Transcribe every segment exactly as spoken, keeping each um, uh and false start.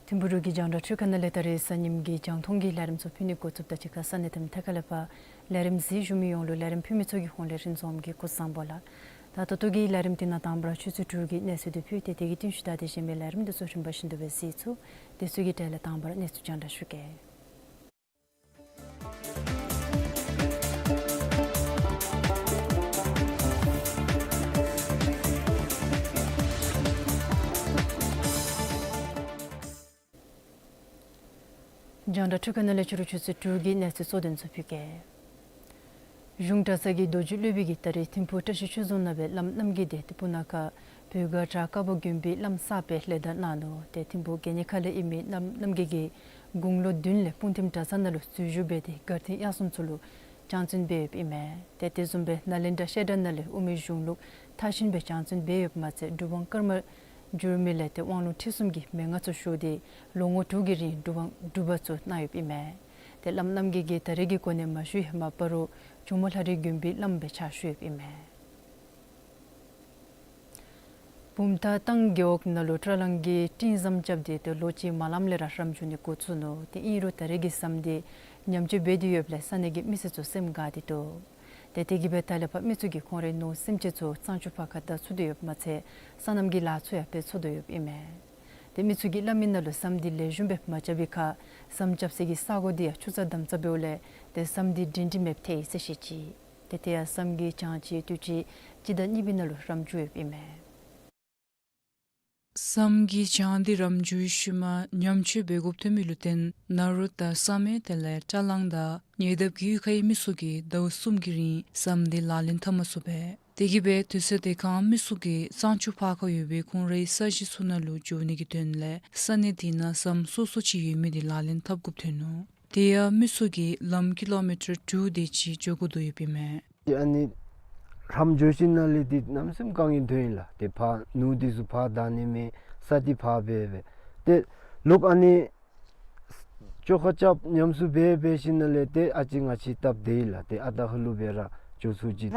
ཐིམ་ཕུག་འབྲུག་གི་རྒྱང་བསྒྲགས་འཕྲུལ་ཁང་ནང་ལས་ད་རེས་གཟའ་ཉིམ་གི་རྒྱང་མཐོང་གི་ལས་རིམ་ཚུ་ཕུལ་ནི་འགོ་བཙུགསཔ་ད་གཅིག་ཁར་ས་གནས་དང་ཐད་ཀར་ལས་ཕར་ལས་རིམ་གཟིགས་བཞུགས་མི་ཡོངས་ལུ་ལས་རིམ་ཕུལ་མི་ཚུ་གི་ཧོངས་ལས་རིན་འཛོམས་ཀྱིས་སྐུ་གཟུགས་བཟང་པོ་ལགས། ད་ད་ལྟོ་གི་ལས་རིམ་འདི་ནང་དང་པ་ར་ཆུ་ཚོད་དྲུག་གི་གནས་ཚུལ་འདི་ཕུལ་ཏེ་དེ་གི་རྟིང་ཤུལ་ད་དེ་གཞན་མི་ལས་རིམ་འདི་ཚུ་རིམ་པ་བཞིན་དུ་སྦེ་གཟིགས་ཚུགས། དེ་ཚུ་གི་གྲས་ལས་དང་པ་ར་གནས་ཚུལ་རྒྱང་བསྒྲགས་ཞུ་གེ། རྒྱང་བསྒྲགས་འཕྲུལ་ཁང་ནང་ལས་ཕྱི་རུ་ཆུ་ཚོད་དྲུག་གི་གནས་ཚུལ་གཙོ་དོན་ཚུ་ཕུལ་གེ། གཞུང་གྲྭ་ཚང་གི་རྡོ་རྗེ་སློབ་དཔོན་གྱིས་ད་རེས་ཐིམ་ཕུག་བཀྲ་ཤིས་ཆོས་རྫོང་ནང་སྦེ་བླམ་རྣམ་རྒྱལ་འདི་སྤུ་ན་ཁ་བོད་སྒར་བྲག་དཀར་པོ་དགོན་པའི་བླམ་གསརཔ་སྦེ་ལེགས་བསྡམས་གནང་ནུག། ཏེ་ཐིམ་ཕུག་དགེ་བསྙེན་ཁ་ལས་ཨིན་མི་བླམ་རྣམ་རྒྱལ་གྱིས་དགུང་ལོ་བདུན་ལས་སྤུངས་ཐིམ་གྲྭ་ཚང་ནང་ལུ་འཛུལ་ཞུགས་འབད་དེ་སྒར་ཐིམ་གཡག་གསུམ་ཚུ་ལུ་སྦྱང་བརྩོན་འབད་ཡོདཔ་ཨིན་མས། ཏེ་དེ་བཟུམ་སྦེ་ནཱ་ལེནྡྲ་བཤད་གྲྭ་ནང་ལས་དབུ་མའི་གཞུང་ལུགས་མཐར་ཕྱིན་སྦེ་སྦྱང་བརྩོན་འབད་ཡོདཔ་མ་ཚད་གྲུབ་དབང་ཀརྨ་འགྱུར་མེད་ལས་ཏེ་དབང་ལུང་ཁྲིད་གསུམ་གྱི་མན་ངག་ཚུ་ཞུ་སྟེ་ལོ་ངོ་དྲུག་གི་རིང་སྒྲུབ་དབང་སྒྲུབ་པ་ཚུ་གནང་ཡོདཔ་ཨིན་མས། ཏེ་བླམ་རྣམ་རྒྱལ་གྱིས་ད་རེས་ཀྱི་གོ་གནས་མ་ཞུ་བའི་མ་པ་རུ་ཇོ་མོ་ལྷ་རི་དགོན་པའི་བླམ་སྦེ་ཕྱག་ཞུ་ཡོདཔ་ཨིན་མས། བུམ་ཐང་ཏང་རྒེད་འོག་ནང་ལུ་ཊ་ར་ལང་གིས་སྤྲིན་ཟམ་རྐྱབ་སྟེ་ཏེ་ལོ་གཅིག་མ་ལངམ་ལས་ར་རམ་འཇུ་ནི་འགོ་བཙུགས་ནུག། ཏེ་ཨིན་རུང་ད་རེས་ཀྱི་ཟམ་འདི་ཉམས་བཅོས་འབད་དེ་ཡོདཔ་ལས་ས་གནས་ཀྱི་མི་སེར་ཚུ་སེམས་དགའ་སྟེ་འདུག། ཏེ་དེ་གིས་སྦེ་ད་ལས་ཕར་མི་ཚུ་གིས་ཁོང་རའི་ནོར་སེམས་ཅན་ཚུ་གཙང་ཆུ་ཕར་ཁར་བདའ་ཚུགས་ཏེ་ཡོདཔ་མ་ཚད་སོ་ནམ་གྱི་ལཱ་ཚུ་ཡང་འབད་ཚུགས་ཏེ་ཡོདཔ་ཨིན་མས། ཏེ་མི་ཚུ་གིས་སླབ་མི་ནང་ལུ་ཟམ་འདི་ལེགས་ཤོམ་སྦེ་མ་རྐྱབ་པའི་ཁར་ཟམ་རྐྱབ་ས་གི་ས་གོ་འདི་ཡང་ཆུ་རྩ་དམ་རྩ་འབདཝ་ལས་ཏེ་ཟམ་འདི་སྒྲིང་སྒྲི་མེདཔ་ཐལ་ཡི་ཟེར་བཤད་ཅི། ཏེ་དེ་ཡང་ཟམ་གྱི་གྱང་ཅིག་དུས་ཅི་སྤྱི་ཟླ་གཉིས་པའི་ནང་ལུ་རམ་འཇུ་ཡོདཔ་ཨིན་མས། ཟམ་གྱི་གྱང་འདི་རམ་འཇུ་བའི་ཤུལ་མ་ཉམས་བཅོས་འབད་དགོཔ་ཐོན་མི་ལུ་བརྟེན་ནཱ་རོ་དང་བསམ་ཡས་དེ་ལས་ཊ་ལང་དང་ཉེ་འདབས་ཀྱི་གཡུས་ཁའི་མི་ཚུ་གིས་ཟླཝ་གསུམ་གྱི་རིང་ཟམ་འདི་ལག་ལེན་འཐབ་མ་ཚུགས་པས། དེ་གིས་སྦེ་དུས་ཚོད་དེ་ཁར་མི་ཚུ་གིས་གཙང་ཆུ་ཕར་ཁར་ཡོད་པའི་ཁོང་རའི་ས་གཞི་ཚུ་ནང་ལུ་འགྱོ་ནི་གི་དོན་ལས་ས་གནས་དེ་ནང་ཟམ་སོ་སོ་ཅིག་ཡོད་མི་འདི་ལག་ལེན་འཐབ་དགོཔ་ཐོན་ནུག། དེ་ཡང་མི་ཚུ་གིས་ལམ་ཀི་ལོ་མི་ཊར་དྲུག་དེ་ཅིག་འགྱོ་དགོ་དོ་ཡོདཔ་ཨིན་མས། ཏེ་ཨ་ནི་རམ་འཇུ་ཞིནམ་ལས་འདི་གནམ་མེད་ས་མེད་དཀའ་ངལ་ཐོན་ཡི་ལགས། ཏེ་ཕར་ནོར་འདི་ཚུ་ཕར་བདའ་ནི་མེད། ས་འདི་ཕར་འབད་འབད། ཏེ་ལོག་ཨ་ནི་བཅོ་ཁ་རྐྱབ་ཉམས་གསོ་འབད་འབད་ཞིནམ་ལས་ཏེ་ཨ་ཙི་ང་བཅས་སྟབས་བདེ་ཡི་ལགས། ཏེ་ཨ་རྟག་ཧ་ལུགས་སྦེ་ར་འགྱོ་ཚུགས་ཅི།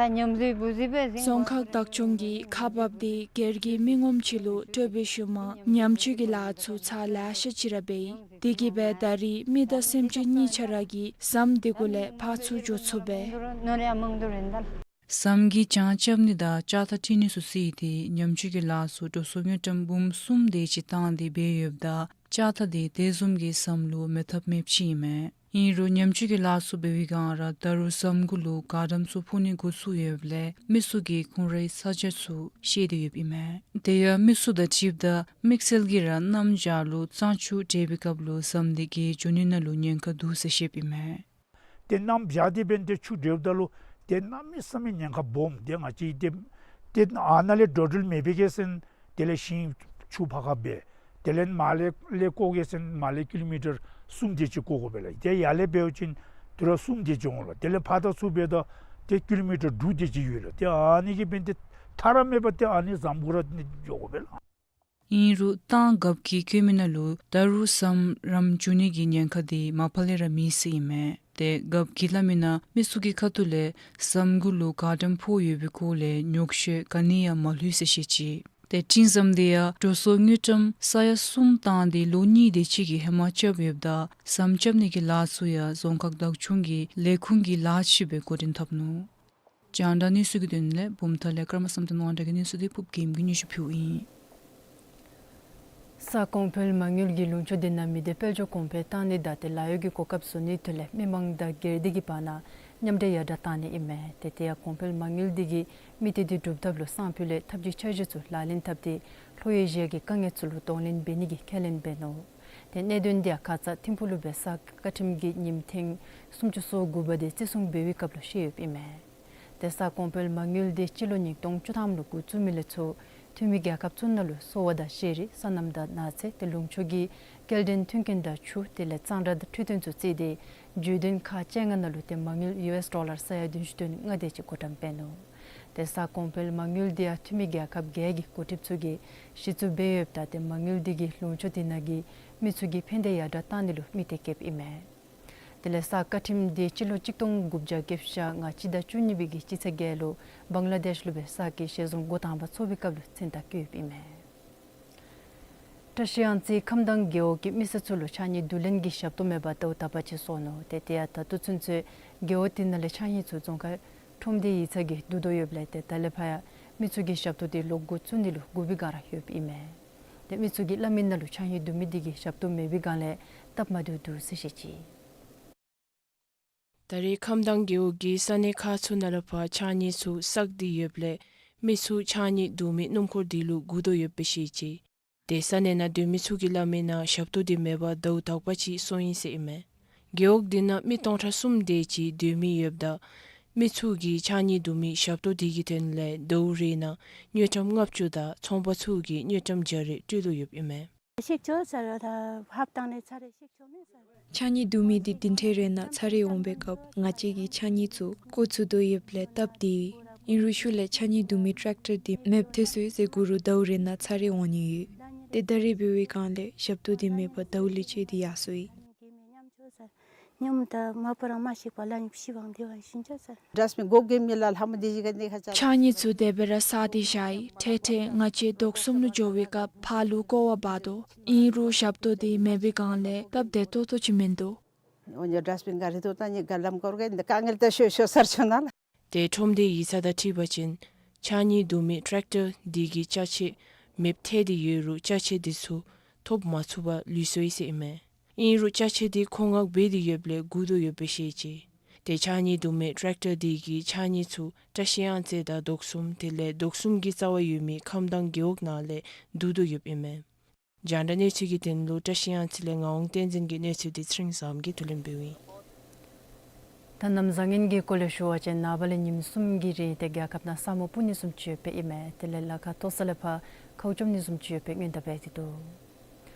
རྫོང་ཁག་བདག་སྐྱོང་གིས་ཁག་འབགཔ་འདི་སྒེར་གྱི་མི་ངོམ་ཅིག་ལུ་སྤྲོད་པའི་ཤུལ་མ་ཉམས་བཅོས་ཀྱི་ལཱ་ཚུ་ཚར་ལེ་ཤ་ཅིག་ར་འབད་ཡི། དེ་གིས་སྦེ་ད་རེས་མི་དང་སེམས་ཅན་གཉིས་ཆ་ར་གིས་ཟམ་འདི་གུ་ལས་ཕར་ཚུར་འགྱོ་ཚུགས་པས། ཟམ་གྱི་གྱང་རྐྱབ་ནི་དང་ལྕགས་ཐག་བྲི་ནི་ཚུ་བརྩིས་ཏེ་ཉམས་བཅོས་ཀྱི་ལཱ་ཚུ་འགྲོ་སོང་དངུལ་ཀྲམ་འབུམ་གསུམ་དེ་ཅིག་བཏང་སྟེ་འབད་ཡོདཔ་ད་ལྕགས་ཐག་འདི་དེ་བཟུམ་གྱི་ཟམ་ལུ་མེད་ཐབས་མེདཔ་ཅིག་ཨིན་མས། ཨིན་རུང་ཉམས་བཅོས་ཀྱི་ལཱ་ཚུ་འབད་བའི་སྒང་ར་ད་རུང་ཟམ་གུ་ལུ་གཱ་ཌཱན་ཚུ་ཕོག་ནི་འགོ་བཙུགས་ཡོདཔ་ལས་མི་ཚུ་གིས་ཁོང་རའི་ས་ཆ་ཚུ་བཤལ་ཏེ་ཡོདཔ་ཨིན་མས། དེ་ཡང་མི་ཚུ་དང་འཁྲིལཝ་ད་དམིགས་བསལ་གྱིས་ར་གནམ་བྱཱར་ལུ་གཙང་ཆུ་འདྲེས་པའི་སྐབས་ལུ་ཟམ་འདི་གིས་འགྱོ་ནི་ནང་ལུ་ཉེན་ཁ་འདུག་ཟེར་བཤདཔ་ཨིན་མས། ཏེ་གནམ་བྱཱར་འདི་འབདན་ཏེ་ཆུ་འདྲེསཔ་ད་ལུ་ཏེ་གནམ་མེད་ས་མེད་ཉེན་ཁ་སྦོམ། ཏེ་ང་བཅས་ཏེ་ཏེ་ཨ་ནཱ་ལས་འགྲོ་འགྲུལ་མེད་པའི་གི་ཟེར་ན་དེ་ལས་ཤིང་ཆུ་ཕར་ཁར་འབད། དེ་ལས་མར་ལས་ལས་བཀོ་གེ་ཟེར་ན་མར་ལས་ཀི་ལོ་མི་ཊར་གསུམ་དེ་ཅིག་བཀོ་དགོ་པས་ལགས། ཏེ་ཡར་ལས་འབད་བ་ཅིན་དུས་རབས་གསུམ་དེ་ཅིག་འོང་ལགས། དེ་ལས་ཕར་དང་ཚུར་འབདཝ་ད་ཏེ་ཀི་ལོ་མི་ཊར་དྲུག་དེ་ཅིག་ཡོད་ལགས། ཏེ་ཨ་ནི་གིས་འབདན་ཏེ་མཐའ་ར་མེད་པར་ཏེ་ཨ་ནི་ཟམ་གུ་ར་ནི་འགྱོ་དགོ་པས་ལགས། ཨིན་རུང་ཏང་རྒཔོ་གིས་བཀོད་མི་ནང་ལུ་ད་རུང་ཟམ་རམ་འཇུ་ནི་གི་ཉེན་ཁ་འདི་མ་པ་ལས་ར་མེད་ཟེར་ཨིན་མས། ཏེ་རྒཔོ་གིས་སླབ་མི་ནང་མི་ཚུ་གི་ཁ་ཐུག་ལས་ཟམ་གུ་ལུ་གཱ་ཌཱན་ཕོག་ཡོད་པའི་སྐོར་ལས་ཉོགས་བཤད་ག་ནི་ཡང་མ་ལྷོད་ཟེར་བཤད་ཅི། ཏེ་སྤྲིན་ཟམ་འདི་ཡང་འགྲོ་སོང་དངུལ་ཀྲམ་ས་ཡ་གསུམ་བཏང་སྟེ་ལོ་གཉིས་དེ་ཅིག་གི་ཧེ་མ་རྐྱབ་ཡོདཔ་ད་ཟམ་རྐྱབ་ནི་གི་ལཱ་ཚུ་ཡང་རྫོང་ཁག་བདག་སྐྱོང་གི་ལས་ཁུངས་ཀྱི་ལཱ་ཅིག་སྦེ་འགོ་འདྲེན་འཐབ་ནུག། རྒྱང་བསྒྲགས་གནས་ཚུལ་གྱི་དོན་ལས་བུམ་ཐང་ལས་ཀརྨ་བསམ་གཏན་དབང་གྲགས་ཀྱི་གནས་ཚུལ་འདི་ཕུརཔ་རྒྱལམོ་གིས་སྙན་ཞུ་ཕུལཝ་ཨིན། ས་གོང་འཕེལ་མ་དངུལ་གྱི་ལུང་ཕྱོགས་འདི་ནང་མི་སྡེ་དཔལ་འབྱོར་གོང་འཕེལ་བཏང་ནི་དང་ཏེ་ལཱ་གཡོག་གི་གོ་སྐབས་བཟོ་ནིའི་དོན་ལས་མི་མང་དང་སྒེར་སྡེ་གི་བར་ན་མཉམ་འབྲེལ་ཡར་དྲག་བཏང་ནི་ཨིན་མས། ཏེ་དེ་ཡང་གོང་འཕེལ་མ་དངུལ་འདི་གིས་མི་སྡེ་འདི་གྲུབ་ཐབས་ལུ་སང་ཕོད་ལས་ཐབས་ཇུས་འཆར་གཞི་ཚུ་ལག་ལེན་འཐབ་སྟེ་ལྷོད་ཡངས་ཀྱི་དཀའ་ངལ་ཚུ་ལུ་གདོང་ལེན་འབད་ནི་གི་ཁས་ལེན་འབད་ནུག། ཏེ་གནད་དོན་འདི་ཡང་ཁ་ཙ་ཐིམ་ཕུག་ལུ་འབད་ས་བཀའ་ཁྲིམས་ཀྱི་ཉིནམ་ཐེངས་སུམ་ཅུ་སོ་དགུ་པ་འདི་བརྩི་སྲུང་འབད་བའི་སྐབས་ལུ་བཤད་ཡོདཔ་ཨིན་མས། ཏེ་ས་གོང་འཕེལ་མ་དངུལ་འདི་སྤྱི་ལོ་ཉིས་སྟོང་བཅུ་ཐམ་ལུ་འགོ་བཙུགས་མི་ལས་ཚུར་འཐུས་མི་རྒྱལ་ཁབ་ཚུ་ནང་ལུ་གསོ་བ་དང་ཤེས་རིག་སོ་ནམ་དང་ནགས་ཚལ་ཏེ་ལུང་ཕྱོགས་ཀྱི་སྐྱེལ་འདྲེན་མཐུན་རྐྱེན་དང་ཆུ་དེ་ལས་གཙང་སྦྲ་དང་འཕྲོད་བསྟེན་ཚུ་བརྩིས་ཏེ་བརྗོད་དོན་ཁག་བཅོ་ལྔ་ནང་ལུ་ཏེ་མ་དངུལ་ཡུ་ཨེསི་ཌོ་ལར་ས་ཡ་བདུན་ཅུ་དོན་ལྔ་དེ་ཅིག་བགོ་བཀྲམ་འབད་ནུག། ཏེ་ས་གོང་འཕེལ་མ་དངུལ་འདི་ཡང་འཐུས་མི་རྒྱལ་ཁབ་བརྒྱད་ཀྱི་འགོ་ཁྲིདཔ་ཚུ་གིས་གཞི་བཙུགས་འབད་ཡོདཔ་ད་ཏེ་མ་དངུལ་འདི་གིས་ལུང་ཕྱོགས་དེ་ནང་གི་མི་ཚུ་གི་ཕན་བདེ་ཡར་དྲག་གཏང་ནི་ལུ་དམིགས་ཏེ་བསྐྱེདཔ་ཨིན་མས། དེ་ལས་ས་བཀའ་ཁྲིམས་འདི་སྤྱི་ལོ་གཅིག་སྟོང་དགུ་བརྒྱ་བརྒྱད་ཅུ་གྱ་ལྔ་སྤྱི་ཟླ་བཅུ་གཉིས་པའི་གི་སྤྱི་ཚེས་བརྒྱད་ལུ་བང་ལ་དེཤ་ལུ་འབད་ས་གི་ཞལ་འཛོམས་འགོ་དང་པ་ཚོགས་པའི་སྐབས་ལུ་མཚན་རྟགས་བཀོད་ཡོདཔ་ཨིན་མས། བཀྲ་ཤིས་གཡང་རྩེ་ཁམས་དྭངས་རྒེད་འོག་གི་མི་སེར་ཚུ་ལུ་ཕྱགས་སྙིགས་བསྡུ་ལེན་གྱི་ཞབས་ཏོག་མེད་པར་ཟླཝ་དག་པ་ཅིག་སོང་ནུག། ཏེ་དེ་ཡང་ད་ལྟོ་ཚུན་ཚོད་རྒེད་འོག་དེ་ནང་ལས་ཕྱགས་སྙིགས་ཚུ་རྫོང་ཁག་ཁྲོམ་སྡེ་ཡིག་ཚང་གིས་བསྡུ་དོ་ཡོདཔ་ལས་ཏེ་ད་ལས་ཕར་ཡང་མི་ཚུ་གིས་ཞབས་ཏོག་དེ་ལོག་འགོ་བཙུགས་ནི་ལུ་བསྒུག་པའི་བསྒང་ར་ཡོདཔ་ཨིན་མས། ཏེ་མི་ཚུ་གིས་སླབ་མི་ནང་ལུ་ཕྱགས་སྙིགས་བསྡུ་མི་དེ་གིས་ཞབས་ཏོག་མེད་པའི་བསྒང་ལས་སྟབས་མ་བདེཝ་འདུག་ཟེར་བཤད་ཅི། ད་རེས་ཁམས་དྭངས་རྒེད་འོག་གི་ས་གནས་ཁག་ཚུ་ནང་ལས་ཕར་ཕྱགས་སྙིགས་ཚུ་བསགས་ཏེ་ཡོདཔ་ལས་མི་ཚུ་ཕྱགས་སྙིགས་བསྡུ་མི་སྣུམ་འཁོར་དེ་ལུ་བསྒུག་དོ་ཡོདཔ་སྦེ་བཤད་ཅི། ཏེ་ས་གནས་ནང་སྡོད་མི་ཚུ་གིས་སླབ་མི་ནང་ཞབས་ཏོག་དེ་མེད་པར་ཟླཝ་དག་པ་ཅིག་སོང་ཡི་ཟེར་ཨིན་མས། རྒེད་འོག་དེ་ནང་མི་སྟོང་ཕྲག་གསུམ་དེ་ཅིག་སྡོད་མི་ཡོདཔ་ད་མི་ཚུ་གིས་ཕྱགས་སྙིགས་བསྡུ་མི་ཞབས་ཏོག་དེ་གི་དོན་ལས་ཟླཝ་རེ་ནང་དངུལ་ཀྲམ་ལྔ་བཅུ་དང་ཚོང་པ་ཚུ་གིས་དངུལ་ཀྲམ་བརྒྱ་རེ་སྤྲོད་དོ་ཡོདཔ་ཨིན་མས། ཞིག་ཆོག་ཟེར་ར་ད་ཧབ་བཏང་ནས་ཚར་རེ་ཞིག་ཆོག་མེད་ཟེར། ཕྱགས་སྙིགས་བསྡུ་མི་དེ་བདུན་ཕྲག་རེ་ནང་ཚར་རེ་འོང་པའི་སྐབས་ང་བཅས་ཀྱི་ཕྱགས་སྙིགས་ཚུ་བཀོ་ཚུགས་དོ་ཡོདཔ་ལས་སྟབས་བདེ། ཨིན་རུང་ཤུལ་ལས་ཕྱགས་སྙིགས་བསྡུ་མི་ཊེག་ཊར་དེ་མེདཔ་ཐལ་སོང་ཡི་ཟེར་གུ་རུ་ཟླཝ་རེ་ནང་ཚར་རེ་འོང་ནི་ཡོད། ཏེ་ད་རེས་འབད་བའི་སྒང་ལས་ཞབས་ཏོག་དེ་མེད་པར་ཟླཝ་ལས་བཅད་དེ་ཡར་སོང་ཡི། ཉམ་ད་མ་པ་རང་མ་ཤི་པ་ལ་ཉམ་ཤི་བང་དེ་བང་ཤིན་ཅ་ས། ཌསཊ་བིན་གོ་གེ་མི་ལ་ལྷ་མོ་དེ་ཞིག་ག་ནི་ཁ་ཆ། ཕྱགས་སྙིགས་ཚུ་དེ་སྦེ་ར་བསགས་ཏེ་བཞག་ཡི། ཐེངས་ཐེངས་ང་བཅས་ལྡོག་གསུམ་ལུ་འགྱོ་བའི་སྐབས་ཕར་ལུ་སྐོར་བ་འབག་དོ། ཨིན་རུང་ཞབས་ཏོག་དེ་མེད་པའི་སྒང་ལས་སྟབས་བདེ་ཏོག་ཏོ་ཅིག་མིན་འདུག། འོ་ཉོ་ཌསཊ་བིན་ག་རི་དོ་ད་ནི་ག་ལམ་སྐོར་ག་ནི་དཀའ་ངལ་ད་ཤོ་ཤོ་སར་ཆོ་ན་ལ། ཏེ་ཁྲོམ་སྡེ་ཡིག་ཚང་དང་འཁྲིལ་བ་ཅིན་ཕྱགས་སྙིགས་བསྡུ་མི་ཊེག་ཊར་དེ་གི་ཅ་ཆས་མེདཔ་ཐལ་ཏེ་ཡོད་རུང་ཅ་ཆས་དེ་ཚུ་ཐོབ་མ་ཚུགས་པར་ལུས་སོང་ཡི་ཟེར་ཨིན་མས། ཨིན་རུང་ཅ་ཆས་དེ་མཁོ་མངགས་འབད་དེ་ཡོདཔ་ལས་བསྒུག་དོ་ཡོདཔ་སྦེ་བཤད་ཅི། ཏེ་ཕྱགས་སྙིགས་བསྡུ་མི་ཊེག་ཊར་དེ་གིས་ཕྱགས་སྙིགས་ཚུ་བཀྲ་ཤིས་གཡང་རྩེ་དང་ལྡོག་གསུམ་དེ་ལས་ལྡོག་གསུམ་གྱི་རྩ་བར་ཡོད་མི་ཁམས་དྭངས་རྒེད་འོག་ནང་ལས་བསྡུ་དོ་ཡོདཔ་ཨིན་མས། རྒྱང་བསྒྲགས་གནས་ཚུལ་གྱི་དོན་ལུ་བཀྲ་ཤིས་གཡང་རྩེ་ལས་ངག་དབང་བསྟན་འཛིན་གྱི་གནས་ཚུལ་དེ་ཚེ་རིང་བཟངམོ་གིས་བསྡུ་ལེན་འབདཝ་ཨིན། ད་གནམ་བཟང་ངན་གྱི་སྐོར་ལས་ཞུ་བ་ཅིན་ནངས་པ་ལས་ཉིནམ་གསུམ་གྱི་རིང་ཏེ་རྒྱལ་ཁབ་ནང་ས་སྨུག་སྤུབ་ནི་བཟུམ་ཅིག་ཡོདཔ་ཨིན་མས། དེ་ལས་ལ་ཁ་མཐོ་ས་ལས་ཕར་ཁཝ་བཅོམ་ནི་བཟུམ་ཅིག་ཡོདཔ་སྦེ་སྔོན་བརྡ་འབད་དེ་འདུག།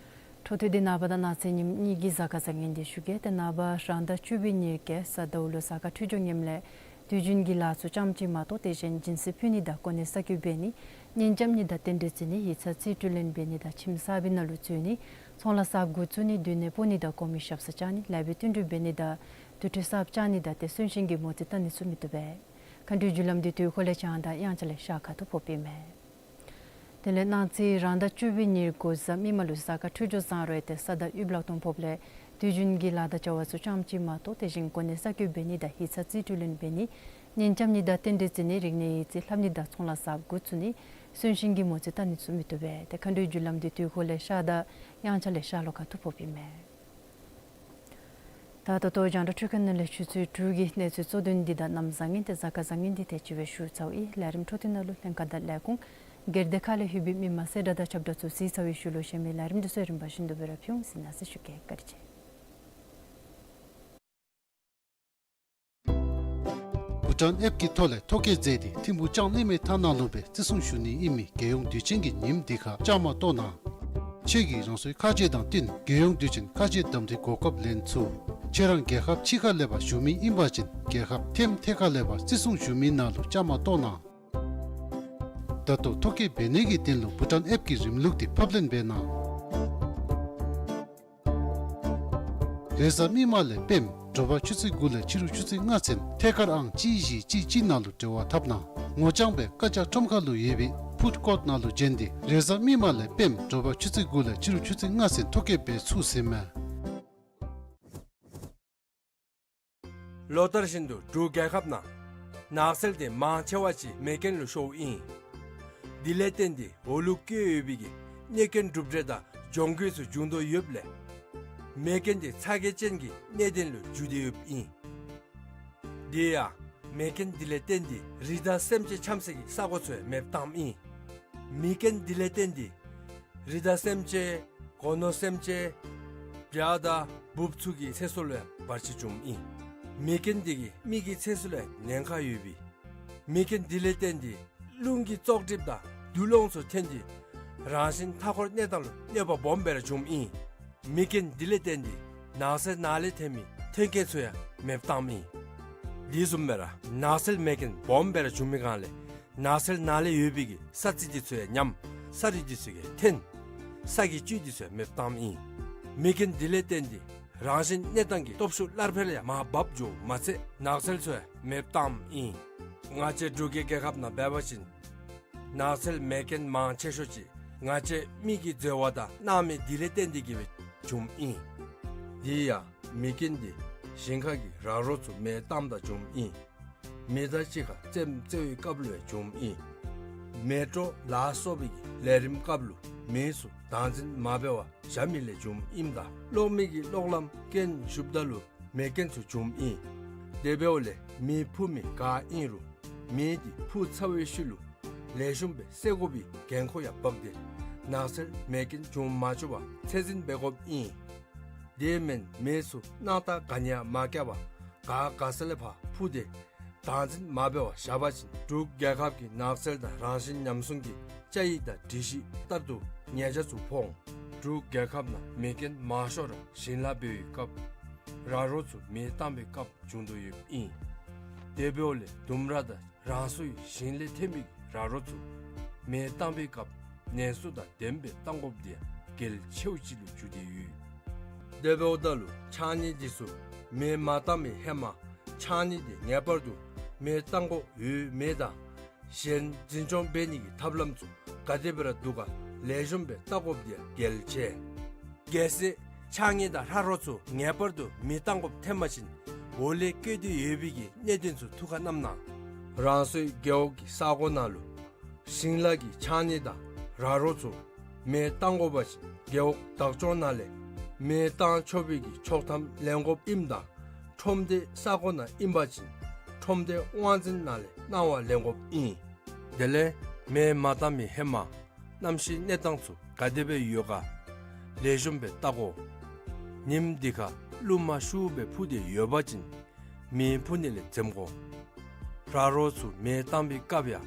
འཕྲོ་མཐུད་དེ་ནངས་པ་དང་གནངས་ཚེ་ཉིནམ་གཉིས་ཀྱི་གཟའ་སྐར་བཟང་ངན་དེ་ཞུ་གེ། ཏེ་ནངས་པ་རང་ཟླ་བཅུ་པའི་ཉེར་བརྒྱད་གཟའ་ཟླཝ་ལུ་གཟའ་སྐར་འཕྲོད་སྦྱོར་ངནམ་ལས་དུས་རྒྱུན་གྱི་ལཱ་ཚུ་ཙམ་ཅིག་མ་གཏོགས་དེ་བཞིན་སྦྱིན་སྲེག་ཕུལ་ནི་དང་གོ་གནས་གསར་བསྐོ་འབད་ནི་གཉེན་རྐྱབ་ནི་དང་རྟེན་འབྲེལ་བརྩི་ནི་ཡིག་ཚང་རྩིས་སྤྲོད་ལེན་འབད་ནི་དང་ཁྱིམ་གསར་པའི་ནང་ལུ་འཛུལ་ནི་ཚོང་ལཱ་གསརཔ་འགོ་བཙུགས་ནི་སྡོད་གནས་སྤོ་ནི་དང་གོང་མའི་ཞབས་སར་བཅར་ནི་ལེགས་པའི་བསྟུན་གྲོས་འབད་ནི་དང་དུར་ཁྲོད་གསརཔ་བཅར་ནི་དང་ཏེ་གསོན་གཤིན་གྱི་མོ་རྩིས་བལྟ་ནི་ཚུ་མི་བཏུབ་པས། མཁའ་འགྲོའི་རྒྱུ་ལམ་འདི་དུས་འཁོར་ལས་བྱང་དང་དབྱངས་འཆར་ལས་ཤར་ཁ་ཐུག་ཕོགཔ་ཨིན་མས། དེ་ལས་གནངས་ཚེ་རང་ཟླ་བཅུ་པའི་ཉེར་དགུ་གཟའ་མིག་དམར་ལུ་གཟའ་སྐར་འཕྲོད་སྦྱོར་བཟང་རུང་ཏེ་ས་བདག་དབུལ་ལག་སྟོང་ཕོགཔ་ལས་དུས་རྒྱུན་གྱི་ལཱ་དང་བྱ་བ་ཚུ་ཙམ་ཅིག་མ་གཏོགས་དེ་བཞིན་གོ་གནས་གསར་བསྐོ་འབད་ནི་དང་ཡིག་ཚང་རྩིས་སྤྲོད་ལེན་འབད་ནི་གཉེན་རྐྱབ་ནི་དང་རྟེན་འབྲེལ་བརྩི་ནི་རིག་གནས་ཡིག་རྩིས་ལྷབ་ནི་དང་ཚོང་ལཱ་གསརཔ་འགོ་བཙུགས་ནི་གསོན་གཤིན་གྱི་མོ་རྩིས་བལྟ་ནི་ཚུ་མི་བཏུབ་པས། ཏེ་མཁའ་འགྲོའི་རྒྱུ་ལམ་འདི་དུས་འཁོར་ལས་ཤར་དང་དབྱངས་འཆར་ལས་ཤར་ལྷོ་ཁ་ཐུག་ཕོགཔ་ཨིན་མས། ད་ད་ལྟོ་རྒྱང་བསྒྲགས་འཕྲུལ་ཁང་ནང་ལས་ཆུ་ཚོད་དྲུག་གི་གནས་ཚུལ་གཙོ་དོན་འདི་དང་གནམ་བཟང་ངན་ཏེ་གཟའ་སྐར་བཟང་ངན་འདི་དེ་ཅིག་སྦེ་ཞུ་ཚརཝ་ཨིན། ལས་རིམ་འཕྲོ་མཐུད་ནང་ལུ་ལྷན་ཁག་དང་ལས་ཁུངས་སྒེར་སྡེ་ཁག་ལས་ལྷོད་པའི་མི་མང་གསལ་བསྒྲགས་དང་ཁྱབ་བསྒྲགས་ཚུ་གཟིགས་ཚར་བའི་ཤུལ་ལུ་གཞན་མི་ལས་རིམ་འདི་ཚུ་རིམ་པ་བཞིན་དུ་སྦེ་ར་ཕུལ་འོང་ཟེར་མནོ་ཞུ་གེ། བཀའ་དྲིན་ཆེ། བྷུ་ཊཱན་ཨེཔ་ཀྱི་ཐོག་ལས་ཐོ་བཀོད་མཛད་དེ་ཐིམ་ཕུག་ལྕང་གླིང་མའི་ཐང་ནང་ལུ་སྦེ་བརྩི་སྲུང་ཞུ་ནི་ཨིན་མི་རྒྱལ་ཡོངས་དུས་ཆེན་གྱི་ཉིནམ་འདི་ཁར་བཅའ་མར་གཏོགས་གནང་། ཁྱེད་ཀྱིས་རང་སོའི་ཁ་རྗེ་དང་བསྟུན་རྒྱལ་ཡོངས་དུས་ཆེན་ཁ་རྗེ་གདམ་འཐུའི་གོ་སྐབས་ལེན་ཚུགས། ཁྱེད་རང་རྒྱལ་ཁབ་ཕྱི་ཁ་ལས་ཕར་བཞུགས་མི་ཨིན་པ་ཅིན་རྒྱལ་ཁབ་ཐེམ་ཐེ་ཁ་ལས་ཕར་བརྩི་སྲུང་ཞུ་མི་ནང་ལུ་བཅའ་མར་གཏོགས་གནང་། ད་ལྟོ་ཐོ་བཀོད་འབད་ནི་གི་དོན་ལུ་བྷུ་ཊཱན་ཨེཔ་ཀྱི་རིམ་ལུགས་འདི་ཕབ་ལེན་འབད་གནང་། རེས་གཟའ་མིག་དམར་ལས་སྤེནམ་དྲོ་པ་ཆུ་ཚོད་དགུ་ལས་ཕྱི་རུ་ཆུ་ཚོད་ལྔ་ཚུན་ཐད་ཀར་ཨང་གཅིག་བཞི་གཅིག་གཅིག་ནང་ལུ་འབྲེལ་བ་འཐབ་གནང་། ངོ་རྐྱང་སྦེ་ཀ་ཅ་ཁྲོམ་ཁ་ལུ་ཡོད་པའི་ཕུཌ་ཀོརཊ་ནང་ལུ་བྱོན་ཏེ་རེས་གཟའ་མིག་དམར་ལས་སྤེནམ་དྲོ་པ་ཆུ་ཚོད་དགུ་ལས་ཕྱི་རུ་ཆུ་ཚོད་ལྔ་ཚུན་ཐོ་བཀོད་འབད་ཚུགས་ཟེར་མས། ལོ་ལྟར་བཞིན་དུ་འབྲུག་རྒྱལ་ཁབ་ནང་ནགས་ཚལ་དེ་མང་ཆེ་བ་ཅིག་མེ་རྐྱེན་ལུ་ཤོརཝ་ཨིན། དེ་ལས་བརྟེན་ཏེ་འོག་ལུ་བཀོད་ཡོད་པའི་གི་གནོད་སྐྱོན་གྲུབ་འབྲས་དང་གྱོང་གུད་ཚུ་འབྱུང་དོ་ཡོདཔ་ལས་མེ་རྐྱེན་དེ་ཚ་གྱང་ཅན་གྱི་གནད་དོན་ལུ་འགྱུར་ཏེ་ཡོདཔ་ཨིན། དེ་ཡང་མེ་རྐྱེན་དེ་ལས་བརྟེན་ཏེ་རི་དྭགས་སེམས་ཅན་འཁྱམས་སའི་གི་ས་གོ་ཚུ་མེདཔ་བཏངམ་ཨིན། མེ་རྐྱེན་དེ་ལས་བརྟེན་ཏེ་རི་དྭགས་སེམས་ཅན་སྒོ་ནོར་སེམས་ཅན་ དགྲ་དང་འབུཔ་ཚུ་གི་ཚེ་སྲོག་ལུ་ཡང་བར་ཆད་འབྱུངམ་ཨིན། མེ་རྐྱེན་འདི་གིས་མི་གི་ཚེ་སྲོག་ལུ་ཡང་ཉེན་ཁ་ཡོདཔ་ཨིན། མེ་རྐྱེན་འདི་ལས་བརྟེན་ཏེ་རླུང་གི་བཙོག་གྲིབ་དང་རྡུལ་སློང་ཚུ་ཐོན་ཏེ་རང་བཞིན་མཐའ་འཁོར་གནས་སྟངས་ལུ་གནོད་པ་སྦོམ་སྦེ་ར་འབྱུངམ་ཨིན། མེ་རྐྱེན་འདི་ལས་བརྟེན་ཏེ་ནགས་ཚལ་ནང་ལས་ཐོན་མི་ཐོན་སྐྱེད་ཚུ་ཡང་མེདཔ་བཏངམ་ཨིན། དེ་བཟུམ་སྦེ་ར་ནགས་ཚལ་མེ་རྐྱེན་སྦོམ་སྦེ་ར་འབྱུང་མི་སྒང་ལས་ནགས་ཚལ་ནང་ལས་ཡོད་པའི་གི་ས་རྩི་འདི་ཚུ་ཡང་ཉམས། ས་རིགས་འདི་ཚུ་ཡང་ཐོན། ས་གི་བཅུད་འདི་ཚུ་ཡང་མེདཔ་བཏངམ་ཨིན། མེ་རྐྱེན་འདི་ལས་བརྟེན་ཏེ་རང་བཞིན་གནས་སྟངས་ཀྱི་སྟོབས་ཤུགས་སླར་འཕེལ་ཡང་མར་འབབ་འགྱོཝ་མ་ཚད་ནགས་ཚལ་ཚུ་ཡང་མེདཔ་བཏངམ་ཨིན། ང་བཅས་འབྲུག་རྒྱལ་རྒྱལ་ཁབ་ནང་འབད་བ་ཅིན་ནགས་ཚལ་མེ་རྐྱེན་མང་ཆེ་ཤོས་ཅིག་ང་བཅས་མི་གིས་འཛོལ་བ་དང་སྣང་མེད་འདི་ལས་བརྟེན་ཏེ་གིས་སྦེ་འབྱུངམ་ཨིན། དེ་ཡང་མེ་རྐྱེན་འདི་ཞིང་ཁ་གི་ར་རོ་ཚུ་མེ་བཏངམ་ད་འབྱུངམ་ཨིན། མེ་མདའ་གཅིག་ཁར་རྩེདམོ་རྩེ་བའི་སྐབས་ལུ་ཡང་འབྱུངམ་ཨིན། མེ་དྲོད་ལ་སོགས་པའི་གི་ལས་རིམ་སྐབས་ལུ་མེ་ཚུ་བདག་འཛིན་མ་འབད་བར་བཞག་མི་ལས་འབྱུངམ་ཨིནམ་ད་གློག་མེ་གི་གློག་ལམ་རྐྱེན་ཞུགསཔ་ད་ལུ་མེ་རྐྱེན་ཚུ་འབྱུངམ་ཨིན། དེ་འབདཝ་ལས་མེ་འཕུ་མི་ག་ཨིན་རུང་མེ་འདི་འཕུ་ཚར་བའི་ཤུལ་ལུ་ལེགས་ཤོམ་སྦེ་བསད་དགོ་པའི་འགན་ཁུར་ཡང་འབག་སྟེ་ནགས་ཚལ་མེ་རྐྱེན་འབྱུང་མ་བཅུག་པར་ཚད་འཛིན་འབད་དགོཔ་ཨིན། དེ་མེན་མེ་ཚུ་སྣང་ཐག་ག་ནི་ཡང་མ་བཀལ་བར་ག་ག་ས་ལས་ཕར་འཕུ་སྟེ་བདག་འཛིན་མ་འབད་བར་བཞག་པ་ཅིན་འབྲུག་རྒྱལ་ཁབ་ཀྱི་ནགས་ཚལ་དང་རང་བཞིན་ཉམས་སྲུང་གི་བཅའ་ཡིག་དང་སྒྲིག་གཞི་ལྟར་དུ་ཉེས་ཆད་ཚུ་ཕོག་འོང་། འབྲུག་རྒྱལ་ཁབ་ནང་མེ་རྐྱེན་མང་ཤོས་ར་ཞིང་ལཱ་འབད་བའི་སྐབས་ར་རོ་ཚུ་མེ་བཏང་བའི་སྐབས་འབྱུང་དོ་ཡོདཔ་ཨིན། དེ་འབདཝ་ལས་ལྡུམ་ར་དང་རང་སོའི་ཞིང་ལས་ཐོན་མི་ར་རོ་ཚུ་མེ་བཏང་བའི་སྐབས་ནན་སོ་དང་ལྡནམ་སྦེ་བཏང་དགོཔ་འདི་ཡང་གལ་ཆེཝ་ཅིག་ལུ་གྱུར་ཏེ་ཡོད། དེ་འབདཝ་ད་ལུ་ཕྱགས་སྙིགས་འདི་ཚུ་མེ་མ་བཏང་བའི་ཧེ་མ་ཕྱགས་སྙིགས་འདི་ངེས་པར་དུ་མེ་བཏང་དགོཔ་ཡོད་མེད་དང་གཞན་འཛིན་སྐྱོང་འབད་ནི་གི་ཐབས་ལམ་ཚུ་ག་དེ་སྦེ་ར་འདུག་ག་ལེགས་ཤོམ་སྦེ་བལྟ་དགོཔ་འདི་ཡང་གལ་ཆེ། གལ་སྲིད་ཕྱགས་སྙིགས་དང་ར་རོ་ཚུ་ངེས་པར་དུ་མེ་བཏང་དགོཔ་ཐོན་པ་ཅིན་འོག་ལས་བཀོད་དེ་ཡོད་པའི་གི་གནད་དོན་ཚུ་ཐུགས་ཁར་བསྣམས་གནང་། རང་སོའི་རྒེད་འོག་གི་ས་གོ་ནང་ལུ་ཞིང་ལཱ་གི་ཕྱགས་སྙིགས་དང་ར་རོ་ཚུ་མེ་བཏང་དགོ་པ་ཅིན་རྒེད་འོག་བདག་སྐྱོང་ནང་ལས་མེ་བཏང་ཆོག་པའི་གི་ཆོག་ཐམ་ལེན་དགོཔ་ཨིནམ་ད་ཁྲོམ་སྡེ་ས་གོ་ནང་ཨིན་པ་ཅིན་ཁྲོམ་སྡེ་དབང་འཛིན་ནང་ལས་གནང་བ་ལེན་དགོཔ་ཨིན། དེ་ལས་མེ་མ་བཏང་མི་ཧེ་མ་གནམ་གཤིས་གནས་སྟངས་ཚུ་ག་དེ་སྦེ་ཡོད་ག་ལེགས་ཤོམ་སྦེ་བལྟ་དགོ། ཉིམ་འདི་ཁར་རླུང་མ་ཤུགས་སྦེ་འཕུ་སྟེ་ཡོད་པ་ཅིན་མེ་འཕུ་ནི་ལས་འཛེམ་དགོ། ར་རོ་ཚུ་མེ་བཏང་བའི་སྐབས་ཡང་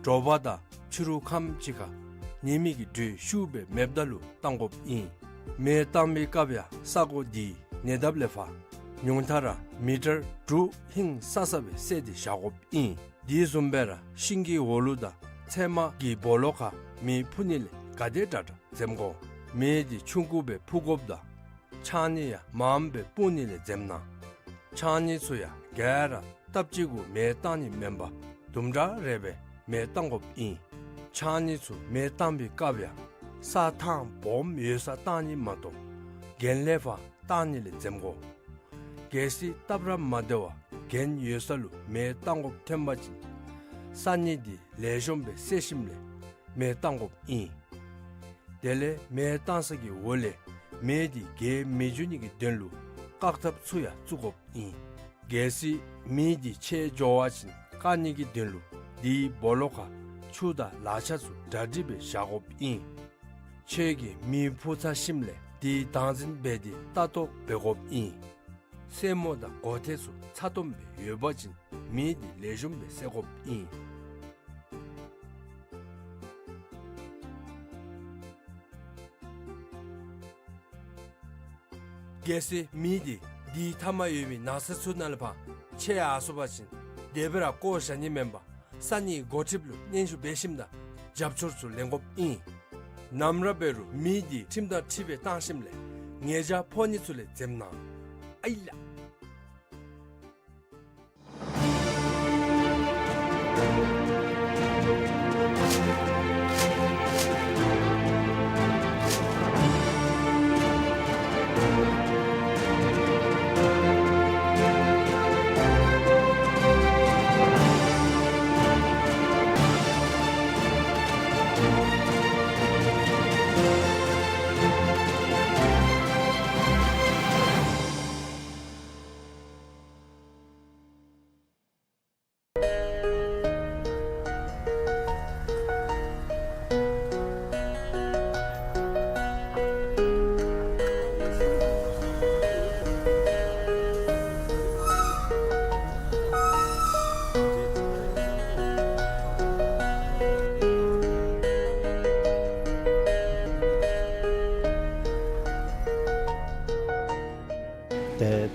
དྲོ་པ་དང་ཕྱི་རུ་ཁམས་ཅིག་ཁར་ཉི་མའི་གི་དྲོད་ཤུགས་སྦེ་མེདཔ་ད་ལུ་བཏང་དགོཔ་ཨིན། མེ་བཏང་བའི་སྐབས་ཡང་ས་གོ་འདི་ཉེ་འདབས་ལས་ཕར་ཉུང་མཐའ་ར་མི་ཊར་དྲུག་ཧིང་སང་ས་སྦེ་བསལ་ཏེ་བཞག་དགོཔ་ཨིན། དེ་བཟུམ་སྦེ་ར་ཤིང་གི་འོག་ལུ་དང་ཚལ་མ་གི་སྦོ་ལོགས་ཁར་མེ་འཕུ་ནི་ལས་ག་དེ་དྲག་དྲག་འཛེམ་དགོ། མེ་འདི་ཆུང་ཀུ་སྦེ་འཕུ་དགོཔ་དང་ཕྱགས་སྙིགས་ཡང་མངམ་སྦེ་སྤུངས་ནི་ལས་འཛེམ་གནང་། ཕྱགས་སྙིགས་ཚུ་ཡང་ག་ར་སྟབས་གཅིག་གུ་མེ་བཏང་ནི་མེན་པར་དུམ་གྲ་རེ་སྦེ་མེ་བཏང་དགོཔ་ཨིན། ཕྱགས་སྙིགས་ཚུ་མེ་བཏང་བའི་སྐབས་ཡང་ས་ཐང་སྦོམ་ཡོད་སར་བཏང་ནི་མ་གཏོགས་གྱེན་ལས་ཕར་བཏང་ནི་ལས་འཛེམ་དགོ། གལ་སྲིད་སྟབས་ར་མ་བདེ་བར་གྱེན་ཡོད་ས་ལུ་མེ་བཏང་དགོཔ་ཐོན་པ་ཅིན་ས་སྙིགས་འདི་ལེགས་ཤོམ་སྦེ་བསལ་ཞིནམ་ལས་མེ་བཏང་དགོཔ་ཨིན། དེ་ལས་མེ་བཏང་ས་གི་འོག་ལས་མེ་འདི་རྒྱས་མི་འགྱོ་ནི་གི་དོན་ལུ་བཀག་ཐབས་ཚུ་ཡང་བཙུགས་དགོཔ་ཨིན། གལ་སྲིད་མེ་འདི་ཆད་འགྱོ་བ་ཅིན་བཀག་ནི་གི་དོན་ལུ་དེའི་སྦོ་ལོགས་ཁར་ཆུ་དང་ལག་ཆ་ཚུ་གྲ་སྒྲིག་སྦེ་བཞག་དགོཔ་ཨིན། ཁྱོད་ཀྱིས་མེ་འཕུ་ཚར་ཞིནམ་ལས་དེ་བདག་འཛིན་འབད་དེ་ལྟ་རྟོག་འབད་དགོཔ་ཨིན། སེན་མོ་དང་མགོ་ཐད་ཚུ་ཚ་ཏོམ་སྦེ་ཡོད་པ་ཅིན་མེ་འདི་ལེགས་ཤོམ་སྦེ་བསད་དགོཔ་ཨིན། གལ་སྲིད་མེ་འདི་དེའི་མཐའ་མར་ཡོད་མི་ནགས་ཚལ་ཚུ་ནང་ལས་ཕར་ཆད་ཡར་སོང་པ་ཅིན་དེ་སྦེ་ར་བཀོ་བཞག་ནི་མེན་པར་ས་གནས་འགོ་ཁྲིདཔ་ལུ་སྙན་ཞུ་འབད་ཞིནམ་ད་རྒྱབ་སྐྱོར་ཚུ་ལེན་དགོཔ་ཨིན། ནམ་ར་འབད་རུང་མེ་འདི་ཁྲིམས་དང་འཁྲིལ་སྦེ་བཏང་ཞིནམ་ལས་ཉེས་བྱ་ཕོག་ནི་ཚུ་ལས་འཛེམ་གནང་། ཨའི་ལ།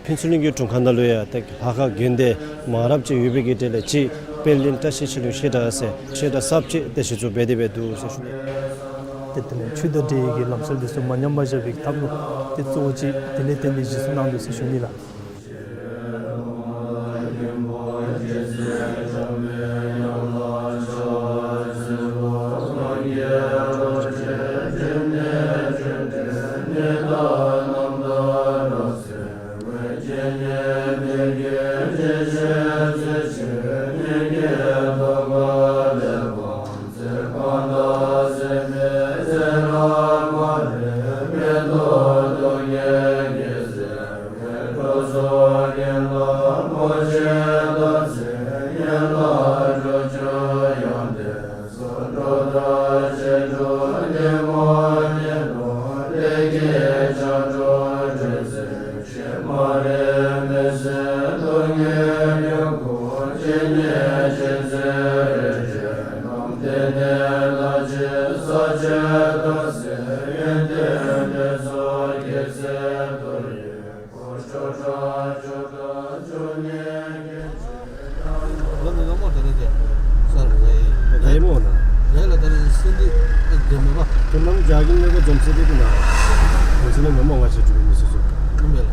ཕུན་ཚོགས་གླིང་གི་དྲུང་ཁག་ནང་ལུ་ཡང་ཏེ་ལྷ་ཁང་དགོན་སྡེ་མང་རབས་ཅིག་ཡོད་པའི་གི་གྲས་ལས་གཅིག་དཔལ་ལྡན་བཀྲ་ཤིས་ཆོས་གླིང་བཤད་གྲྭ་ཟེར་བཤད་གྲྭ་གསརཔ་ཅིག་ཏེ་གཞི་བཙུགས་འབད་དེ་འབད་འདུག་ཟེར་ཞུ་ནི། ཏེ་དེ་ལས་ཆོས་དང་འབྲེལ་བའི་གི་ལམ་སྲོལ་འདི་ཚུ་མ་ཉམས་པར་བཞག་པའི་ཐབས་ལུ་ཏེ་གཙོ་བོ་ཅིག་དེ་ལས་བརྟེན་ཏེ་གཞི་བཙུགས་གནང་འདུག་ཟེར་ཞུ་ནི་ལགས། ལོ་མི་ལོ་མོ་ད་ནི་དེ་སར་རེད། རེད་མོ་ན། རེད་ལ་ད་ནི་སེམས་འདི་ཨེ་རྒྱ་མེད་པ། དེ་ནམ་རྒྱ་གི་མེད་པ་འཛོམས་སེ་དེ་དེ་ན། འོ་ཟེར་ན་མེད་མོ་ང་ཆེ་གྲུབ་མི་སྲིད་སོ། ཨ་མེད་ལ།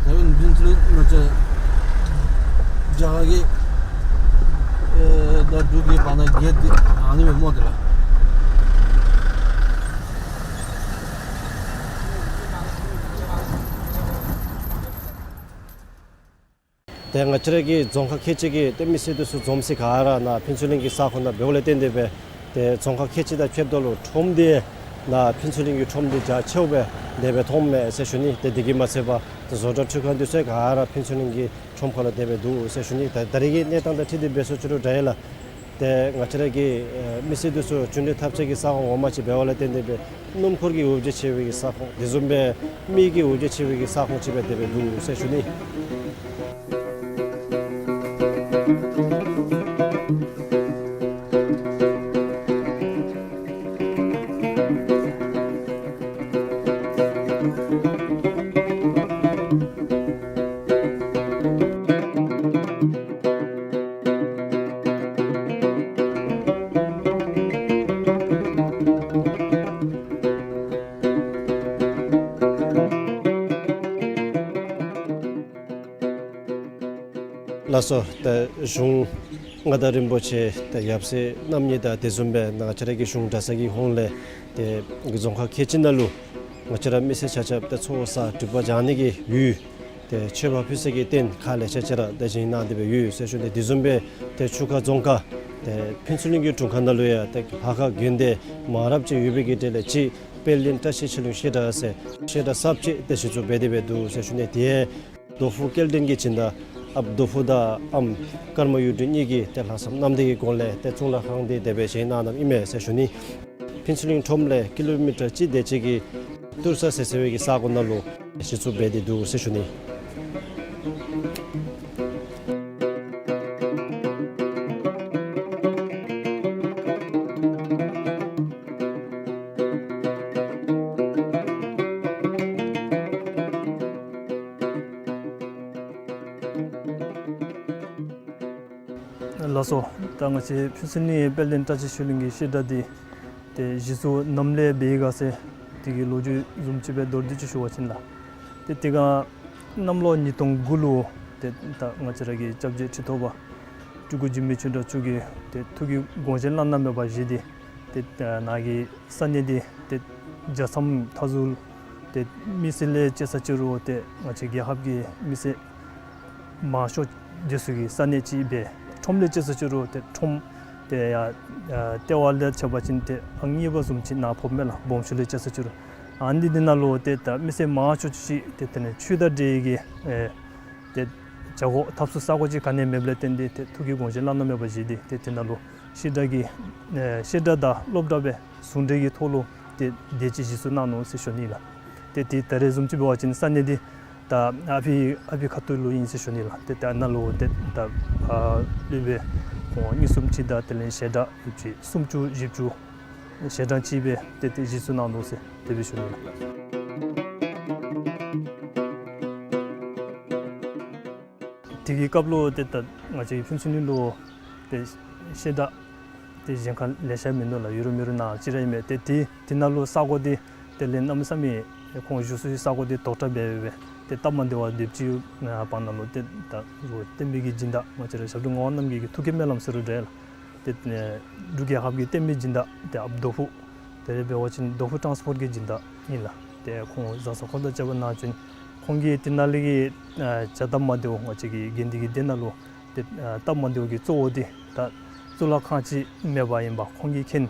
ད་རུང་འདི་ཚུ་ང་ཚོ་རྒྱ་གི་ཨེ་ད་འབྲུག་གི་བར་ན་བརྒལ་ཏེ་ཨ་ནི་མེད་མོ་དེ་ལ། ཏེ་ང་བཅས་ར་གི་རྫོང་ཁག་ཁལ་གཅིག་གི་ཏེ་མི་སེར་འདི་ཚུ་འཛོམས་སེ་ག་ར་ནཱ་ཕུན་ཚོགས་གླིང་གི་ས་ཁོངས་ནང་འབདཝ་ལས་བརྟེན་ཏེ་སྦེ་ཏེ་རྫོང་ཁག་ཁལ་གཅིག་དང་ཕྱདཔ་ད་ལུ་ཁྲོམ་འདི་ནཱ་ཕུན་ཚོགས་གླིང་གི་ཁྲོམ་འདི་རྒྱ་ཆེཝ་སྦེ་དེ་སྦེ་མཐོངམ་མས་ཟེར་ཞུ་ནི། ཏེ་དེ་གིས་མ་ཚད་པར་ཏེ་བཟོ་གྲྭ་འཕྲུལ་ཁང་འདི་ཚུ་ག་ར་ཕུན་ཚོགས་གླིང་གི་ཁྲོམ་ཁ་ལུ་དེ་སྦེ་འདུག་ཟེར་ཞུ་ནི། ད་ད་རེས་ཀྱི་གནས་སྟངས་དང་འཁྲིལ་ཏེ་འབད་སོང་ཅི་རུང་འདྲ་ཡི་ལགས། ཏེ་ང་བཅས་ར་གི་ཨེ་མི་སེར་འདི་ཚུ་གཅིག་འདྲེས་འཐབ་རྩོད་ཀྱི་ས་ཁོངས་ངོ་མ་ཅིག་འབདཝ་ལས་བརྟེན་ཏེ་སྦེ་སྣུམ་འཁོར་གྱི་འོ་བརྒྱལ་ཆེ་བའི་གི་ས་ཁོངས་དེ་བཟུམ་སྦེ་མི་གི་འོ་བརྒྱལ་ཆེ་བའི་གི་ས་ཁོངས་ཅིག་སྦེ་དེ་སྦེ་འདུག་ཟེར་ཞུ་ནི། ལགས་སོ། ད་གཞུང་མངའ་བདག་རིན་པོ་ཆེ་ད་ཡབ་སྲས་རྣམ་གཉིས་དང་དེ་བཟུམ་སྦེ་ང་བཅས་ར་གི་གཞུང་གྲྭ་ཚང་གི་ཧོངས་ལས་ཏེ་རྫོང་ཁག་ཁལ་གཅིག་ནང་ལུ་ང་བཅས་ར་མི་སེར་ཆ་ཁྱབ་ཏེ་ཚོགས་བསགས་སྒྲིབ་པ་སྦྱང་ནི་གི་ཡུལ་ཏེ་མཆོད་པ་ཕུལ་ས་གི་རྟེན་ཁག་ལེ་ཤ་ཅིག་ར་ཏེ་བཞེངས་གནང་སྟེ་སྦེ་ཡོད་ཟེར་ཞུ་ནི། དེ་བཟུམ་སྦེ་ཏེ་ཆུ་ཁ་རྫོང་ཁག་ཏེ་ཕུན་ཚོགས་གླིང་གི་དྲུང་ཁག་ནང་ལུ་ཡང་ཏེ་ལྷ་ཁང་དགོན་སྡེ་མང་རབས་ཅིག་ཡོད་པའི་གི་གྲས་ལས་གཅིག་དཔལ་ལྡན་བཀྲ་ཤིས་ཆོས་གླིང་བཤད་གྲྭ་ཟེར་བཤད་གྲྭ་གསརཔ་ཅིག་ཏེ་གཞི་བཙུགས་འབད་དེ་སྦེ་འདུག་ཟེར་ཞུ་ནི། དེ་རྡོ་ཕུ་སྐལ་ལྡན་གྱི་སྦྱིན་བདག་ཨཔ་རྡོ་ཕུ་དང་ཨམ་ཀརྨ་གཡུ་སྒྲོན་གཉིས་ཀྱིས་ཏེ་ལྷག་བསམ་རྣམ་དག་གི་སྒོ་ལས་ཏེ་གཙུག་ལག་ཁང་འདི་དེ་སྦེ་བཞེངས་གནང་གནངམ་ཨིན་མས་ཟེར་ཞུ་ནི། ཕུན་ཚོགས་གླིང་ཁྲོམ་ལས་ཀི་ལོ་མི་ཊར་གཅིག་དེ་ཅིག་གི་ཏུར་ས་ཟེར་ཟེར་བའི་གི་ས་གོ་ནང་ལུ་གཞི་བཙུགས་འབད་དེ་འདུག་ཟེར་ཞུ་ནི། ལགས་སོ། ད་ང་བཅས་ཕུན་ཚོགས་གླིང་དཔལ་ལྡན་བཀྲ་ཤིས་ཆོས་གླིང་གི་བཤད་གྲྭ་འདི་ཏེ་གཞི་བཙུགས་ནམ་ལས་འབད་ཡི་ག་ཟེར་དེ་གི་ལོ་རྒྱུས་བཟུམ་ཅིག་སྦེ་མདོར་བསྡུས་ཅིག་ཞུ་བ་ཅིན་ལགས། ཏེ་དེ་སྒང་གནམ་ལོ་ཉིས་སྟོང་དགུ་ལུ་ཏེ་ད་ང་བཅས་ར་གི་སྐྱབས་རྗེ་ཁྲི་ཐོག་པ་སྤྲུལ་སྐུ་འཇིགས་མེད་ཆོས་གྲགས་མཆོག་གིས་ཏེ་ཐུགས་ཀྱི་དགོངས་བཞེད་བླ་ན་མེད་པ་བཞེས་ཏེ་ཏེ་ནཱ་གི་ས་གནས་འདི་ཏེ་རྒྱལ་མཚམས་མཐའ་ཟུར་ཏེ་མི་སེར་ལས་ཅིག་ཟེར་ཅི་རུང་ཏེ་ང་བཅས་རྒྱལ་ཁབ་ཀྱི་མི་སེར་མང་ཤོས་འདི་ཚུ་གི་ས་གནས་ཅིག་སྦེ་ཁྲོམ་ལས་ཅིག་ཟེར་ཅི་རུང་ཏེ་ཁྲོམ་ཏེ་ཡ་ལྟེ་བ་ལས་ཕྱེ་བ་ཅིན་ཏེ་ཨང་གཉིས་པ་བཟུམ་ཅིག་ནཱ་ཕོགཔ་མས་ལགས། སྦོམ་ཤོས་ལས་ཅིག་ཟེར་ཅི་རུང་ཨ་ནི་འདི་ནང་ལུ་ཏེ་ད་མི་སེར་མང་ཤོས་ཅིག་ཏེ་དེ་ལས་ཆོས་དང་འབྲེལ་གྱི་ཨེ་ཏེ་བྱ་སྒོ་འཐབ་ས་ས་གོ་ཅིག་ག་ནི་མེདཔ་ལས་བརྟེན་ཏེ་ཏེ་ཐུགས་ཀྱི་དགོངས་བཞེད་བླ་ན་མེད་པ་བཞེས་ཏེ་ཏེ་དེ་ནང་ལུ་བཤད་གྲྭ་གི་ཨེ་བཤད་གྲྭ་དང་སློབ་གྲྭ་སྦེ་ཟུང་འབྲེལ་གྱི་ཐོག་ལུ་ཏེ་དེ་ཅིག་གཞི་བཙུགས་གནང་ནུག་ཟེར་ཞུ་ནི་ལགས། ཏེ་དེ་ད་རེས་བཟུམ་ཅིག་འབད་བ་ཅིན་ས་གནས་འདི་ད་ཨ་ཕི་ཨ་ཕི་ཁ་ཐུག་ལུ་ཨིན་ཟེར་ཞུ་ནི་ལགས། ཏེ་ད་ནཱ་ལུ་ཏེ་ད་ཨ་སློབ་དཔོན་ཁོང་གཉིས་གསུམ་ཅིག་དང་དེ་ལས་བཤད་གྲྭ་ཡོད་ཅིག་སུམ་ཅུ་བཞི་བཅུ་ ཞལ་གྲངས་ཅིག་སྦེ་ཏེ་ཏེ་གཞི་བཙུགས་གནང་དོ་ཟེར་དེ་སྦེ་ཞུ་ནི་ལགས། དེ་གི་སྐབས་ལུ་ཏེ་ད་ང་བཅས་ཀྱི་ཕུན་ཚོགས་གླིང་ལུ་ཏེ་བཤད་གྲྭ་ཏེ་གཞན་ཁར་ལེ་ཤ་མིན་འདུག་ལགས། ཡོད་རུང་མེད་རུང་ནང་གཅིག་ར་ཨིན་མས། ཏེ་དེ་དེ་ནང་ལུ་ས་གོ་འདི་དེ་ལས་གནམ་མེད་ས་མེད་ཁོང་བཞུགས་ས་གི་ས་གོ་འདི་དོག་དྲགས་སྦེ་སྦེ་ཏེ་སྟབས་མ་བདེཝ་སྡེབ་ཅིག་ཡོད། ཨ་བར་ན་ལུ་ཏེ་ད་བསྟན་པའི་གི་སྦྱིན་བདག་ང་བཅས་ར་ཞབས་དྲུང་ངག་དབང་རྣམ་རྒྱལ་གྱི་ཐུགས་བསྐྱེད་སྨོན་ལམ་ཟེར་རུང་འདྲ་ལགས། ཏེ་ཨེ་འབྲུག་རྒྱལ་ཁབ་ཀྱི་བསྟན་པའི་སྦྱིན་བདག་ཏེ་ཨཔ་རྡོ་ཕུ་དེ་ལས་འབད་བ་ཅིན་རྡོ་ཕུ་ཊཱནསི་པོརཊ་གི་སྦྱིན་བདག་ཨིན་ལགས། ཏེ་ཁོང་བཟའ་ཚང་འཁོར་དང་བཅས་པ་ནང་བྱོན། ཁོང་གིས་དེ་ནང་ལས་ཀྱི་ཨ་བྱ་སྟབས་མ་བདེཝ་ང་བཅས་ཀྱི་དགེ་འདུན་གྱི་སྡེ་ནང་ལུ་ཏེ་ཨ་སྟབས་མ་བདེཝ་གི་གཙོ་བོ་འདི་ད་གཙུག་ལག་ཁང་ཅིག་མེདཔ་ཨིནམ་ཁོང་གིས་མཁྱེན།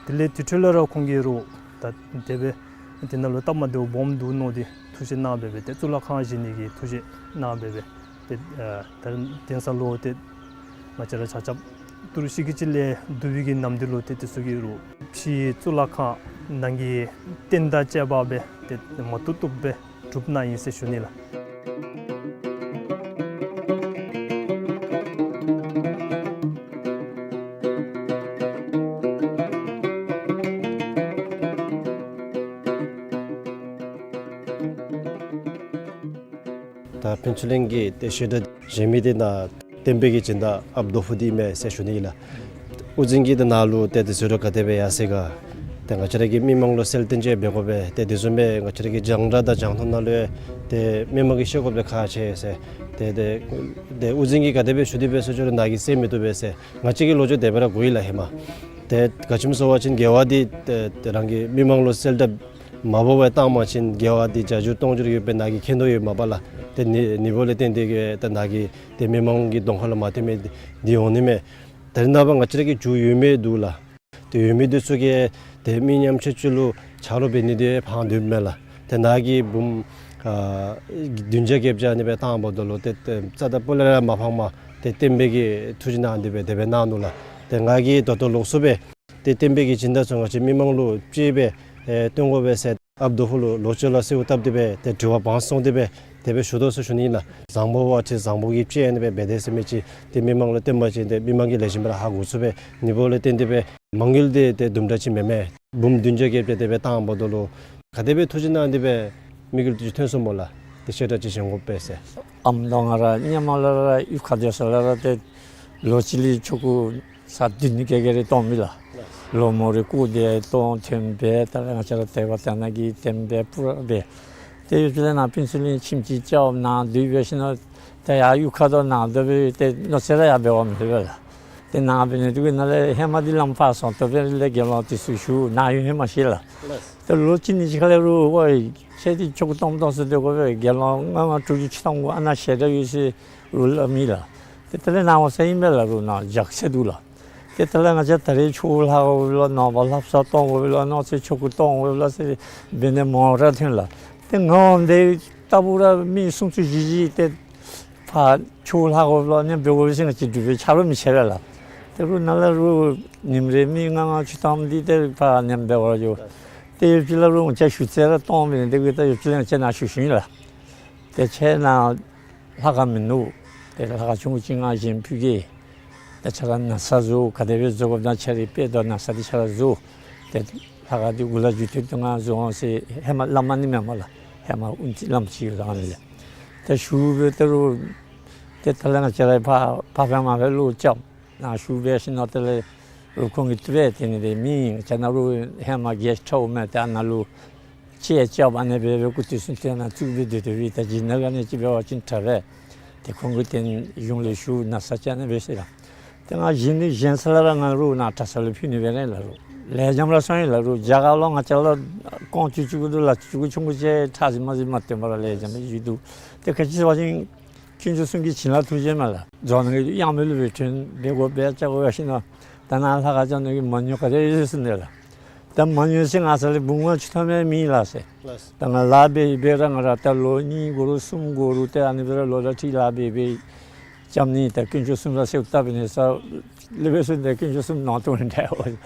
དེ་ལས་དེ་འཕྲོ་ལས་ར་ཁོང་གིས་རུང་ད་དེ་སྦེ་དེ་ནང་ལུ་སྟབས་མ་བདེཝ་སྦོམ་འདུག་མནོ་སྟེ་ཐུགས་བཞེད་གནང་སྦེ་སྦེ་ཏེ་གཙུག་ལག་ཁང་བཞེངས་ནི་གི་ཐུགས་བཞེད་གནང་སྦེ་སྦེ་ཏེ་ཨ་ད་དེང་སང་ལུ་ཏེ་ང་བཅས་ར་ཆ་ཁྱབ་ཏི་རུ་ཤི་ཀི་ཅིག་ལས་བསྡུ་བའི་གི་ནམ་དུས་ལུ་ཏེ་དེ་ཚུ་གིས་རུང་ཕྱིའི་གཙུག་ལག་ཁང་ནང་གི་རྟེན་དང་བཅས་པ་སྦེ་ཏེ་མ་བཏུབ་བཏུབ་སྦེ་གྲུབ་ནི་ཨིན་ཟེར་ཞུ་ནི་ལགས། ད་ཕུན་ཚོགས་གླིང་གི་ཏེ་བཤད་གྲྭ་བཞེངས་མི་འདི་ནཱ་བསྟན་པའི་གི་སྦྱིན་བདག་ཨཔ་རྡོ་ཕུ་འདི་མས་ཟེར་ཞུ་ནི་ཨིན་ལགས། དབུ་འཛིན་གྱིས་ཏེ་ནཱ་ལུ་ཏེ་དེ་ཟེར་རུང་ག་དེ་སྦེ་ཡར་སོང་ག། ཏེ་ང་བཅས་ར་གི་མི་མང་ལུ་གསལ་སྟོན་ཅིག་འབད་དགོ་པས། ཏེ་དེ་བཟུམ་སྦེ་ང་བཅས་ར་གི་རྒྱང་བསྒྲགས་དང་རྒྱང་མཐོང་ནང་ལུ་ཏེ་མི་མང་གིས་ཤེས་དགོཔ་ཁག་ཆེ་ཟེར། ཏེ་ཏེ་ཏེ་དབུ་འཛིན་གྱིས་ག་དེ་སྦེ་ཞུ་སྟེ་སྦེ་ཟེར་ཞུ་རུང་ནཱ་གིས་གསན་མི་བཏུབ་པས་ཟེར། ང་བཅས་ཀྱི་ལོ་རྒྱུས་དེ་སྦེ་ར་གོ་ཡི་ལགས་ཧེ་མ། ཏེ་ག་ཅི་སྨོ་ཟེར་བ་ཅིན་དགེ་བ་འདི་ཏེ་ཏེ་རང་གི་མི་མང་ལུ་གསལ་བསྒྲགས་མ་འབད་བར་བཏང་བ་ཅིན་དགེ་བ་འདི་བརྒྱ་འགྱུར་སྟོང་འགྱུར་ཡོདཔ་སྦེ་ནཱ་གིས་མཁྱེན་དོ་ཡོདཔ་མས་པ་ལགས། ཏེ་ནི་ནི་བོ་ལས་བརྟེན་ཏེ་གིས་ཏེ་ནཱ་གིས་ཏེ་མི་མང་གི་གདོང་ཁ་ལུ་མ་ཐོན་མི་འདི་འོང་ནི་མས། ད་རེས་ནངས་པ་ང་བཅས་ར་གི་རྒྱུ་ཡོད་མི་འདུག་ལགས། ཏེ་ཡོད་མི་འདི་ཚུ་གིས་ཏེ་མི་ཉམ་ཆུང་ཚུ་ལུ་ཆ་རོགས་འབད་ནི་འདི་ཕངས་དོ་མས་ལགས། ཏེ་ནཱ་གིས་འབུམ་ཨ་བདུན་བརྒྱ་བརྒྱད་བརྒྱ་ཨ་ནི་སྦེ་བཏང་འབདཝ་ད་ལུ་ཏེ་ཏེ་རྩ་དང་སྤུ་ལས་ར་མ་ཕངས་མས། ཏེ་བསྟན་པའི་གི་ཐུགས་བཞེད་གནང་སྟེ་སྦེ་དེ་སྦེ་གནང་ནུག་ལགས། ཏེ་ང་གིས་ད་ལྟོ་ལོགས་སུ་སྦེ་ཏེ་བསྟན་པའི་གི་སྦྱིན་བདག་ཚུ་ང་བཅས་མི་མང་ལུ་ཅིག་སྦེ་ཨེ་སྟོན་དགོ་པས་ཟེར་ཨཔ་རྡོ་ཕུ་ལུ་ལོག་སྤྱོད་ལ་གསོལཝ་བཏབ་སྟེ་སྦེ་ཏེ་དྲི་བ་བང་སོང་སྟེ་སྦེ་དེ་སྦེ་ཞུ་དོ་ཟེར་ཞུ་ནི་ཨིན་ལགས། བཟང་པོ་བ་ཅིན་བཟང་པོ་གིས་སྤྱད་ཨ་ནི་སྦེ་འབད་དེས་ཟེར་མི་ཅིག་ཏེ་མི་མང་ལུ་སྟོན་པ་ཅིན་ཏེ་མི་མང་གིས་ལེགས་ཤོམ་སྦེ་ར་ཧ་གོ་ཚུགས་པས། ནི་བོ་ལས་བརྟེན་ཏེ་སྦེ་མ་དངུལ་འདི་ཏེ་དུམ་གྲ་ཅིག་མེན་མས། འབུམ་བདུན་བརྒྱ་བརྒྱད་བརྒྱ་དེ་སྦེ་བཏང་འབདཝ་ད་ལུ་ག་དེ་སྦེ་ཐུགས་བཞེད་གནང་སྟེ་སྦེ་དམིགས་ཡུལ་འདི་ཐོན་སོང་སྨོ་ལགས། ཏེ་བཤད་གྲྭ་ཅིག་བཞེངས་དགོ་པས་ཟེར། ཨམ་ད་ང་ར་སྔོན་མ་ལས་ར་གཡུས་ཁར་སྡོད་ས་ལས་ར་ཏེ་ལོ་གཅིག་ལས་ཆོ་ག་ས་བདུན་ནི་ག་ག་ར་གཏང་མས་ལགས། ལོ་མོ་རེ་སྐུ་དེ་གཏང་ཐོན་སྦེ་ད་རེས་ང་བཅས་ར་དད་པ་དད་ན་གི་བསྟན་པའི་སྤུ་ར་འབད། ཏེ་ཡུདཔ་ཅིག་ལས་ནཱ་ཕུན་ཚོགས་གླིང་ཁྱིམ་ཅིག་རྐྱབ་ནཱ་སྡོད་སྦེ་ཞིནམ་ད་ཡར་གཡུས་ཁར་དང་ནཱ་སྡོད་སྦེ་ཏེ་ལོ་ཚད་ར་ཡར་འབད་བ་མེད་པས་ལགས། ཏེ་ནཱ་འབད་ནི་འདི་གིས་ནཱ་ལས་ཧེ་མ་འདི་ལམ་ཕར་སོང་སྟེ་སྦེ་ལས་དགེ་སློང་དེ་ཚུ་ཞུ་ནཱ་ཡོད་ཧེ་མ་ཤེས་ལགས། ལགས། ཏེ་ལོ་གཅིག་གཉིས་ཅིག་ཁ་ལས་རུང་ཝའི་ཁྱེད་འདི་ཆོ་ག་གཏང་གཏང་ས་སྡོད་དགོ་པས། དགེ་སློང་ལྔ་ལྔ་དྲུག་ཅུ་ཅིག་གཏང་དགོ། ཨ་ནཱ་ཞལ་གྲངས་ཡོད་ཟེར་རུང་སླབ་མས་ལགས། ཏེ་དེ་ལས་ནཱ་འོང་ས་ཨིན་པས་ལགས། རུང་ནཱ་རྒྱགས་ཚད་འདུག་ལགས། ཏེ་དེ་ལས་ང་བཅས་ད་རེས་ཆོས་ལྷབ་དགོ་པས་ལགས། ནངས་པ་ལྷ་བསངས་གཏང་དགོ་པས་ལགས། གནངས་ཚེ་ཆོ་ག་གཏང་དགོ་པས་ལགས་ཟེར་འབད་ནི་མང་ར་ཐོན་ལགས། ཏེ་ང་འོང་དེ་ལྟ་བུ་ར་མི་སུམ་ཅུ་བཞི་བཞི་ཏེ་ཕར་ཆོས་ལྷབ་དགོ་པས་ལགས། ཨ་ནི་འབད་དགོ་པས་ཟེར་ང་བཅས་འབྲུག་པའི་ཆ་རོགས་མི་ཆེ་བས་ལགས། ཏེ་རུང་ནཱ་ལས་རུང་ཉིནམ་རེ་མི་ལྔ་ལྔ་ཅིག་གཏངམ་འདི་ཏེ་ཕར་ཨ་ནི་འབད་བར་འགྱོ། ཏེ་ཡུདཔ་ཅིག་ལས་རུང་ང་བཅས་ཞུ་ཚད་ར་གཏངམ་འབད་ནི་འདི་གིས་ད་ཡུདཔ་ཅིག་ལས་ང་བཅས་ནཱ་ཞུ་ཞུཝ་ཨིན་ལགས། ཏེ་ཁྱེད་ནཱ་ལྷ་ཁང་མིན་འདུག། ཏེ་ལྷ་ཁང་ཆུང་ཀུ་ཅིག་ང་བཞེངས་ཕུལ་གེ། ཏེ་ཁྱེད་ར་ན་བཟའ་བཟོ། ག་དེ་སྦེ་བཟོ་དགོཔ་ད་ཁྱེད་རའི་དཔེ་དང་ན་བཟའ་འདི་ཁྱེད་ར་བཟོ། ཏེ་ལྷ་ཁང་འདི་གུ་ལས་མཇུག་མཐུད་དེ་ང་བཟོ་འོང་ཟེར་ཧེ་མ་སླབ་མ་ནི་མེན་མས་ལགས། ཧེ་མ་ཨུན་ཙི་སླབ་མི་ཅིག་ཡོད་ལགས། ཨ་ནི་ལས་ཏེ་ཞུ་སྦེ་ཏེ་རུང་ཏེ་དེ་ལས་ང་བཅས་ར་ཕར་ཕར་ཕར་མར་མར་སྦེ་ལོག་རྐྱབ། ནཱ་ཞུ་སྦེ་ཞིནམ་དེ་ལས་རུང་ཁོང་གིས་དེ་སྦེ་དེ་ནི་དེ་མི་ང་བཅས་ནཱ་རུང་ཧེ་མ་གེསཊ་ཧའུསི་མས། ཏེ་ཨ་ནཱ་ལུ་ཅིག་རྐྱབ་ཨ་ནི་སྦེ་སྦེ་སྐུ་དུས་སུ་ཏེ་ནཱ་བཙུགས་སྦེ་སྡོད་སྡོད་པའི་ད་ཇི་ནང་ག་ནི་ཅིག་འབད་བ་ཅིན་དྲག་པས། ཏེ་ཁོང་གིས་ཏེ་གཞུང་ལས་ཞུ་ན་བཟའ་ཅིག་ཨ་ནི་སྦེ་ཟེར་ལགས། ཏེ་ང་བཞེངས་ནི་བཞེངས་ས་ལས་ར་ང་རུང་ནཱ་གྲྭ་ས་ལུ་ཕུལ་ནི་སྦེ་ར་ཨིན་ལགས། རུང་ལེགས་ཤོམ་ར་སོང་ཡི་ལགས། རུང་རྒྱ་གར་ལུ་ང་བཅས་ལུ་ཀོང་ཆུང་ཆུང་ཀུ་འདི་ལགས། ཆུང་ཀུ་ཆུང་ཀུ་ཅིག་ཁྲ་ཟིང་མ་ཟིང་མ་སྟོན་པར་ལེགས་ཤོམ་སྦེ་བཞུགས་འདུག། ཏེ་ག་ཅི་ཟེར་བ་ཅིན་དཀོན་མཆོག་གསུམ་གྱི་བྱིན་རླབས་ཐུགས་རྗེ་མས་ལགས། རྫོང་ནང་གི་གཡང་མེ་ལུ་སྦེ་ཐོན་འབད་དགོ་འབད་རྐྱབ་དགོ་ཞིནམ་ད་ནཱ་ལྷ་ཁང་རྐྱབ་ནི་གི་མ་དངུལ་ག་དེ་ཡོད་ཟེར་ནི་ལགས། ད་མ་དངུལ་ཟེར་ང་ས་ལས་འབུམ་ལྔ་བཅུ་ཐམ་ཡང་མེད་ལགས་ཟེར། ལགས། ད་ང་ལཱ་འབད་འབད་ར་ང་ར་ད་ལོ་གཉིས་འགོར་རུང་གསུམ་འགོར་རུང་ཏེ་ཨ་ནི་སྦེ་ར་ལོ་ལ་ཁྲི་ལཱ་འབད་འབད་རྐྱབ་ནི། ད་དཀོན་མཆོག་གསུམ་ར་གསོལཝ་བཏབ་ནི་ས་ལས་འབད་ས་ཏེ་དཀོན་མཆོག་གསུམ་ནང་དོག་ནི་འདྲ་བ།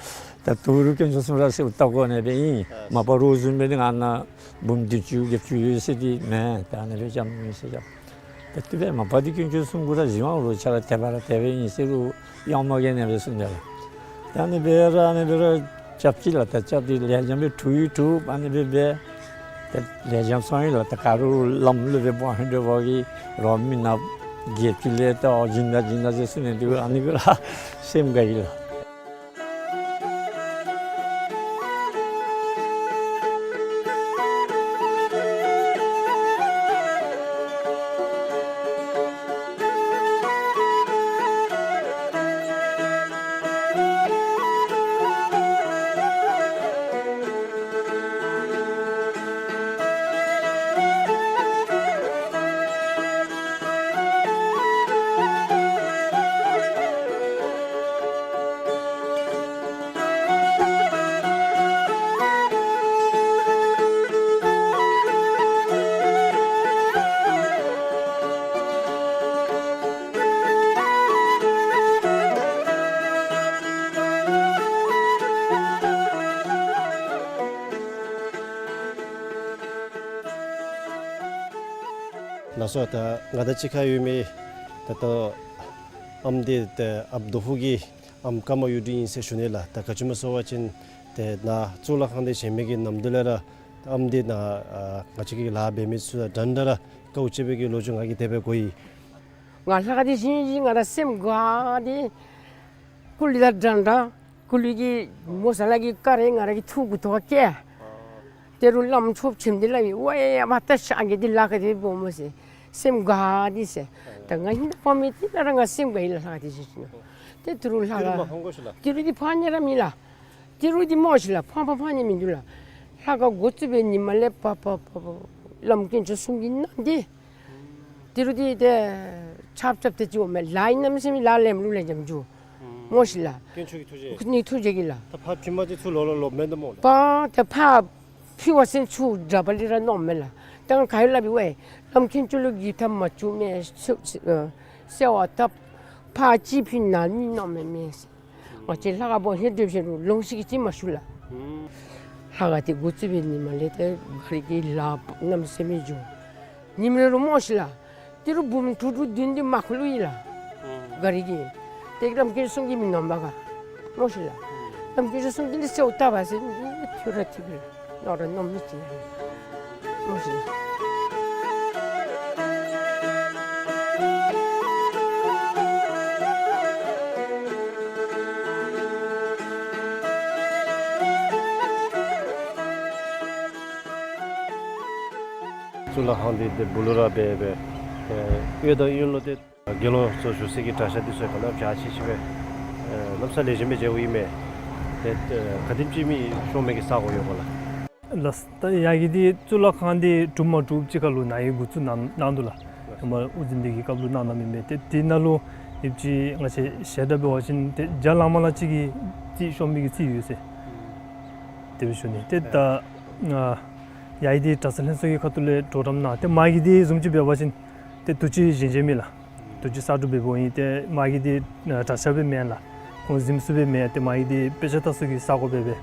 ད་ད་རུང་དཀོན་མཆོག་གསུམ་ར་གསོལཝ་བཏབ་དགོ་ནི་སྦེ་ཨིན། ཨ་མ་པ་རོགས་བཟུམ་སྦེ་ནི་ང་ནཱ་འབུམ་བདུན་ཅུ་བརྒྱད་ཅུ་ཡོད་ཟེར་འདི་མེན། ད་ཨ་ནི་སྦེ་རྐྱབ་མི་ཟེར་རྐྱབ། ད་དེ་སྦེ་མ་པ་འདི་དཀོན་མཆོག་གསུམ་གུ་ར་གཟིགས་དབང་རུང་ཁྱེད་ར་དད་པ་ར་དད་པ་ཨིན་ཟེར་རུང་གཡོག་མ་གིས་ཨ་ནི་སྦེ་གསུངས་ནི་ལགས། ད་ཨ་ནི་སྦེ་ར་ཨ་ནི་སྦེ་ར་ རྐྱབ་ཅི་ལགས། ད་རྐྱབ་སྟེ་ལེགས་ཤོམ་སྦེ་འཐུ་ཡི་འཐུ་ཨ་ནི་སྦེ་འབད། ད་ལེགས་ཤོམ་སོང་ཡི་ལགས། ད་ག་ར་ལམ་ལུ་སྦེ་འབག་ཧེང་འདྲ་བ་གི་རོགས་མི་ནག་བརྒྱད་ཅུ་ལས་ད་འོ་བྱིན་ད་བྱིན་ད་ཟེར་ཟེར་ནི་འདུག། ཨ་ནི་གུ་ར་སེམས་དགའ་ཡི་ལགས། ལགས་སོ། ད་ང་དང་གཅིག་ཁར་ཡོད་མི་ད་ལྟོ་ཨམ་འདི་ཏེ་ཨཔ་རྡོ་ཕུག་གི་ཨམ་ཀརྨ་གཡུ་སྒྲོན་ཨིན་ཟེར་ཞུ་ནི་ལགས། ད་ག་ཅི་སྨོ་ཟེར་བ་ཅིན་ཏེ་ནཱ་གཙུག་ལག་ཁང་འདི་བཞེངས་མི་གི་ནམ་དུས་ལས་ར་ཨམ་འདི་ནཱ་ཨ་ང་བཅས་ཀྱི་ལཱ་འབད་མི་ཚུ་དང་འདྲན་འདྲ་ར་དཀའཝ་སྤྱད་པའི་གི་ལོ་རྒྱུས་ང་གིས་དེ་སྦེ་གོ་ཡི། ང་ལྷ་ཁང་འདི་བཞེངས་བཞེངས་ང་ར་སེམས་དགའ་སྟེ་ཀུ་ལི་དང་འདྲན་འདྲ་ཀུ་ལི་གི་མོ་ས་ལ་གི་ཀ་རེ་ང་ར་གི་ཐུགས་གུ་ཐོག་ཁར་བཀལ། ཏེ་རུང་བླམ་ཆོསཔ་ཆེན་པོ་འདི་ལུ་ཡང་ཝའེ་ཨ་བ་ད་ཤ་གི་འདི་ལཱ་ཁག་འདི་སྦོམ་སྨོ་ཟེར་སེམས་དགའ་སྟེ་ཟེར། ད་ང་ཧིང་ད་ཕ་མེས་འདི་ནང་ར་ང་སེམས་དགའ་ཡི་ལགས། ལྷ་ཁང་འདི་བཞེངས་བཞེངས་ནུག། ཏེ་ཏི་རུ་ལྷ་ཏི་རུ་མ་ཁང་གོ་ཤི་ལགས། ཏི་རུ་འདི་ཕར་ཉེ་ར་མེད་ལགས། ཏི་རུ་འདི་སྨོ་ཤི་ལགས། ཕར་ཕར་ཕར་ཉེ་མིན་འདུག་ལགས། ལྷ་ཁང་འགོ་བཙུགས་པའི་ཉིནམ་ལས་ཕར་ཕར་ཕར་ཕར་བླམ་དཀོན་མཆོག་གསུང་གི་ནང་འདི་ཏི་རུ་འདི་ཏེ་ཆབ་ཆབ་ཏེ་ཅིག་འོང་མས། ལཱ་ཨིན་ན་མི་ཟེར་མི་ལཱ་ལེམ་ལུ་ལེ་འཇམ་འགྱོ་སྨོ་ཤི་ལགས། དཀོན་མཆོག་གི་ཐུགས་རྗེ། ནི་ཐུགས་རྗེ་གིས་ལགས། ད་ཕར་བྱེ་མ་ཅིག་ཚུར་ལོག་ལོག་ལོག་མེན་ད་སྨོ་ལགས། ཕར་ཏེ་ཕར་ཕི་བ་སེན་ཚུར་དྲག་པ་ལས་ར་ནོར་མས་ལགས། ད་ང་ག་ཡོད་སླབ་ཨིན་ཝའེ། བླམ་དཀོན་མཆོག་ལུ་གི་ཐ་མ་བཅུག་མས། ཨ་གསོལ་བ་བཏབ། ཕར་ཅིག་ཕི་ནཱ་མི་ནོར་མས་མས། ང་བཅས་ལྷ་ཁང་འབོ་ཧེ་སྡོད་ཞིནམ་ལུ་ལོང་ཤིག་གི་ཅིག་མ་ཞུ་ལགས། ལྷ་ཁང་འདི་འགོ་བཙུགས་པའི་ཉིནམ་ལས་ཏེ་ག་རི་གི་ལཱ་གནམ་མེད་ས་མེད་འགྱོ། ཉིནམ་རེ་རུ་སྨོ་ཤི་ལགས། ཏི་རུ་འབུམ་དྲུག་དྲུག་བདུན་བདུན་མ་ཁུ་ལུ་ཡི་ལགས། ག་རི་གི་ཏེ་བླམ་དཀོན་མཆོག་གསུང་གི་མི་ནོར་མ་ག་སྨོ་ཤི་ལགས། བླམ་དཀོན་མཆོག་གསུང་གི་འདི་གསོལཝ་བཏབ་པ་ཟེར་འདི་ཐོས་ར་ཐོས་པས། ནོར་ར་ནོར་མི་ཅིག་ཡང་མེད་ཟེར། གཙུག་ལག་ཁང་འདི་ཏེ་སྦུག་ལུ་ར་སྦེ་སྦེ་ཨེ་གཡས་དང་གཡོན་ལུ་ཏེ་དགེ་སློང་ཚུ་བཞུགས་ས་གི་གྲྭ་ཤག་འདི་ཚུ་ག་ནི་བ་ཅིག་ཅིག་སྦེ་ཨེ་ལམ་སང་ལེགས་ཤོམ་སྦེ་མཇལཝ་ཨིན་མས། ཏེ་ཨེ་ག་དེམ་ཅིག་མི་ཤོང་མི་གི་ས་གོ་ཡོད་ག་ལགས། ལགས། ད་ཡ་གི་འདི་གཙུག་ལག་ཁང་འདི་གྲུབ་མ་གྲུབ་ཅིག་ཁར་ལུ་ནཱ་གིས་འགོ་བཙུགས་གནང་གནང་འདུག་ལགས། ཧེ་མ་དབུ་འཛིན་འདི་གི་སྐབས་ལུ་གནང་གནངམ་ཨིན་མས། ཏེ་དེ་ནང་ལུ་ཡོདཔ་ཅིག་ང་བཅས་ཞལ་གྲངས་འབད་བ་ཅིན་ཏེ་བརྒྱ་ལང་མ་ལང་ཅིག་གི་རྩིས་ཤོང་མི་གི་རྩིས་ཡོད་ཟེར། དེ་སྦེ་ཞུ་ནི། ཏེ་ད་ཨ་ཡ་གི་འདི་གྲྭ་ཚང་ལྷན་ཚོགས་ཀྱི་ཁ་ཐུག་ལས་གྲོགས་རམ་གནང་། ཏེ་མ་གི་འདི་བཟུམ་ཅིག་འབད་བ་ཅིན་ཏེ་དུས་ཅི་བཞེངས་བཞེངསམ་ཨིན་ལགས། དུས་ཅི་གསར་སྒྲུབ་འབདཝ་ཨིན། ཏེ་མ་གི་འདི་ཨ་གྲྭ་ཤག་སྦེ་མེན་ལགས། ཁོང་གཟིམ་ས་སྦེ་མེན། ཏེ་མ་གི་འདི་དཔེ་ཆ་ལྟ་ས་གི་ས་གོ་སྦེ་སྦེ།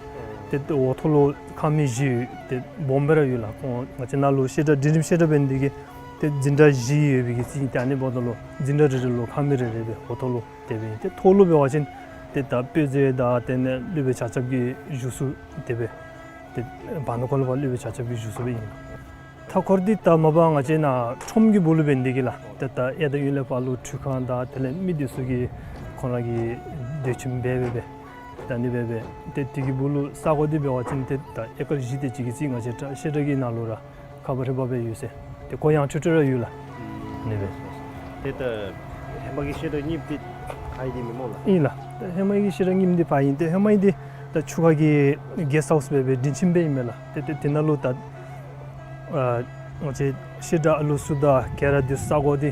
ཏེ་འོག་ཐོག་ལུ་ཁང་མིག་བཞི་ཡོད། ཏེ་སྦོམ་སྦེ་ར་ཡོད་ལགས། ཁོང་ང་བཅས་ནཱ་ལུ་བཤད་གྲྭ་འབྲིང་རིམ་བཤད་གྲྭ་འབད་ནི་འདི་གིས་ཏེ་འཛིན་གྲྭ་བཞི་ཡོད་པའི་གི་རྩིས་ཨིན། ཏེ་ཨ་ནི་འབདཝ་ད་ལུ་འཛིན་གྲྭ་རེ་རེ་ལུ་ཁང་མིག་རེ་རེ་སྦེ་འོག་ཐོག་ལུ་དེ་སྦེ་ཨིན། ཏེ་མཐོ་ལུ་འབད་བ་ཅིན་ཏེ་ད་དཔེ་མཛོད་དང་དེ་ལས་སློབ་དཔོན་ཆ་ཁྱབ་ཀྱི་བཞུགས་ས་དེ་སྦེ། ཏེ་བར་ན་ཁོ་ལུ་ཕར་སློབ་དཔོན་ཆ་ཁྱབ་ཀྱི་བཞུགས་ས་སྦེ་ཨིན། མཐའ་འཁོར་འདི་ད་མ་པ་ང་བཅས་ནཱ་ཁྲོམ་གྱི་སྦུག་ལུ་འབད་ནི་འདི་གིས་ལགས། ཏེ་ད་གཡས་དང་གཡོན་ལས་ཕར་ལུ་ཁྲུས་ཁང་དང་དེ་ལས་མི་སྡོད་ས་གི་ཁོང་ར་གི་སྡོད་ཁྱིམ་འབད་འབད་འབད། ད་ཨ་ནི་སྦེ་འབད། ཏེ་དེ་གི་སྦུག་ལུ་ས་གོ་འདི་འབད་བ་ཅིན་ཏེ་ད་ཨེ་ཀར་བཞི་དེ་ཅིག་གི་རྩིས་ང་བཅས་བཤད་གྲྭ་གི་ནང་ལུ་ར་ཁ་པར་ཧེ་བ་སྦེ་ཡོད་ཟེར། ཏེ་གོ་ཡངས་ཁྲོལ་ཁྲོལ་ར་ཡོད་ལགས། ཨ་ནི་སྦེ། ཏེ་ད་ཧེ་མ་གི་བཤད་གྲྭ་རྙིངམ་འདི་ཕར་ཨིན་མས་སྨོ་ལགས། ཨིན་ལགས། ད་ཧེ་མ་གི་བཤད་གྲྭ་རྙིངམ་འདི་ཕར་ཨིན། ཏེ་ཧེ་མ་ཨིན་འདི་ད་ཆུ་ཁ་གི་གེསཊ་ཧའུསི་སྦེ་སྦེ་འབྲིང་ཁྱིམ་སྦེ་ཨིན་མས་ལགས། ཏེ་ཏེ་དེ་ནང་ལུ་ད་ཨ་ང་བཅས་བཤད་གྲྭ་ཨ་ལུ་ཚུ་དང་ག་ར་འདི་ས་གོ་འདི་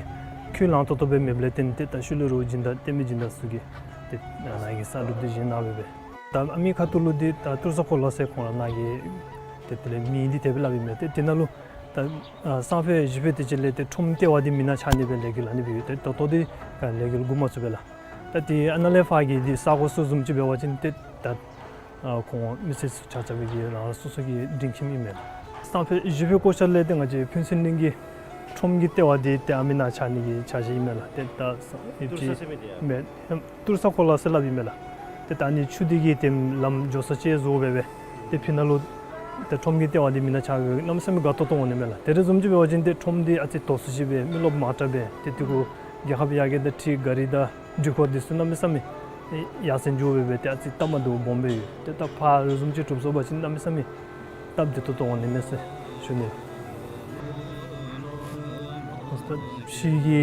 ཁུངས་ལང་ཏོག་ཏོ་སྦེ་མེདཔ་ལས་བརྟེན་ཏེ་ད་ཤུལ་ལས་རོགས་སྦྱིན་བདག་བསྟན་པའི་སྦྱིན་བདག་ཚུ་གིས་ཏེ་ནཱ་གི་ས་སྒྲུབ་འདི་བཞེངས་གནང་སྦེ་སྦེ། ད་ཨ་མི་ཁ་ཐུག་ལུ་འདི་ད་ཏུར་ས་འཁོར་ལོ་ཟེར་ཁོང་ར་ནཱ་གི་ཏེ་དེ་ལས་མིང་འདི་དེ་སྦེ་སླབ་ཨིན་མས། ཏེ་དེ་ནང་ལུ་ད་ཨ་སང་ཕོད་གཞེས་ཕོད་དེ་ཅིག་ལས་ཏེ་ཁྲོམ་ལྟེ་བ་འདི་མེན་ན་ཆགས་ནི་སྦེ་ལས་འགུལ་ཨ་ནི་སྦེ་ཡོད། ཏེ་ད་ལྟོ་འདི་ལས་འགུལ་འགོ་མ་བཙུགས་པས་ལགས། ད་ཏེ་ཨ་ནཱ་ལས་ཕར་གྱི་འདི་ས་གོ་ཚུ་བཟུམ་ཅིག་འབད་བ་ཅིན་ཏེ་ད་ཨ་ཁོང་མི་སེར་ཚུ་ཆ་ཁྱབ་ཀྱི་རང་རང་སོ་སོ་གི་སྒྲིང་ཁྱིམ་ཨིན་མས་ལགས། སང་ཕོད་གཞེས་ཕོད་བསྐོ་བཞག་ལས་ཏེ་ང་བཅས་ཕུན་ཚོགས་གླིང་གི་ཁྲོམ་གྱི་ལྟེ་བ་འདི་ཏེ་ཨ་མི་ནང་ཆགས་ནི་གི་འཆར་གཞི་ཨིན་མས་ལགས། ཏེ་ད་ཏུར་ས་ཟེར་མི་འདི་ཡང་མེན། ཏུར་ས་འཁོར་ལོ་ཟེར་སླབ་ཨིན་མས་ལགས། ཏེ་ད་ནི་ཆུ་འདི་གིས་ཏེ་ལམ་འགྱོ་ས་ཅིག་བཟོ་སྦེ་སྦེ་ཏེ་ཕི་ནང་ལུ་ཏེ་ཁྲོམ་གྱི་ལྟེ་བ་འདི་མེན་ན་ཆགས་སྦེ་གནམ་མེད་ས་མེད་དགའ་ཏོག་ཏོ་འོང་ནི་མས་ལགས། དེ་རེ་བཟུམ་ཅིག་འབད་བ་ཅིན་ཏེ་ཁྲོམ་འདི་ཨ་ཙི་དོག་སུ་ཅིག་སྦེ་མི་རློབས་མང་དྲགས་སྦེ་ཏེ་དེ་གུ་རྒྱལ་ཁབ་ཡར་རྒྱས་དང་འཁྲིལ་གཱ་རི་དང་འགྲུལ་འཁོར་འདི་ཚུ་གནམ་མེད་ས་མེད་ཡར་སེང་འགྱོ་སྦེ་སྦེ་ཏེ་ཨ་ཙི་སྟབས་མ་བདེཝ་སྦོམ་སྦེ་ཡོད། ཏེ་ད་ཕར་རེ་བཟུམ་ཅིག་གྲུབ་སོང་པ་ཅིན་གནམ་མེད་ས་མེད་སྟབས་བདེ་ཏོག་ཏོ་འོང་ནི་མས་ཟེར་ཞུ་ནི། ད་ཕྱི་གི་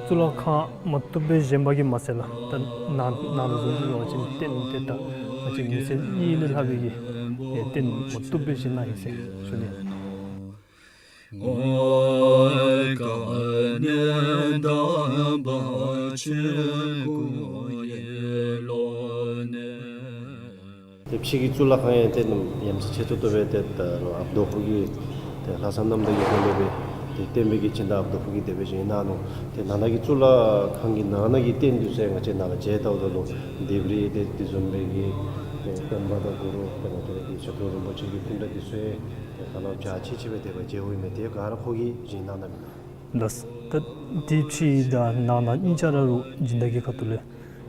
གཙུག་ལག་ཁང་མ་བཏུབ་པས་བཞེངས་པ་གིས་མ་ཚད་ལགས། ད་ནང་ནང་ལུ་བཟུམ་ཅིག་འབད་བ་ཅིན་རྟེན་འདི་ད་ང་བཅས་མི་ཚེ་གཉིས་ལས་ལྷག་པའི་གི་རྟེན་མ་བཏུབ་པས་བཞེངས་གནང་ཡི་ཟེར་ཞུ་ནི། ཏེ་ཕྱི་གི་གཙུག་ལག་ཁང་ཡང་ཏེ་ནམ་ཡ་མཚན་ཆེ་ཏོག་ཏོ་སྦེ་ཏེ་ད་ལུ་ཨཔ་རྡོ་ཕུ་གིས་ཏེ་ལྷ་ས་གནམ་བདག་གི་དགོན་སྡེ་སྦེ་ཏེ་བསྟན་པའི་གི་སྦྱིན་བདག་ཨཔ་རྡོ་ཕུ་གིས་དེ་སྦེ་བཞེངས་གནང་ནུག། ཏེ་ནང་ན་གི་གཙུག་ལག་ཁང་གི་ནང་ན་གི་རྟེན་འདི་ཚུ་ཡང་ང་བཅས་ནཱ་ལུ་མཇལ་ལྟཝ་ད་ལུ་ལྡེབས་རིས་ཏེ་དེ་བཟུམ་སྦེ་གི་ཏེ་བསྟན་པ་དང་གུ་རུ་ཏེ་ང་བཅས་ར་གི་ཞབས་དྲུང་རིན་པོ་ཆེ་གི་སྐུ་འདྲ་འདི་ཚུ་ཡང་ཏེ་ཧ་ལམ་འཇའ་ཆི་ཆི་སྦེ་དེ་སྦེ་མཇལཝ་ཨིན་མས། ཏེ་ག་ར་ཁོ་གིས་བཞེངས་གནང་གནངམ་ཨིན་ལགས། ལགས། ད་དེ་ཕྱི་དང་ནང་ན་གཉིས་ཆ་ར་རུ་སྦྱིན་བདག་གི་ཁ་ཐུག་ལས་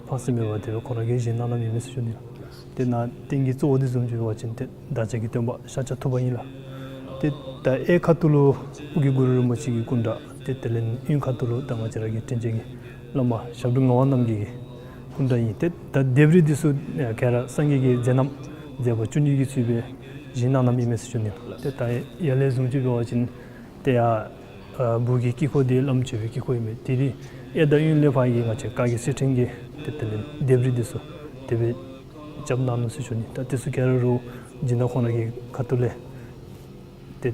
ཕངས་སེམས་མེད་པར་དེ་སྦེ་ཁོ་ར་གིས་བཞེངས་གནང་གནངམ་ཨིན་མས་ཟེར་ཞུ་ནི་ལགས། ཏེ་ནཱ་རྟེན་གྱི་གཙོ་བོ་འདི་བཟུམ་ཅིག་འབད་བ་ཅིན་ཏེ་བདག་ཅག་གི་སྟོན་པ་ཤཱཀྱ་ཐུབ་པ་ཨིན་ལགས། ཏེ་ད་གཡས་ཁ་ཐུག་ལུ་ཨོ་རྒྱན་གུ་རུ་རིན་པོ་ཆེ་གི་སྐུ་འདྲ། ཏེ་དེ་ལས་གཡོན་ཁ་ཐུག་ལུ་ད་ང་བཅས་ར་གི་དྲིན་ཅན་གྱི་བླ་མ་ཞབས་དྲུང་ངག་དབང་རྣམ་རྒྱལ་གྱི་སྐུ་འདྲ་ཨིན། ཏེ་ད་ལྡེབས་རིས་འདི་ཚུ་ག་ར་སངས་རྒྱས་ཀྱི་མཛད་རྣམ་མཛད་པ་བཅུ་གཉིས་ཀྱི་ཚུལ་སྦེ་བཞེངས་གནང་གནངམ་ཨིན་མས་ཟེར་ཞུ་ནི་ལགས། ཏེ་ད་ཡར་ལས་བཟུམ་ཅིག་འབད་བ་ཅིན་ཏེ་ཡར་ཨ་སྦུག་གི་དཀྱིལ་འཁོར་འདི་བླམ་བཅོ་བའི་དཀྱིལ་འཁོར་ཨིན་མས། དེ་རིང་གཡས་དང་གཡོན་ལས་ཕར་གྱི་ང་བཅས་བཀའ་བརྒྱུད་གསེར་ཕྲེང་གི་ཏེ་དེ་ལས་ལྡེབས་རིས་འདི་ཚུ་དེ་སྦེ་རྐྱབ་གནང་ནུག་ཟེར་ཞུ་ནི། ད་འདི་ཚུ་ག་ར་རུ་སྦྱིན་བདག་ཁོང་ར་གི་ཁ་ཐུག་ལས་ཏེ་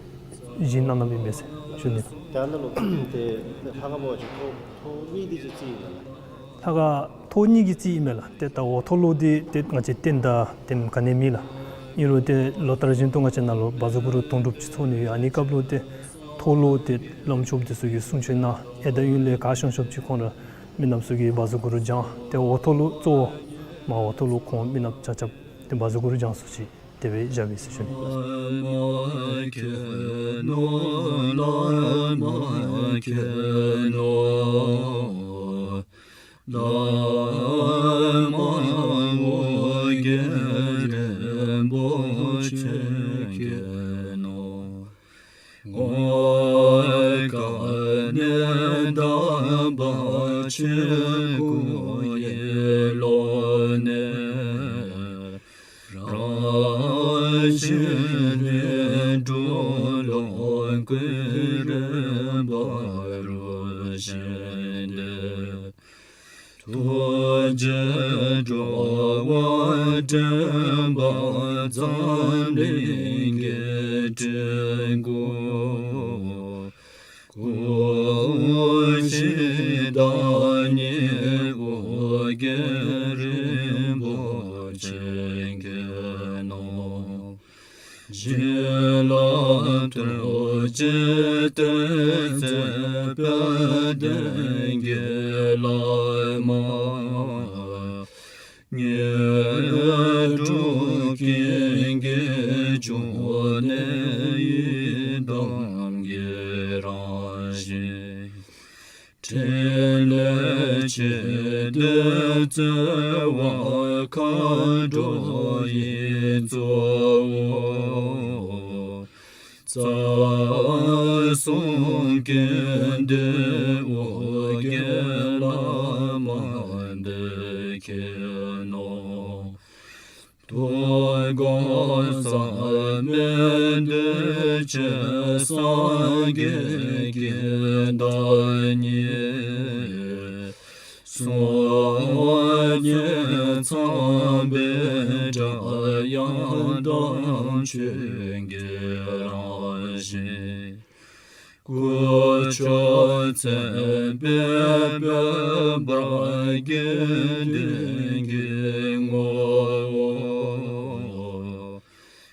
བཞེངས་གནང་གནངམ་ཨིན་མས་ཟེར་ཞུ་ནི། ད་ནཱ་ལུ་ཏེ་ལྷ་ཁང་འབད་བ་ཅིན་ཐོག་ཐོག་གཉིས་འདི་ཅིག་རྩིས་ཨིན་ན་ལགས། ལྷ་ཁང་ཐོག་གཉིས་ཀྱི་རྩིས་ཨིན་མས་ལགས། ཏེ་ད་འོག་ཐོག་ལུ་འདི་ཏེ་ང་བཅས་རྟེན་དང་རྟེན་ག་ནི་མེད་ལགས། ཨིན་རུང་ཏེ་ལོ་ལྟར་བཞིན་དུ་ང་བཅས་ནཱ་ལུ་བཛྲ་གུ་རུ་དུང་སྒྲུབ་ཅིག་ཚོགས་ནི་ཡོད། ཨ་ནི་སྐབས་ལུ་ཏེ་ཐོག་ལུ་ཏེ་བླམ་ཆོསཔ་འདི་ཚུ་གིས་གསུང་ཆོག་གནང་། གཡས་དང་གཡོན་ལས་ག་ཤོང་ཤོངམ་ཅིག་ཁོང་ར་མི་ནགཔ་ཚུ་གིས་བཛྲ་གུ་རུ་བགྱང་། ཏེ་འོག་ཐོག་ལུ་གཙོ་བོ་མར་འོག་ཐོག་ལུ་ཁོང་མི་ནགཔ་ཆ་ཁྱབ་ཏེ་བཛྲ་གུ་རུ་བགྱང་ས་ཅིག་དེ་སྦེ་བཞགཔ་ཨིན་ཟེར་ཞུ་ནི། ཐུགས་རྗེས་འགྲོ་བ་འདྲེན་པ་འཛམ་གླིང་གི་སྤྲུལ་སྐུ། སྐུ་བཞི་བདག་ཉིད་ཨོ་རྒྱན་རིན་པོ་ཆེ་མཁྱེན་ནོ། བྱིན་རླབས་ཐུགས་རྗེ་ཏེ་རྩེ་དཔལ་ལྡན་གྱི་བླ་མ། དངོས་གྲུབ་ཀུན་གྱི་འབྱུང་གནས་ཡི་དམ་གྱི་རང་བཞིན། ཕྲིན་ལས་ཆེ་འདོད་བརྩེ་བ་མཁའ་འགྲོ་ཡི་གཙོ་བོ། རྩ་གསུམ་ཀུན་འདུས་ཨོ་རྒྱན་བླ་མ་འདི་མཁྱེན་ནོ། རྡོ་སྒང་བཟང་མེད་འདུས་བྱས་སངས་རྒྱས་ཀྱི་བདག་ཉིད། སངས་རྒྱས་ཚངས་པའི་སྒྲ་དབྱངས་དང་ཆོས་ཀྱི་རང་བཞིན། སྐུ་མཆོག་མཚན་དཔེའི་དཔལ་འབར་དགེ་འདུན་གྱི་ངོ་བོ།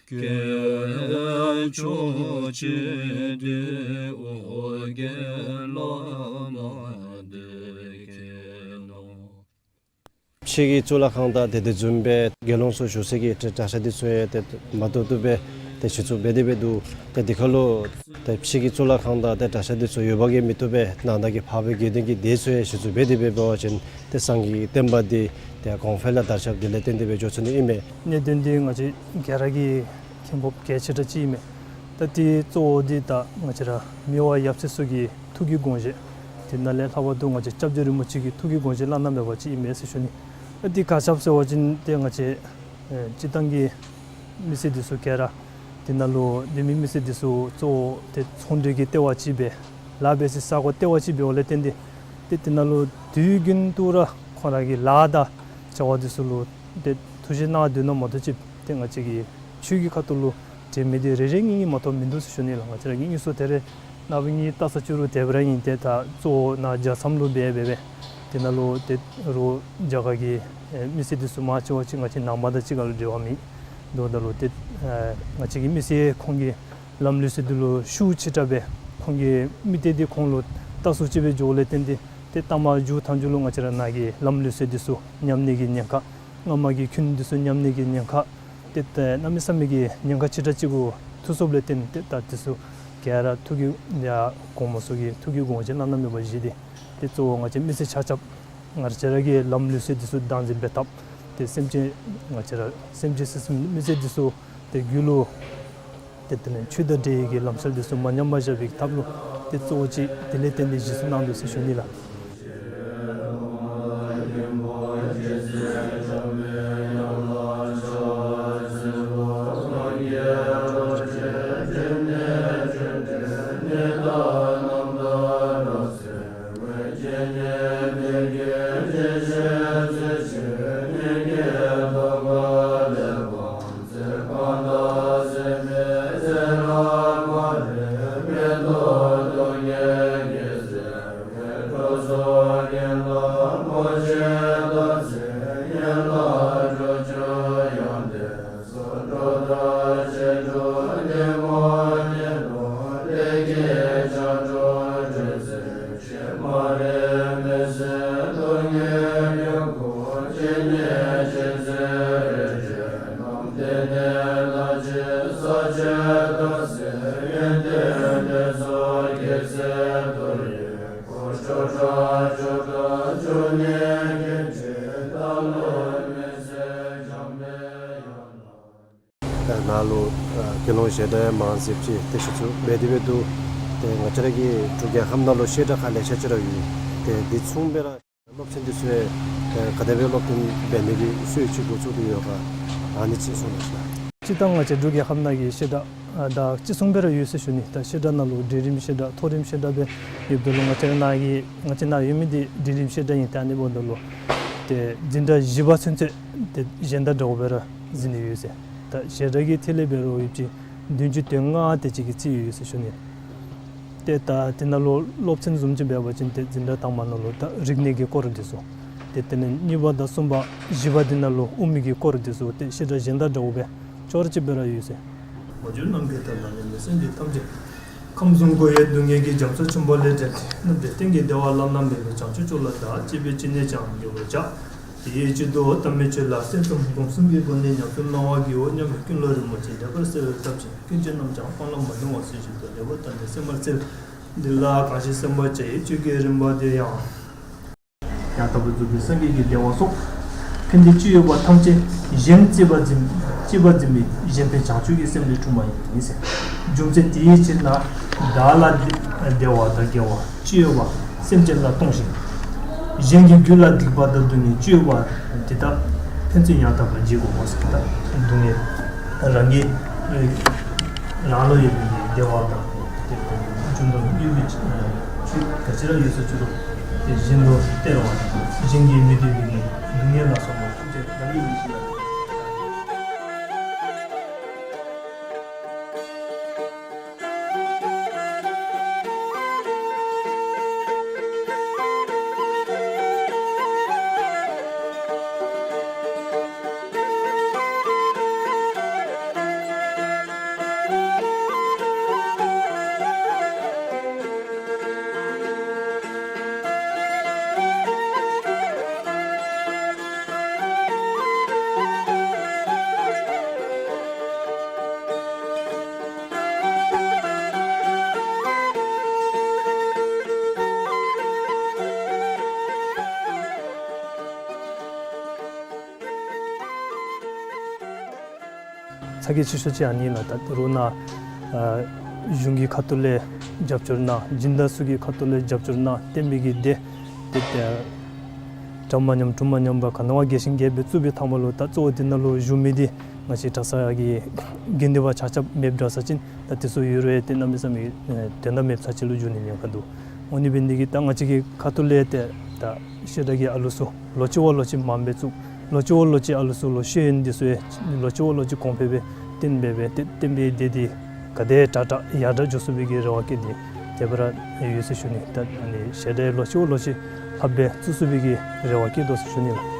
སྐྱེས་མཆོག་ཆེ་འདོད་ཨོ་རྒྱན་བླ་མ་འདི་མཁྱེན་ནོ། ཕྱི་གི་གཙུག་ལག་ཁང་དང་ཏེ་དེ་བཟུམ་སྦེ་དགེ་སློང་ཚུ་བཞུགས་སའི་གི་གྲ་གྲྭ་ཤག་འདི་ཚུ་ཡང་ཏེ་མ་བཏུབ་བཏུབ་སྦེ་ཏེ་གཞི་བཙུགས་འབད་དེ་སྦེ་འདུག། ཏེ་དེ་ཁར་ལུ་ཏེ་ཕྱི་གི་གཙུག་ལག་ཁང་དང་ཏེ་གྲྭ་ཤག་འདི་ཚུ་ཡོདཔ་གིས་མི་བཏུབ་པས། ནང་ན་གི་འཕགས་པའི་དགེ་འདུན་གྱི་སྡེ་ཚུ་ཡང་གཞི་བཙུགས་འབད་དེ་སྦེ་འབད་བ་ཅིན་ཏེ་སངས་རྒྱས་ཀྱི་བསྟན་པ་འདི་ ཏེ་གོང་འཕེལ་ལུ་དར་ཁྱབ་དེ་ལས་བརྟེན་ཏེ་སྦེ་འགྱོ་ཚུགས་ནི་ཨིན་མས། གནད་དོན་འདི་ང་བཅས་ག་ར་གིས་མཁྱེན་དགོཔ་གལ་ཆེ་དྲགས་ཅིག་ཨིན་མས། ད་འདི་གཙོ་བོ་འདི་ད་ང་བཅས་ར་མི་དབང་ཡབ་སྲས་ཚུ་གི་ཐུགས་ཀྱི་དགོངས་བཞེད། དེ་ནང་ལས་ལྷག་པར་དུ་ང་བཅས་སྐྱབས་རྗེ་རིན་པོ་ཆེ་གི་ཐུགས་ཀྱི་དགོངས་བཞེད་བླ་ན་མེད་པ་ཅིག་ཨིན་མས་ཟེར་ཞུ་ནི། ད་འདི་ག་ཅི་སྦེ་ཟེར་བ་ཅིན་ཏེ་ང་བཅས་ཨེ་སྤྱིར་བཏང་གི་མི་སེར་འདི་ཚུ་ག་ར་དེ་ནང་ལུ་དེ་མི་མི་སེར་འདི་ཚུ་གཙོ་བོ་ཏེ་ཚོང་འབྲེལ་གྱི་ལྟེ་བ་ཅིག་སྦེ་ལཱ་འབད་སའི་ས་གོ་ལྟེ་བ་ཅིག་འབདཝ་ལས་བརྟེན་ཏེ་ཏེ་དེ་ནང་ལུ་དུས་རྒྱུན་དུ་ར་ཁོང་ར་གི་ལཱ་དང་བྱ་བ་འདི་ཚུ་ལུ་ཏེ་ཐུགས་བཞེད་གནང་སྡོད་ནི་མ་གཏོགས་ཅིག་ཏེ་ང་བཅས་ཀྱི་ཆོས་ཀྱི་ཁ་ཐུག་ལུ་འབྲེལ་མི་འདི་རེ་རེ་གཉིས་གཉིས་མ་གཏོགས་མིན་འདུག་ཟེར་ཞུ་ནི་ལགས། ང་བཅས་ར་གཉིས་སུ་དེ་རེ་ནངས་པ་གཉིས་ལྟ་ས་ཅིག་རུང་དེ་སྦེ་ར་ཨིན། ཏེ་ད་གཙོ་བོ་ནཱ་རྒྱལ་མཚམས་ལུ་འབད་འབད་སྦེ་དེ་ནང་ལུ་ཏེ་རོགས་རྒྱ་གར་གྱི་ཨེ་མི་སེར་འདི་ཚུ་མང་ཆེ་བ་ཅིག་ང་བཅས་ནང་པ་དང་གཅིག་ཁར་ལུ་འབྲེལ་བ་མེད། དོན་དག་ལུ་ཏེ་ཨེ་ང་བཅས་ཀྱི་མི་སེར་ཁོང་གི་ལམ་ལུགས་སྲོལ་འདི་ལུ་ཤུགས་ཆེ་དྲགས་སྦེ་ཁོང་གི་མི་སྡེ་འདི་ཁོང་ལུ་ལྟ་སོ་ཅིག་སྦེ་འགྱོཝ་ལས་བརྟེན་ཏེ་ཏེ་ལྟ་མ་འགྱོ་ཐངས་འགྱོ་ལུ་ང་བཅས་ར་ནཱ་གི་ལམ་ལུགས་སྲོལ་འདི་ཚུ་ཉམས་ནི་གི་ཉེན་ཁ། སྔ་མ་གི་ཁུངས་འདི་ཚུ་ཉམས་ནི་གི་ཉེན་ཁ། ཏེ་ད་གནམ་མེད་ས་མེད་ཀྱི་ཉེན་ཁ་ཆེ་དྲགས་ཅིག་གུ་ཐུག་སོཔ་ལས་བརྟེན་ཏེ་ད་འདི་ཚུ་ག་ར་ཐུགས་ཀྱི་ཡ་གོངམ་ཚུ་གིས་ཐུགས་ཀྱི་དགོངས་བཞེད་བླ་ན་མེད་པ་བཞེས་ཏེ་ཏེ་གཙོ་བོ་ང་བཅས་མི་སེར་ཆ་ཁྱབ་ང་བཅས་ར་གི་ལམ་ལུགས་སྲོལ་འདི་ཚུ་བདག་འཛིན་འབད་ཐབས། ཏེ་སེམས་ཅན་ང་བཅས་ར་སེམས་ཅན་སེམས་ཅན་མི་སེར་འདི་ཚུ་ཏེ་རྒྱུད་ལུ་ཏེ་དེ་ལས་ཆོས་དང་འབྲེལ་བའི་གི་ལམ་སྲོལ་འདི་ཚུ་མ་ཉམས་པར་བཞག་པའི་ཐབས་ལུ་ཏེ་གཙོ་བོ་ཅིག་དེ་ལས་བརྟེན་ཏེ་གཞི་བཙུགས་གནང་དོ་ཟེར་ཞུ་ནི་ལགས། ད་ནཱ་ལུ་ཨ་དགེ་སློང་བཤད་གྲྭ་ཡང་མང་སུ་ཅིག་ཏེ་གཞི་བཙུགས་འབད་དེ་འབད་དོ། ཏེ་ང་བཅས་ར་གི་འབྲུག་རྒྱལ་ཁབ་ནང་ལུ་བཤད་གྲྭ་ཁག་ལེ་ཤ་ཅིག་ར་ཡོད། ཏེ་འདི་མཚུངས་སྦེ་ར་སློབ་ཚན་འདི་ཚུ་ཡང་ཨེ་ག་དེ་སྦེ་སློབ་སྟོན་འབད་ནི་གི་སྲོལ་ཅིག་འགོ་བཙུགས་ཏེ་ཡོད་ག། ཨ་ནི་ཅིག་གསུང་གནང་ཤིག་ལགས། སྤྱིར་བཏང་ང་བཅས་འབྲུག་རྒྱལ་ཁབ་ནང་གི་བཤད་གྲྭ་ཨ་ད་ཅི་གསུངས་པ་ར་ཡོད་ཟེར་ཞུ་ནི། ད་བཤད་གྲྭ་ནང་ལུ་འབྲིང་རིམ་བཤད་གྲྭ་མཐོ་རིམ་བཤད་གྲྭ་སྦེ་ཡོདཔ་ད་ལུ་ང་བཅས་ར་ནཱ་གི་ང་བཅས་ནཱ་ཡོད་མི་འདི་འབྲིང་རིམ་བཤད་གྲྭ་ཨིན། ད་ཨ་ནི་འབདཝ་ད་ལུ་ཏེ་འཛིན་གྲྭ་བཞི་པ་ཚུན་ཚོད་ཏེ་གཞན་དང་འདྲཝ་སྦེ་ར་འཛིན་ནི་ཡོད་ཟེར། ད་བཤད་གྲྭ་གི་ཐད་ལས་འབད་རུང་ཡོདཔ་ཅིག་བདུན་ཅུ་དོན་ལྔ་དེ་ཅིག་གི་རྩིས་ཡོད་ཟེར་ཞུ་ནི། ཏེ་ད་དེ་ནང་ལུ་སློབ་ཚན་བཟུམ་ཅིག་འབད་བ་ཅིན་ཏེ་འཛིན་གྲྭ་དང་པ་ནང་ལུ་ད་རིག་གནས་ཀྱི་སྐོར་འདི་ཚུ། ཏེ་དེ་ལས་གཉིས་པ་དང་གསུམ་པ་བཞི་པ་འདི་ནང་ལུ་དབུ་མའི་གི་སྐོར་འདི་ཚུ་ཏེ་བཤད་གྲྭ་གཞན་དང་འདྲཝ་སྦེ་ཅོག་ར་ཅིག་སྦེ་ར་ཡོད་ཟེར། མ་གྱུར་ནམ་མཁའི་མཐའ་ལ་གནས་པའི་སེམས་ཅན་ཐམས་ཅད། ཁམས་གསུམ་འཁོར་བའི་སྡུག་བསྔལ་གྱི་རྒྱ་མཚོ་ཆེན་པོ་ལས་བསྒྲལ་ཏེ། རྣམ་གྲོལ་གཏན་གྱི་བདེ་བ་བླ་ན་མེད་པའི་བྱང་ཆུབ་མཆོག་ལ་བདག་གཅིག་པུས་ཅི་ནས་ཀྱང་འགོད་པར་བྱ། དེའི་ཕྱིར་དུ་དམ་པའི་ཆོས་ལ་སེམས་ཙམ་སྒོམ་གསུམ་གྱི་སྒོ་ནས་ཉམས་སུ་བླང་བར་བགྱིའོ་སྙམ་པའི་ཀུན་སློང་རིན་པོ་ཆེ་ལེགས་པར་གསལ་བའི་སྟོབས་ཀྱིས་ཀུན་གྱི་རྣམ་གྲངས་སྤང་བླང་མ་ལྡང་བ་ཚུལ་བཞིན་དུ་ལེགས་པར་བསྟན་ཏེ་སེམས་པར་གསལ། འདི་ལ་གང་ཞིག་སེམས་པར་བྱ་ཡི་ཆོས་ཀྱི་རིམ་པ་དེ་ཡང་། ཡང་དག་པར་རྫོགས་པའི་སངས་རྒྱས་ཀྱི་བདེ་བ་སོགས་ཕན་བདེ་ཅི་ཡོད་པ་ཐམས་ཅད་གཞན་གཅེས་པར་འཛིན་གཅེས་པར་འཛིན་པའི་གཞན་ཕན་བྱང་ཆུབ་ཀྱི་སེམས་ལས་འཁྲུངས་པ་ཡིན་ཟེར། རྒྱུ་མཚན་དེའི་ཕྱིར་ན་བདག་ལ་བདེ་བ་དང་དགེ་བ་ཅི་ཡོད་པ་སེམས་ཅན་ལ་གཏོང་ཞིང་། གཞན་གྱི་རྒྱུད་ལ་སྡིག་པ་དང་སྡུག་བསྔལ་ཅི་ཡོད་པ་དེ་དག་ཕན་ཚུན་ཡང་དག་པར་བརྗེ་དགོ་ཟེར། ད་སྡུག་བསྔལ་རང་གི་རང་ལུ་ཡོད་པའི་བདེ་བ་དང་དེ་རྒྱུ་ནོར་ཡོད་པའི་ཆོས་ག་ཅི་ར་ཡོད་ས་ཅི་རུང་དེ་གཞན་ལུ་སྟེར་བ་དང་གཞན་གྱིས་མི་བདེ་བའི་སྡུག་བསྔལ་ལ་སོགས་པ་ཐམས་ཅད་རང་གི་ཡིད་བཞིན་ལ། ཁག་ཆེ་ཤོས་ཅིག་ཨ་ནི་ལགས། ད་རུང་ནཱ་ཨ་གཞུང་གི་ཁ་ཐུག་ལས་རྒྱབ་སྐྱོར་གནང་། སྦྱིན་བདག་ཚུ་གི་ཁ་ཐུག་ལས་རྒྱབ་སྐྱོར་གནང་། བསྟན་པའི་གི་སྡེ་ཏེ་ཏེ་གྲངས་མ་ཉམས་གྲངས་མ་ཉམས་པར་ག་ནི་བ་རྒྱས་ཤིང་རྒྱས་པར་བཙུགས་པའི་ཐ་མ་ལུ་ད་གཙོ་བོ་འདི་ནང་ལུ་བཞུགས་མི་འདི་ང་བཅས་གྲྭ་ཚང་གི་དགེ་འདུན་པ་ཆ་ཁྱབ་མེདཔ་འདྲ་ས་ཅིན་ད་དེ་ཚུ་ཡོད་རུང་ཏེ་གནམ་མེད་ས་མེད་དོན་དག་མེདཔ་ས་ཅིག་ལུ་འགྱུར་ནི་ཉེན་ཁ་འདུག། འོ་ནི་འབད་ནི་འདི་གིས་ད་ང་བཅས་ཀྱི་ཁ་ཐུག་ལས་ཏེ་ད་བཤད་གྲྭ་གི་ཨ་ལུ་ཚུ་ལོ་གཅིག་བ་ལོ་གཅིག་མངམ་སྦེ་བཙུགས། ལོ་གཅིག་བ་ལོ་གཅིག་ཨ་ལུ་ཚུ་ལུ་ཤེས་ཡོན་འདི་ཚུ་ཡང་ལོ་གཅིག་བ་ལོ་གཅིག་གོང་འཕེལ་སྦེ་བརྟན་སྦེ་སྦེ་ཏེ་བསྟན་པའི་སྡེ་འདི་ག་དེ་དྲག་དྲག་ཡར་དྲག་འགྱོ་ཚུགས་པའི་གི་རེ་བ་བསྐྱེད་དེ་དེ་སྦེ་ར་ཡོད་ཟེར་ཞུ་ནི། ད་ཨ་ནི་བཤད་གྲྭ་ལོ་གཅིག་བ་ལོ་གཅིག་ལྷགཔ་སྦེ་བཙུགས་ཚུགས་པའི་གི་རེ་བ་བསྐྱེད་དོ་ཟེར་ཞུ་ནི་ལགས།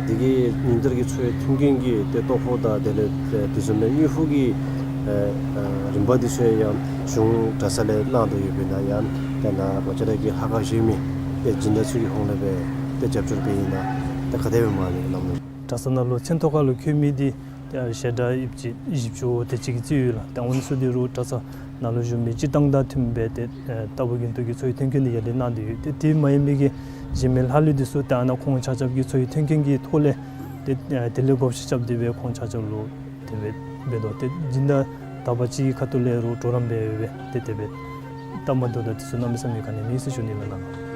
དེ་གི་ཉིན་ལྟར་གྱི་འཚོ་བའི་མཐུན་རྐྱེན་གྱི་ཏེ་ལྟོ་ཕོགས་དང་དེ་ལས་ཏེ་དེ་བཟུམ་མའི་དངུལ་ཕོགས་ཀྱི་ཨེ་ཨེ་རིམ་པ་འདི་ཚུ་ཡང་གཞུང་གྲྭ་ཚང་ལས་གནང་དོ་ཡོདཔ་ཨིན་ན་ཡང་ཏེ་ནཱ་ང་བཅས་ར་གི་ལྷ་ཁང་བཞེངས་མི་ཏེ་སྦྱིན་བདག་ཚུ་གི་ཧོངས་ལས་སྦེ་ཏེ་རྒྱབ་སྐྱོར་འབད་ཨིན་ན་ཏེ་ག་དེ་སྦེ་མ་ནི་གནང་ནུག། གྲྭ་ཚང་ནང་ལུ་མཚན་ཐོ་ཁ་ལུ་འཁོད་མི་འདི་ཏེ་བཤད་གྲྭ་ཡོདཔ་ཅིག་བཞི་བཅུ་དེ་ཅིག་གི་རྩིས་ཡོད་ལགས། ཏེ་འོ་ནི་ཚུ་འདི་རུང་གྲྭ་ཚང་ནང་ལུ་བཞུགས་མི་སྤྱིར་བཏང་དང་མཐུནམ་སྦེ་ཏེ་ཨེ་རྟག་བུ་རྒྱུན་དུ་གི་འཚོ་བའི་མཐུན་རྐྱེན་འདི་ཡར་ལས་གནང་སྟེ་ཡོད། ཏེ་དེ་མ་ཡིན་པའི་གི་གཞན་མི་ལྷག་ལུས་འདི་ཚུ་ཏེ་ཨ་ནཱ་ཁོང་ཆ་ཁྱབ་ཀྱི་འཚོ་བའི་མཐུན་རྐྱེན་གྱི་ཐོག་ལས་ཏེ་ཨེ་དེ་ལས་བགོ་བཤའ་རྐྱབ་སྟེ་སྦེ་ཁོང་ཆ་ཁྱབ་ལུ་དེ་སྦེ་འབད་དོ། ཏེ་སྦྱིན་བདག་དག་པ་ཅིག་གི་ཁ་ཐུག་ལས་རུང་གྲོགས་རམ་འབད་སྦེ་ཏེ་དེ་སྦེ་སྟབས་མ་བདེཝ་དང་དེ་ཚུ་གནམ་མེད་ས་མེད་ག་ནི་མེད་ཟེར་ཞུ་ནི་ལགས།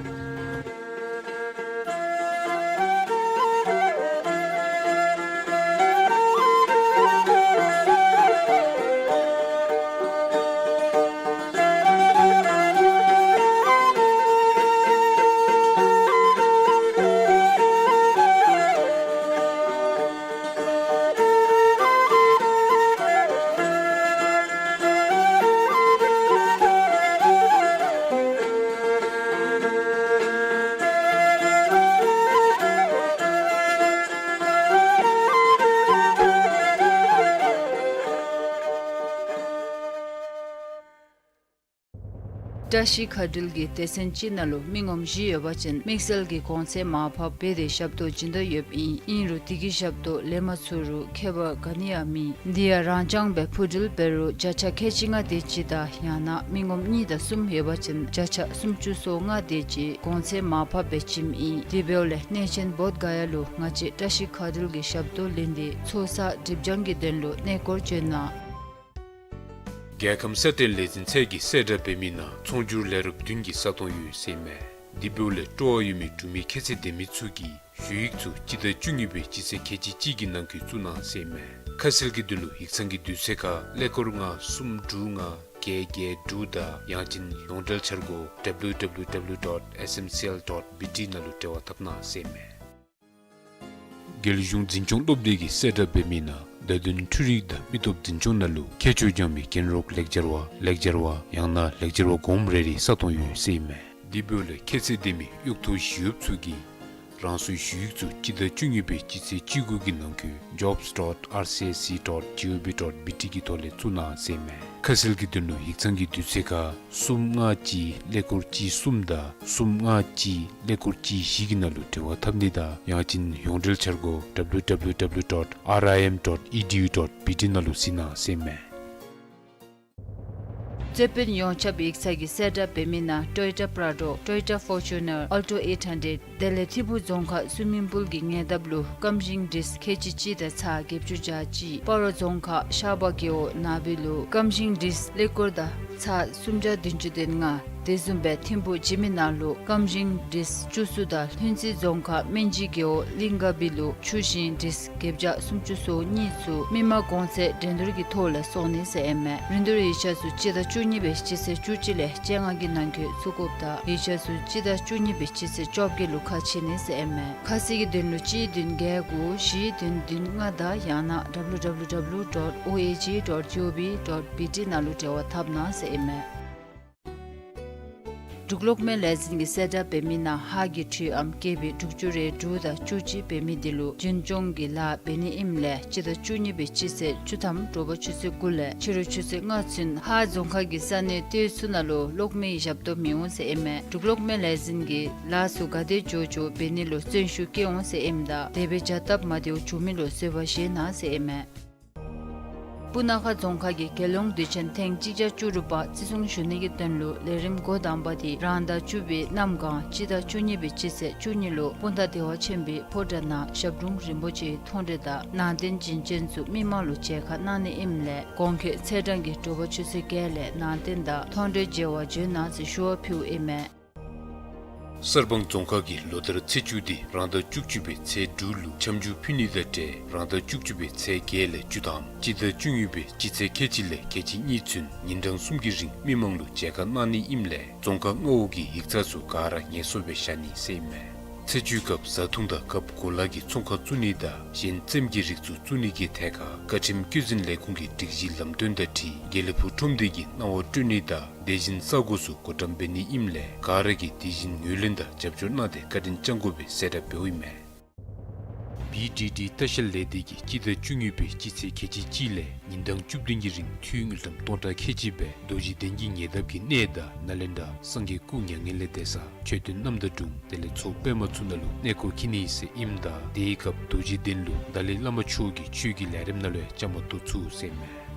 བཀྲ་ཤིས་མཁའ་འགྲུལ་གྱི་སྡེ་ཚན་གཅིག་ནང་ལུ་མི་ངོམ་བཞི་ཡོད་པ་ཅིན་དམིགས་བསལ་གྱི་གོང་ཚད་མར་ཕབ་འབད་དེ་ཞབས་ཏོག་བྱིན་དོ་ཡོདཔ་ཨིན། ཨིན་རུང་དེ་གི་ཞབས་ཏོག་ལེན་མ་ཚུགས་རུང་ཁྱད་པར་ག་ནི་ཡང་མེད། དེ་ཡང་རང་རྐྱང་སྦེ་འཕུར་འགྲུལ་འབད་རུང་བརྒྱ་ཆ་ཁལ་གཅིག་ལྔ་དེ་ཅིག་དང་ཡང་ན་མི་ངོམ་གཉིས་དང་གསུམ་ཡོད་པ་ཅིན་བརྒྱ་ཆ་སུམ་ཅུ་སོ་ལྔ་དེ་ཅིག་གོང་ཚད་མར་ཕབ་སྦེ་བྱིནམ་ཨིན། དེ་འབདཝ་ལས་གནས་ཆེན་བོདྷ་ག་ཡ་ལུ་ང་བཅས་བཀྲ་ཤིས་མཁའ་འགྲུལ་གྱི་ཞབས་ཏོག་ལེན་ཏེ་ཚོགས་བསགས་སྒྲིབ་སྦྱང་གི་དོན་ལུ་གནས་སྐོར་བྱོན་གནང་། རྒྱལ་ཁམས་སྲ་བརྟན་ལས་འཛིན་ཚད་ཀྱིས་གསལ་བསྒྲགས་འབད་མི་ནང་ཚོང་སྒྱུར་ལས་རོགས་བདུན་གྱི་ས་སྟོང་ཡོད་ཟེར་ཨིན་མས། དེ་འབདཝ་ལས་སྤྲོ་བ་ཡོད་མི་འབྲུག་མི་ཁྱད་ཚད་ལྡན་མི་ཚུ་གིས་ཞུ་ཡིག་ཚུ་སྤྱི་ཟླ་བཅུ་གཉིས་པའི་སྤྱི་ཚེས་ཁལ་གཅིག་གཅིག་གི་ནང་འཁོད་བཙུགས་གནང་ཟེར་ཨིན་མས། ཁ་གསལ་གྱི་དོན་ལུ་ཡིག་ཚང་གི་དུས་ཚོད་ཁར་ཀླད་ཀོར་ལྔ་གསུམ་དྲུག་ལྔ་བརྒྱད་བརྒྱད་དྲུག་དང་ཡང་ཅིན་ཡོངས་འབྲེལ་འཆར་སྒོ་W W W dot S M C L dot B T ནང་ལུ་འབྲེལ་བ་འཐབ་གནང་ཟེར་ཨིན་མས། རྒྱལ་གཞུང་འཛིན་སྐྱོང་སློབ་སྡེ་གིས་གསལ་བསྒྲགས་འབད་མི་ནང་བརྡ་དོན་འཕྲུལ་རིག་དང་མི་སྟོབས་འཛིན་སྐྱོང་ནང་ལུ་ཁྱད་ཆོས་སྦྱང་མི་རྒན་རོགས་ལེགས་སྦྱར་བ་ལེགས་སྦྱར་བ་ཡང་ན་ལེགས་སྦྱར་བ་གོངམ་རེ་རེའི་ས་སྟོང་ཡོད་ཟེར་ཨིན་མས། དེ་འབདཝ་ལས་ཁྱད་ཚད་ལྡན་མི་གཡོག་ཐོ་ཞི་གཡོགཔ་ཚུ་གིས་རང་སོའི་ཞུ་ཡིག་ཚུ་སྤྱི་ཟླ་བཅུ་གཉིས་པའི་སྤྱི་ཚེས་བཅུ་དགུ་གི་ནང་འཁོད་jobs dot R C S C dot G O V dot B T གི་ཐོག་ལས་བཙུགས་གནང་ཟེར་ཨིན་མས། ཁ་གསལ་གྱི་དོན་ལུ་ཡིག་ཚང་གི་དུས་ཚོད་ཁར་གསུམ་ལྔ་གཅིག་ཀླད་ཀོར་གཅིག་གསུམ་དང་གསུམ་ལྔ་གཅིག་ཀླད་ཀོར་གཅིག་བཞི་གི་ནང་ལུ་འབྲེལ་བ་འཐབ་ནི་དང་ཡང་ཅིན་ཡོངས་འབྲེལ་འཆར་སྒོ་W W W dot R I M dot E D U dot B T ནང་ལུ་གཟིགས་གནང་ཟེར་ཨིན་མས། རྩོད་དཔོན་ཡོངས་ཁྱབ་ཡིག་ཚང་གིས་གསལ་བསྒྲགས་འབད་མི་ནང་Toyota Prado, Toyota Fortuner, Alto eight hundred དེ་ལས་ཐིམ་ཕུག་རྫོང་ཁག་སུ་མིང་པུལ་གྱི་ཉེ་འདབས་ལུ་སྐམ་ཞིང་ཌིསཀ་ཁལ་གཅིག་གཅིག་དང་ཚག་བརྒྱད་ཅུ་གྱ་གཅིག། སྤ་རོ་རྫོང་ཁག་ཤར་པ་རྒེད་འོག་ནང་པའི་ལུ་སྐམ་ཞིང་ཌིསཀ་ཀླད་ཀོར་དང་ཚག་སུམ་བརྒྱ་བདུན་ཅུ་དོན་ལྔ། དེ་བཟུམ་སྦེ་ཐིམ་ཕུག་འཇིགས་མེད་ནང་ལུ་སྐམ་ཞིང་ཌིསཀ་བཅུ་གསུམ་དང་ལྷུན་རྩེ་རྫོང་ཁག་སྨན་སྦྱིས་རྒེད་འོག་གླིང་དགའ་པའི་ལུ་ཆུ་ཞིང་ཌིསཀ་བརྒྱད་བརྒྱ་སུམ་ཅུ་སོ་གཉིས་ཚུ་མི་མང་གོང་ཚད་འགྲན་བསྡུར་གྱི་ཐོག་ལས་སོང་ནི་ཟེར་ཨིན་མས། རིན་བསྡུར་ཡིག་ཆ་ཚུ་སྤྱི་ཟླ་བཅུ་གཉིས་པའི་སྤྱི་ཚེས་བཅུ་གཅིག་ལས་བཅོ་ལྔ་གི་ནང་འཁོད་བཙུགས་དགོཔ་དང་ཡིག་ཆ་ཚུ་སྤྱི་ཟླ་བཅུ་གཉིས་པའི་སྤྱི་ཚེས་བཅོ་བརྒྱད་ལུ་ཁ་ཕྱེ་ནི་ཟེར་ཨིན་མས། ཁ་གསལ་གྱི་དོན་ལུ་གཅིག་བདུན་བརྒྱད་དགུ་བཞི་བདུན་བདུན་ལྔ་དང་ཡང་ན་W W W dot O A G dot G O V dot B T ནང་ལུ་འབྲེལ་བ་འཐབ་གནང་ཟེར་ཨིན་མས། འབྲུག་གློག་མེ་ལས་འཛིན་གྱིས་གསལ་བསྒྲགས་འབད་མི་ནང་ཧཱ་གི་འཕྲུལ་ཨམ་ཀེ་བི་དྲུག་ཅུ་རེ་དྲུག་དང་བཅུ་གཅིག་འབད་མི་འདི་ལུ་རྒྱུན་སྐྱོང་གི་ལཱ་འབད་ནི་ཨིནམ་ལས་སྤྱི་ཟླ་བཅུ་གཉིས་པའི་སྤྱི་ཚེས་བཅུ་ཐམ་དྲོ་པ་ཆུ་ཚོད་དགུ་ལས་ཕྱི་རུ་ཆུ་ཚོད་ལྔ་ཚུན་ཧཱ་རྫོང་ཁག་གི་ས་གནས་ལྟེ་བ་ཚུ་ནང་ལུ་གློག་མེའི་ཞབས་ཏོག་མི་འོང་ཟེར་ཨིན་མས། འབྲུག་གློག་མེ་ལས་འཛིན་གྱིས་ལཱ་ཚུ་ག་དེ་མགྱོགས་མགྱོགས་འབད་ནི་ལུ་བརྩོན་ཤུགས་བསྐྱེད་འོང་ཟེར་ཨིནམ་ད་དེ་སྦེ་བྱ་སྟབས་མ་བདེཝ་འབྱུང་མི་ལུ་བཟོད་པ་བཞེས་གནང་ཟེར་ཨིན་མས། སྤུ་ན་ཁ་རྫོང་ཁག་གི་རྒྱལ་ཡོངས་དུས་ཆེན་ཐེངས་གཅིག་བརྒྱ་བཅུ་དྲུག་པ་བརྩི་སྲུང་ཞུ་ནི་གི་དོན་ལུ་ལས་རིམ་འགོ་དང་པ་འདི་རང་ཟླ་བཅུ་པའི་གནམ་གང་སྤྱི་ཟླ་བཅུ་གཉིས་པའི་སྤྱི་ཚེས་བཅུ་གཉིས་ལུ་སྤུངས་ཐང་བདེ་བ་ཆེན་པོའི་ཕོ་བྲང་ནང་ཞབས་དྲུང་རིན་པོ་ཆེའི་མཐོང་གྲོལ་དང་ནང་རྟེན་བྱིན་ཅན་ཚུ་མི་མང་ལུ་མཇལ་ཁ་གནང་ནི་ཨིནམ་ལས་གོང་འཁོད་ཚེས་གྲངས་ཀྱི་དྲོ་པ་ཆུ་ཚོད་བརྒྱད་ལས་ནང་རྟེན་དང་མཐོང་གྲོལ་མཇལ་བར་འབྱོན་གནང་ཟེར་ཞུ་བ་ཕུལཝ་ཨིན་མས། གསར་སྤང་རྫོང་ཁག་གིས་ལོ་ལྟར་ཚེས་བཅུ་འདི་རང་ཟླ་བཅུ་གཅིག་པའི་ཚེས་དྲུག་ལུ་འཆམ་འཇུག་ཕུལ་ནི་དང་འབྲེལ་རང་ཟླ་བཅུ་གཅིག་པའི་ཚེས་བརྒྱད་ལས་བཅུ་ཐམ་སྤྱི་ཟླ་བཅུ་གཉིས་པའི་སྤྱི་ཚེས་ཁལ་གཅིག་ལས་ཁལ་གཅིག་གཉིས་ཚུན་ཉིན་གྲངས་གསུམ་གྱི་རིང་མི་མང་ལུ་མཇལ་ཁ་གནང་ནི་ཨིནམ་ལས་རྫོང་ཁག་མངའ་འོག་གི་ཡིག་ཚང་ཚུ་ག་ར་ངལ་གསོ་སྦེ་བཞག་ནི་ཟེར་ཨིན་མས། ཚེས་བཅུའི་སྐབས་བཟའ་འཐུང་དང་སྐབས་གོ་ལ་གི་ཚོང་ཁང་བཙུགས་ནི་དང་གཞན་རྩེདམོ་གི་རིགས་ཚུ་བཙུགས་ནི་གི་ཐད་ཁར་བཀའ་ཁྲིམས་བཀོད་འཛིན་ལས་ཁུངས་ཀྱི་སྒྲིག་གཞི་ལམ་སྟོན་དང་འཁྲིལ་དགེ་ལེགས་ཕུག་ཁྲོམ་སྡེ་གིས་གནང་བ་སྤྲོད་ནི་དང་དེ་བཞིན་ས་གོ་ཚུ་བགོ་བཀྲམ་འབད་ནི་ཨིནམ་ལས་ག་ར་གིས་དེ་བཞིན་ངོས་ལེན་དང་རྒྱབ་སྐྱོར་གནང་སྟེ་བཀའ་དྲིན་བསྐྱང་དགོ་པའི་གསལ་བསྒྲགས་འབདཝ་ཨིན་མས། བི་ཌི་ཌི་ལྟ་བཤལ་ལས་སྡེ་གིས་སྤྱི་ཟླ་བཅུ་གཉིས་པའི་སྤྱི་ཚེས་ཁལ་གཅིག་གཅིག་ལས་ཉིན་གྲངས་བཅུ་བདུན་གྱི་རིང་འཐུས་དངུལ་ཀྲམ་སྟོང་ཕྲག་ཁལ་གཅིག་སྦེ་རྡོ་རྗེ་གདན་གྱི་ཉེ་འདབས་ཀྱི་གནས་དང་ནཱ་ལེནྡྲ་སངས་རྒྱས་སྐུ་མྱ་ངན་ལས་འདས་ས་མཆོད་རྟེན་རྣམ་དག་དྲུང་དེ་ལས་མཚོ་པདྨ་ཚུ་ནང་ལུ་གནས་སྐོར་འཁྱིད་ནི་ཟེར་ཨིནམ་ད་དེའི་སྐབས་རྡོ་རྗེ་གདན་ལུ་ཏཱ་ལའི་བླ་མ་མཆོག་གི་ཆོས་ཀྱི་ལས་རིམ་ནང་ལུ་ཡང་བཅའ་མར་གཏོགས་ཚུགས་ཟེར་ཨིན་མས།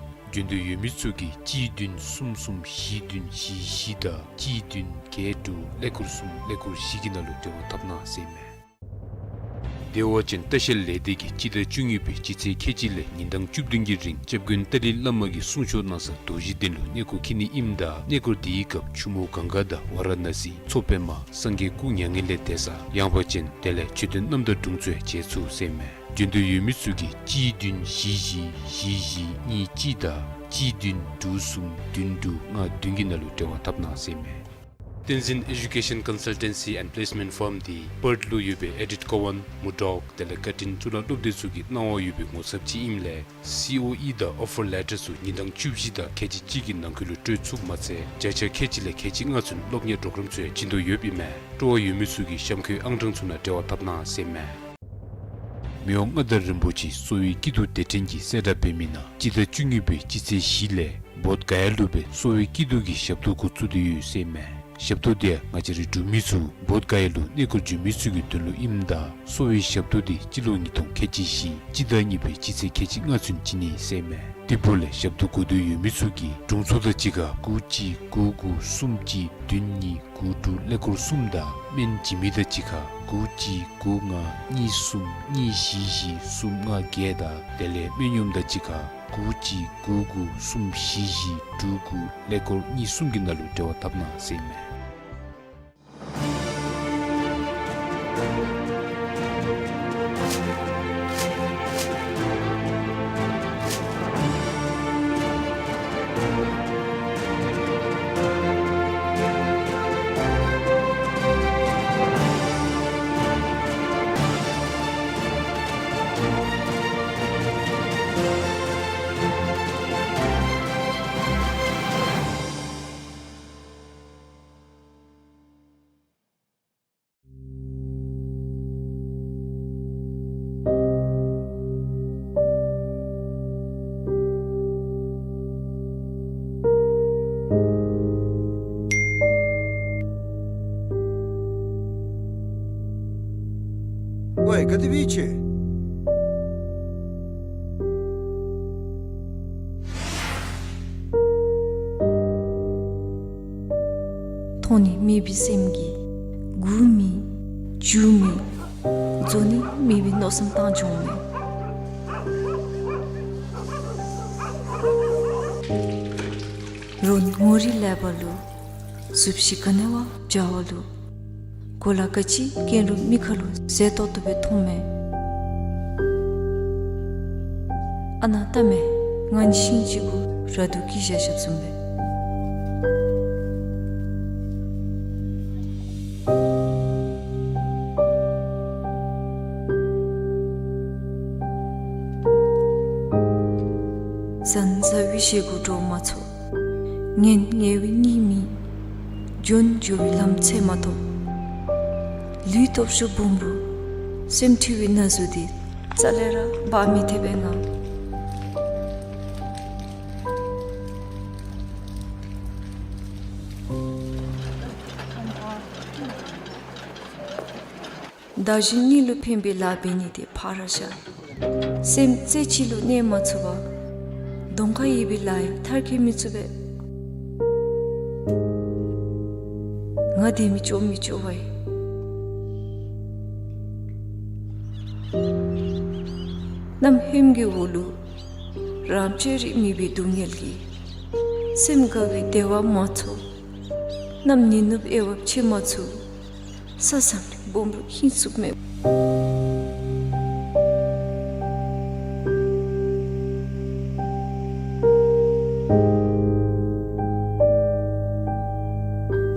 འབྱོན་འདོད་ཡོད་མི་ཚུ་གིས་གཅིག་བདུན་གསུམ་གསུམ་བཞི་བདུན་བཞི་བཞི་དང་གཅིག་བདུན་བརྒྱད་དྲུག་ཀླད་ཀོར་གསུམ་ཀླད་ཀོར་བཞི་གི་ནང་ལུ་འབྲེལ་བ་འཐབ་གནང་ཟེར་ཨིན་མས། བདེ་བ་ཅན་ལྟ་བཤལ་ལས་སྡེ་གིས་སྤྱི་ཟླ་བཅུ་གཉིས་པའི་སྤྱི་ཚེས་ཁལ་གཅིག་ལས་ཉིན་གྲངས་བཅུ་བདུན་གྱི་རིང་སྐྱབས་མགོན་ཏཱ་ལའི་བླ་མ་གིས་གསུང་ཆོག་གནང་ས་རྡོ་རྗེ་གདན་ལུ་གནས་སྐོར་འཁྱིད་ནི་ཨིནམ་ད་གནས་སྐོར་དེའི་སྐབས་ཆུ་མོ་གངྒཱ་དང་ཝཱ་ར་ཎ་སི་མཚོ་པདྨ་སངས་རྒྱས་སྐུ་མྱ་ངན་ལས་འདས་ས་ཡངས་པ་ཅན་དེ་ལས་མཆོད་རྟེན་རྣམ་དག་དྲུང་ཚུ་ཡང་མཇལ་ཚུགས་ཟེར་ཨིན་མས། འབྱོན་འདོད་ཡོད་མི་ཚུ་གིས་གཅིག་བདུན་བཞི་བཞི་བཞི་བཞི་གཉིས་གཅིག་དང་གཅིག་བདུན་དྲུག་གསུམ་བདུན་དྲུག་ལྔ་བདུན་གྱི་ནང་ལུ་འབྲེལ་བ་འཐབ་གནང་ཟེར་ཨིན་མས། བསྟན་འཛིན་ཨེ་ཌུ་ཀེ་ཤཱན་ཀོན་སཱལ་ཊེན་སི་ཨེནཌ་པི་ལེསི་མེནཊ་ཕརམ་འདི་པརཐ་ལུ་ཡོད་པའི་ཨེ་ཌིཐ་ཀོ་ཝཱན་མུར་ཌོག་དེ་ལས་བཀའ་དྲིན་གཙུག་ལག་སློབ་སྡེ་ཚུ་གིས་གནང་བ་ཡོད་པའི་ངོ་ཚབ་ཅིག་ཨིནམ་ལས་སི་ཨོ་ཨི་དང་ཨོ་ཕར་ལེ་ཊར་ཚུ་ཉིན་གྲངས་བཅུ་བཞི་དང་ཁལ་གཅིག་གཅིག་གི་ནང་འཁོད་ལུ་སྤྲོད་ཚུགསཔ་མ་ཚད་བརྒྱ་ཆ་ཁལ་གཅིག་ལས་ཁལ་གཅིག་ལྔ་ཚུན་སློབ་གཉེར་པོརོ་གརམ་ཚུ་ཡང་བྱིན་དོ་ཡོདཔ་ཨིན་མས། སྤྲོ་བ་ཡོད་མི་ཚུ་གིས་གཤམ་འཁོད་ཨང་གྲངས་ཚུ་ནང་འབྲེལ་བ་འཐབ་གནང་ཟེར་ཨིན་མས། མི་དབང་མངའ་བདག་རིན་པོ་ཆེ་གསོ་བའི་སྐྱིད་སྡུག་སྡེ་ཕྲན་གྱིས་གསལ་བསྒྲགས་འབད་མི་ནང་སྤྱི་ཟླ་བཅུ་གཉིས་པའི་སྤྱི་ཚེས་བཞི་ལས་བོདྷ་ག་ཡ་ལུ་སྦེ་གསོ་བའི་སྐྱིད་སྡུག་གི་ཞབས་ཏོག་འགོ་བཙུགས་ཏེ་ཡོད་ཟེར་ཨིན་མས། ཞབས་ཏོག་དེ་ཡང་ང་བཅས་རའི་འབྲུག་མི་ཚུ་བོདྷ་ག་ཡ་ལུ་གནས་སྐོར་འབྱོན་མི་ཚུ་གི་དོན་ལུ་ཨིནམ་ད་གསོ་བའི་ཞབས་ཏོག་དེ་སྤྱི་ལོ་ཉིས་སྟོང་ཁལ་གཅིག་བཞི་སྤྱི་ཟླ་གཉིས་པའི་སྤྱི་ཚེས་ཁལ་གཅིག་ལྔ་ཚུན་བྱིན་ནི་ཟེར་ཨིན་མས། དེ་འབདཝ་ལས་ཞབས་ཏོག་དགོ་འདོད་ཡོད་མི་ཚུ་གིས་དྲུང་འཚོ་དང་གཅིག་ཁར་དགུ་གཅིག་དགུ་དགུ་གསུམ་གཅིག་བདུན་གཉིས་དགུ་དྲུག་ཀླད་ཀོར་གསུམ་དང་སྨན་བྱིན་མི་དང་གཅིག་ཁར་དགུ་གཅིག་དགུ་ལྔ་གཉིས་གསུམ་གཉིས་བཞི་བཞི་གསུམ་ལྔ་བརྒྱད་དང་དེ་ལས་སྨན་གཡོགམ་དང་གཅིག་ཁར་དགུ་གཅིག་དགུ་དགུ་གསུམ་བཞི་བཞི་དྲུག་དགུ་ཀླད་ཀོར་གཉིས་གསུམ་གྱི་ནང་ལུ་འབྲེལ་བ་འཐབ་གནང་ཟེར་ཨིན་མས། ཝའི་ག་དེ་སྦེ་ཡོད་ཅི། མཐོང་ནི་མེད་པའི་སེམས་ཀྱིས་སྒུག་མི་འགྱོ་མི་འཛོལ་ནི་མེད་པའི་མནོ་བསམ་བཏང་འགྱོ་མི། རོགས་ངོ་རིས་ལེགས་པ་ལུ་གཟུགས་གཞི་ག་ནི་བ་འཇའ་བ་ལུ། གོ་ལ་ག་ཅི་གྱོན་རུང་མི་ཁ་ལུ་མཛེས་ཏོག་ཏོ་སྦེ་མཐོང་མི། ཨ་ནཱ་ལྟ་མས། ང་ནི་ཤིང་ཅིག་གུ་ར་དུ་སྐྱེས་བཞག་བཞགཔ་བཟུམ་སྦེ། གཟན་ཟ་བའི་ཞེ་སྒུག་འགྲོ་མ་ཚུགས། ངན་ངལ་བའི་གཉིད་མི་ འབྱོན་འགྱོ་བའི་ལམ་འཚོལ་མ་ཐོབ། ལུས་སྟོབས་ཤུགས་སྦོམ་རུང་སེམས་འཁྲུལ་བའི་ན་ཟུག་འདི་རྩ་ལས་ར་འབག་མི་ཐེག་པས་ང་བདག་གཞན་གཉིས་ལུ་ཕན་པའི་ལཱ་འབད་ནི་དེ་ཕར་བཞག། སེམས་རྩེ་གཅིག་ལུ་གནས་མ་ཚུགས་པར་གདོང་ཁར་ཡོད་པའི་ལཱ་ཡང་མཐར་འཁྱོལ་མི་ཚུགས་པས། ང་དེ་མི་ལྕོགས་མི་ལྕོགས་པས། གནམ་ཧོནམ་གི་འོག་ལུ་རང་སྤྱོད་རིག་མེད་པའི་སྡུག་བསྔལ་གྱིས་སེམས་དགའ་བའི་བདེ་བ་མ་ཚོར། གནམ་ཉི་ནུབ་དབྱེ་བ་ཕྱེ་མ་ཚུགས། ས་ཟམ་རི་སྦོམ་རུང་ཧིང་སུབ་མེད།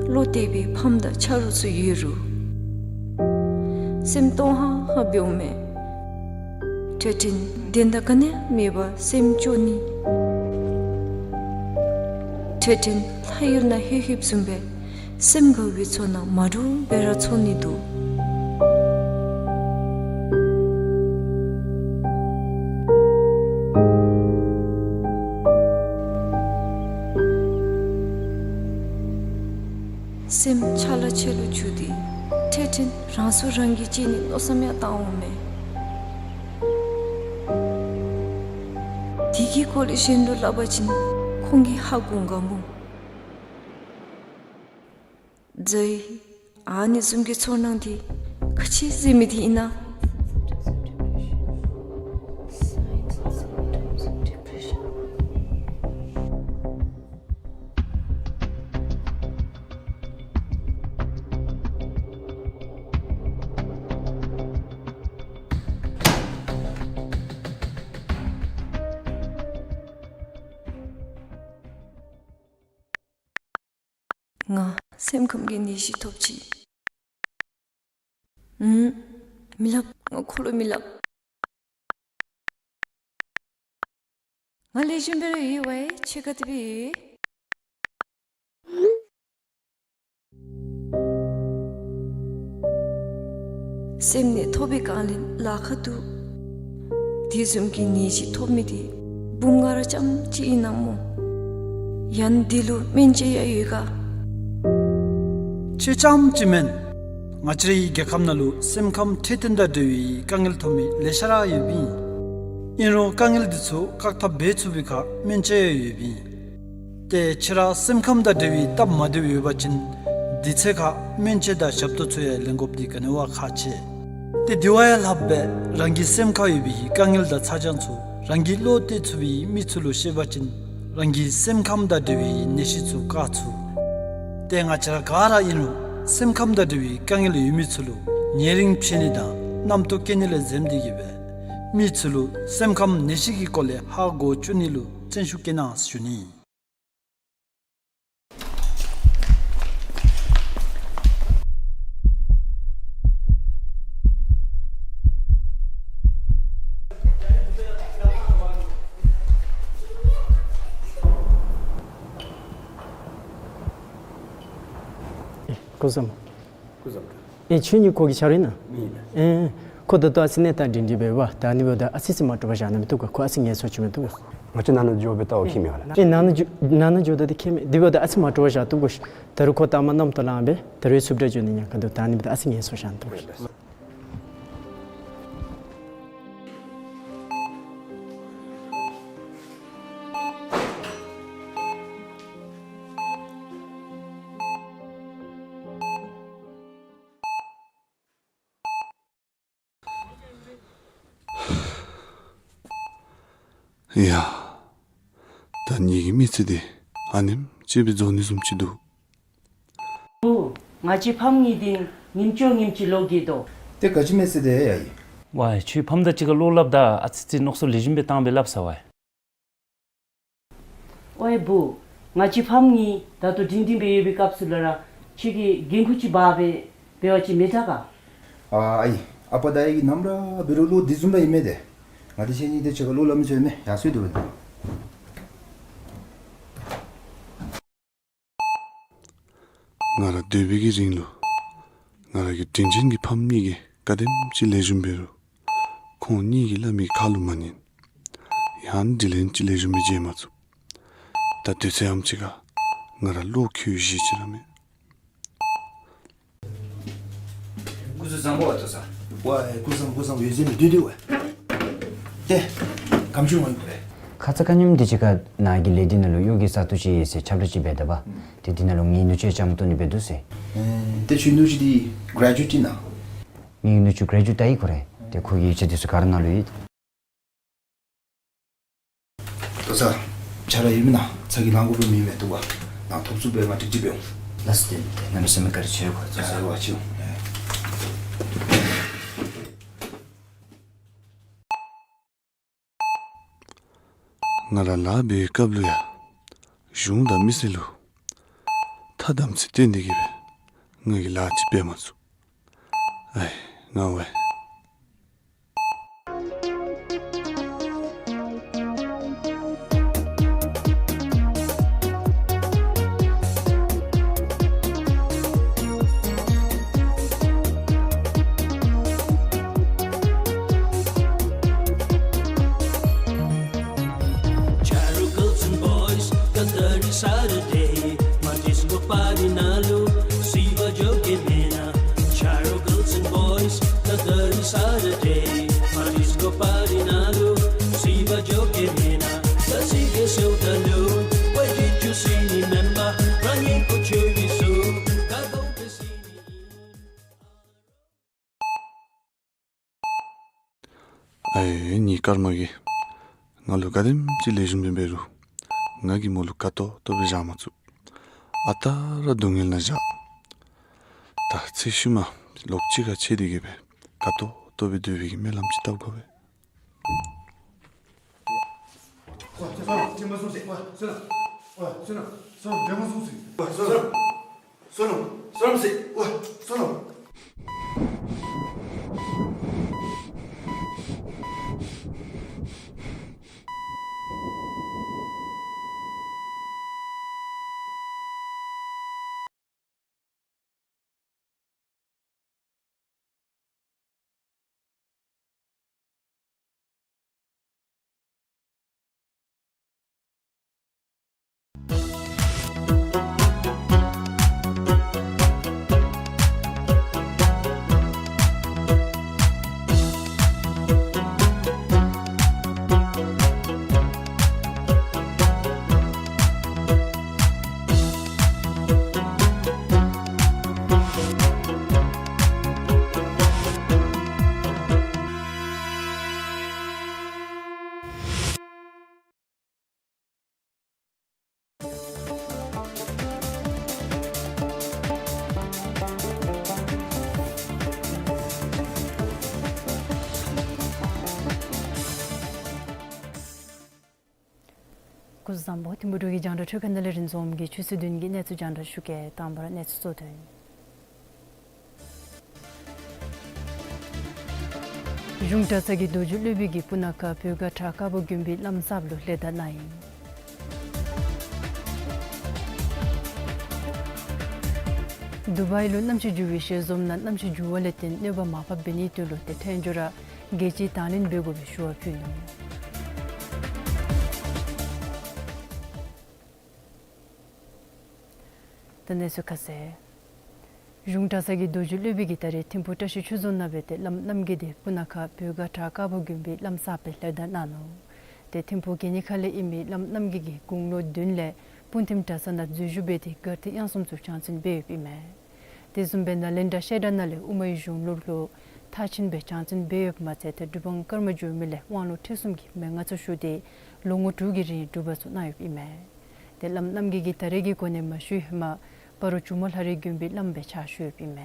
བློ་གཏད་པའི་ཕམ་དང་ཆ་རོགས་ཚུ་ཡོད་རུང་སེམས་སྟོང་ཧང་ཧང་འབྱུངམ་མས། འཕྲལ་འཕྲལ་དོན་དག་ག་ནི་ཡང་མེད་པར་སེམས་སྐྱོ་ནི། འཕྲལ་འཕྲལ་ལྷ་ཡུལ་ནང་ལྷོད་ལྷོདཔ་བཟུམ་སྦེ་སེམས་དགའ་བའི་ཚོར་སྣང་མ་འདྲཝ་སྦེ་ར་ཚོར་ནི་འདུག། སེམས་ཆ་ལ་ཆེ་ལུ་འགྱུར་ཏེ་འཕྲལ་འཕྲལ་རང་སྲོག་རང་གིས་བཅད་ནིའི་མནོ་བསམ་ཡང་བཏང་འོང་མས། དེ་གི་སྐོར་ལས་གཞན་ལུ་སླབ་པ་ཅིན་ཁོང་གིས་ཧ་གོ་ག་སྨོ། ཛའི། ཨ་ནི་བཟུམ་གྱི་ཚོར་སྣང་དེ་ག་ཅི་ཟེར་མི་དེ་ཨིན་ན། ང་སེམས་ཁམས་ཀྱི་ནད་གཞི་ཐོབ་ཅི། ཨུམ། མི་སླབ། ང་ཁོ་ལུ་མི་སླབ། ང་ལེགས་ཤོམ་སྦེ་ར་ཡོད་པས། ཁྱོད་ག་དེ་སྦེ་ཡོད། སེམས་ནད་ཐོབ་པའི་སྒང་ལས་ལཱ་ཁག་འདུག། དེ་བཟུམ་གྱི་ནད་གཞི་ཐོབ་མི་དེ་འབུམ་ལྔ་ར་རྐྱངམ་གཅིག་ཨིན་ན་སྨོ། ཡང་འདི་ལུ་སྨན་དཔྱད་ཡང་ཡོད་ག། ཁྱོད་རྐྱངམ་གཅིག་མེན། ང་བཅས་རའི་རྒྱལ་ཁབ་ནང་ལུ་སེམས་ཁམས་འཕྲོད་བསྟེན་དང་འབྲེལ་བའི་དཀའ་ངལ་ཐོབ་མི་ལེ་ཤ་ར་ཡོདཔ་ཨིན། ཨིན་རུང་དཀའ་ངལ་འདི་ཚུ་བཀག་ཐབས་འབད་ཚུགས་པའི་ཁར་སྨན་དཔྱད་ཡང་ཡོདཔ་ཨིན། ཏེ་ཁྱོད་ར་སེམས་ཁམས་དང་འབྲེལ་བའི་སྟབས་མ་བདེཝ་ཡོད་པ་ཅིན་དུས་ཚོད་ཁར་སྨན་དཔྱད་དང་ཞབས་ཏོག་ཚུ་ཡང་ལེན་དགོཔ་འདི་ག་ནི་བ་ཁག་ཆེ། ཏེ་དེ་བ་ཡང་ལྷགཔ་སྦེ་རང་གི་སེམས་ཁར་ཡོད་པའི་དཀའ་ངལ་དང་ཚ་གྱང་ཚུ་རང་གི་བློ་གཏད་ཚུགས་པའི་མི་ཚུ་ལུ་བཤད་པ་ཅིན་རང་གི་སེམས་ཁམས་དང་འབྲེལ་བའི་ནད་གཞི་ཚུ་བཀག་ཚུགས། ཏེ་ང་བཅས་ར་ག་ར་ཨིན་རུང་སེམས་ཁམས་དང་འབྲེལ་བའི་དཀའ་ངལ་ཡོད་མི་ཚུ་ལུ་ཉེ་རིང་ཕྱད་ནི་དང་རྣམ་རྟོག་སྐྱེ་ནི་ལས་འཛེམ་སྟེ་གི་སྦེ་མི་ཚུ་ལུ་སེམས་ཁམས་ནད་གཞི་གི་སྐོར་ལས་ཧ་གོ་བཅུག་ནི་ལུ་བརྩོན་ཤུགས་བསྐྱེད་གནང་ཞུ་ནི། སྐུ་གཟུགས། སྐུ་གཟུགས། ཨེ་ཁྱོད་གཉིས་ཁོ་གི་ཆ་རོགས་ཨིན་ན། ཨིན། ཨེ་ཁོ་ད་ལྟོ་ཨ་ཙི་གནས་སྟངས་སྒྲིང་སྒྲིང་སྦེ་འབད། ད་ཨ་ནི་འབདཝ་ད་ཨ་ཙི་ཙི་མ་འདྲོག་པར་བཞག་ན་མི་བཏུབ་ག། ཁོ་ཨ་ཙི་ངལ་གསོ་བྱིན་མི་བཏུབ་ག། ང་བཅས་ནང་ན་འགྱོ་སྦེ་ལྟ་བ་ཁྱད་མེད་པ་ལགས། ཨེ་ནང་ན་འགྱོ་ནང་ན་འགྱོ་ད་དེ་ཁྱད་མེད། དེ་འབདཝ་ད་ཨ་ཙི་མ་འདྲོག་པར་བཞག་བཏུབ་ག། ད་རུང་ཁོ་ལྟ་མ་རྣམ་རྟོག་ལངམ་སྦེ་ད་རུང་སུབ་ད་འགྱོ་ནི་ཉེན་ཁ་འདུག། ད་ཨ་ནི་འབདཝ་ད་ཨ་ཙི་ངལ་གསོ་བཞག་ན་བཏུབ་ག། ཡ། ད་ངེ་གི་མི་ཚེ་འདི་ཨ་ནེམ་ཅིག་སྦེ་རྫོགས་ནི་བཟུམ་ཅིག་འདུག། བུ། ང་བཅས་ཕམ་གཉིས་འདི་ཉིནམ་ཅིག་ཉིནམ་ཅིག་ལོག་གི་དོ། ཏེ་ག་ཅི་མེད་ཟེར་དེ་ཡ་ཡི། ཝའེ་ཁྱོད་ཕམ་དང་གཅིག་ཁར་བློ་སླབ་ད་ཨ་ཙི་ཙི་མནོ་བསམ་ལེགས་ཤོམ་སྦེ་བཏང་སྦེ་སླབ་ས་ཝའེ། ཝའེ་བུ། ང་བཅས་ཕམ་གཉིས་ད་ལྟོ་སྒྲིང་སྒྲིང་སྦེ་ཡོད་པའི་སྐབས་སུ་ལུ་ར་ཁྱོད་ཀྱིས་འགན་ཁུར་ཅིག་འབག་སྦེ་འབད་བ་ཅིན་མི་དྲག་ག། ཨ་ཨའི། ཨ་པ་དང་ཨའི་གི་ནམ་ར་འབད་རུང་བློ་འདི་བཟུམ་ར་ཨིན་མས་ཏེ། ང་བཅས་གཉིས་འདི་གཅིག་ཁར་བློ་སླབ་མི་ཚུགས་མས། ཡར་སོང་སྡོད་པ་ད། ང་ར་སྡོད་པའི་གི་རིང་ལུ་ང་ར་གི་དྲིན་ཅན་གྱི་ཕམ་གཉིས་ཀྱིས་ག་དེམ་ཅིག་ལེགས་ཤོམ་འབད་རུང་ཁོང་གཉིས་ཀྱིས་སླབ་མི་གི་ཁ་ལུ་མ་ཉན། ཡང་དྲིན་ལན་ཅིག་ལེགས་ཤོམ་སྦེ་འཇལ་མ་ཚུགས། ད་དུས་ཚོད་ཨམ་ཅིག་ཁར་ང་ར་བློ་འགྱོད་བཞེས་ཅིག་ར་མས། སྐུ་གཟུགས་བཟང་པོ་བ་ཏོ་ས། ཝའེ་སྐུ་བཟང་སྐུ་བཟང་འོད་ཟེར་མི་བདུད་བདུད་བ། ཏེ་གམ་ཆུང་བ་ཡིན་པ་རེད། ཁ་ཙ་ཁ་ཉིནམ་འདི་ཅིག་ཁར་ནཱ་གི་ལས་སྡེ་ནང་ལུ་གཡོག་གི་ས་ཐོག་ཅིག་ཡོད་ཟེར་ཁྱབ་བསྒྲགས་ཅིག་འབད་ད་པ། ཏེ་འདི་ནང་ལུ་ངེའི་ནུ་གཅུང་ལྕམ་སྟོན་ནི་སྦེ་འདུག་ཟེར། ཨེ་ཏེ་ཁྱོད་ནུ་གཅུང་འདི་གྲེ་ཇུ་ཨེཊ་ཨིན་ན། ངེའི་ནུ་གཅུང་གྲེ་ཇུ་ཨེཊ་ད་ཡི་གོ་རེ། ཏེ་ཁོ་གི་ཡིག་ཆ་འདི་ཚུ་ག་ར་ནཱ་ལུ་ཡོད། ཏོ་ས། ཆ་ར་ཡོད་མེན་ན། ཚ་གྱང་ལང་དགོཔ་མེད་མི་འདུག་པ། ནཱ་ཐོབ་ཚུགསཔ་སྦེ་ང་ཀྲིག་ཀྲི་འབདཝ་འོང་། ལགས་སོ། ཏེ་ཏེ་གནམ་མེད་ས་མེད་བཀའ་དྲིན་ཆེ། ཁོ་ཚོ་ས་ཡོད་པ་ཅིག་འོང་། ང་ར་ལཱ་འབད་བའི་སྐབས་ལུ་ཡང་གཞུང་དང་མི་སེར་ལུ་ཐ་དམ་ཚིག་སྟོན་ཏེ་གི་སྦེ་ང་གིས་ལཱ་ཅིག་འབད་མ་ཚུགས། ཨའི་ང་ཝའི། Charo girls and boys, Katari Saturday, Matisco party nalu, Siva joke mena. Charo girls and boys, Katari Saturday, Matisco party nalu, Siva joke mena. Kasi ke seu dalu, wajib juicy ni member, rangi ko chevi su, kago ke sini. ཨའི་ངེའི་སྐར་མ་གིས་ང་ལུ་ག་དེམ་ཅིག་ལེགས་ཤོམ་སྦེ་འབད་རུང་ང་གིས་མོ་ལུ་དགའ་ཏོག་ཏོ་སྦེ་བཞག་མ་ཚུགས། ཨ་རྟག་ར་སྡུག་བསྔལ་ནང་བཞག། ད་ཚེ་ཤུལ་མ་ལོག་གཅིག་ཁར་ཕྱད་དེ་གི་སྦེ་དགའ་ཏོག་ཏོ་སྦེ་སྡོད་པའི་གི་སྨོན་ལམ་ཅིག་བཏབ་དགོ་པས། སྐུ་གཟུགས་བཟང་པོ། ཐིམ་ཕུ་འབྲུག་གི་རྒྱང་བསྒྲགས་འཕྲུལ་ཁང་ནང་ལས་རིན་འཛོམས་ཀྱིས་ཆུ་ཚོད་བདུན་གྱི་གནས་ཚུལ་རྒྱང་བསྒྲགས་ཞུ་གེ། དང་པ་ར་གནས་ཚུལ་གཙོ་དོན། གཞུང་གྲྭ་ཚང་གི་རྡོ་རྗེ་སློབ་དཔོན་གྱིས་སྤུ་ན་ཁ་བོད་མགར་བྲག་དཀར་པོ་དགོན་པའི་བླམ་གསརཔ་ལུ་ལྷ་གདན་གནང་ཡི། དུ་བའི་ལུ་གནམ་གཤིས་འགྱུར་བའི་ཞལ་འཛོམས་ནང་གནམ་གཤིས་འགྱུར་བ་ལས་བརྟེན་གནོད་པ་མར་ཕབ་འབད་ནིའི་དོན་ལུ་ཏེ་ཐལ་འགྱུར་ར་རྒྱལ་སྤྱིའི་དང་ལེན་འབད་དགོ་པའི་ཞུ་བ་ཕུལ་ནུག། ད་གནས་ཚུལ་ཁ་གསལ། གཞུང་གྲྭ་ཚང་གི་རྡོ་རྗེ་སློབ་དཔོན་གྱིས་ད་རེས་ཐིམ་ཕུ་བཀྲ་ཤིས་ཆོས་རྫོང་ནང་སྦེ་ཏེ་བླམ་རྣམ་རྒྱལ་འདི་སྤུ་ན་ཁ་བོད་མགར་བྲག་དཀར་པོ་དགོན་པའི་བླམ་གསརཔ་སྦེ་ལྷ་གདན་གནང་ནུག། ཏེ་ཐིམ་ཕུ་གད་སྙིགས་ཁ་ལས་ཨིན་མི་བླམ་རྣམ་རྒྱལ་གྱིས་དགུང་ལོ་བདུན་ལས་སྤུངས་ཐིམ་གྲྭ་ཚང་ནང་འཛུལ་ཞུགས་འབད་དེ་མགར་ཐིག་དབྱངས་གསུམ་ཚུ་སྦྱང་བརྩོན་འབད་ཡོདཔ་ཨིན་མས། དེ་བཟུམ་སྦེ་ནཱ་ལེནྡྲ་བཤད་གྲྭ་ནང་ལས་དབུ་མའི་གཞུང་ལུགས་ལུ་མཐར་ཕྱིན་སྦེ་སྦྱང་བརྩོན་འབད་ཡོདཔ་མ་ཚད་ཏེ་སྒྲུབ་དབང་ཀརྨ་འགྱུར་མེད་ལས་དབང་ལུང་ཁྲིད་གསུམ་གྱི་མན་ངག་ཚུ་ཞུ་སྟེ་ལོ་ངོ་དྲུག་གི་རིང་སྒྲུབ་པ་ཚུ་གནང་ཡོདཔ་ཨིན་མས། ཏེ་བླམ་རྣམ་རྒྱལ་གྱིས་ད་རེས་ཀྱི་གོ་གནས་མ་ཞུ་ཧེ་མ་སྤ་རོ་ཇོ་མོ་ལྷ་རི་དགོན་པའི་བླམ་སྦེ་ཕྱག་ཞུ་ཡོདཔ་ཨིན་མས།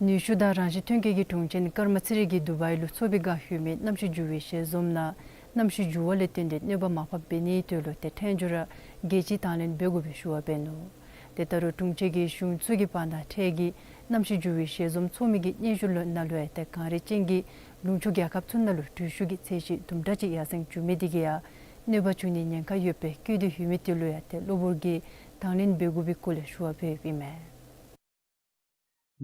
ནུས་ཤུགས་དང་རང་བཞིན་ཐོན་སྐྱེད་ཀྱི་དྲུང་ཆེན་ཀརྨ་ཚེ་རིང་གིས་དུ་བའི་ལུ་ཚོགས་པའི་སྒང་ལྷོད་མི་གནམ་གཤིས་འགྱུར་བའི་ཞལ་འཛོམས་ནང་གནམ་གཤིས་འགྱུར་བ་ལས་བརྟེན་ཏེ་གནོད་པ་མར་ཕབ་འབད་ནིའི་དོན་ལུ་ཏེ་ཐལ་འགྱུར་ར་རྒྱལ་སྤྱིའི་དང་ལེན་འབད་དགོ་པའི་ཞུ་བ་འབད་ནུག། ཏེ་ད་རུང་དྲུང་ཆེན་གྱིས་གཞུང་ཚོགས་ཀྱི་བར་ན་འཕྲལ་གྱི་གནམ་གཤིས་འགྱུར་བའི་ཞལ་འཛོམས་ཚོགས་མི་གི་སྙན་ཞུ་ལུ་ནང་ལུ་ཡང་ཏེ་གངས་རི་ཅན་གྱི་ལུང་ཕྱོགས་རྒྱལ་ཁབ་ཚུ་ནང་ལུ་དྲོད་ཤུགས་ཀྱི་ཚད་གཞི་དུམ་གྲ་ཅིག་ཡར་སེང་འགྱོ་མི་དེ་གིས་ཡང་གནོད་པ་བྱུང་ནིའི་ཉེན་ཁ་ཡོདཔ་སྦེ་བཀོད་དེ་ཡོད་མི་དེ་ལུ་ཡང་ཏེ་གློ་བུར་གྱི་ དང་ལེན་འབད་དགོ་པའི་སྐོར་ལས་ཞུ་བ་ཕུལ་ཡོདཔ་ཨིན་མས།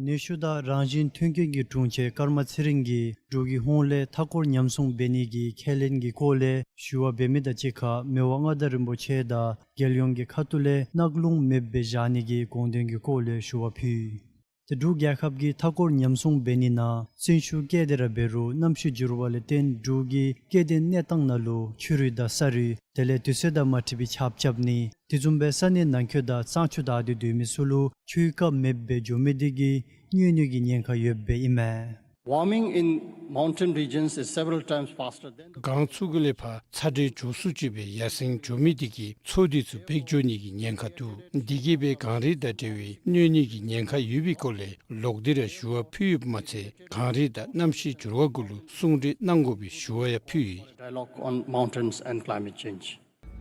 ནུས་ཤུགས་དང་རང་བཞིན་མཐུན་རྐྱེན་གྱི་དྲུང་ཆེན་ཀརྨ་ཚེ་རིང་གིས་འབྲུག་གི་ཧོངས་ལས་མཐའ་འཁོར་ཉམས་སྲུང་འབད་ནི་གི་ཁས་ལེན་གྱི་སྐོར་ལས་ཞུ་བ་འབད་མི་དང་གཅིག་ཁར་མི་དབང་མངའ་བདག་རིན་པོ་ཆེ་དང་རྒྱལ་ཡོངས་ཀྱི་ཁ་ཐུག་ལས་གནག་རླུང་མེདཔ་སྦེ་བཞག་ནི་གི་དགོངས་དོན་གྱི་སྐོར་ལས་ཞུ་བ་ཕུལ། ཏེ་འབྲུག་རྒྱལ་ཁབ་ཀྱི་མཐའ་འཁོར་ཉམས་སྲུང་འབད་ནི་ནང་བརྩོན་ཤུགས་བསྐྱེད་དེ་ར་འབད་རུང་གནམ་གཤིས་འགྱུར་བ་ལས་བརྟེན་འབྲུག་གི་སྐྱེ་ལྡན་གནས་སྟངས་ནང་ལུ་ཆུ་རུད་དང་ས་རུད་དེ་ལས་དུས་ཚོད་དང་མ་འཁྲིལ་བའི་ཆརཔ་རྐྱབ་ནི་དེ་བཟུམ་སྦེ་ས་གནས་ནང་འཁོད་དང་གཙང་ཆུ་བདའ་སྟེ་སྡོད་མི་ཚུ་ལུ་ཆུའི་སྐབས་མེདཔ་སྦེ་འགྱོ་མི་དེ་གིས་གནོད་ནི་གི་ཉེན་ཁ་ཡོདཔ་ཨིན་མས། Warming in mountain regions is several times faster than the གངས་ཚུ་གུ་ལས་ཕར་ཚ་དྲོད་མགྱོགས་སུ་སྤྱོད་པའི་ཡར་སེང་འགྱོ་མི་དེ་གིས་མཚོ་དེ་ཚུ་འབེག་འགྱོ་ནི་གི་ཉེན་ཁ་འདུག། དེ་གིས་སྦེ་གངས་རི་དང་འབྲེལ་བའི་གནོད་ནི་གི་ཉེན་ཁ་ཡོད་པའི་སྐོར་ལས་ལོག་སྟེ་ར་ཞུ་བ་ཕུལ་ཡོདཔ་མ་ཚད་གངས་རི་དང་གནམ་གཤིས་འགྱུར་བ་གུ་ལུ་གསུང་གྲོས་གནང་དགོ་པའི་ཞུ་བ་ཡང་ཕུལ་ཡི། Dialogue on mountains and climate change.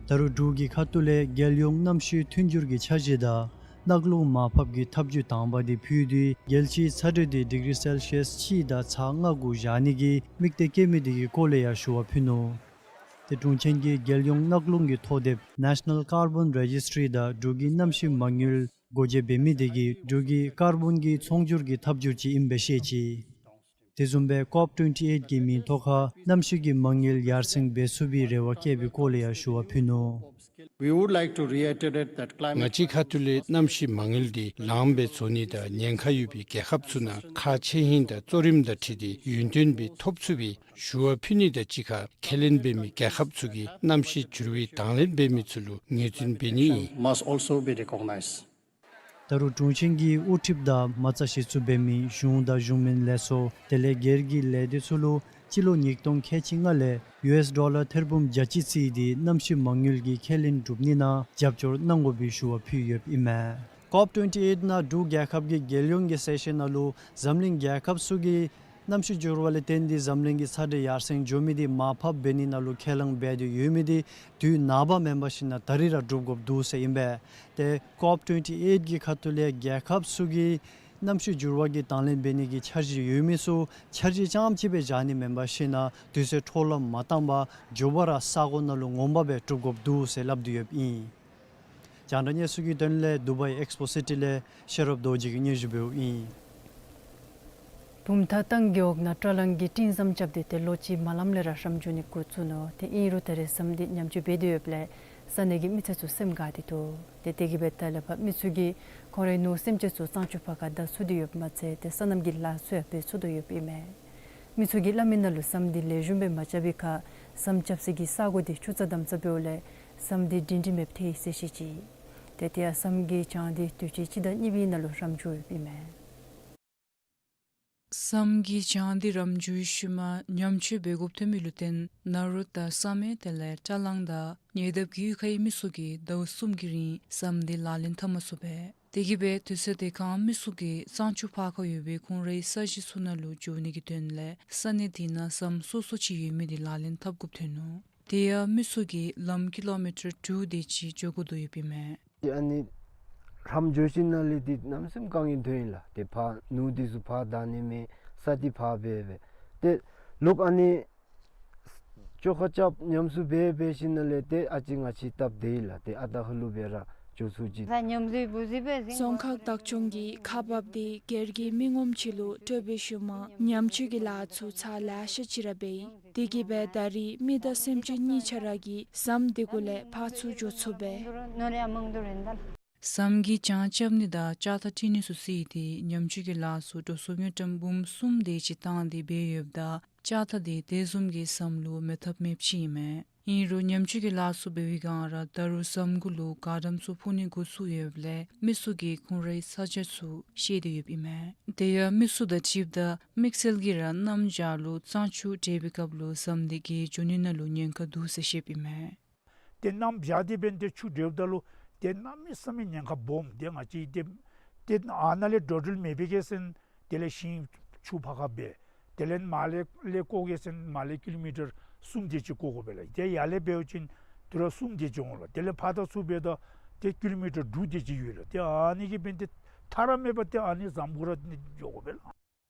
ད་རུང་འབྲུག་གི་ཁ་ཐུག་ལས་རྒྱལ་ཡོངས་གནམ་གཤིས་མཐུན་འགྱུར་གྱི་འཆར་གཞི་དང་གནག་རླུང་མར་ཕབ་ཀྱི་ཐབས་བྱུས་དང་པ་དེ་ཕུལ་ཏེ་རྒྱལ་སྤྱིའི་ཚ་དྲོད་དེ་ཌིག་རི་སེལ་ཤི་ཡཱས་གཅིག་དང་ཚག་ལྔ་གུ་བཞག་ནི་གི་དམིགས་གཏད་བསྐྱེད་མི་དེ་གི་སྐོར་ལས་ཡང་ཞུ་བ་ཕུལ་ནུག། ཏེ་དྲུང་ཆེན་གྱིས་རྒྱལ་ཡོངས་གནག་རླུང་གི་ཐོ་དེབ་National Carbon Registry དང་འབྲུག་གི་གནམ་གཤིས་མ་དངུལ་སྒོ་འབྱེད་འབད་མི་དེ་གིས་འབྲུག་གི་ཀར་བོན་གྱི་ཚོང་སྒྱུར་གྱི་ཐབས་བྱུས་ཅིག་ཨིནམ་སྦེ་བཤད་ཅི། དེ་བཟུམ་སྦེ་ཀོབ་ཊུ་ཝེན་ཊི་ཨེཊ་གི་མིང་ཐོག་ཁར་གནམ་གཤིས་ཀྱི་མ་དངུལ་ཡར་སེང་འབད་ཚུགས་པའི་རེ་བ་བསྐྱེད་པའི་སྐོར་ལས་ཡང་ཞུ་བ་ཕུལ་ནུག། We would like to reiterate that climate ང་བཅས་ཁ་ཐུག་ལས་གནམ་གཤིས་མ་དངུལ་དེ་ལངམ་སྦེ་བཟོ་ནི་དང་ཉེན་ཁ་ཡོད་པའི་རྒྱལ་ཁབ་ཚུ་ནང་ཁག་ཆེ་ཧིང་དང་གཙོ་རིམ་དང་འཁྲིལ་ཏེ་ཡུན་བརྟན་སྦེ་ཐོབ་ཚུགས་པའི་ཞུ་བ་ཕུལ་ནི་དང་གཅིག་ཁར་ཁས་ལེན་འབད་མི་རྒྱལ་ཁབ་ཚུ་གིས་གནམ་གཤིས་འགྱུར་བའི་དང་ལེན་འབད་མི་ཚུ་ལུ་ངོས་འཛིན་འབད་ནི་ཨིན། Must also be recognized. ད་རུང་དྲུང་ཆེན་གྱིས་དབུ་ཁྲིདཔ་དང་མ་རྩ་གཞི་བཙུགས་འབད་མི་གཞུང་དང་གཞུང་མིན་ལས་ཚོགས་དེ་ལས་སྒེར་གྱི་ལས་སྡེ་ཚུ་ལུ་སྤྱི་ལོ་ཉིས་སྟོང་ཁལ་གཅིག་ལྔ་ལས་ཡུ་ཨེསི་ཌོ་ལར་ཐེར་འབུམ་བརྒྱ་གཅིག་བརྩིས་ཏེ་གནམ་གཤིས་མ་དངུལ་གྱི་ཁས་ལེན་གྲུབ་ནི་ནང་རྒྱབ་སྐྱོར་གནང་དགོ་པའི་ཞུ་བ་ཕུལ་ཡོདཔ་ཨིན་མས། ཀོབ་ཊུ་ཝེན་ཊི་ཨེཊ་ནང་འབྲུག་རྒྱལ་ཁབ་ཀྱི་རྒྱལ་ཡོངས་ཀྱི་སེ་ཤཱན་ནང་ལུ་འཛམ་གླིང་རྒྱལ་ཁབ་ཚུ་གིས་གནམ་གཤིས་འགྱུར་བ་ལས་བརྟེན་ཏེ་འཛམ་གླིང་གི་ཚ་དྲོད་ཡར་སེང་འགྱོ་མི་དེ་མར་ཕབ་འབད་ནི་ནང་ལུ་ཁས་བླངས་འབད་དེ་ཡོད་མི་དེ་དུས་ནངས་པ་མེན་པར་ཞིན་ན་ད་རིས་ར་འགྲུབ་དགོཔ་འདུག་ཟེར་ཨིན་པས། ཏེ་ཀོབ་ཊུ་ཝེན་ཊི་ཨེཊ་གི་ཁ་ཐུག་ལས་རྒྱལ་ཁབ་ཚུ་གིས་གནམ་གཤིས་འགྱུར་བ་གི་དང་ལེན་འབད་ནི་གི་འཆར་གཞི་ཡོད་མི་ཚུ་འཆར་གཞི་རྐྱངམ་ཅིག་སྦེ་བཞག་ནི་མེན་པར་ཞིན་ན་དུས་ཚོད་འཕྲོ་བརླག་མ་བཏང་པར་མགྱོགས་པ་ར་ས་གོ་ནང་ལུ་ངོ་མ་སྦེ་འགྲུབ་དགོཔ་འདུག་ཟེར་སླབ་སྟེ་ཡོདཔ་ཨིན། རྒྱང་བསྒྲགས་གནས་ཚུལ་གྱི་དོན་ལས་དུ་བའི་ཨེགསི་པོ་སི་ཊི་ལས་ཤེས་རབ་རྡོ་རྗེ་གིས་སྙན་ཞུ་འབདཝ་ཨིན། བུམ་ཐང་ཏང་གི་འོག་ནང་བཀྲ་ལམ་གྱི་སྤྲིན་ཟམ་རྐྱབ་སྟེ་ཏེ་ལོ་གཅིག་མ་ལངམ་ལས་ར་རམ་འཇུག་ནི་འགོ་བཙུགས་ནུག། ཏེ་ཨིན་རུང་ད་རེས་ཟམ་དེ་ཉམས་བཅོས་འབད་དེ་ཡོདཔ་ལས་ས་གནས་ཀྱི་མི་སེར་ཚུ་སེམས་དགའ་སྟེ་འདུག། ཏེ་དེ་གིས་སྦེ་ད་ལས་ཕར་མི་ཚུ་གིས་ཁོང་རའི་ནོར་སེམས་ཅན་ཚུ་གཙང་ཆུ་ཕར་ཁར་བདའ་ཚུགས་ཏེ་ཡོདཔ་མ་ཚད་ཏེ་སོ་ནམ་གྱི་ལཱ་ཚུ་ཡང་འབད་ཚུགས་དོ་ཡོདཔ་ཨིན་མས། མི་ཚུ་གིས་སླབ་མི་ནང་ལུ་ཟམ་དེ་ལེགས་ཤོམ་སྦེ་མ་རྐྱབ་པའི་ཁར་ཟམ་རྐྱབ་ས་གི་ས་གོ་དེ་ཆུ་རྩ་དམ་ས་འབདཝ་ལས་ཟམ་དེ་སྒྲིང་སྒྲིང་མེདཔ་ཐལ་ཡི་ཟེར་བཤད་ཅི། ཏེ་དེ་ཡང་ཟམ་གྱི་གྱང་དེ་དུས་ཅི་སྤྱི་ཟླ་གཉིས་པའི་ནང་ལུ་རམ་འཇུག་ཡོདཔ་ཨིན་མས། ཟམ་གྱི་གྱང་དེ་རམ་འཇུག་ཤུལ་མ་ཉམས་བཅོས་འབད་དགོཔ་ཐོན་མི་ལུ་བརྟེན་ནཱ་རོ་དང་བསམ་ཡས་དེ་ལས་བཀྲ་ལམ་དང་ཉེ་འདབས་ཀྱི་གཡུས་ཁའི་མི་ཚུ་གིས་ཟླཝ་གསུམ་གྱི་རིང་ཟམ་དེ་ལག་ལེན་འཐབ་མ་ཚུགས་པས། དེ་གིས་སྦེ་དུས་ཚོད་དེ་ཁར་མི་ཚུ་གིས་གཙང་ཆུ་ཕར་ཁར་ཡོད་པའི་ཁོང་རའི་ས་གཞི་ཚུ་ནང་ལུ་འགྱོ་ནི་གི་དོན་ལས་ས་གནས་དེ་ནང་ཟམ་སོ་སོ་ཅིག་ཡོད་མི་དེ་ལག་ལེན་འཐབ་དགོཔ་ཐོན་ནུག། དེ་ཡང་མི་ཚུ་གིས་ལམ་ཀི་ལོ་མི་ཊར་དྲུག་དེ་ཅིག་འགྱོ་དགོ་དོ་ཡོདཔ་ཨིན་མས། ཏེ་ཨ་ནི་རམ་འགྱོ་ཞིནམ་ལས་ཏེ་གནམ་མེད་ས་མེད་དཀའ་ངལ་ཐོན་ཡི་ལགས། ཏེ་ཕར་ནོར་དེ་ཚུ་ཕར་བདའ་ནི་མེད། ས་དེ་ཕར་འབད་འབད། ཏེ་ལོག་ཨ་ནི་བཅོ་ཁ་རྐྱབ་ཉམས་གསོ་འབད་འབད་ཞིནམ་ལས་ཏེ་ཨ་ཙི་ང་བཅས་སྟབས་བདེ་ཡི་ལགས། ཏེ་ཨ་རྟག་ཧ་ལུགས་སྦེ་ར་འགྱོ་ཚུགས་ཅི། རྫོང་ཁག་བདག་སྐྱོང་གིས་ཁག་འབགཔ་དེ་སྒེར་གྱི་མི་ངོམ་ཅིག་ལུ་སྤྲོད་པའི་ཤུལ་མ་ཉམས་བཅོས་ཀྱི་ལཱ་ཚུ་ཚར་ལེ་ཤ་ཅིག་ར་འབད་ཡི། དེ་གིས་སྦེ་ད་རིས་མི་དང་སེམས་ཅན་གཉིས་ཆ་ར་གིས་ཟམ་དེ་གུ་ལས་ཕར་ཚུར་འགྱོ་ཚུགས་པས། ཟམ་གྱི་གྱང་རྐྱབ་ནི་དང་ལྕགས་ཐག་བཀྲི་ནི་ཚུ་བརྩིས་ཏེ་ཉམས་བཅོས་ཀྱི་ལཱ་ཚུ་འགྲོ་སོང་དངུལ་ཀྲམ་འབུམ་གསུམ་དེ་ཅིག་བཏང་སྟེ་འབད་ཡོདཔ་ད་ལྕགས་ཐག་དེ་དེ་བཟུམ་གྱི་ཟམ་ལུ་མེད་ཐབས་མེདཔ་ཅིག་ཨིན་མས། ཨིན་རུང་ཉམས་བཅོས་ཀྱི་ལཱ་ཚུ་འབད་བའི་སྒང་ར་ད་རུང་ཟམ་གུ་ལུ་གར་ཌན་ཚུ་ཕུ་ནི་འགོ་བཙུགས་ཡོདཔ་ལས་མི་ཚུ་གིས་ཁོང་རའི་ས་ཆ་ཚུ་བཤལ་ཏེ་ཡོདཔ་ཨིན་མས། དེ་ཡང་མི་ཚུ་དང་འཁྲིལཝ་ད་དམིགས་བསལ་གྱིས་ར་གནམ་བྱཱར་ལུ་གཙང་ཆུ་འདྲེས་པའི་སྐབས་ལུ་ཟམ་དེ་གིས་འགྱོ་ནི་ནང་ལུ་ཉེན་ཁ་འདུག་ཟེར་བཤདཔ་ཨིན་མས། ཏེ་གནམ་བྱཱར་དེ་འབདན་ཏེ་ཆུ་འདྲེསཝ་ད་ལུ་ཏེ་གནམ་མེད་ས་མེད་ཉེན་ཁ་སྦོམ། ཏེ་ང་བཅས་ཏེ་ཏེ་ཨ་ནཱ་ལས་འགྲོ་འགྲུལ་མི་འབད་གེ་ཟེར་ན་དེ་ལས་ཤིང་ཆུ་ཕར་ཁར་འབད། དེ་ལས་མར་ལས་ལས་བཀོ་གེ་ཟེར་ན་མར་ལས་ཀི་ལོ་མི་ཊར་གསུམ་དེ་ཅིག་བཀོ་དགོ་པས་ལགས། ཏེ་ཡར་ལས་འབད་བ་ཅིན་ཏེ་ར་གསུམ་དེ་ཅིག་འོང་ལགས། དེ་ལས་ཕར་དང་ཚུར་འབདཝ་ད་ཏེ་ཀི་ལོ་མི་ཊར་དྲུག་དེ་ཅིག་ཡོད་ལགས། ཏེ་ཨ་ནི་གིས་འབདན་ཏེ་ཐག་ར་མེད་པར་ཏེ་ཨ་ནི་ཟམ་གུ་ར་ནི་འགྱོ་དགོ་པས་ལགས།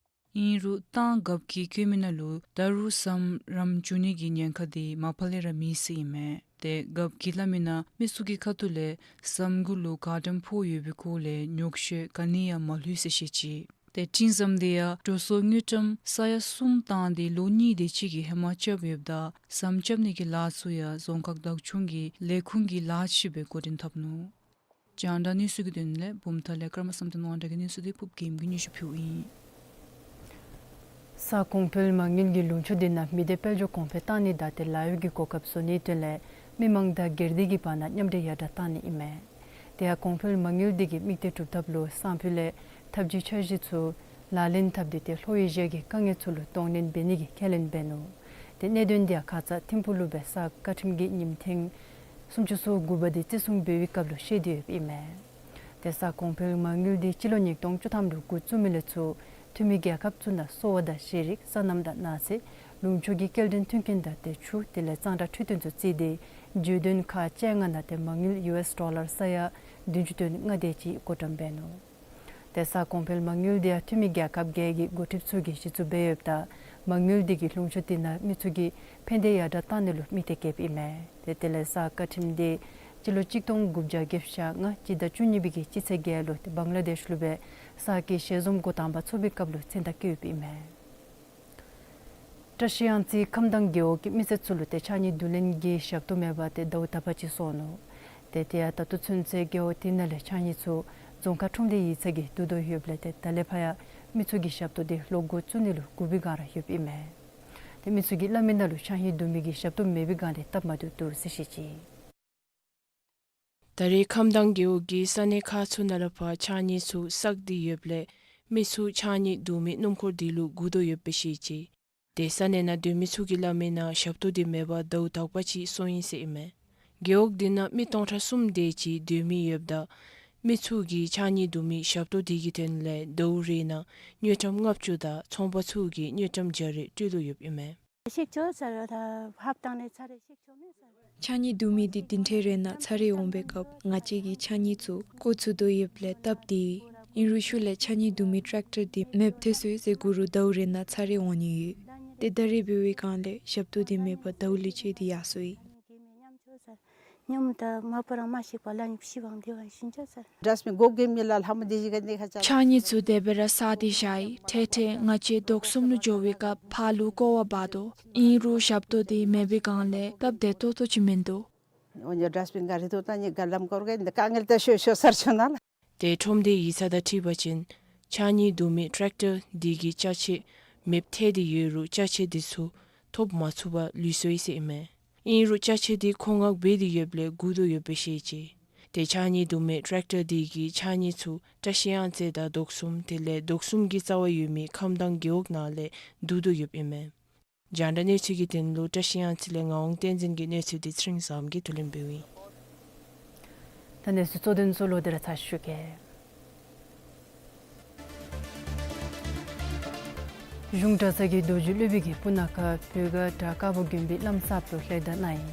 ཨིན་རུང་ཏང་རྒཔོ་གིས་བཀོད་མི་ནང་ལུ་ད་རུང་ཟམ་རམ་འཇུག་ནི་གི་ཉེན་ཁ་དེ་མ་པ་ལས་ར་མེད་ཟེར་ཨིན་མས། ཏེ་རྒཔོ་གིས་སླབ་མི་ནང་མི་ཚུ་གི་ཁ་ཐུག་ལས་ཟམ་གུ་ལུ་ག་དམ་ཕོག་ཡོད་པའི་སྐོར་ལས་ཉོག་བཤད་ག་ནི་ཡང་མ་ལྷོད་ཟེར་བཤད་ཅི། ཏེ་སྤྲིན་ཟམ་དེ་ཡང་འགྲོ་སོང་དངུལ་ཀྲམ་ས་ཡ་གསུམ་བཏང་སྟེ་ལོ་གཉིས་དེ་ཅིག་གི་ཧེ་མ་རྐྱབ་ཡོདཔ་ད་ཟམ་རྐྱབ་ནི་གི་ལཱ་ཚུ་ཡང་རྫོང་ཁག་བདག་སྐྱོང་གི་ལས་ཁུངས་ཀྱི་ལཱ་ཅིག་སྦེ་འགོ་འདྲེན་འཐབ་ནུག། རྒྱང་བསྒྲགས་གནས་ཚུལ་གྱི་དོན་ལས་བུམ་ཐང་ལས་ཀརྨ་བསམ་གཏན་དབང་གྲགས་ཀྱི་གནས་ཚུལ་དེ་ཕུབ་རྒྱལམོ་གིས་སྙན་ཞུ་ཕུལཝ་ཨིན། ས་གོང་འཕེལ་མ་དངུལ་གྱིས་ལུང་ཕྱོགས་དེ་ནང་མི་སྡེ་དཔལ་འབྱོར་གོང་འཕེལ་གཏང་ནི་དང་ཏེ་ལཱ་གཡོག་གི་གོ་སྐབས་བཟོ་ནིའི་དོན་ལས་མི་མང་དང་སྒེར་སྡེ་གི་བར་ན་མཉམ་འབྲེལ་ཡར་དྲག་གཏང་ནི་ཨིན་མས། དེ་ཡང་གོང་འཕེལ་མ་དངུལ་དེ་གིས་དམིགས་གཏད་གྲུབ་ཐབས་ལུ་སང་ཕོད་ལས་ཐབས་ཇུས་འཆར་གཞི་ཚུ་ལག་ལེན་འཐབ་སྟེ་ཏེ་ལྷོ་ཨེ་ཤི་ཡ་གི་དཀའ་ངལ་ཚུ་ལུ་གདོང་ལེན་འབད་ནི་གི་ཁས་ལེན་འབད་ནུག། ཏེ་གནད་དོན་དེ་ཡང་ཁ་ཙ་ཐིམ་ཕུག་ལུ་སྦེ་ས་བཀའ་ཁྲིམས་ཀྱིས་ཉིནམ་ཐེངས་སུམ་ཅུ་སོ་དགུ་པ་དེ་བརྩི་སྲུང་འབད་བའི་སྐབས་ལུ་བཤད་དེ་ཡོདཔ་ཨིན་མས། ཏེ་ས་གོང་འཕེལ་མ་དངུལ་དེ་སྤྱི་ལོ་ཉིས་སྟོང་བཅུ་ཐམ་ལུ་འགོ་བཙུགས་མི་ལས་ཚུར་འཐུས་མི་རྒྱལ་ཁབ་ཚུ་ནང་གསོ་བ་དང་ཤེས་རིག་སོ་ནམ་དང་ནགས་ཚལ་ལུང་ཕྱོགས་ཀྱི་སྐྱེལ་འདྲེན་མཐུན་རྐྱེན་དང་ཏེ་ཆུ་དེ་ལས་གཙང་སྦྲ་འཕྲོད་བསྟེན་ཚུ་བརྩིས་ཏེ་བརྗོད་དོན་ཁག་བཅོ་ལྔ་ནང་ཏེ་མ་དངུལ་ཡུ་ཨེསི་ཌོ་ལར་ས་ཡ་བདུན་ཅུ་དོན་ལྔ་དེ་ཅིག་བགོ་བཀྲམ་འབད་ནུག། ཏེ་ས་གོང་འཕེལ་མ་དངུལ་དེ་ཡང་འཐུས་མི་རྒྱལ་ཁབ་བརྒྱད་ཀྱི་འགོ་ཁྲིདཔ་ཚུ་གིས་གཞི་བཙུགས་འབད་ཡོདཔ་ད་མ་དངུལ་དེ་གིས་ལུང་ཕྱོགས་དེ་ནང་མི་ཚུ་གི་ཕན་བདེ་ཡར་དྲག་གཏང་ནི་ལུ་དམིགས་གཏད་བསྐྱེདཔ་ཨིན་མས། ཏེ་དེ་ལས་ས་བཀའ་ཁྲིམས་དེ་སྤྱི་ལོ་གཅིག་སྟོང་དགུ་བརྒྱ་བརྒྱད་ཅུ་གྱ་ལྔ་སྤྱི་ཟླ་བཅུ་གཉིས་པའི་གི་སྤྱི་ཚེས་བརྒྱད་ལུ་ཏེ་བང་ལ་དེཤ་ལུ་སྦེ་ས་ཀྱི་ཞལ་འཛོམས་འགོ་དང་པ་ཚོགས་པའི་སྐབས་ལུ་མཚན་རྟགས་བཀོད་ཡོདཔ་ཨིན་མས། བཀྲ་ཤིས་གཡང་རྩེ་ཁམས་དྭངས་རྒེད་འོག་གི་མི་སེར་ཚུ་ལུ་ཏེ་ཕྱགས་སྙིགས་བསྡུ་ལེན་གྱི་ཞབས་ཏོག་མེད་པར་ཏེ་ཟླཝ་དག་པ་ཅིག་སོང་ནུག། ཏེ་དེ་ཡང་ད་ལྟོ་ཚུན་ཚོད་རྒེད་འོག་དེ་ནང་ལས་ཕྱགས་སྙིགས་ཚུ་རྫོང་ཁག་ཁྲོམ་སྡེ་ཡིག་ཚང་གིས་བསྡུ་དོ་ཡོདཔ་ལས་ཏེ་ད་ལས་ཕར་ཡང་མི་ཚུ་གིས་ཞབས་ཏོག་དེ་ལོག་འགོ་བཙུགས་ནི་ལུ་འགོ་པའི་སྒང་ར་ཡོདཔ་ཨིན་མས། ཏེ་མི་ཚུ་གིས་སླབ་མི་ནང་ལུ་ཕྱགས་སྙིགས་བསྡུ་མི་གི་ཞབས་ཏོག་མེད་པའི་སྒང་ལས་སྟབས་མ་བདེཝ་འདུག་ཟེར་བཤད་ཅི། ད་རེས་ཁམས་དྭངས་རྒེད་འོག་གི་ས་གནས་ཁག་ཚུ་ནང་ལས་ཕར་ཕྱགས་སྙིགས་ཚུ་བསགས་ཏེ་ཡོདཔ་ལས་མི་ཚུ་ཕྱགས་སྙིགས་བསྡུ་མི་སྣུམ་འཁོར་དེ་ལུ་སྒུག་དོ་ཡོདཔ་སྦེ་བཤད་ཅི། ཏེ་ས་གནས་ནང་སྡོད་མི་ཚུ་གིས་སླབ་མི་ནང་ཞབས་ཏོག་དེ་མེད་པར་ཟླཝ་དག་པ་ཅིག་སོང་ཡི་ཟེར་ཨིན་མས། རྒེད་འོག་དེ་ནང་མི་སྟོང་ཕྲག་གསུམ་དེ་ཅིག་སྡོད་མི་ཡོདཔ་ད་མི་ཚུ་གིས་ཕྱགས་སྙིགས་བསྡུ་མི་ཞབས་ཏོག་དེ་གི་དོན་ལས་ཟླཝ་རེ་ནང་དངུལ་ཀྲམ་ལྔ་བཅུ་དང་ཚོང་པ་ཚུ་གིས་དངུལ་ཀྲམ་བརྒྱ་རེ་སྤྲོད་དོ་ཡོདཔ་ཨིན་མས། ཕྱགས་སྙིགས་བསྡུ་མི་དེ་བདུན་ཕྲག་རེ་ནང་ཚར་རེ་འོང་པའི་སྐབས་ང་བཅས་ཀྱི་ཕྱགས་སྙིགས་ཚུ་བཀོག་ཚུགས་དོ་ཡོདཔ་ལས་སྟབས་བདེ། ཨིན་རུང་ཤུལ་ལས་ཕྱགས་སྙིགས་བསྡུ་མི་ཊེཀ་ཊར་དེ་མེདཔ་ཐལ་སོང་ཡི་ཟེར་གུ་རུ་ཟླཝ་རེ་ནང་ཚར་རེ་འོང་ནི་ཡོད། ཏེ་ད་རེས་འབད་བའི་སྒང་ལས་ཞབས་ཏོག་དེ་མེད་པར་ཟླཝ་ལས་བཅད་དེ་ཡར་སོང་ཡི། ཕྱགས་སྙིགས་ཚུ་དེ་སྦེ་ར་བསགས་ཏེ་བཞག་ཡི། ཕྱགས་སྙིགས་ཚུ་དེ་སྦེ་ར་བསགས་ཏེ་བཞག་ཡི། འཕྲལ་འཕྲལ་ང་བཅས་རྡོག་གསུམ་ལུ་འགྱོ་བའི་སྐབས་ཕར་ལུ་བཀོག་པར་འབག་དོ། ཨིན་རུང་ཞབས་ཏོག་དེ་མེད་པའི་སྒང་ལས་སྟབས་བདེ་ཏོག་ཏོ་ཅིག་མིན་འདུག། འོ་ཉོ་ཌསཊ་བིན་ག་ར་ཐོག་ད་ནི་ག་ལམ་སྐོར་གི་འདི་དཀའ་ངལ་ད་ཤོར་ཤོར་སར་ཆོ་ན་ལགས། ཏེ་ཁྲོམ་སྡེ་ཡིག་ཚང་དང་འཁྲིལ་བ་ཅིན་ཕྱགས་སྙིགས་བསྡུ་མི་ཊེཀ་ཊར་དེ་གིས་ཅ་ཆས་མེདཔ་ཐལ་ཏེ་ཡོད་རུང་ཅ་ཆས་དེ་ཚུ་ཐོབ་མ་ཚུགས་པར་ལུས་སོང་ཡི་ཟེར་ཨིན་མས། ཨིན་རུང་ཅ་ཆས་དེ་མཁོ་མངགས་འབད་དེ་ཡོདཔ་ལས་སྒུག་དོ་ཡོདཔ་སྦེ་བཤད་ཅི། ཏེ་ཕྱགས་སྙིགས་བསྡུ་མི་ཊེཀ་ཊར་དེ་གིས་ཕྱགས་སྙིགས་ཚུ་བཀྲ་ཤིས་གཡང་རྩེ་དང་རྡོག་གསུམ་དེ་ལས་རྡོག་གསུམ་གྱི་རྩ་བར་ཡོད་མི་ཁམས་དྭངས་རྒེད་འོག་ནང་ལས་བསྡུ་དོ་ཡོདཔ་ཨིན་མས། རྒྱང་བསྒྲགས་གནས་ཚུལ་གྱི་དོན་ལུ་བཀྲ་ཤིས་གཡང་རྩེ་ལས་ངག་དབང་བསྟན་འཛིན་གྱི་གནས་ཚུལ་དེ་ཚེ་རིང་བཟངམོ་གིས་བསྡུ་ལེན་འབདཝ་ཨིན། ད་གནས་ཚུལ་གཙོ་དོན་ཚུ་ལོག་སྟེ་ར་ཚར་ཞུ་གེ། གཞུང་གྲྭ་ཚང་གི་རྡོ་རྗེ་སློབ་དཔོན་གྱིས་སྤུ་ན་ཁ་བོད་སྒར་བྲག་དཀར་པོ་དགོན་པའི་བླམ་གསརཔ་ལུ་ལྷན་དུ་གནང་ཡི།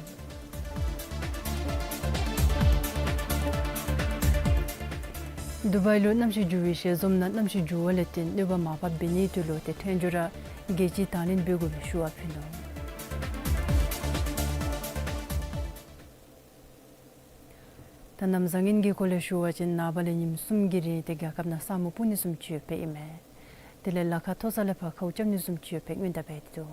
དུ་བའི་ལུ་གནམ་གཤིས་འགྱུར་བའི་ཞལ་འཛོམས་ནང་གནམ་གཤིས་འགྱུར་བ་ལས་བརྟེན་གནོད་པ་མར་ཕབ་འབད་ནིའི་དོན་ལུ་ཏེ་ཐོན་རྒྱུ་ར་རྒྱལ་སྤྱིའི་དང་ལེན་འབད་དགོ་པའི་ཞུ་བ་ཕུལ་ནུག། ད་གནམ་བཟང་ངན་གྱི་སྐོར་ལས་ཞུ་བ་ཅིན་ནངས་པ་ལས་ཉིནམ་གསུམ་གྱི་རིང་ཏེ་རྒྱལ་ཁབ་ནང་ས་སྨུག་སྤུབ་ནི་བཟུམ་ཅིག་ཡོདཔ་ཨིན་མས། དེ་ལས་ལ་ཁ་མཐོ་ས་ལས་ཕར་ཁཝ་རྐྱབ་ནི་བཟུམ་ཅིག་ཡོདཔ་སྔོན་བརྡ་འབད་དེ་འདུག།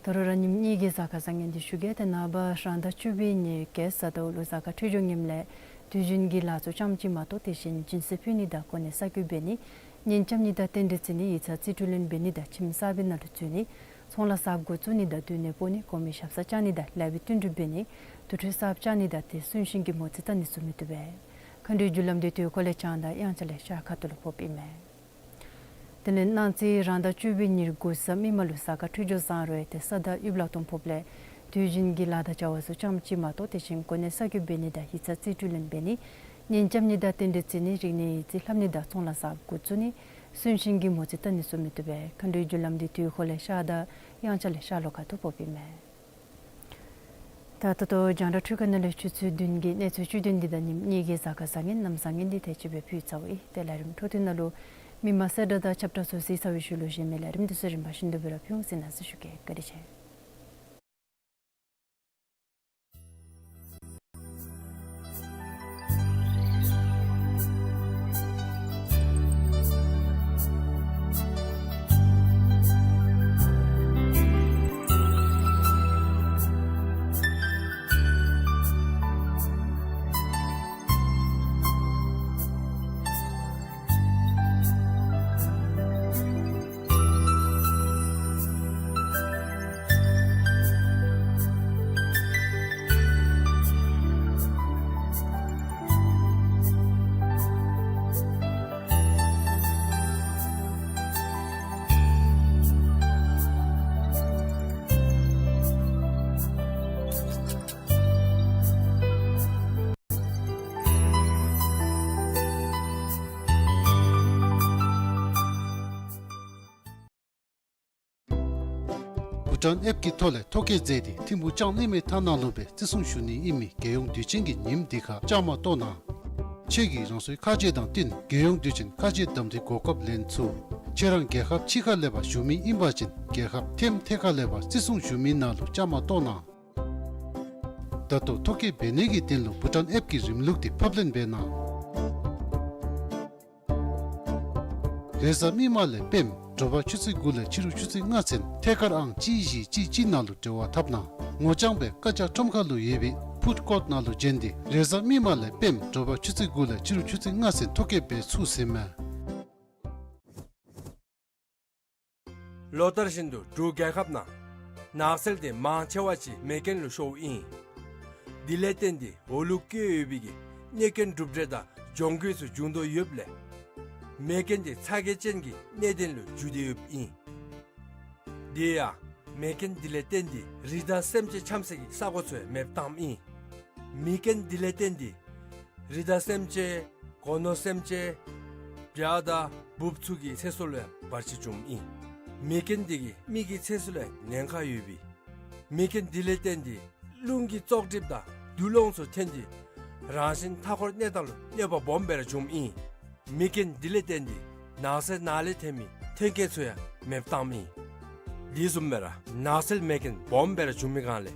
ད་རུང་ར་ཉིནམ་གཉིས་ཀྱི་གཟའ་སྐར་བཟང་ངན་འདི་ཞུ་གེ། ཏེ་ནངས་པ་རང་ཟླ་བཅུ་པའི་ཉེར་བརྒྱད་གཟའ་ཟླཝ་ལུ་གཟའ་སྐར་འཕྲོད་སྦྱོར་ངནམ་ལས་དུས་རྒྱུན་གྱི་ལཱ་ཚུ་ཙམ་ཅིག་མ་གཏོགས་དེ་བཞིན་སྦྱིན་སྲེག་ཕུལ་ནི་དང་གོ་གནས་གསར་བསྐོ་འབད་ནི་གཉེན་རྐྱབ་ནི་དང་རྟེན་འབྲེལ་བརྩི་ནི་ཡིག་ཚང་རྩིས་སྤྲོད་ལེན་འབད་ནི་དང་ཁྱིམ་གསར་པའི་ནང་དུ་འཛུལ་ནི་ཚོང་ལཱ་གསརཔ་འགོ་བཙུགས་ནི་དང་སྡོད་གནས་སྤོ་ནི་གོང་མའི་ཞབས་སར་བཅར་ནི་དང་ལེགས་པའི་བསྟུན་གྲོས་འབད་ནི་དུར་ཁྲོད་གསརཔ་བཅག་ནི་དང་ཏེ་གསོན་གཤིན་གྱི་མོ་རྩིས་བལྟ་ནི་ཚུ་མི་བཏུབ་པས། མཁའ་འགྲོའི་རྒྱུ་ལམ་འདི་དུས་འཁོར་ལས་བྱང་དང་དབྱངས་འཆར་ལས་ཤར་ཁ་ཐུག་ལུ་ཕོགཔ་ཨིན་མས། དེ་ལས་གནངས་ཚེ་རང་ཟླ་བཅུ་པའི་ཉེར་དགུ་གཟའ་མིག་དམར་ལུ་གཟའ་སྐར་འཕྲོད་སྦྱོར་བཟང་རུང་ཏེ་ས་བདག་དབུལ་ལག་སྟོང་ཕོགཔ་ལས་དུས་རྒྱུན་གྱི་ལཱ་དང་བྱ་བ་ཚུ་ཙམ་ཅིག་མ་གཏོགས་དེ་བཞིན་གོ་གནས་གསར་བསྐོ་འབད་ནི་དང་ཡིག་ཚང་རྩིས་སྤྲོད་ལེན་འབད་ནི་གཉེན་རྐྱབ་ནི་དང་རྟེན་འབྲེལ་བརྩི་ནི་རིག་གནས་ཡིག་རྩིས་ལྷབ་ནི་དང་ཚོང་ལཱ་གསརཔ་འགོ་བཙུགས་ནི་གསོན་གཤིན་གྱི་མོ་རྩིས་བལྟ་ནི་ཚུ་མི་བཏུབ་པས། མཁའ་འགྲོའི་རྒྱུ་ལམ་འདི་དུས་འཁོར་ལས་ཤར་དང་དབྱངས་འཆར་ལས་ཤར་ལྷོ་ཁ་ཐུག་ཕོགཔ་ཨིན་མས། ད་ད་ལྟོ་རྒྱང་བསྒྲགས་འཕྲུལ་ཁང་ནང་ལས་ཆུ་ཚོད་བདུན་གྱི་གནས་ཚུལ་བཅུད་དོན་འདི་དང་ཉིནམ་གཉིས་ཀྱི་གཟའ་སྐར་བཟང་ངན་གནམ་བཟང་ངན་འདི་དེ་ཅིག་སྦེ་ཕུལ་ཚརཝ་ཨིན། ཏེ་ལས་རིམ་འཕྲོ་མཐུད་ནང་ལུ་མི་མང་གསལ་བསྒྲགས་དང་ཁྱབ་བསྒྲགས་ཚུ་གཟིགས་ཚར་བའི་ཤུལ་ལུ་གཞན་མི་ལས་རིམ་འདི་ཚུ་རིམ་པ་བཞིན་དུ་སྦེ་ར་ཕུལ་འོང་ཟེར་གནང་ཟེར་ཞུ་གེ། བཀའ་དྲིན་ཆེ། ཊཱན་ཨེཔ་ཀྱི་ཐོག་ལས་ཐོ་བཀོད་མཛད་དེ་ཐིམ་ཕུག་ལྕང་གླིང་མའི་མཐའ་ནང་ལུ་སྦེ་བརྩི་སྲུང་ཞུ་ནི་ཨིན་མི་རྒྱལ་ཡོངས་དུས་ཆེན་གྱི་ཉིནམ་འདི་ཁར་བཅའ་མར་གཏོགས་གནང་། ཁྱེད་ཀྱིས་རང་སོའི་ཁ་རྗེ་དང་བསྟུན་རྒྱལ་ཡོངས་དུས་ཆེན་ཁ་རྗེ་གདམ་འཐུའི་གོ་སྐབས་ལེན་ཚུགས། ཁྱེད་རང་རྒྱལ་ཁབ་ཕྱི་ཁ་ལས་ཕར་བཞུགས་མི་ཨིན་པ་ཅིན་རྒྱལ་ཁབ་ཐེམ་ཐེ་ཁ་ལས་ཕར་བརྩི་སྲུང་ཞུ་མི་ནང་ལུ་བཅའ་མར་གཏོགས་གནང་། ད་ལྟོ་ཐོ་བཀོད་འབད་ནི་གི་དོན་ལུ་བྷུ་ཊཱན་ཨེཔ་ཀྱི་རིམ་ལུགས་འདི་ཕབ་ལེན་འབད་གནང་། རེས་གཟའ་མིག་དམར་ལས་སྤེནམ་དྲོ་པ་ཆུ་ཚོད་དགུ་ལས་ཕྱི་རུ་ཆུ་ཚོད་ལྔ་ཚུན་ཐད་ཀར་ཨང་གཅིག་བཞི་གཅིག་གཅིག་ནང་ལུ་འབྲེལ་བ་འཐབ་གནང་། ངོ་རྐྱང་སྦེ་ཀ་ཅ་ཁྲོམ་ཁ་ལུ་ཡོད་པའི་ཕུཌ་ཀོརཊ་ནང་ལུ་བྱོན་ཏེ་རེས་གཟའ་མིག་དམར་ལས་སྤེནམ་དྲོ་པ་ཆུ་ཚོད་དགུ་ལས་ཕྱི་རུ་ཆུ་ཚོད་ལྔ་ཚུན་ཐོ་བཀོད་འབད་ཚུགས་ཟེར་མས། ལོ་ལྟར་བཞིན་དུ་འབྲུག་རྒྱལ་ཁབ་ནང་ནགས་ཚལ་དེ་མང་ཆེ་བ་ཅིག་མེ་རྐྱེན་ལུ་ཤོརཝ་ཨིན། དེ་ལས་བརྟེན་ཏེ་འོ་ལུ་བཀོད་ཡོད་པའི་གི་གནོད་སྐྱོན་གྲུབ་འབྲས་དང་གྱོང་གུད་ཚུ་འབྱུང་དོ་ཡོདཔ་ལས་མེ་རྐྱེན་དེ་ཚ་གྱང་ཅན་གྱི་གནད་དོན་ལུ་འགྱུར་ཏེ་ཡོདཔ་ཨིན། དེ་ཡང་མེ་རྐྱེན་དེ་ལས་བརྟེན་ཏེ་རི་དྭགས་སེམས་ཅན་འཁྱམས་སའི་གི་ས་གོ་ཚུ་ཡང་མེདཔ་བཏངམ་ཨིན། མེ་རྐྱེན་དེ་ལས་བརྟེན་ཏེ་རི་དྭགས་སེམས་ཅན་སྒོ་ནོར་སེམས་ཅན་བྱ་དང་འབུཔ་ཚུ་གི་ཚེ་སྲོག་ལུ་ཡང་བར་ཆད་བྱུངམ་ཨིན། མེ་རྐྱེན་དེ་གིས་མི་གི་ཚེ་སྲོག་ལུ་ཡང་ཉེན་ཁ་ཡོད་པས། མེ་རྐྱེན་དེ་ལས་བརྟེན་ཏེ་རླུང་གི་བཙོག་གྲིབ་དང་དུག་རླངས་ཚུ་ཐོན་ཏེ་རང་བཞིན་མཐའ་འཁོར་གནས་སྟངས་ལུ་གནོད་པ་སྦོམ་སྦེ་ར་བྱུངམ་ཨིན། མེ་རྐྱེན་དེ་ལས་བརྟེན་ཏེ་ནགས་ཚལ་ནང་ལས་ཐོན་མི་ཐོན་སྐྱེད་ཚུ་ཡང་མེདཔ་བཏངམ་ཨིན། དེ་བཟུམ་སྦེ་ར་ནགས་ཚལ་མེ་རྐྱེན་སྦོམ་སྦེ་ར་བྱུང་མི་སྒང་ལས་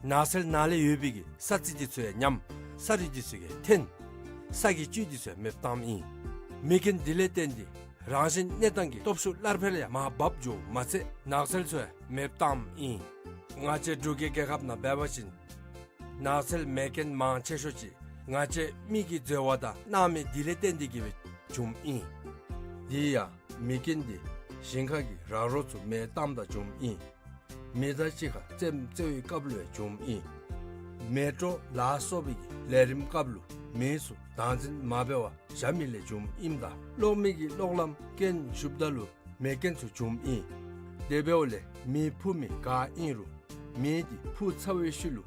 ནགས་ཚལ་ནང་ལས་ཡོད་པའི་གི་ས་རྩི་དེ་ཚུ་ཡང་ཉམས། ས་རུད་དེ་ཚུ་ཡང་འཐོན། ས་གི་བཅུད་དེ་ཚུ་ཡང་མེདཔ་བཏངམ་ཨིན། མེ་རྐྱེན་དེ་ལས་བརྟེན་ཏེ་རང་བཞིན་གནས་སྟངས་ཀྱི་སྟོབས་ཤུགས་སླར་འཕེལ་ཡང་མར་བབས་འགྱོཝ་མ་ཚད་ནགས་ཚལ་ཚུ་ཡང་མེདཔ་བཏངམ་ཨིན། ང་བཅས་འབྲུག་གི་རྒྱལ་ཁབ་ནང་འབད་བ་ཅིན་ནགས་ཚལ་མེ་རྐྱེན་མང་ཆེ་ཤོས་ཅིག་ང་བཅས་མི་གིས་འཛོལ་བ་དང་སྣང་མེད་དེ་ལས་བརྟེན་ཏེ་གིས་སྦེ་བྱུངམ་ཨིན། དེ་ཡང་མེ་རྐྱེན་དེ་ཞིང་ཁ་གི་ར་རོ་ཚུ་མེ་བཏངམ་ད་བྱུངམ་ཨིན། མེ་མདའ་གཅིག་ཁར་རྩེདམོ་རྩེ་བའི་སྐབས་ལུ་ཡང་བྱུངམ་ཨིན། མེ་ཊོ་ལ་སོགས་པའི་གི་ལས་རིམ་སྐབས་ལུ་མེ་ཚུ་བདག་འཛིན་མ་འབད་བར་བཞག་མི་ལས་བྱུངམ་ཨིནམ་ད་གློག་མེ་གི་གློག་ལམ་རྐྱེན་ཞུགསཔ་ད་ལུ་མེ་རྐྱེན་ཚུ་བྱུངམ་ཨིན། དེ་འབདཝ་ལས་མེ་འཕུ་མི་ག་ཨིན་རུང་མེ་དེ་འཕུ་ཚར་བའི་ཤུལ་ལུ་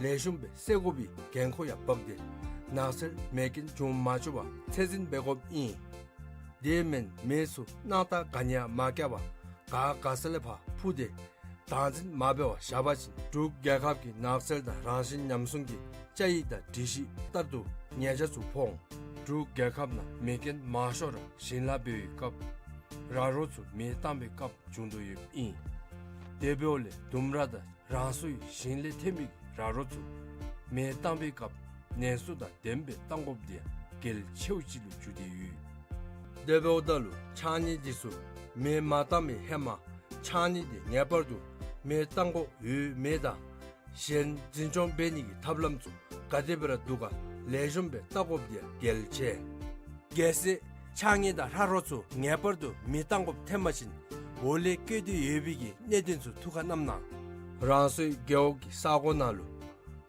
ལེགས་ཤོམ་སྦེ་བསད་དགོ་པའི་འགན་ཁུར་ཡང་འབག་སྟེ་ནགས་ཚལ་མེ་རྐྱེན་བྱུང་མ་བཅུག་པར་ཚད་འཛིན་འབད་དགོཔ་ཨིན། དེ་མེན་མེ་ཚུ་སྣང་ཐག་ག་ནི་ཡང་མ་བཀལ་བར་ག་ག་ས་ལས་ཕར་འཕུ་སྟེ་བདག་འཛིན་མ་འབད་བར་བཞག་པ་ཅིན་འབྲུག་རྒྱལ་ཁབ་ཀྱི་ནགས་ཚལ་དང་རང་བཞིན་ཉམས་སྲུང་གི་བཅའ་ཡིག་དང་སྒྲིག་གཞི་ལྟར་དུ་ཉེས་ཆད་ཚུ་ཕོག་འོང་། འབྲུག་རྒྱལ་ཁབ་ནང་མེ་རྐྱེན་མང་ཤོས་ར་ཞིང་ལཱ་འབད་བའི་སྐབས་ར་རོ་ཚུ་མེ་བཏང་བའི་སྐབས་བྱུང་དོ་ཡོདཔ་ཨིན། དེ་འབདཝ་ལས་ལྡུམ་ར་དང་རང་སོའི་ཞིང་ལས་ཐོན་མི་ར་རོ་ཚུ་མེ་བཏང་བའི་སྐབས་ནན་སུ་དང་ལྡནམ་སྦེ་བཏང་དགོཔ་དེ་ཡང་གལ་ཆེཝ་ཅིག་ལུ་གྱུར་ཏེ་ཡོད། དེ་འབདཝ་ད་ལུ་ཕྱགས་སྙིགས་དེ་ཚུ་མེ་མ་བཏང་བའི་ཧེ་མ་ཕྱགས་སྙིགས་དེ་ངེས་པར་དུ་མེ་བཏང་དགོཔ་ཡོད་མེད་དང་གཞན་འཛིན་སྐྱོང་འབད་ནི་གི་ཐབས་ལམ་ཚུ་ག་དེ་སྦེ་ར་འདུག་ག་ལེགས་ཤོམ་སྦེ་བལྟ་དགོཔ་དེ་ཡང་གལ་ཆེ། གལ་སྲིད་ཕྱགས་སྙིགས་དང་ར་རོ་ཚུ་ངེས་པར་དུ་མེ་བཏང་དགོཔ་ཐོན་པ་ཅིན་འོག་ལས་བཀོད་དེ་ཡོད་པའི་གི་གནད་དོན་ཚུ་ཐུགས་ཁར་བསྣམ་གནང་། རང་སོའི་རྒེད་འོག་གི་ས་གོ་ནང་ལུ་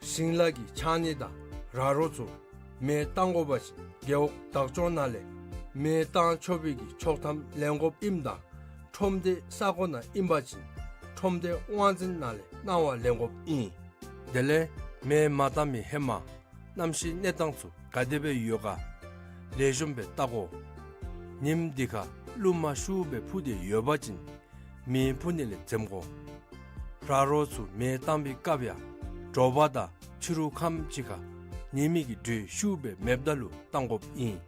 ཞིང་ལཱ་གི་ཕྱགས་སྙིགས་དང་ར་རོ་ཚུ་མེ་བཏང་དགོ་པ་ཅིན་རྒེད་འོག་བདག་སྐྱོང་ནང་ལས་མེ་བཏང་ཆོག་པའི་གི་ཆོག་ཐམ་ལེན་དགོཔ་ཨིནམ་ད་ཁྲོམ་སྡེ་ས་གོ་ནང་ཨིན་པ་ཅིན་ཁྲོམ་སྡེ་དབང་འཛིན་ནང་ལས་གནང་བ་ལེན་དགོཔ་ཨིན། དེ་ལས་མེ་མ་བཏང་མི་ཧེ་མ་གནམ་གཤིས་གནས་སྟངས་ཚུ་ག་དེ་སྦེ་ཡོད་ག་ལེགས་ཤོམ་སྦེ་བལྟ་དགོ། ཉིནམ་དེ་ཁར་རླུང་མ་ཤུགས་སྦེ་འཕུ་སྟེ་ཡོད་པ་ཅིན་མེ་འཕུ་ནི་ལས་འཛེམ་དགོ། ར་རོ་ཚུ་མེ་བཏང་བའི་སྐབས་ཡང་དྲོ་པ་དང་ཕྱི་རུ་ཁམས་ཅིག་ཁར་ཉི་མའི་གི་དྲོད་ཤུགས་སྦེ་མེདཔ་ད་ལུ་བཏང་དགོཔ་ཨིན།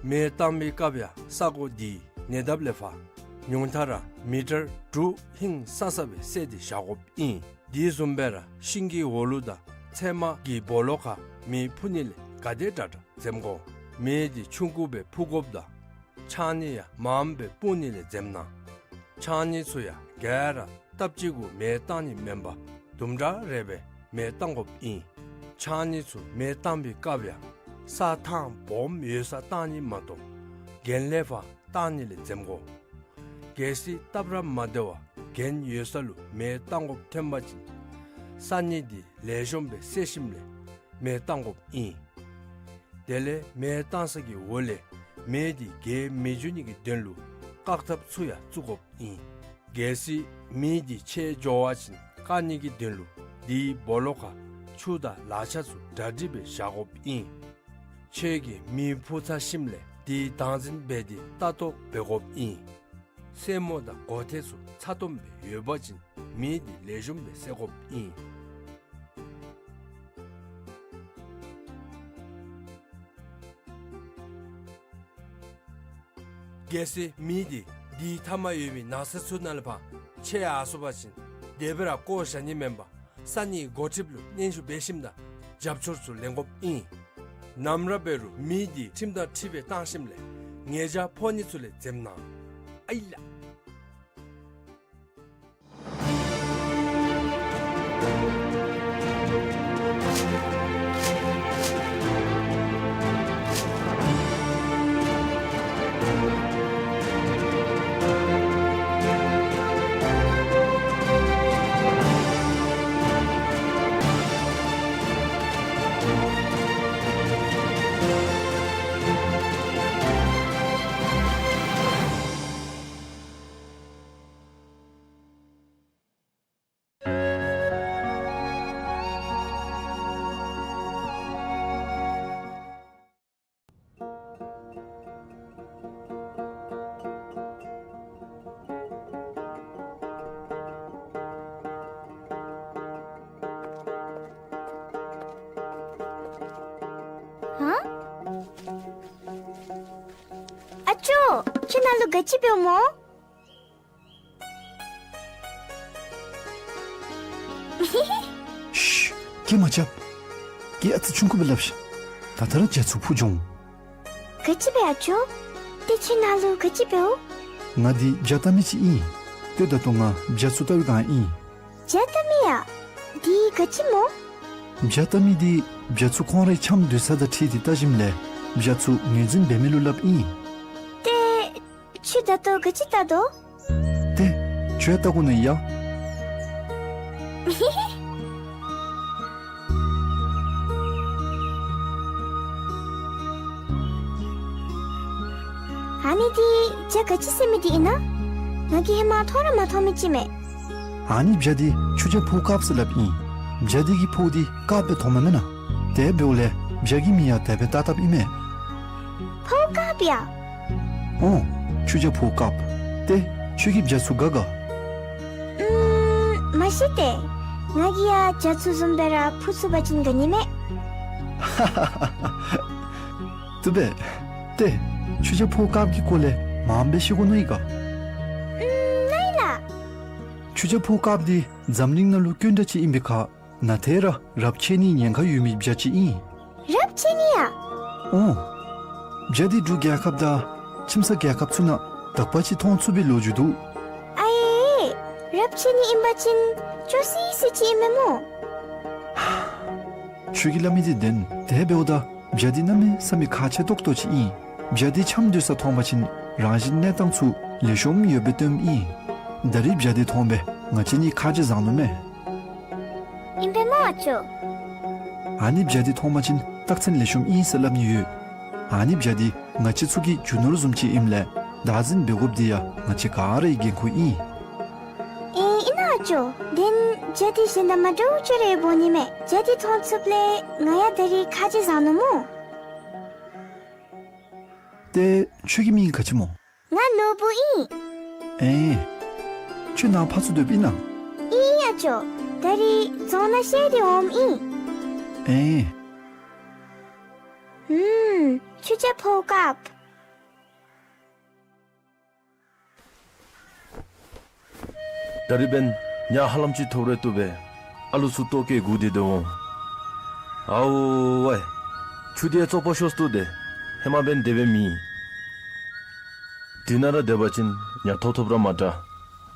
མེ་བཏང་བའི་སྐབས་ཡང་ས་གོ་དེའི་ཉེ་འདབས་ལས་ཕར་ཉུང་མཐའ་ར་མི་ཊར་དྲུག་ཧིང་སང་ས་སྦེ་བསལ་ཏེ་བཞག་དགོཔ་ཨིན། དེ་བཟུམ་སྦེ་ར་ཤིང་གི་འོག་ལུ་དང་ཚལ་མ་གི་སྦོ་ལོགས་ཁར་མེ་འཕུ་ནི་ལས་ག་དེ་དྲག་དྲག་འཛེམ་དགོ། མེ་དེ་ཆུང་ཀུ་སྦེ་འཕུ་དགོཔ་དང་ཕྱགས་སྙིགས་ཡང་མངམ་སྦེ་སྤུངས་ནི་ལས་འཛེམ་གནང་། ཕྱགས་སྙིགས་ཚུ་ཡང་ག་ར་སྟབས་གཅིག་གུ་མེ་བཏང་ནི་མེན་པར་དུམ་གྲ་རེ་སྦེ་མེ་བཏང་དགོཔ་ཨིན། ཕྱགས་སྙིགས་ཚུ་མེ་བཏང་བའི་སྐབས་ཡང་ས་ཐང་སྦོམ་ཡོད་སར་བཏང་ནི་མ་གཏོགས་གྱེན་ལས་ཕར་བཏང་ནི་ལས་འཛེམ་དགོ། གལ་སྲིད་སྟབས་ར་མ་བདེ་བར་གྱེན་ཡོད་ས་ལུ་མེ་བཏང་དགོཔ་ཐོན་པ་ཅིན་ས་སྙིགས་དེ་ལེགས་ཤོམ་སྦེ་བསལ་ཞིནམ་ལས་མེ་བཏང་དགོཔ་ཨིན། དེ་ལས་མེ་བཏང་ས་གི་འོག་ལས་མེ་དེ་རྒྱས་མི་འགྱོ་ནི་གི་དོན་ལུ་བཀག་ཐབས་ཚུ་ཡང་བཙུགས་དགོཔ་ཨིན། གལ་སྲིད་མེ་དེ་ཆད་འགྱོ་བ་ཅིན་བཀག་ནི་གི་དོན་ལུ་དེའི་སྦོ་ལོགས་ཁར་ཆུ་དང་ལག་ཆ་ཚུ་གྲ་སྒྲིག་སྦེ་བཞག་དགོཔ་ཨིན། ཁྱོད་ཀྱིས་མེ་འཕུ་ཚར་ཞིནམ་ལས་དེ་བདག་འཛིན་འབད་དེ་ལྟ་རྟོག་འབད་དགོཔ་ཨིན། སེན་མོ་དང་གོ་ཐེ་ཚུ་ཚ་ཏོམ་སྦེ་ཡོད་པ་ཅིན་མེ་འདི་ལེགས་ཤོམ་སྦེ་བསད་དགོཔ་ཨིན། གལ་སྲིད་མེ་འདི་འདི་མཐའ་མ་ཡོད་མི་ནགས་ཚལ་ཚུ་ནང་ལས་ཕར་ཆད་ཡར་སོང་པ་ཅིན་དེ་སྦེ་ར་བཀོ་བཞག་ནི་མེན་པར་ས་གནས་འགོ་ཁྲིདཔ་ལུ་སྙན་ཞུ་འབད་ཞིནམ་ད་རྒྱབ་སྐྱོར་ཚུ་ལེན་དགོཔ་ཨིན། ནམ་ར་འབད་རུང་མེ་འདི་ཁྲིམས་དང་འཁྲིལ་སྦེ་བཏང་ཞིནམ་ལས་ཉེས་བྱ་ཕོག་ནི་ཚུ་ལས་འཛེམ་གནང་ཨའི་ལགས། ཨ་ཅོ། ཁྱོད་ནཱ་ལུ་ག་ཅི་འབདཝ་སྨོ། ཤུ། སྐད་མ་རྐྱབ། ཁྱོད་ཨ་ཙི་ཆུང་ཀུ་སྦེ་སླབ་ཤིག། ད་ལྟོ་ར་རྒྱ་ཚུ་འཕུར་འགྱོ་འོང་། ག་ཅི་སྦེ་ཨ་ཅོ། ཏེ་ཁྱོད་ནཱ་ལུ་ག་ཅི་འབདཝ། ང་འདི་བྱ་བལྟ་མི་ཅིག་ཨིན། ཏེ་ད་ལྟོ་ང་བྱ་ཚུ་བལྟ་བའི་བསྒང་ཨིན། བྱ་བལྟ་མི་ཡ། འདི་ག་ཅི་སྨོ། བྱ་བལྟ་མི་འདི་བྱ་ཚུ་ཁོང་རའི་འཆམ་སྡོད་ས་དང་འཁྲིལ་ཏེ་བལྟ་ཞིནམ་ལས་བྱ་ཚུ་ངོས་འཛིན་འབད་མི་ལུ་སླབ་ཨིན། ཏེ་ཁྱོད་ད་ལྟོ་ག་ཅི་བལྟ་དོ། ཏེ་ཁྱོད་ཡང་བལྟ་དགོ་ནི་ཡ། ཨ་ནི་འདི་བྱ་ག་ཅི་ཟེར་མི་འདི་ཨིན་ན། ང་གིས་ཧེ་མ་མཐོང་ར་མ་མཐོང་མི་ཅིག་མས། ཨ་ནི་བྱ་འདི་ཆུ་བྱ་ཕོཝ་དཀརཔོ་ཟེར་སླབ་ཨིན། བྱ་འདི་གི་ཕོཝ་འདི་དཀརཔོ་སྦེ་མཐོངམ་མེན་ན། དེ་འབདཝ་ལས་བྱ་གི་མིང་ཡང་དེ་སྦེ་བཏགས་བཏགསཔ་ཨིན་མས། ཕོཝ་དཀརཔོ་ཡ། ཨོ། ཆུ་བྱ་ཕོཝ་དཀརཔོ། ཏེ་ཁྱོད་ཀྱིས་བྱ་ཚུ་དགའ་ག། ཨུམ། མ་ཤེས་ཏེ། ང་གིས་ཡང་བྱ་ཚུ་བཟུམ་སྦེ་ར་འཕུར་ཚུགས་པ་ཅིན་དགའ་ནི་མས། བཏུབ་པས། ཏེ་ཆུ་བྱ་ཕོཝ་དཀརཔོ་གི་སྐོར་ལས་མངམ་སྦེ་ཤེས་དགོ་མནོ་ཡི་ག། ཨུམ། ལགས་ལགས། ཆུ་བྱ་ཕོཝ་དཀརཔོ་འདི་འཛམ་གླིང་ནང་ལུ་དཀོན་དྲགས་ཅིག་ཨིན་པའི་ཁར་ནཱ་ཏེ་ར་རབས་ཆད་ནིའི་ཉེན་ཁ་ཡོད་མི་བྱ་ཅིག་ཨིན། རབས་ཆད་ནི་ཡ། ཨོ། བྱ་འདི་འབྲུག་རྒྱལ་ཁབ་དང་ཁྱིམ་ཚང་རྒྱལ་ཁབ་ཚུ་ནང་དག་པ་ཅིག་མཐོང་ཚུགས་པའི་ལོ་རྒྱུས་འདུག། ཨའེ། རབས་ཆད་ནི་ཨིན་པ་ཅིན་སྐྱོ་སི་སི་ཅིག་ཨིན་མས་སྨོ། ཁྱོད་ཀྱིས་སླབ་མི་འདི་བདེན། དེ་འབདཝ་ད་བྱ་འདི་གནམ་མེད་ས་མེད་ཁག་ཆེ་ཏོག་ཏོ་ཅིག་ཨིན། བྱ་འདི་འཆམ་སྡོད་ས་མཐོང་པ་ཅིན་རང་བཞིན་གནས་སྟངས་ཚུ་ལེགས་ཤོམ་ཡོདཔ་སྦེ་སྟོནམ་ཨིན། ད་རིས་བྱ་འདི་མཐོང་སྦེ་ང་བཅས་གཉིས་ཁ་རྗེ་བཟང་ནུག་མས། ཨིན་པས་སྨོ་ཨ་ཅོ། ཨ་ནི་བྱ་འདི་མཐོང་པ་ཅིན་རྟགས་མཚན་ལེགས་ཤོམ་ཨིན་ཟེར་སླབ་ནི་ཡོད། ཨ་ནི་བྱ་འདི་ང་བཅས་ཚུ་གི་རྒྱུ་ནོར་བཟུམ་ཅིག་ཨིནམ་ལས་བདག་འཛིན་འབད་དགོཔ་འདི་ཡང་ང་བཅས་ག་ར་གི་འགན་ཁུར་ཨིན། ཨེ་ཨིན་ན་ཨ་ཅོ། དེ་ན་བྱ་འདི་གཞན་དང་མ་འདྲཝ་ཅིག་ར་ཡོདཔ་འོང་ནི་མས། བྱ་འདི་མཐོང་ཚུགསཔ་ལས་ང་ཡང་ད་རིས་ཁ་རྗེ་བཟང་ནུག་སྨོ། ཏེ་ཁྱོད་ཀྱི་མིང་ག་ཅི་སྨོ། ང་ནོར་བུ་ཨིན། ཨེ། ཁྱོད་ནཱ་ཕར་ཚུར་སྡོདཔ་ཨིན་ན། ཨིན་ཨ་ཅོ། ད་རིས་རྫོང་ནང་བཤལ་ཏེ་འོངམ་ཨིན། ཨེ། ཨུམ། ཆུ་བྱ་ཕོཝ་དཀརཔོ། ད་རིས་འབདན་ཉ་ཧ་ལམ་ཅིག་ཐོབ་རན་བཏུབ་པས། ཨ་ལུ་ཚུ་ལྟོ་བཀོལ་སྒུག་སྟེ་སྡོད་འོང་། ཨའོ་ཝའི། ཆུ་འདི་ཡང་བཙོག་པ་ཤོས་སུ་འདུག་སྟེ། ཧེ་མ་འབདན་དེ་སྦེ་མེད། འདི་ནང་ར་སྡོད་པ་ཅིན་ཉ་ཐོབ་ཐོབ་ར་མ་དྲག།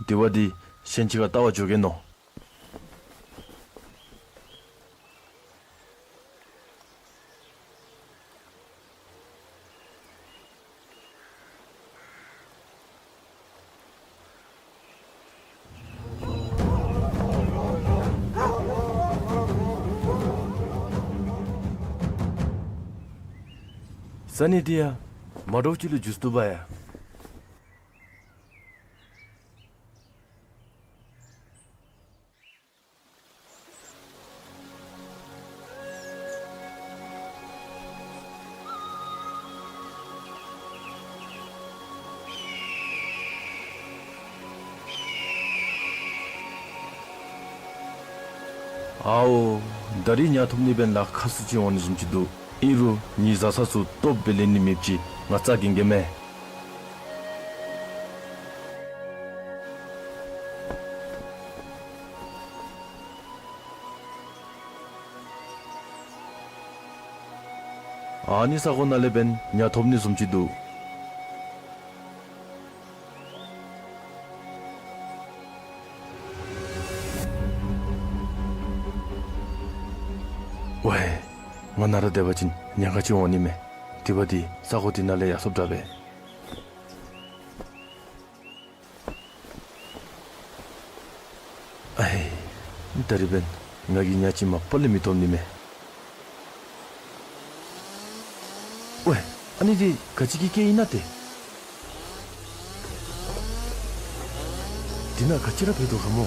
དེ་བ་འདི་གཞན་ཅིག་ཁར་བལྟ་བར་འགྱོ་གེ་མནོ། ས་གནས་འདི་ཡང་མ་འདྲཝ་ཅིག་ལུ་འགྱུར་སོ་ནུག་པ་ཡ། ཨའོ། ད་རིས་ཉ་ཐོབ་ནི་འབདན་ལཱ་ཁག་སུ་ཅིག་འོང་ནི་བཟུམ་ཅིག་འདུག། ཨིན་རུང་ངེའི་བཟའ་ཚང་ཚུ་སྟོབས་སྦེ་ལེན་ནི་མེདཔ་ཅིག་ང་རྩ་འགེངས་གེ་མས། ཨ་ནི་ས་གོ་ནང་ལས་འབདན་ཉ་ཐོབ་ནི་བཟུམ་ཅིག་འདུག། ཝའེ། ང་ནཱ་ར་སྡོད་པ་ཅིན་ཉ་ག་ཅི་འོང་ནི་མས། དེ་འབདཝ་ད་ས་གོ་འདི་ནང་ལས་ཡར་སོཔ་དྲག་པས། ཨའེ། ད་རིས་འབདན་ང་གིས་ཉ་ཅིག་མ་པ་ལས་མི་ཐོབ་ནི་མས། ཝའེ། ཨ་ནི་འདི་ག་ཅི་གི་སྐད་ཨིན་ན་ཏེ། འདི་ནང་ག་ཅི་ར་འབད་དོ་ག་སྨོ།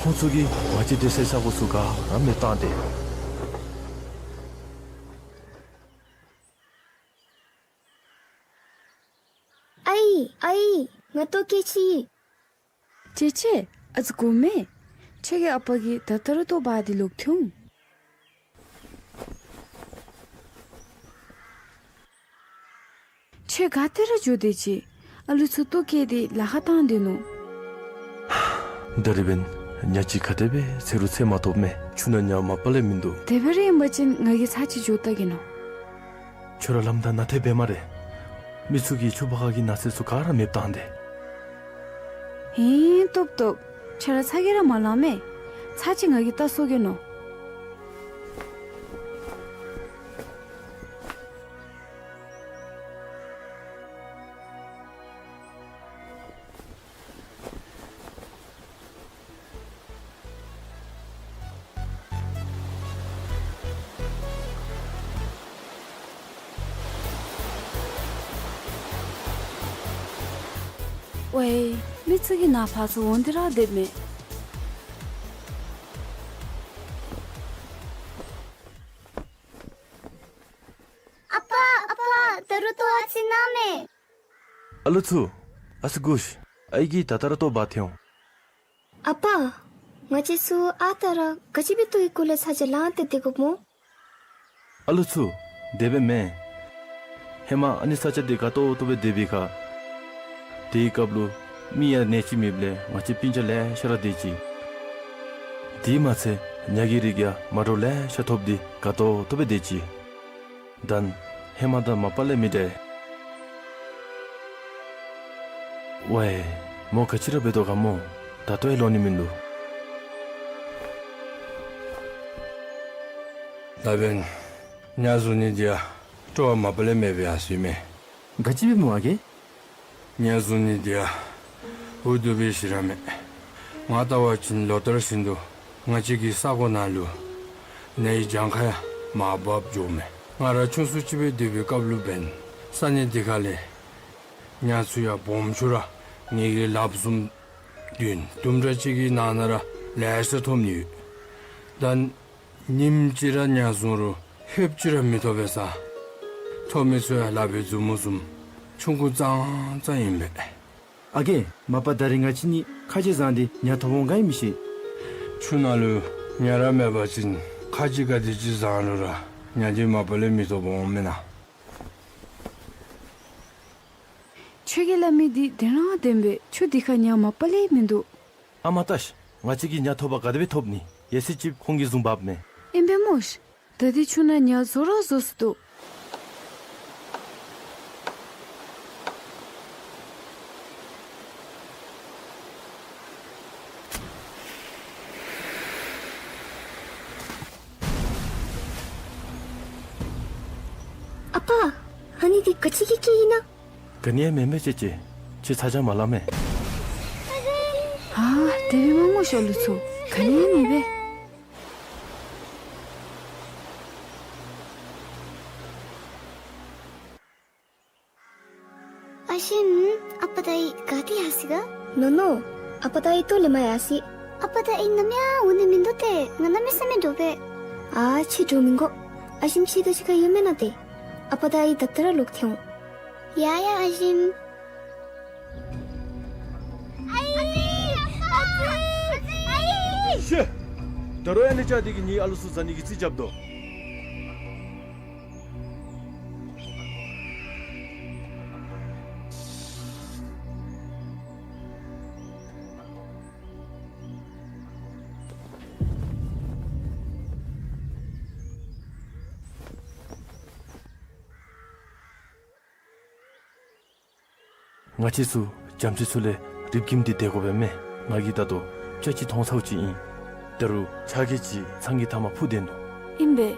ཁོང་ཚུ་གིས་ང་བཅས་སྡོད་སའི་ས་གོ་ཚུ་ག་ར་མེདཔ་བཏང་སྟེ། ཨའི་ཨའི། ང་ལྟོ་བཀྱེས་ཅི། ཅེ་ཅེ། ཨ་ཙི་སྒུག་མས། ཁྱོད་ཀྱི་ཨ་པ་གིས་ད་ལྟོ་ར་ལྟོ་འབག་སྟེ་ལོག་འཐོན་འོང་། ཁྱོད་ག་ཏེ་ར་འགྱོ་དེས་ཅི། ཨ་ལུ་ཚུ་ལྟོ་བཀྱེས་ཏེ་ལཱ་ཁག་བཏང་སྡོད་ནུག། ད་རིས་འབདན་ཉ་ཅིག་ག་དེ་སྦེ་འཚོལ་རུང་འཚོལ་མ་ཐོབ་མས། ཆུ་ནང་ཉ་མ་པ་ལས་མིན་འདུག། དེ་སྦེ་ར་ཨིན་པ་ཅིན་ང་གིས་ཚར་ཅིག་འགྱོ་བལྟ་གེ་ནོ། ཁྱོད་ར་ལམ་བདའ་ནཱ་ཐལ་འབད་སྨ་རེ། མི་ཚུ་གིས་ཆུ་བར་ཁ་གི་ནགས་ཚལ་ཚུ་ག་ར་མེདཔ་བཏང་སྟེ། ཧིང་སྟོབས་སྟོབས། ཁྱོད་ར་ཚ་གྱང་ར་མ་ལང་མས། ཚར་ཅིག་ང་གིས་བལྟ་སོང་གེ་ནོ། ཝའེ། མི་ཚུ་གིས་ནཱ་ཕར་ཚུར་འོང་སྟེ་ར་སྡོདཔ་མས། ཨ་པ་ཨ་པ། ད་རུང་ལྟོ་ཨ་ཙི་གནང་མས། ཨ་ལུ་ཚུ། ཨ་ཙི་སྒུག་ཤིག། ཨའི་གིས་ད་ལྟོ་ར་ལྟོ་འབག་འཐོན་འོང་། ཨ་པ། ང་བཅས་ཚུ་ཨ་རྟག་ར་ག་ཅི་སྦེ་ལྟོ་གི་སྐོར་ལས་ཚ་གྱང་ལངས་ཏེ་སྡོད་དགོཔ་སྨོ། ཨ་ལུ་ཚུ། དེ་སྦེ་མེན། ཧེ་མ་ཨ་ནི་ས་ཆ་འདི་དགའ་ཏོག་ཏོ་སྦེ་སྡོད་པའི་ཁར། དེའི་སྐབས་ལུ་མི་ཡང་གནས་ཅིག་མེདཔ་ལས་ང་བཅས་སྤུན་ཆ་ལེ་ཤ་ར་སྡོད་ཅི། དེ་མ་ཚད་ཉ་གི་རིགས་ཡང་མ་འདྲཝ་ལེ་ཤ་ཐོབ་སྟེ་དགའ་ཏོག་ཏོ་སྦེ་སྡོད་ཅི། ད་ཧེ་མ་དང་མ་པ་ལས་མི་འདྲ། ཝའེ། མོ་ག་ཅི་ར་འབད་དོ་ག་སྨོ། ད་ལྟོ་ཡང་ལོག་ནི་མིན་འདུག། ད་འབདན་ཉ་བཟུང་ནི་འདི་ཡང་སྤྲོ་བ་མ་པ་ལས་མེད་པའི་ཡང་སྲིད་མས། ག་ཅི་སྦེ་སྨོ་ཨ་རྒས། ཉ་བཟུང་ནི་འདི་ཡང་འུ་སྡུག་པའི་ཤི་ར་མས། ང་བལྟ་བ་ཅིན་ལོ་ལྟར་བཞིན་དུ་ང་བཅས་ཀྱི་ས་གོ་ནང་ལུ་ཉ་གི་གྱངས་ཁ་ཡང་མར་བབས་འགྱོཝ་མས། ང་ར་ཆུང་སུ་ཅིག་སྦེ་སྡོད་པའི་སྐབས་ལུ་འབདན་ས་གནས་འདི་ཁ་ལས་ཉ་ཚུ་ཡང་སྦོམ་ཆུང་ར་ངེ་གི་ལགཔ་བཟུམ་བདུན་དུམ་གྲ་ཅིག་གི་ནང་ན་ར་ལེ་ཤ་ཐོབ་ནི་ཡོད། ད་ཉིནམ་གཅིག་ར་ཉ་བཟུང་རུང་ཧེབ་ཅིག་ར་མི་ཐོབ་པས་ས། ཐོབ་མི་ཚུ་ཡང་ལག་པའི་མཛུབ་མོ་བཟུམ་ཆུང་ཀུ་ཙང་ཙང་ཨིན་པས། ཨ་རྒས། མ་པ་ད་རིས་ང་བཅས་གཉིས་ཁ་རྗེ་བཟང་སྟེ་ཉ་ཐོབ་འོང་ག་ཡང་མི་ཤེས། ཆུ་ནང་ལུ་ཉ་ར་མེད་པ་ཅིན་ཁ་རྗེ་ག་དེ་ཅིག་བཟང་རུང་ར་ཉ་འདི་མ་པ་ལས་མི་ཐོབ་འོང་མེན་ན། ཁྱོད་ཀྱིས་སླབ་མི་འདི་བདེན་ར་བདེན་པས། ཆུ་འདི་ཁར་ཉ་མ་པ་ལས་མིན་འདུག། ཨ་མ་ལྟ་ཤིག། ང་བཅས་ཀྱིས་ཉ་ཐོབ་པར་ག་དེ་སྦེ་ཐོབ་ནི། ཡང་སྲིད་ཅིག་ཁོང་གིས་བཟུང་འབགཔ་མས། ཨིན་པས་སྨོ་ཤིག། ད་འདི་ཆུ་ནང་ཉ་བཟོ་ར་བཟོ་སོ་འདུག། ཨ་པ། ཨ་ནི་འདི་ག་ཅི་གི་སྐད་ཨིན་ན། ག་ནི་ཡང་མེན་མས་ཅེ་ཅེ། ཁྱོད་ཚ་གྱང་མ་ལང་མས། ཨ་དེ་སྦེ་མ་སྨོ་ཤིག་ཨ་ལུ་ཚུ། ག་ནི་ཡང་མེད་པས། ཨ་ཞིམ། ཨ་པ་དང་ཨའི་ག་ཏེ་ཡར་སོ་ཡི་ག། ནོ་ནོ། ཨ་པ་དང་ཨའི་ལྟོ་ལེན་པར་ཡར་སོ་ཡི། ཨ་པ་དང་ཨའི་ནམ་ཡང་འོང་ནི་མིན་འདུག་ཏེ། ང་གནམ་མེད་ས་མེད་འདྲོག་པས། ཨ་ཁྱོད་འདྲོག་མི་དགོ། ཨ་ཞིམ་ཁྱོད་དང་གཅིག་ཁར་ཡོད་མེན་ན་ཏེ། ཨ་པ་དང་ཨའི་ད་ལྟོ་ར་ལོག་འཐོན་འོང་། ཡ་ཡ་ཨ་ཞིམ། ཨའི། ཨ་ནི། ཨ་པ། ད་རུང་ཡང་ཨ་ནི་ཅིག་འདི་གིས་ངེའི་ཨ་ལུ་ཚུ་བཟའ་ནི་གི་རྩིས་རྐྱབ་དོ། ང་བཅས་ཚུ་རྒྱ་མཚོའི་ཚུ་ལས་རིབ་ཀྱིམ་སྟེ་སྡོད་དགོ་པས་མས། ང་གིས་ད་ལྟོ་ཅ་ཅི་མཐོང་ཚརཝ་ཅིག་ཨིན། ད་རུང་ཆ་གིས་ཅིག་ཚང་གི་མཐའ་མར་འཕུར་སྡོད་ནུག། ཨིན་པས།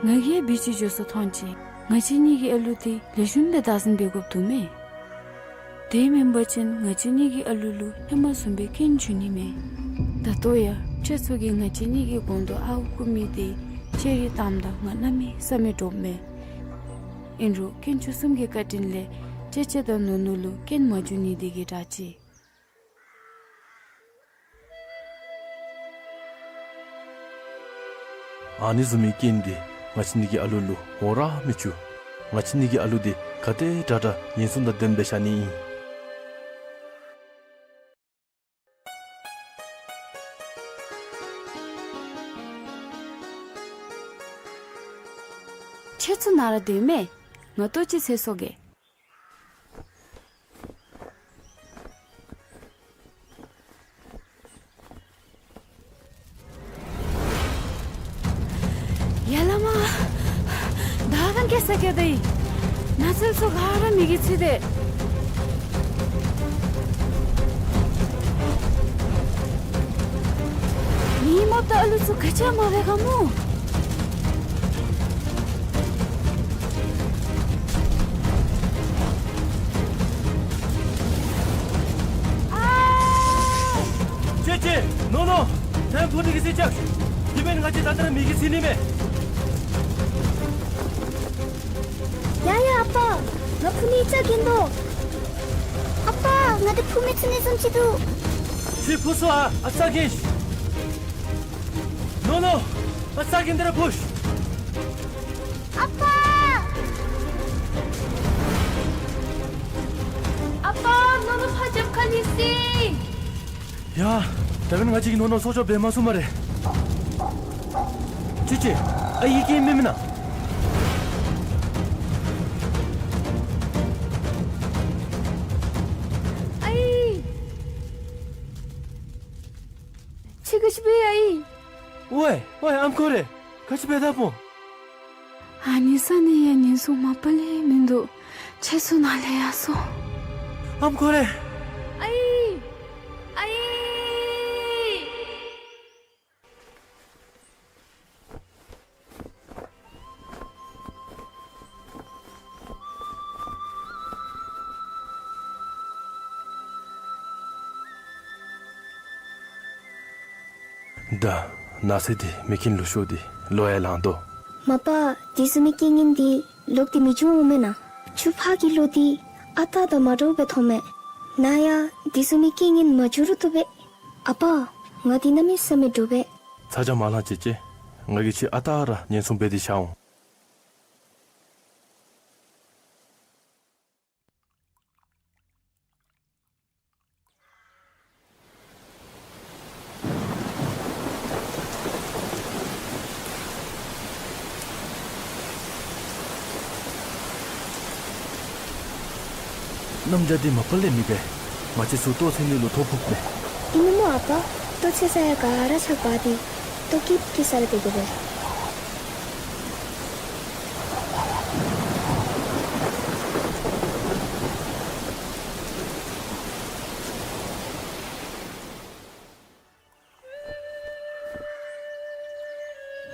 ང་གིས་ཡང་བི་ཅིག་འགྱོ་ས་མཐོང་ཅི། ང་བཅས་གཉིས་ཀྱི་ཨ་ལུ་འདི་ལེགས་ཤོམ་སྦེ་བདག་འཛིན་འབད་དགོཔ་འདུག་མས། དེ་མེན་པ་ཅིན་ང་བཅས་གཉིས་ཀྱི་ཨ་ལུ་ལུ་ཧེ་མ་བཟུམ་སྦེ་རྐྱེན་འབྱུང་ནི་མས། ད་ལྟོ་ཡང་ཁྱེད་ཚུ་གིས་ང་བཅས་གཉིས་ཀྱི་གོང་དུ་ཨརཝ་རྐུ་མི་འདི་ཅེ་རི་བཏངམ་ད་ང་གནམ་མེད་ས་མེད་འདྲོགཔ་མས། ཨིན་རུང་དཀོན་མཆོག་གསུམ་གྱི་བཀའ་དྲིན་ལས་ཅེ་ཅེ་དང་ནོ་ནོ་ལུ་རྐྱེན་མ་འབྱུང་ནི་འདི་གིས་དྲག་ཅི། ཨ་ནི་བཟུམ་མའི་རྐྱེན་འདི་ང་བཅས་གཉིས་ཀྱི་ཨ་ལུ་ལུ་འོང་ར་མི་བཅུག། ང་བཅས་གཉིས་ཀྱི་ཨ་ལུ་འདི་ག་དེ་དྲག་དྲག་ཉེན་སྲུང་དང་ལྡནམ་སྦེ་བཞག་ནི་ཨིན། ཁྱེད་ཚུ་ནཱ་ར་སྡོད་མས། ང་ལྟོ་ཅིག་འཚོལ་སོང་གེ། ཡ་ལ་མ། ད་ག་གེ་སར་སྐྱེས་ཏེ་ཨིན། ནགས་ཚལ་ཚུ་ག་ར་མེ་གིས་འཚིག་སྟེ། མི་མོ་དང་ཨ་ལུ་ཚུ་ག་ཅི་ཡང་མ་འབད་ག་སྨོ། ཨ། ཅེ་ཅེ། ནོ་ནོ། ནཱ་འཕུར་ནི་གི་རྩིས་རྐྱབ། དེ་མེན་ང་བཅས་ད་ལྟོ་ར་མེ་གིས་འཚིག་ནི་མས། ཡ་ཡ་ཨ་པ། ང་འཕུར་ནི་རྩ་འགེངས་དོ། ཨ་པ། ང་འདི་འཕུར་མི་ཚུགས་ནི་བཟུམ་ཅིག་འདུག། ཁྱོད་འཕུར་སོང་ཨ། ཨ་རྩ་འགེངས། ནོ་ནོ། ཨ་རྩ་འགེངས་ཏེ་ར་འཕུར། ཨ་པ། ཨ་པ། ནོ་ནོ་ཕར་རྒྱབ་ཁར་ལུས་ཅི། ཡ། ད་འབདན་ང་བཅས་ཀྱིས་ནོ་ནོ་སྲོག་སྐྱོབ་འབད་མ་ཚུགས་སྨ་རེ། ཅེ་ཅེ། ཨའི་གིས་མི་མིན་ན། ཨའི། ཁྱོད་ག་ཅི་འབད་ཡི་ཨའི། ཝའེ་ཝའེ་ཨམ་ཁོ་རེ། ག་ཅི་འབད་དཔ་འོང་། ཨ་ནི་ས་ནང་ཡང་ཉེན་སྲུང་མ་པ་ལས་མིན་འདུག། ཁྱེད་ཚུ་ནཱ་ལས་ཡར་སོང་། ཨམ་ཁོ་རེ། ཨའི། ཨའི། ད་ནགས་ཚལ་འདི་མེ་རྐྱེན་ལུ་ཤོར་ཏེ་ལོག་ཡར་ལངས་དོ། མ་པ། དེ་བཟུམ་མའི་རྐྱེན་ངན་འདི་ལོག་སྟེ་མི་འབྱུང་འོང་མེན་ན། ཆུ་ཕག་གི་ལོ་འདི་ཨ་རྟག་དང་མ་འདྲཝ་སྦེ་མཐོང་མས། ནཱ་ཡང་དེ་བཟུམ་མའི་རྐྱེན་ངན་མ་འབྱུང་རུང་བཏུབ་པས། ཨ་པ། ང་འདི་གནམ་མེད་ས་མེད་འདྲོག་པས། ཚ་གྱང་མ་ལང་ཅེ་ཅེ། ང་གིས་ཁྱོད་ཨ་རྟག་ར་ཉེན་སྲུང་འབད་དེ་བཞག་འོང་། གནམ་བྱཱར་འདི་མ་པ་ལས་མི་འབད། ང་བཅས་ཚུ་ལྟོ་འཚོལ་ནི་ལུ་ཐོ་ཕོགཔ་མས། ཨིན་ན་སྨོ་ཨ་པ། ལྟོ་འཚོལ་ས་ཡང་ག་ར་ཆག་པ་འདི། ལྟོ་སྐྱེལ་སྐྱེལ་ས་ར་སྡོད་དགོ་པས།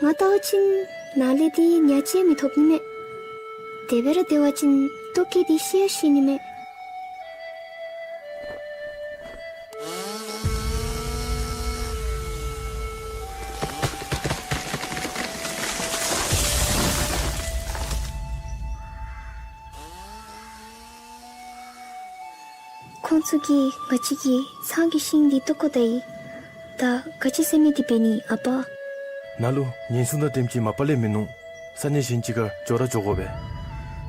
ང་བལྟ་བ་ཅིན་ནཱ་ལས་འདི་ཉ་ཅིག་མི་ཐོབ་ནི་མས། དེ་སྦེ་ར་སྡོད་པ་ཅིན་ལྟོ་སྐྱེལ་ཏེ་ཤི་ཡང་ཤི་ནི་མས། ཁོང་ཚུ་གིས་ང་བཅས་ཀྱི་ཚང་གི་ཤིང་འདི་བཏོག་བཀོ་ད་ཡི། ད་ག་ཅི་ཟེར་མི་འདི་འབད་ནི་ཨ་པ། ནཱ་ལུ་ཉེན་སྲུང་དང་ལྡནམ་ཅིག་མ་པ་ལས་མིན་ནུག། ས་གནས་གཞན་ཅིག་ཁར་འགྱོ་ར་འགྱོ་དགོ་པས།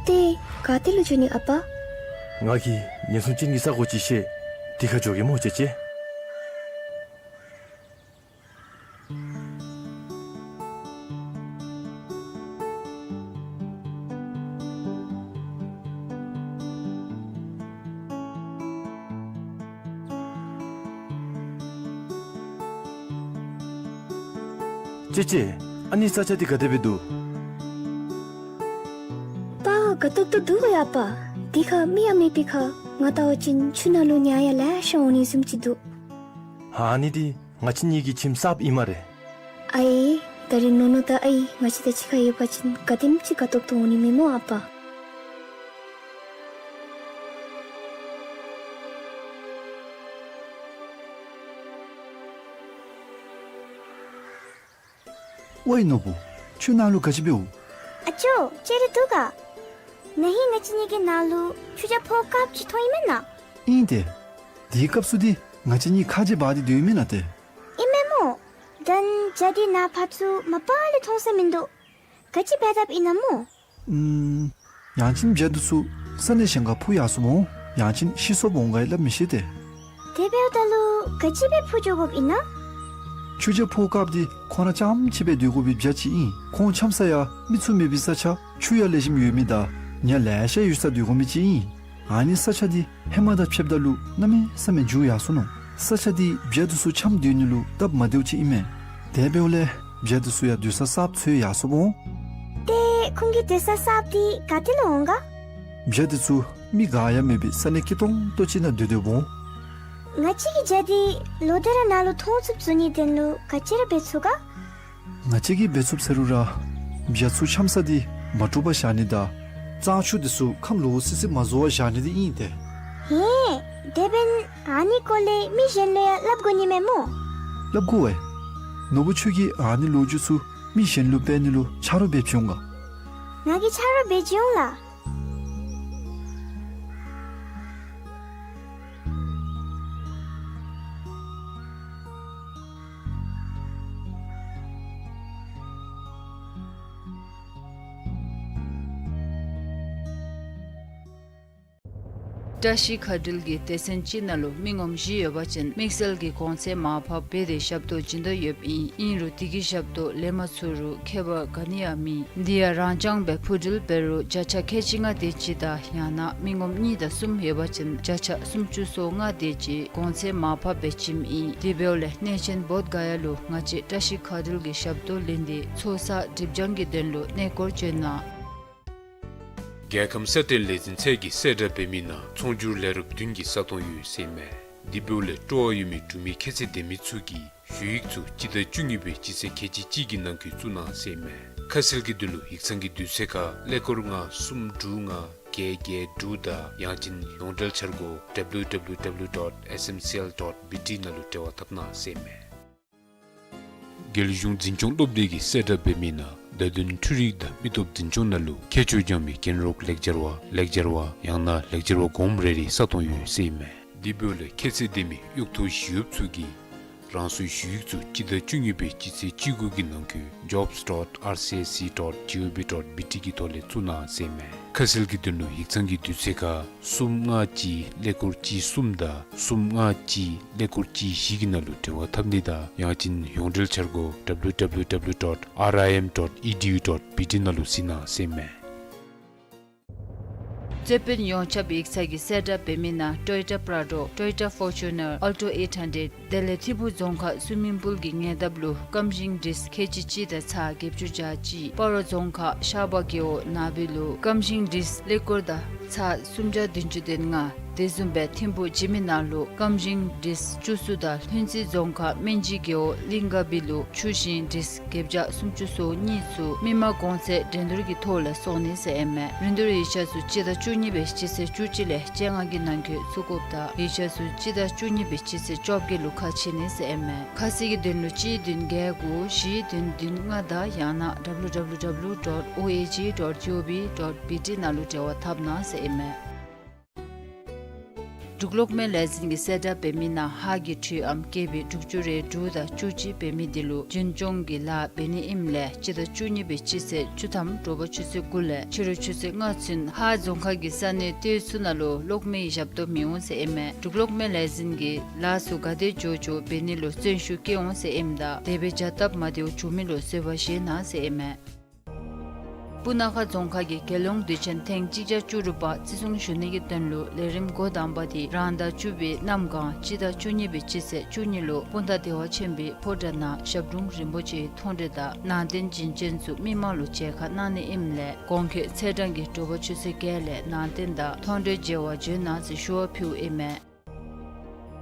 ཏེ་ག་ཏེ་ལུ་འགྱོ་ནི་ཨ་པ། ང་གིས་ཉེན་སྲུང་ཅན་གྱི་ས་གོ་ཅིག་ཤེས། དེ་ཁར་འགྱོ་གེ་སྨོ་ཅེ་ཅེ། ཅེ་ཅེ། ཨ་ནི་ས་ཆ་འདི་ག་དེ་སྦེ་འདུག། པ་དགའ་ཏོག་ཏོ་འདུག་ག་ཡ་པ། འདི་ཁར་མི་ཡང་མེད་པའི་ཁར་ང་ལྟ་བ་ཅིན་ཆུ་ནང་ལུ་ཉ་ཡང་ལེ་ཤ་འོང་ནི་བཟུམ་ཅིག་འདུག། ཨ་ནི་འདི་ང་བཅས་གཉིས་ཀྱི་ཁྱིམ་གསརཔ་ཨིན་སྨ་རེ། ཨའི། ད་རིས་ནོ་ནོ་དང་ཨའི་ང་བཅས་དང་གཅིག་ཁར་ཡོད་པ་ཅིན་ག་དེམ་ཅིག་དགའ་ཏོག་ཏོ་འོང་ནི་མས་སྨོ་ཨ་པ། ཝའི་ནོར་བུ། ཁྱོད་ནཱ་ལུ་ག་ཅི་འབདཝ། ཨ་ཅོ། ཅེ་རེ་འདུག་ག། ན་ཧིང་ང་བཅས་གཉིས་ཀྱི་ནང་ལུ་ཆུ་རྐྱབ་ཕོཝ་དཀརཔོ་ཅིག་མཐོང་ཡི་མེན་ན། ཨིན་ཏེ། དེའི་སྐབས་སུ་འདི་ང་བཅས་གཉིས་ཁ་རྗེ་འབག་སྟེ་སྡོད་ཡི་མེན་ན་ཏེ། ཨིན་མས་སྨོ། ད་ཇ་འདི་ནཱ་ཕར་ཚུར་མ་པ་ལས་མཐོང་ས་མིན་འདུག། ག་ཅི་འབད་དཔ་ཨིན་ན་སྨོ། ཨུམ། ཡང་ཅིན་བྱ་འདི་ཚུ་ས་གནས་གཞན་ཁར་འཕུར་ཡར་སོངམ་འོང་། ཡང་ཅིན་ཤི་སོངམ་འོང་ག་ཡང་སླབ་མི་ཤེས་ཏེ། དེ་འབདཝ་ད་ལུ་ག་ཅི་སྦེ་འཕུར་འགྱོ་དགོཔ་ཨིན་ན། ཆུ་རྐྱབ་ཕོཝ་དཀརཔོ་འདི་ཁོང་ར་རྐྱངམ་གཅིག་སྦེ་སྡོད་དགོ་པའི་བྱ་ཅིག་ཨིན། ཁོང་འཁྱམ་ས་ཡང་མི་ཚུ་མེད་པའི་ས་ཆ་ཆུ་ཡང་ལེགས་ཤོམ་ཡོད་མི་དང་ཉ་ལེ་ཤ་ཡོད་སར་སྡོད་དགོ་མི་ཅིག་ཨིན། ཨ་ནི་ས་ཆ་འདི་ཧེ་མ་དང་ཕྱདཔ་ད་ལུ་གནམ་མེད་ས་མེད་འགྱུར་ཡར་སོ་ནུག། ས་ཆ་འདི་བྱ་འདི་ཚུ་འཁྱམ་སྡོད་ནི་ལུ་སྟབས་མ་བདེཝ་ཅིག་ཨིན་མས། དེ་འབདཝ་ལས་བྱ་འདི་ཚུ་ཡང་སྡོད་ས་གསརཔ་འཚོལ་ཡར་སོངམ་འོང་། ཏེ་ཁོང་གི་སྡོད་ས་གསརཔ་འདི་ག་ཏེ་ལུ་འོང་ག། བྱ་འདི་ཚུ་མི་ག་ཡང་མེད་པའི་ས་གནས་སྐྱིད་ཏོང་ཏོ་ཅིག་ནང་སྡོད་སྡོདཔ་འོང་། ང་བཅས་ཀྱི་བྱ་འདི་ལོ་བདའ་ར་ནཱ་ལུ་མཐོང་ཚུགསཔ་བཟོ་ནི་དོན་ལུ་ག་ཅི་ར་འབད་ཚུགས་ག། ང་བཅས་ཀྱིས་འབད་ཚུགསཔ་ཟེར་རུང་ར་བྱ་ཚུ་འཁྱམ་ས་འདི་མ་དཀྲུགས་པར་བཞག་ནི་དང་གཙང་ཆུ་འདི་ཚུ་ཁམས་ལོག་སི་སི་མ་བཟོ་བར་བཞག་ནི་འདི་ཨིན་ཏེ། ཧེ། དེ་འབདན་ཨ་ནི་སྐོར་ལས་མི་གཞན་ལུ་ཡང་སླབ་དགོ་ནི་མས་སྨོ། སླབ་དགོ་པས། ནོར་བུ་ཁྱོད་ཀྱིས་ཨ་ནི་ལོ་རྒྱུས་ཚུ་མི་གཞན་ལུ་སྤེལ་ནི་ལུ་ཆ་རོགས་འབད་བྱོན་ག། ང་གིས་ཆ་རོགས་འབད་བྱོན་ལགས། བཀྲ་ཤིས་མཁའ་འགྲུལ་གྱི་སྡེ་ཚན་གཅིག་ནང་ལུ་མི་ངོམ་བཞི་ཡོད་པ་ཅིན་དམིགས་བསལ་གྱི་གོང་ཚད་མར་ཕབ་འབད་དེ་ཞབས་ཏོག་བྱིན་དོ་ཡོདཔ་ཨིན། ཨིན་རུང་དེ་གི་ཞབས་ཏོག་ལེན་མ་ཚུགས་རུང་ཁྱད་པར་ག་ནི་ཡང་མེད། དེ་ཡང་རང་རྐྱང་སྦེ་འཕུར་འགྲུལ་འབད་རུང་བརྒྱ་ཆ་ཁལ་གཅིག་ལྔ་དེ་ཅིག་དང་ཡང་ན་མི་ངོམ་གཉིས་དང་གསུམ་ཡོད་པ་ཅིན་བརྒྱ་ཆ་སུམ་ཅུ་སོ་ལྔ་དེ་ཅིག་གོང་ཚད་མར་ཕབ་སྦེ་བྱིནམ་ཨིན། དེ་འབདཝ་ལས་གནས་ཆེན་བོདྷ་ག་ཡ་ལུ་ང་བཅས་བཀྲ་ཤིས་མཁའ་འགྲུལ་གྱི་ཞབས་ཏོག་ལེན་ཏེ་ཚོགས་བསགས་སྒྲིབ་སྦྱང་གི་དོན་ལུ་གནས་སྐོར་བྱོན་གནང་། རྒྱལ་ཁམས་སེ་བརྟན་ལས་འཛིན་ཚད་ཀྱིས་གསལ་བསྒྲགས་འབད་མི་ནང་ཚོང་སྒྱུར་ལས་རོགས་བདུན་གྱི་ས་སྟོང་ཡོད་ཟེར་ཨིན་མས། དེ་འབདཝ་ལས་སྤྲོ་བ་ཡོད་མི་འབྲུག་མི་ཁྱད་ཚད་ལྡན་མི་ཚུ་གིས་ཞུ་ཡིག་ཚུ་སྤྱི་ཟླ་བཅུ་གཉིས་པའི་སྤྱི་ཚེས་ཁལ་གཅིག་གཅིག་གི་ནང་འཁོད་བཙུགས་གནང་ཟེར་ཨིན་མས། ཁ་གསལ་གྱི་དོན་ལུ་ཡིག་ཚང་གི་དུས་ཚོད་ཁར་ཀླད་ཀོར་ལྔ་གསུམ་དྲུག་ལྔ་བརྒྱད་བརྒྱད་དྲུག་དང་ཡང་ཅིན་ཡོངས་འབྲེལ་འཆར་སྒོ་W W W dot S M C L dot B T ནང་ལུ་འབྲེལ་བ་འཐབ་གནང་ཟེར་ཨིན་མས། རྒྱལ་གཞུང་འཛིན་སྐྱོང་སློབ་སྡེ་གིས་གསལ་བསྒྲགས་འབད་མི་ནང་བརྡ་དོན་འཕྲུལ་རིག་དང་མི་སྟོབས་འཛིན་སྐྱོང་ནང་ལུ་མཁས་མཆོག་སྦྱང་མི་མཁན་རོགས་ལེགས་སྦྱར་བ་ལེགས་སྦྱར་བ་ཡང་ན་ལེགས་སྦྱར་བ་གོངམ་རེ་རེའི་ས་སྟོང་ཡོད་ཟེར་ཨིན་མས། དེ་འབདཝ་ལས་ཁྱད་ཚད་ལྡན་མི་གཡོག་ཐོ་ཞུ་ཡོདཔ་ཚུ་གིས་རང་སོའི་ཞུ་ཡིག་ཚུ་སྤྱི་ཟླ་བཅུ་གཉིས་པའི་སྤྱི་ཚེས་བཅུ་དགུ་གི་ནང་འཁོད་jobs dot R C S C dot G O V dot B T གི་ཐོག་ལས་བཙུགས་གནང་ཟེར་ཨིན་མས། ཁ་གསལ་གྱི་དོན་ལུ་ཡིག་ཚང་གི་དུས་ཚོད་ཁར་གསུམ་ལྔ་གཅིག་ཀླད་ཀོར་གཅིག་གསུམ་དང་གསུམ་ལྔ་གཅིག་ཀླད་ཀོར་གཅིག་བཞི་གི་ནང་ལུ་འབྲེལ་བ་འཐབ་ནི་དང་ཡང་ཅིན་ཡོངས་འབྲེལ་འཆར་སྒོ་W W W dot R I M dot E D U dot B T ནང་ལུ་གཟིགས་གནང་ཟེར་ཨིན་མས། རྩོད་དཔོན་ཡོངས་ཁྱབ་ཡིག་ཚང་གིས་གསལ་བསྒྲགས་འབད་མི་ནང་Toyota Prado, Toyota Fortuner, Alto eight hundred དེ་ལས་ཐིམ་ཕུ་རྫོང་ཁག་སུ་མིང་པུལ་གྱི་ཉེ་འདབས་ལུ་ཀམ་ཤིང་ཌིསཀ་ཁལ་གཅིག་གཅིག་དང་ཚག་བརྒྱད་ཅུ་གྱ་གཅིག། སྤ་རོ་རྫོང་ཁག་ཤར་པ་རྒེད་འོག་ནགས་སྦིས་ལུ་ཀམ་ཤིང་ཌིསཀ་ཀླད་ཀོར་དང་ཚག་སུམ་བརྒྱ་བདུན་ཅུ་དོན་ལྔ། དེ་བཟུམ་སྦེ་ཐིམ་ཕུ་འཇིགས་མེད་ནགས་ལུ་ཀམ་ཤིང་ཌིསཀ་བཅུ་གསུམ་དང་ལྷུན་རྩེ་རྫོང་ཁག་སྨན་སྦྱིས་རྒེད་འོག་གླིང་དགའ་སྦིས་ལུ་ཆུ་ཤིང་ཌིསཀ་བརྒྱད་བརྒྱ་སུམ་ཅུ་སོ་གཉིས་ཚུ་མི་མང་གོང་ཚད་འགྲན་བསྡུར་གྱི་ཐོག་ལས་སོང་ནི་ཟེར་ཨིན་མས། རིན་བསྡུར་ཡིག་ཆ་ཚུ་སྤྱི་ཟླ་བཅུ་གཉིས་པའི་སྤྱི་ཚེས་བཅུ་གཅིག་ལས་བཅོ་ལྔ་གི་ནང་འཁོད་བཙུགས་དགོཔ་དང་ཡིག་ཆ་ཚུ་སྤྱི་ཟླ་བཅུ་གཉིས་པའི་སྤྱི་ཚེས་བཅོ་བརྒྱད་ལུ་ཁ་ཕྱེ་ནི་ཟེར་ཨིན་མས། ཁ་གསལ་གྱི་དོན་ལུ་གཅིག་བདུན་བརྒྱད་དགུ་བཞི་བདུན་བདུན་ལྔ་དང་ཡང་ན་W W W dot O A G dot G O V dot B T ནང་ལུ་འབྲེལ་བ་འཐབ་གནང་ཟེར་ཨིན་མས། འབྲུག་གློག་མེ་ལས་འཛིན་གྱིས་གསལ་བསྒྲགས་འབད་མི་ནང་ཧཱ་གི་འཕྲུལ་ཨམ་ཀེ་བི་དྲུག་ཅུ་རེ་དྲུག་དང་བཅུ་གཅིག་འབད་མི་དེ་ལུ་རྒྱུན་སྐྱོང་གི་ལཱ་འབད་ནི་ཨིནམ་ལས་སྤྱི་ཟླ་བཅུ་གཉིས་པའི་སྤྱི་ཚེས་བཅུ་ཐམ་དྲོ་པ་ཆུ་ཚོད་དགུ་ལས་ཕྱི་རུ་ཆུ་ཚོད་ལྔ་ཚུན་ཧཱ་རྫོང་ཁག་གི་ས་གནས་སྟོད་ཚུ་ནང་ལུ་གློག་མེའི་ཞབས་ཏོག་མི་འོང་ཟེར་ཨིན་མས། འབྲུག་གློག་མེ་ལས་འཛིན་གྱིས་ལཱ་ཚུ་ག་དེ་མགྱོགས་མགྱོགས་འབད་ནི་ལུ་བརྩོན་ཤུགས་བསྐྱེད་འོང་ཟེར་ཨིནམ་ད་དེ་སྦེ་བྱ་སྟབས་མ་བདེཝ་བྱུང་མི་ལུ་བཟོད་པ་བཞེས་གནང་ཟེར་ཨིན་མས། སྤུ་ན་ཁ་རྫོང་ཁག་གི་རྒྱལ་ཡོངས་དུས་ཆེན་ཐེངས་གཅིག་བརྒྱ་བཅུ་དྲུག་པ་བརྩི་སྲུང་ཞུ་ནི་གི་དོན་ལུ་ལས་རིམ་འགོ་དང་པ་དེ་རང་ཟླ་བཅུ་པའི་གནམ་གང་སྤྱི་ཟླ་བཅུ་གཉིས་པའི་སྤྱི་ཚེས་བཅུ་གཉིས་ལུ་སྤུངས་ཐང་བདེ་བ་ཆེན་པོའི་ཕོ་བྲང་ནང་ཞབས་དྲུང་རིན་པོ་ཆེའི་མཐོང་གྲོལ་དང་ནང་རྟེན་བྱིན་ཅན་ཚུ་མི་མང་ལུ་མཇལ་ཁ་གནང་ནི་ཨིནམ་ལས་གོང་འཁོད་ཚེས་གྲངས་ཀྱི་དྲོ་པ་ཆུ་ཚོད་བརྒྱད་ལས་ནང་རྟེན་དང་མཐོང་གྲོལ་མཇལ་བར་འབྱོན་གནང་ཟེར་ཞུ་བ་ཕུལཝ་ཨིན་མས།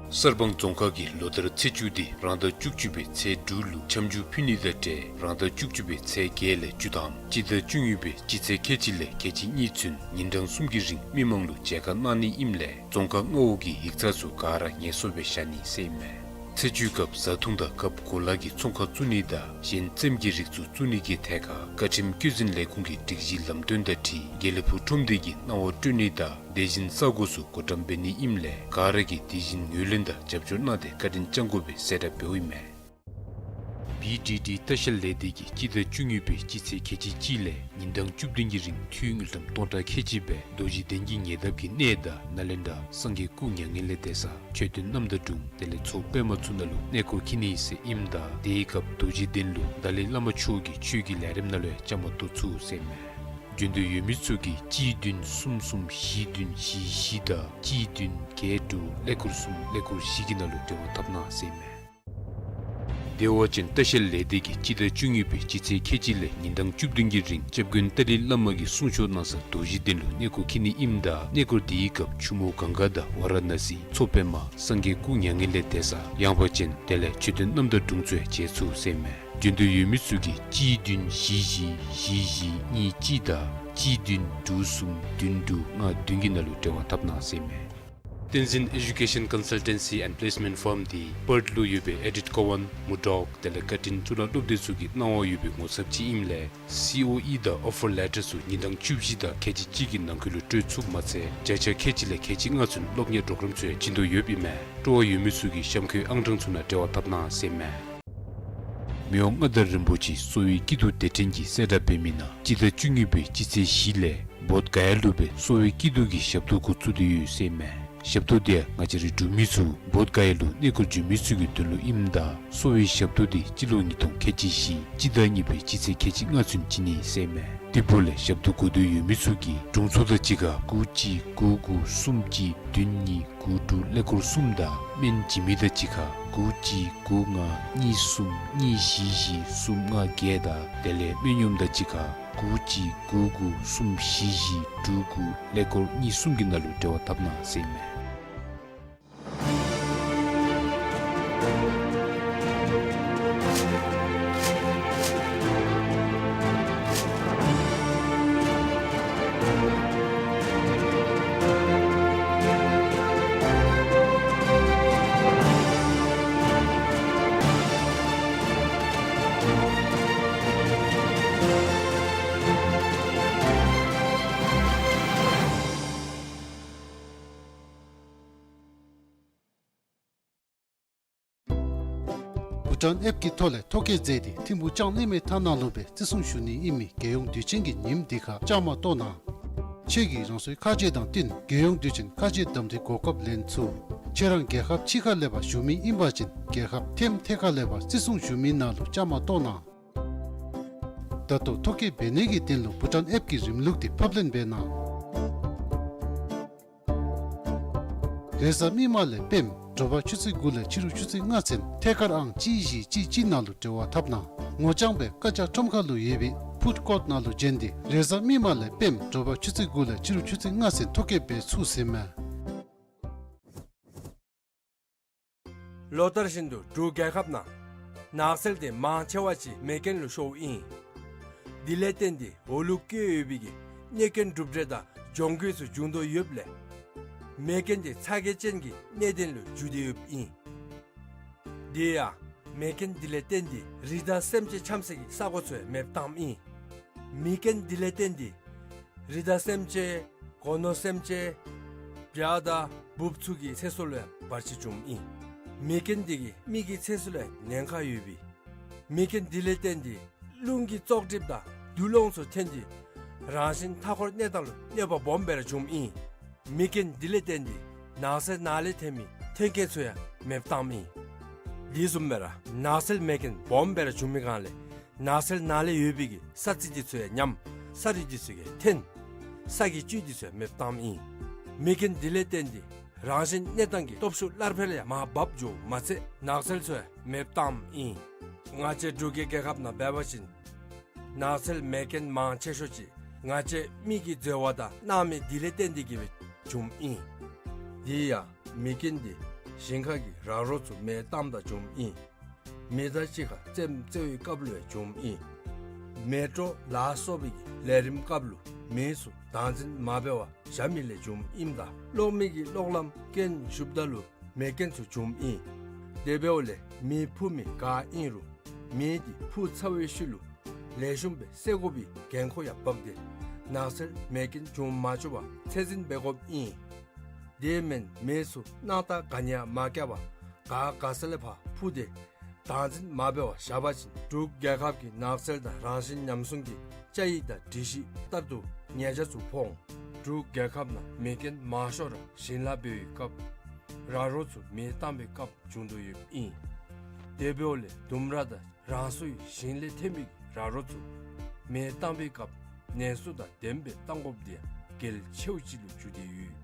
གསར་སྤང་རྫོང་ཁག་གིས་ལོ་ལྟར་ཚེས་བཅུ་དེ་རང་ཟླ་བཅུ་གཅིག་པའི་ཚེས་དྲུག་ལུ་འཆམ་འཇུག་ཕུལ་ནི་དང་འབྲེལ་རང་ཟླ་བཅུ་གཅིག་པའི་ཚེས་བརྒྱད་ལས་བཅུ་དང་སྤྱི་ཟླ་བཅུ་གཉིས་པའི་སྤྱི་ཚེས་ཁལ་གཅིག་ལས་ཁལ་གཅིག་གཉིས་ཚུན་ཉིན་གྲངས་གསུམ་གྱི་རིང་མི་མང་ལུ་མཇལ་ཁ་གནང་ནི་ཨིནམ་ལས་རྫོང་ཁག་མངའ་འོག་གི་ཡིག་ཚང་ཚུ་ག་ར་ངལ་གསོ་སྦེ་བཞག་ནི་ཟེར་ཨིན་མས། ཚེས་བཅུའི་སྐབས་བཟའ་འཐུང་དང་སྐབས་གོ་ལ་གི་ཚོང་ཁང་བཙུགས་ནི་དང་གཞན་རྩེདམོ་གི་རིགས་ཚུ་བཙུགས་ནི་གི་ཐད་ཁར་བཀའ་ཁྲིམས་བཀོད་འཛིན་ལས་ཁུངས་ཀྱི་སྒྲིག་གཞི་ལམ་སྟོན་དང་འཁྲིལ་དགེ་ལེགས་ཕུག་ཁྲོམ་སྡེ་གི་གནང་བ་སྤྲོད་ནི་དང་དེ་བཞིན་ས་གོ་ཚུ་བགོ་བཀྲམ་འབད་ནི་ཨིནམ་ལས་ག་ར་གིས་དེ་བཞིན་ངོས་ལེན་དང་རྒྱབ་སྐྱོར་གནང་སྟེ་བཀའ་དྲིན་བསྐྱང་དགོ་པའི་གསལ་བསྒྲགས་འབདཝ་ཨིན་མས། བི་ཌི་ཌི་ལྟ་བཤལ་ལས་སྡེ་གིས་སྤྱི་ཟླ་བཅུ་གཉིས་པའི་སྤྱི་ཚེས་ཁལ་གཅིག་གཅིག་ལས་ཉིན་གྲངས་བཅུ་བདུན་གྱི་རིང་འཐུས་དངུལ་ཀྲམ་སྟོང་ཕྲག་ཁལ་གཅིག་སྦེ་རྡོ་རྗེ་གདན་གྱི་ཉེ་འདབས་ཀྱི་གནས་དང་ནཱ་ལེནྡྲ་སངས་རྒྱས་སྐུ་མྱ་ངན་ལས་འདས་ས་མཆོད་རྟེན་རྣམ་དག་དྲུང་དེ་ལས་མཚོ་པདྨ་ཚུ་ནང་ལུ་གནས་སྐོར་འཁྱིད་ནི་ཟེར་ཨིནམ་ད་དེའི་སྐབས་རྡོ་རྗེ་གདན་ལུ་ཏཱ་ལའི་བླ་མ་མཆོག་གི་ཆོས་ཀྱི་ལས་རིམ་ནང་ལུ་ཡང་བཅའ་མར་གཏོགས་ཚུགས་ཟེར་ཨིན་མས། འབྱོན་འདོད་ཡོད་མི་ཚུ་གིས་གཅིག་བདུན་གསུམ་གསུམ་བཞི་བདུན་བཞི་བཞི་དང་གཅིག་བདུན་བརྒྱད་དྲུག་ཀླད་ཀོར་གསུམ་ཀླད་ཀོར་བཞི་གི་ནང་ལུ་འབྲེལ་བ་འཐབ་གནང་ཟེར་ཨིན་མས། བདེ་བ་ཅན་ལྟ་བཤལ་ལས་སྡེ་གིས་སྤྱི་ཟླ་བཅུ་གཉིས་པའི་སྤྱི་ཚེས་ཁལ་གཅིག་ལས་ཉིན་གྲངས་བཅུ་བདུན་གྱི་རིང་སྐྱབས་མགོན་ཏཱ་ལའི་བླ་མ་གིས་གསུང་ཆོག་གནང་ས་རྡོ་རྗེ་གདན་ལུ་གནས་སྐོར་འཁྱིད་ནི་ཨིནམ་ད་གནས་སྐོར་དེའི་སྐབས་ཆུ་མོ་གངྒཱ་དང་ཝཱ་ར་ཎ་སི་མཚོ་པདྨ་སངས་རྒྱས་སྐུ་མྱ་ངན་ལས་འདས་ས་ཡངས་པ་ཅན་དེ་ལས་མཆོད་རྟེན་རྣམ་དག་དྲུང་ཚུ་ཡང་མཇལ་ཚུགས་ཟེར་ཨིན་མས། འབྱོན་འདོད་ཡོད་མི་ཚུ་གིས་གཅིག་བདུན་བཞི་བཞི་བཞི་བཞི་གཉིས་གཅིག་དང་གཅིག་བདུན་དྲུག་གསུམ་བདུན་དྲུག་ལྔ་བདུན་གྱི་ནང་ལུ་འབྲེལ་བ་འཐབ་གནང་ཟེར་ཨིན་མས། བསྟན་འཛིན་Education Consultancy and Placement Firm དེ་པརཐ་ལུ་ཡོད་པའི་ཨེ་ཌིཐ་ཀོ་ཝཱན་མུར་ཌོག་དེ་ལས་བཀའ་དྲིན་གཙུག་ལག་སློབ་སྡེ་ཚུ་གི་གནང་བ་ཡོད་པའི་ངོ་ཚབ་ཅིག་ཨིནམ་ལས་སི་ཨོ་ཨི་དང་ཨོ་ཕར་ལེ་ཊར་ཚུ་ཉིན་གྲངས་བཅུ་བཞི་དང་ཁལ་གཅིག་གཅིག་གི་ནང་འཁོད་ལུ་སྤྲོད་ཚུགསཔ་མ་ཚད་བརྒྱ་ཆ་ཁལ་གཅིག་ལས་ཁལ་གཅིག་ལྔ་ཚུན་སློབ་གཉེར་པོརོ་གརམ་ཚུ་ཡང་བྱིན་དོ་ཡོདཔ་ཨིན་མས། སྤྲོ་བ་ཡོད་མི་ཚུ་གིས་གཤམ་འཁོད་ཨང་གྲངས་ཚུ་ནང་འབྲེལ་བ་འཐབ་གནང་ཟེར་ཨིན་མས། མི་དབང་མངའ་བདག་རིན་པོ་ཆེ་གསོ་བའི་སྐྱིད་སྡུག་དེ་འཕྲིན་གྱི་གསལ་བསྒྲགས་འབད་མི་ནང་སྤྱི་ཟླ་བཅུ་གཉིས་པའི་སྤྱི་ཚེས་བཞི་ལས་བོདྷ་ག་ཡ་ལུ་སྦེ་གསོ་བའི་སྐྱིད་སྡུག་གི་ཞབས་ཏོག་འགོ་བཙུགས་ཏེ་ཡོད་ཟེར་ཨིན་མས། ཞབས་ཏོག་དེ་ཡང་ང་བཅས་རའི་འབྲུག་མི་ཚུ་བོདྷ་ག་ཡ་ལུ་གནས་སྐོར་འབྱོན་མི་ཚུ་གི་དོན་ལུ་ཨིནམ་ད་གསོ་བའི་ཞབས་ཏོག་དེ་སྤྱི་ལོ་ཉིས་སྟོང་ཁལ་གཅིག་བཞི་སྤྱི་ཟླ་གཉིས་པའི་སྤྱི་ཚེས་ཁལ་གཅིག་ལྔ་ཚུན་བྱིན་ནི་ཟེར་ཨིན་མས། དེ་འབདཝ་ལས་ཞབས་ཏོག་དགོ་འདོད་ཡོད་མི་ཚུ་གིས་དྲུང་འཚོ་དང་གཅིག་ཁར་དགུ་གཅིག་དགུ་དགུ་གསུམ་གཅིག་བདུན་གཉིས་དགུ་དྲུག་ཀླད་ཀོར་གསུམ་དང་སྨན་བྱིན་མི་དང་གཅིག་ཁར་དགུ་གཅིག་དགུ་ལྔ་གཉིས་གསུམ་གཉིས་བཞི་བཞི་གསུམ་ལྔ་བརྒྱད་དང་དེ་ལས་སྨན་གཡོགམ་དང་གཅིག་ཁར་དགུ་གཅིག་དགུ་དགུ་གསུམ་བཞི་བཞི་དྲུག་དགུ་ཀླད་ཀོར་གཉིས་གསུམ་གྱི་ནང་ལུ་འབྲེལ་བ་འཐབ་གནང་ཟེར་ཨིན་མས། བྷུ་ཊཱན་ཨེཔ་ཀྱི་ཐོག་ལས་ཐོ་བཀོད་མཛད་དེ་ཐིམ་ཕུག་ལྕང་གླིང་མའི་ཐང་ནང་ལུ་སྦེ་བརྩི་སྲུང་ཞུ་ནི་ཨིན་མི་རྒྱལ་ཡོངས་དུས་ཆེན་གྱི་ཉིནམ་འདི་ཁར་བཅའ་མར་གཏོགས་གནང་། ཁྱོད་ཀྱིས་རང་སོའི་ཁ་རྗེ་དང་བསྟུན་རྒྱལ་ཡོངས་དུས་ཆེན་ཁ་རྗེ་གདམ་འཐུའི་གོ་སྐབས་ལེན་ཚུགས། ཁྱོད་རང་རྒྱལ་ཁབ་ཕྱི་ཁ་ལས་ཕར་བཞུགས་མི་ཨིན་པ་ཅིན་རྒྱལ་ཁབ་ཐེམ་ཐེ་ཁ་ལས་ཕར་བརྩི་སྲུང་ཞུ་མི་ནང་ལུ་བཅའ་མར་གཏོགས་གནང་། ད་ལྟོ་ཐོ་བཀོད་འབད་ནི་གི་དོན་ལུ་བྷུ་ཊཱན་ཨེཔ་ཀྱི་རིམ་ལུགས་དེ་ཕབ་ལེན་འབད་གནང་། རེས་གཟའ་མིག་དམར་ལས་སྤེནམ་དྲོ་པ་ཆུ་ཚོད་དགུ་ལས་ཕྱི་རུ་ཆུ་ཚོད་ལྔ་ཚུན་ཐད་ཀར་ཨང་གཅིག་བཞི་གཅིག་གཅིག་ནང་ལུ་འབྲེལ་བ་འཐབ་གནང་། ངོ་རྐྱང་སྦེ་བཀའ་རྒྱ་ཁྲོམ་ཁ་ལུ་ཡོད་པའི་ཕུཌ་ཀོརཊ་ནང་ལུ་བྱོན་ཏེ་རེས་གཟའ་མིག་དམར་ལས་སྤེནམ་དྲོ་པ་ཆུ་ཚོད་དགུ་ལས་ཕྱི་རུ་ཆུ་ཚོད་ལྔ་ཚུན་ཐོ་བཀོད་འབད་ཚུགས་ཟེར་ཨིན་མས། ལོ་ལྟར་བཞིན་དུ་འབྲུག་རྒྱལ་ཁབ་ནང་ནགས་ཚལ་དེ་མང་ཆེ་བ་ཅིག་མེ་རྐྱེན་ལུ་ཤོརཝ་ཨིན། དེ་ལས་བརྟེན་ཏེ་འོ་ལུ་བཀོད་ཡོད་པའི་གི་གནོད་རྐྱེན་གྲུབ་འབྲས་དང་གྱོང་གུད་ཚུ་འབྱུང་དོ་ཡོདཔ་ལས་མེ་རྐྱེན་དེ་ཚ་གྱང་ཅན་གྱི་གནད་དོན་ལུ་འགྱུར་ཏེ་ཡོདཔ་ཨིན། དེ་ཡང་མེ་རྐྱེན་དེ་ལས་བརྟེན་ཏེ་རི་དྭགས་སེམས་ཅན་འཁྱམས་སའི་གི་ས་གོ་ཚུ་ཡང་མེདཔ་བཏངམ་ཨིན། མེ་རྐྱེན་དེ་ལས་བརྟེན་ཏེ་རི་དྭགས་སེམས་ཅན་སྒོ་ནོར་སེམས་ཅན་བྱ་དང་འབུཔ་ཚུ་གི་ཚེ་སྲོག་ལུ་ཡང་བར་ཆད་བྱུངམ་ཨིན། མེ་རྐྱེན་དེ་གིས་མི་གི་ཚེ་སྲོག་ལུ་ཡང་ཉེན་ཁ་ཡོདཔ་ཨིན། མེ་རྐྱེན་དེ་ལས་བརྟེན་ཏེ་རླུང་གི་བཙོག་གྲིབ་དང་རྡུལ་ལོང་ཚུ་ཐོན་ཏེ་རང་བཞིན་མཐའ་འཁོར་གནས་སྟངས་ལུ་གནོད་པ་སྦོམ་སྦེ་ར་བྱུངམ་ཨིན། མེ་རྐྱེན་དེ་ལས་བརྟེན་ཏེ་ནགས་ཚལ་ནང་ལས་ཐོན་མི་ཐོན་སྐྱེད་ཚུ་ཡང་མེདཔ་བཏངམ་ཨིན། དེ་བཟུམ་སྦེ་ར་ནགས་ཚལ་མེ་རྐྱེན་སྦོམ་སྦེ་ར་བྱུང་མི་སྒང་ལས་ནགས་ཚལ་ནང་ལས་ཡོད་པའི་གི་ས་རྩི་དེ་ཚུ་ཡང་ཉམས། ས་རིགས་འདི་ཚུ་གིས་འཐེན། ས་གི་བཅུད་འདི་ཚུ་ཡང་མེདཔ་བཏངམ་ཨིན། མེ་རྐྱེན་འདི་ལས་བརྟེན་ཏེ་རང་བཞིན་གནས་སྟངས་ཀྱི་སྟོབས་ཤུགས་སླར་འཕེལ་ཡང་མར་བབས་འགྱོཝ་མ་ཚད་ནགས་ཚལ་ཚུ་ཡང་མེདཔ་བཏངམ་ཨིན། ང་བཅས་འབྲུག་གི་རྒྱལ་ཁབ་ནང་འབད་བ་ཅིན་ནགས་ཚལ་མེ་རྐྱེན་མང་ཆེ་ཤོས་ཅིག་ང་བཅས་མི་གིས་འཛོལ་བ་དང་སྣང་མེད་འདི་ལས་བརྟེན་ཏེ་གིས་སྦེ་བྱུངམ་ཨིན། དེ་ཡང་མེ་རྐྱེན་འདི་ཞིང་ཁ་གི་ར་རོ་ཚུ་མེ་བཏངམ་ད་བྱུངམ་ཨིན། མེ་མདའ་གཅིག་ཁར་རྩེདམོ་རྩེ་བའི་སྐབས་ལུ་ཡང་བྱུངམ་ཨིན། མེ་དྲོད་ལ་སོགས་པའི་གི་ལས་རིམ་སྐབས་ལུ་མེ་ཚུ་བདག་འཛིན་མ་འབད་བར་བཞག་མི་ལས་བྱུངམ་ཨིནམ་ད་གློག་མེ་གི་གློག་ལམ་རྐྱེན་ཞུགསཔ་ད་ལུ་མེ་རྐྱེན་ཚུ་བྱུངམ་ཨིན། དེ་འབདཝ་ལས་མེ་འཕུ་མི་ག་ཨིན་རུང་མེ་འདི་འཕུ་ཚར་བའི་ཤུལ་ལུ་ལེགས་ཤོམ་སྦེ་བསད་དགོ་པའི་འགན་ཁུར་ཡང་བབས་ཏེ་ནགས་ཚལ་མེ་རྐྱེན་འབྱུང་མ་བཅུག་པར་ཚད་འཛིན་འབད་དགོཔ་ཨིན། དེ་མེན་མེ་ཚུ་སྣང་ཐག་ག་ནི་ཡང་མ་བཀལ་བར་ག་ག་ས་ལས་ཕར་འཕུ་སྟེ་བདག་འཛིན་མ་འབད་བར་བཞག་པ་ཅིན་འབྲུག་རྒྱལ་ཁབ་ཀྱི་ནགས་ཚལ་དང་རང་བཞིན་ཉམས་སྲུང་གི་བཅའ་ཡིག་དང་སྒྲིག་གཞི་ལྟར་དུ་ཉེས་ཆད་ཚུ་ཕོག་འོང་། འབྲུག་རྒྱལ་ཁབ་ནང་མེ་རྐྱེན་མང་ཤོས་ར་ཞིང་ལཱ་འབད་བའི་སྐབས་ར་རོ་ཚུ་མེ་བཏང་བའི་སྐབས་བྱུང་དོ་ཡོདཔ་ཨིན། དེ་འབདཝ་ལས་ལྡུམ་ར་དང་རང་སོའི་ཞིང་ལས་ཐོན་པའི་ར་རོ་ཚུ་མེ་བཏང་བའི་སྐབས་ནན་སོ་དང་ལྡནམ་སྦེ་བཏང་དགོཔ་འདི་ཡང་གལ་ཆེཝ་ཅིག་ལུ་གྱུར་ཏེ་ཡོད།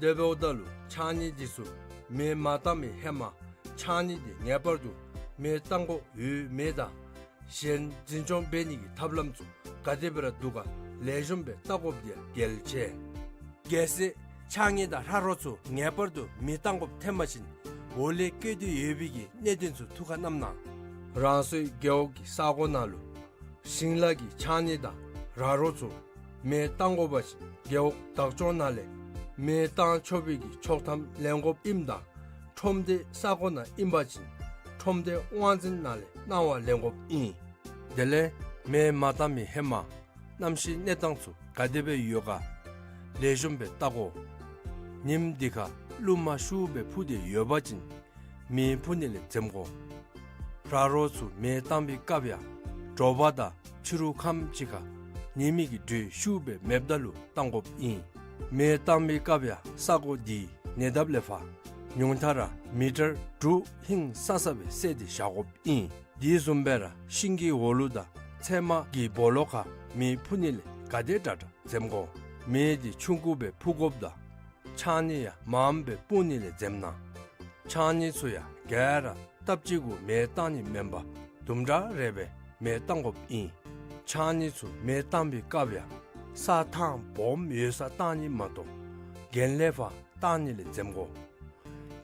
དེ་འབདཝ་ད་ལུ་ཕྱགས་སྙིགས་འདི་ཚུ་མེ་མ་བཏང་བའི་ཧེ་མ་ཕྱགས་སྙིགས་འདི་ངེས་པར་དུ་མེ་བཏང་དགོཔ་ཡོད་མེད་དང་གཞན་འཛིན་སྐྱོང་འབད་ནི་གི་ཐབས་ལམ་ཚུ་ག་དེ་སྦེ་ར་འདུག་ག་ལེགས་ཤོམ་སྦེ་བལྟ་དགོཔ་འདི་ཡང་གལ་ཆེ། གལ་སྲིད་ཕྱགས་སྙིགས་དང་ར་རོ་ཚུ་ངེས་པར་དུ་མེ་བཏང་དགོཔ་ཐོན་པ་ཅིན་འོག་ལས་བཀོད་དེ་ཡོད་པའི་གི་གནད་དོན་ཚུ་ཐུགས་ཁར་བསྣམ་གནང་། རང་སོའི་རྒེད་འོག་གི་ས་གོ་ནང་ལུ་ཞིང་ལཱ་གི་ཕྱགས་སྙིགས་དང་ར་རོ་ཚུ་མེ་བཏང་དགོ་པ་ཅིན་རྒེད་འོག་བདག་སྐྱོང་ནང་ལས་མེ་བཏང་ཆོག་པའི་གི་ཆོག་ཐམ་ལེན་དགོཔ་ཨིནམ་ད་ཁྲོམ་སྡེའི་ས་གོ་ནང་ཨིན་པ་ཅིན་ཁྲོམ་སྡེའི་དབང་འཛིན་ནང་ལས་གནང་བ་ལེན་དགོཔ་ཨིན། དེ་ལས་མེ་མ་བཏང་བའི་ཧེ་མ་གནམ་གཤིས་གནས་སྟངས་ཚུ་ག་དེ་སྦེ་ཡོད་ག་ལེགས་ཤོམ་སྦེ་བལྟ་དགོ། ཉིནམ་འདི་ཁར་རླུང་མ་ཤུགས་སྦེ་འཕུ་སྟེ་ཡོད་པ་ཅིན་མེ་འཕུ་ནི་ལས་འཛེམ་དགོ། ར་རོ་ཚུ་མེ་བཏང་བའི་སྐབས་ཡང་དྲོ་པ་དང་ཕྱི་རུ་ཁམས་ཅིག་ཁར་ཉི་མའི་གི་དྲོད་ཤུགས་སྦེ་མེདཔ་ད་ལུ་བཏང་དགོཔ་ཨིན། མེ་བཏང་བའི་སྐབས་ཡང་ས་གོ་འདི་ཉེ་འདབས་ལས་ཕར་ཉུང་མཐའ་ར་མི་ཊར་དྲུག་ཧིང་སང་ས་སྦེ་བསལ་ཏེ་བཞག་དགོཔ་ཨིན། དེ་བཟུམ་སྦེ་ར་ཤིང་གི་འོག་ལུ་དང་ཚལ་མ་གི་སྦོ་ལོགས་ཁར་མེ་འཕུ་ནི་ལས་ག་དེ་དྲག་དྲག་འཛེམ་དགོ། མེ་འདི་ཆུང་ཀུ་སྦེ་འཕུ་དགོཔ་དང་ཕྱགས་སྙིགས་ཡང་མངམ་སྦེ་སྤུངས་ནི་ལས་འཛེམ་གནང་། ཕྱགས་སྙིགས་ཚུ་ཡང་ག་ར་སྟབས་གཅིག་གུ་མེ་བཏང་ནི་མེན་པར་དུམ་གྲ་རེ་སྦེ་མེ་བཏང་དགོཔ་ཨིན། ཕྱགས་སྙིགས་ཚུ་མེ་བཏང་བའི་སྐབས་ཡང་ས་ཐང་སྦོམ་ཡོད་སར་བཏང་ནི་མ་གཏོགས་གྱེན་ལས་ཕར་བཏང་ནི་ལས་འཛེམ་དགོ།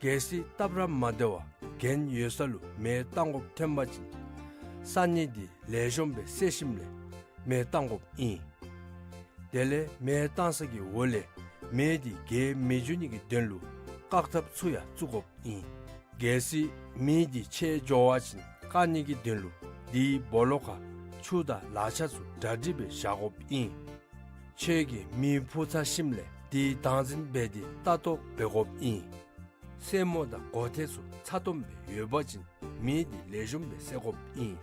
གལ་སྲིད་སྟབས་ར་མ་བདེ་བར་གྱེན་ཡོད་ས་ལུ་མེ་བཏང་དགོཔ་ཐོན་པ་ཅིན་ས་སྙིགས་འདི་ལེགས་ཤོམ་སྦེ་བསལ་ཞིནམ་ལས་མེ་བཏང་དགོཔ་ཨིན། དེ་ལས་མེ་བཏང་ས་གི་འོག་ལས་མེ་འདི་རྒྱས་མི་འགྱོ་ནི་གི་དོན་ལུ་བཀག་ཐབས་ཚུ་ཡང་བཙུགས་དགོཔ་ཨིན། གལ་སྲིད་མེ་འདི་ཆད་འགྱོ་བ་ཅིན་བཀག་ནི་གི་དོན་ལུ་དེའི་སྦོ་ལོགས་ཁར་ཆུ་དང་ལག་ཆ་ཚུ་གྲ་སྒྲིག་སྦེ་བཞག་དགོཔ་ཨིན། ཁྱོད་ཀྱིས་མེ་འཕུ་ཚར་ཞིནམ་ལས་དེ་བདག་འཛིན་འབད་དེ་ལྟ་རྟོག་འབད་དགོཔ་ཨིན། སེན་མོ་དང་མགོ་ཐད་ཚུ་ཚ་ཏོམ་སྦེ་ཡོད་པ་ཅིན་མེ་འདི་ལེགས་ཤོམ་སྦེ་བསད་དགོཔ་ཨིན།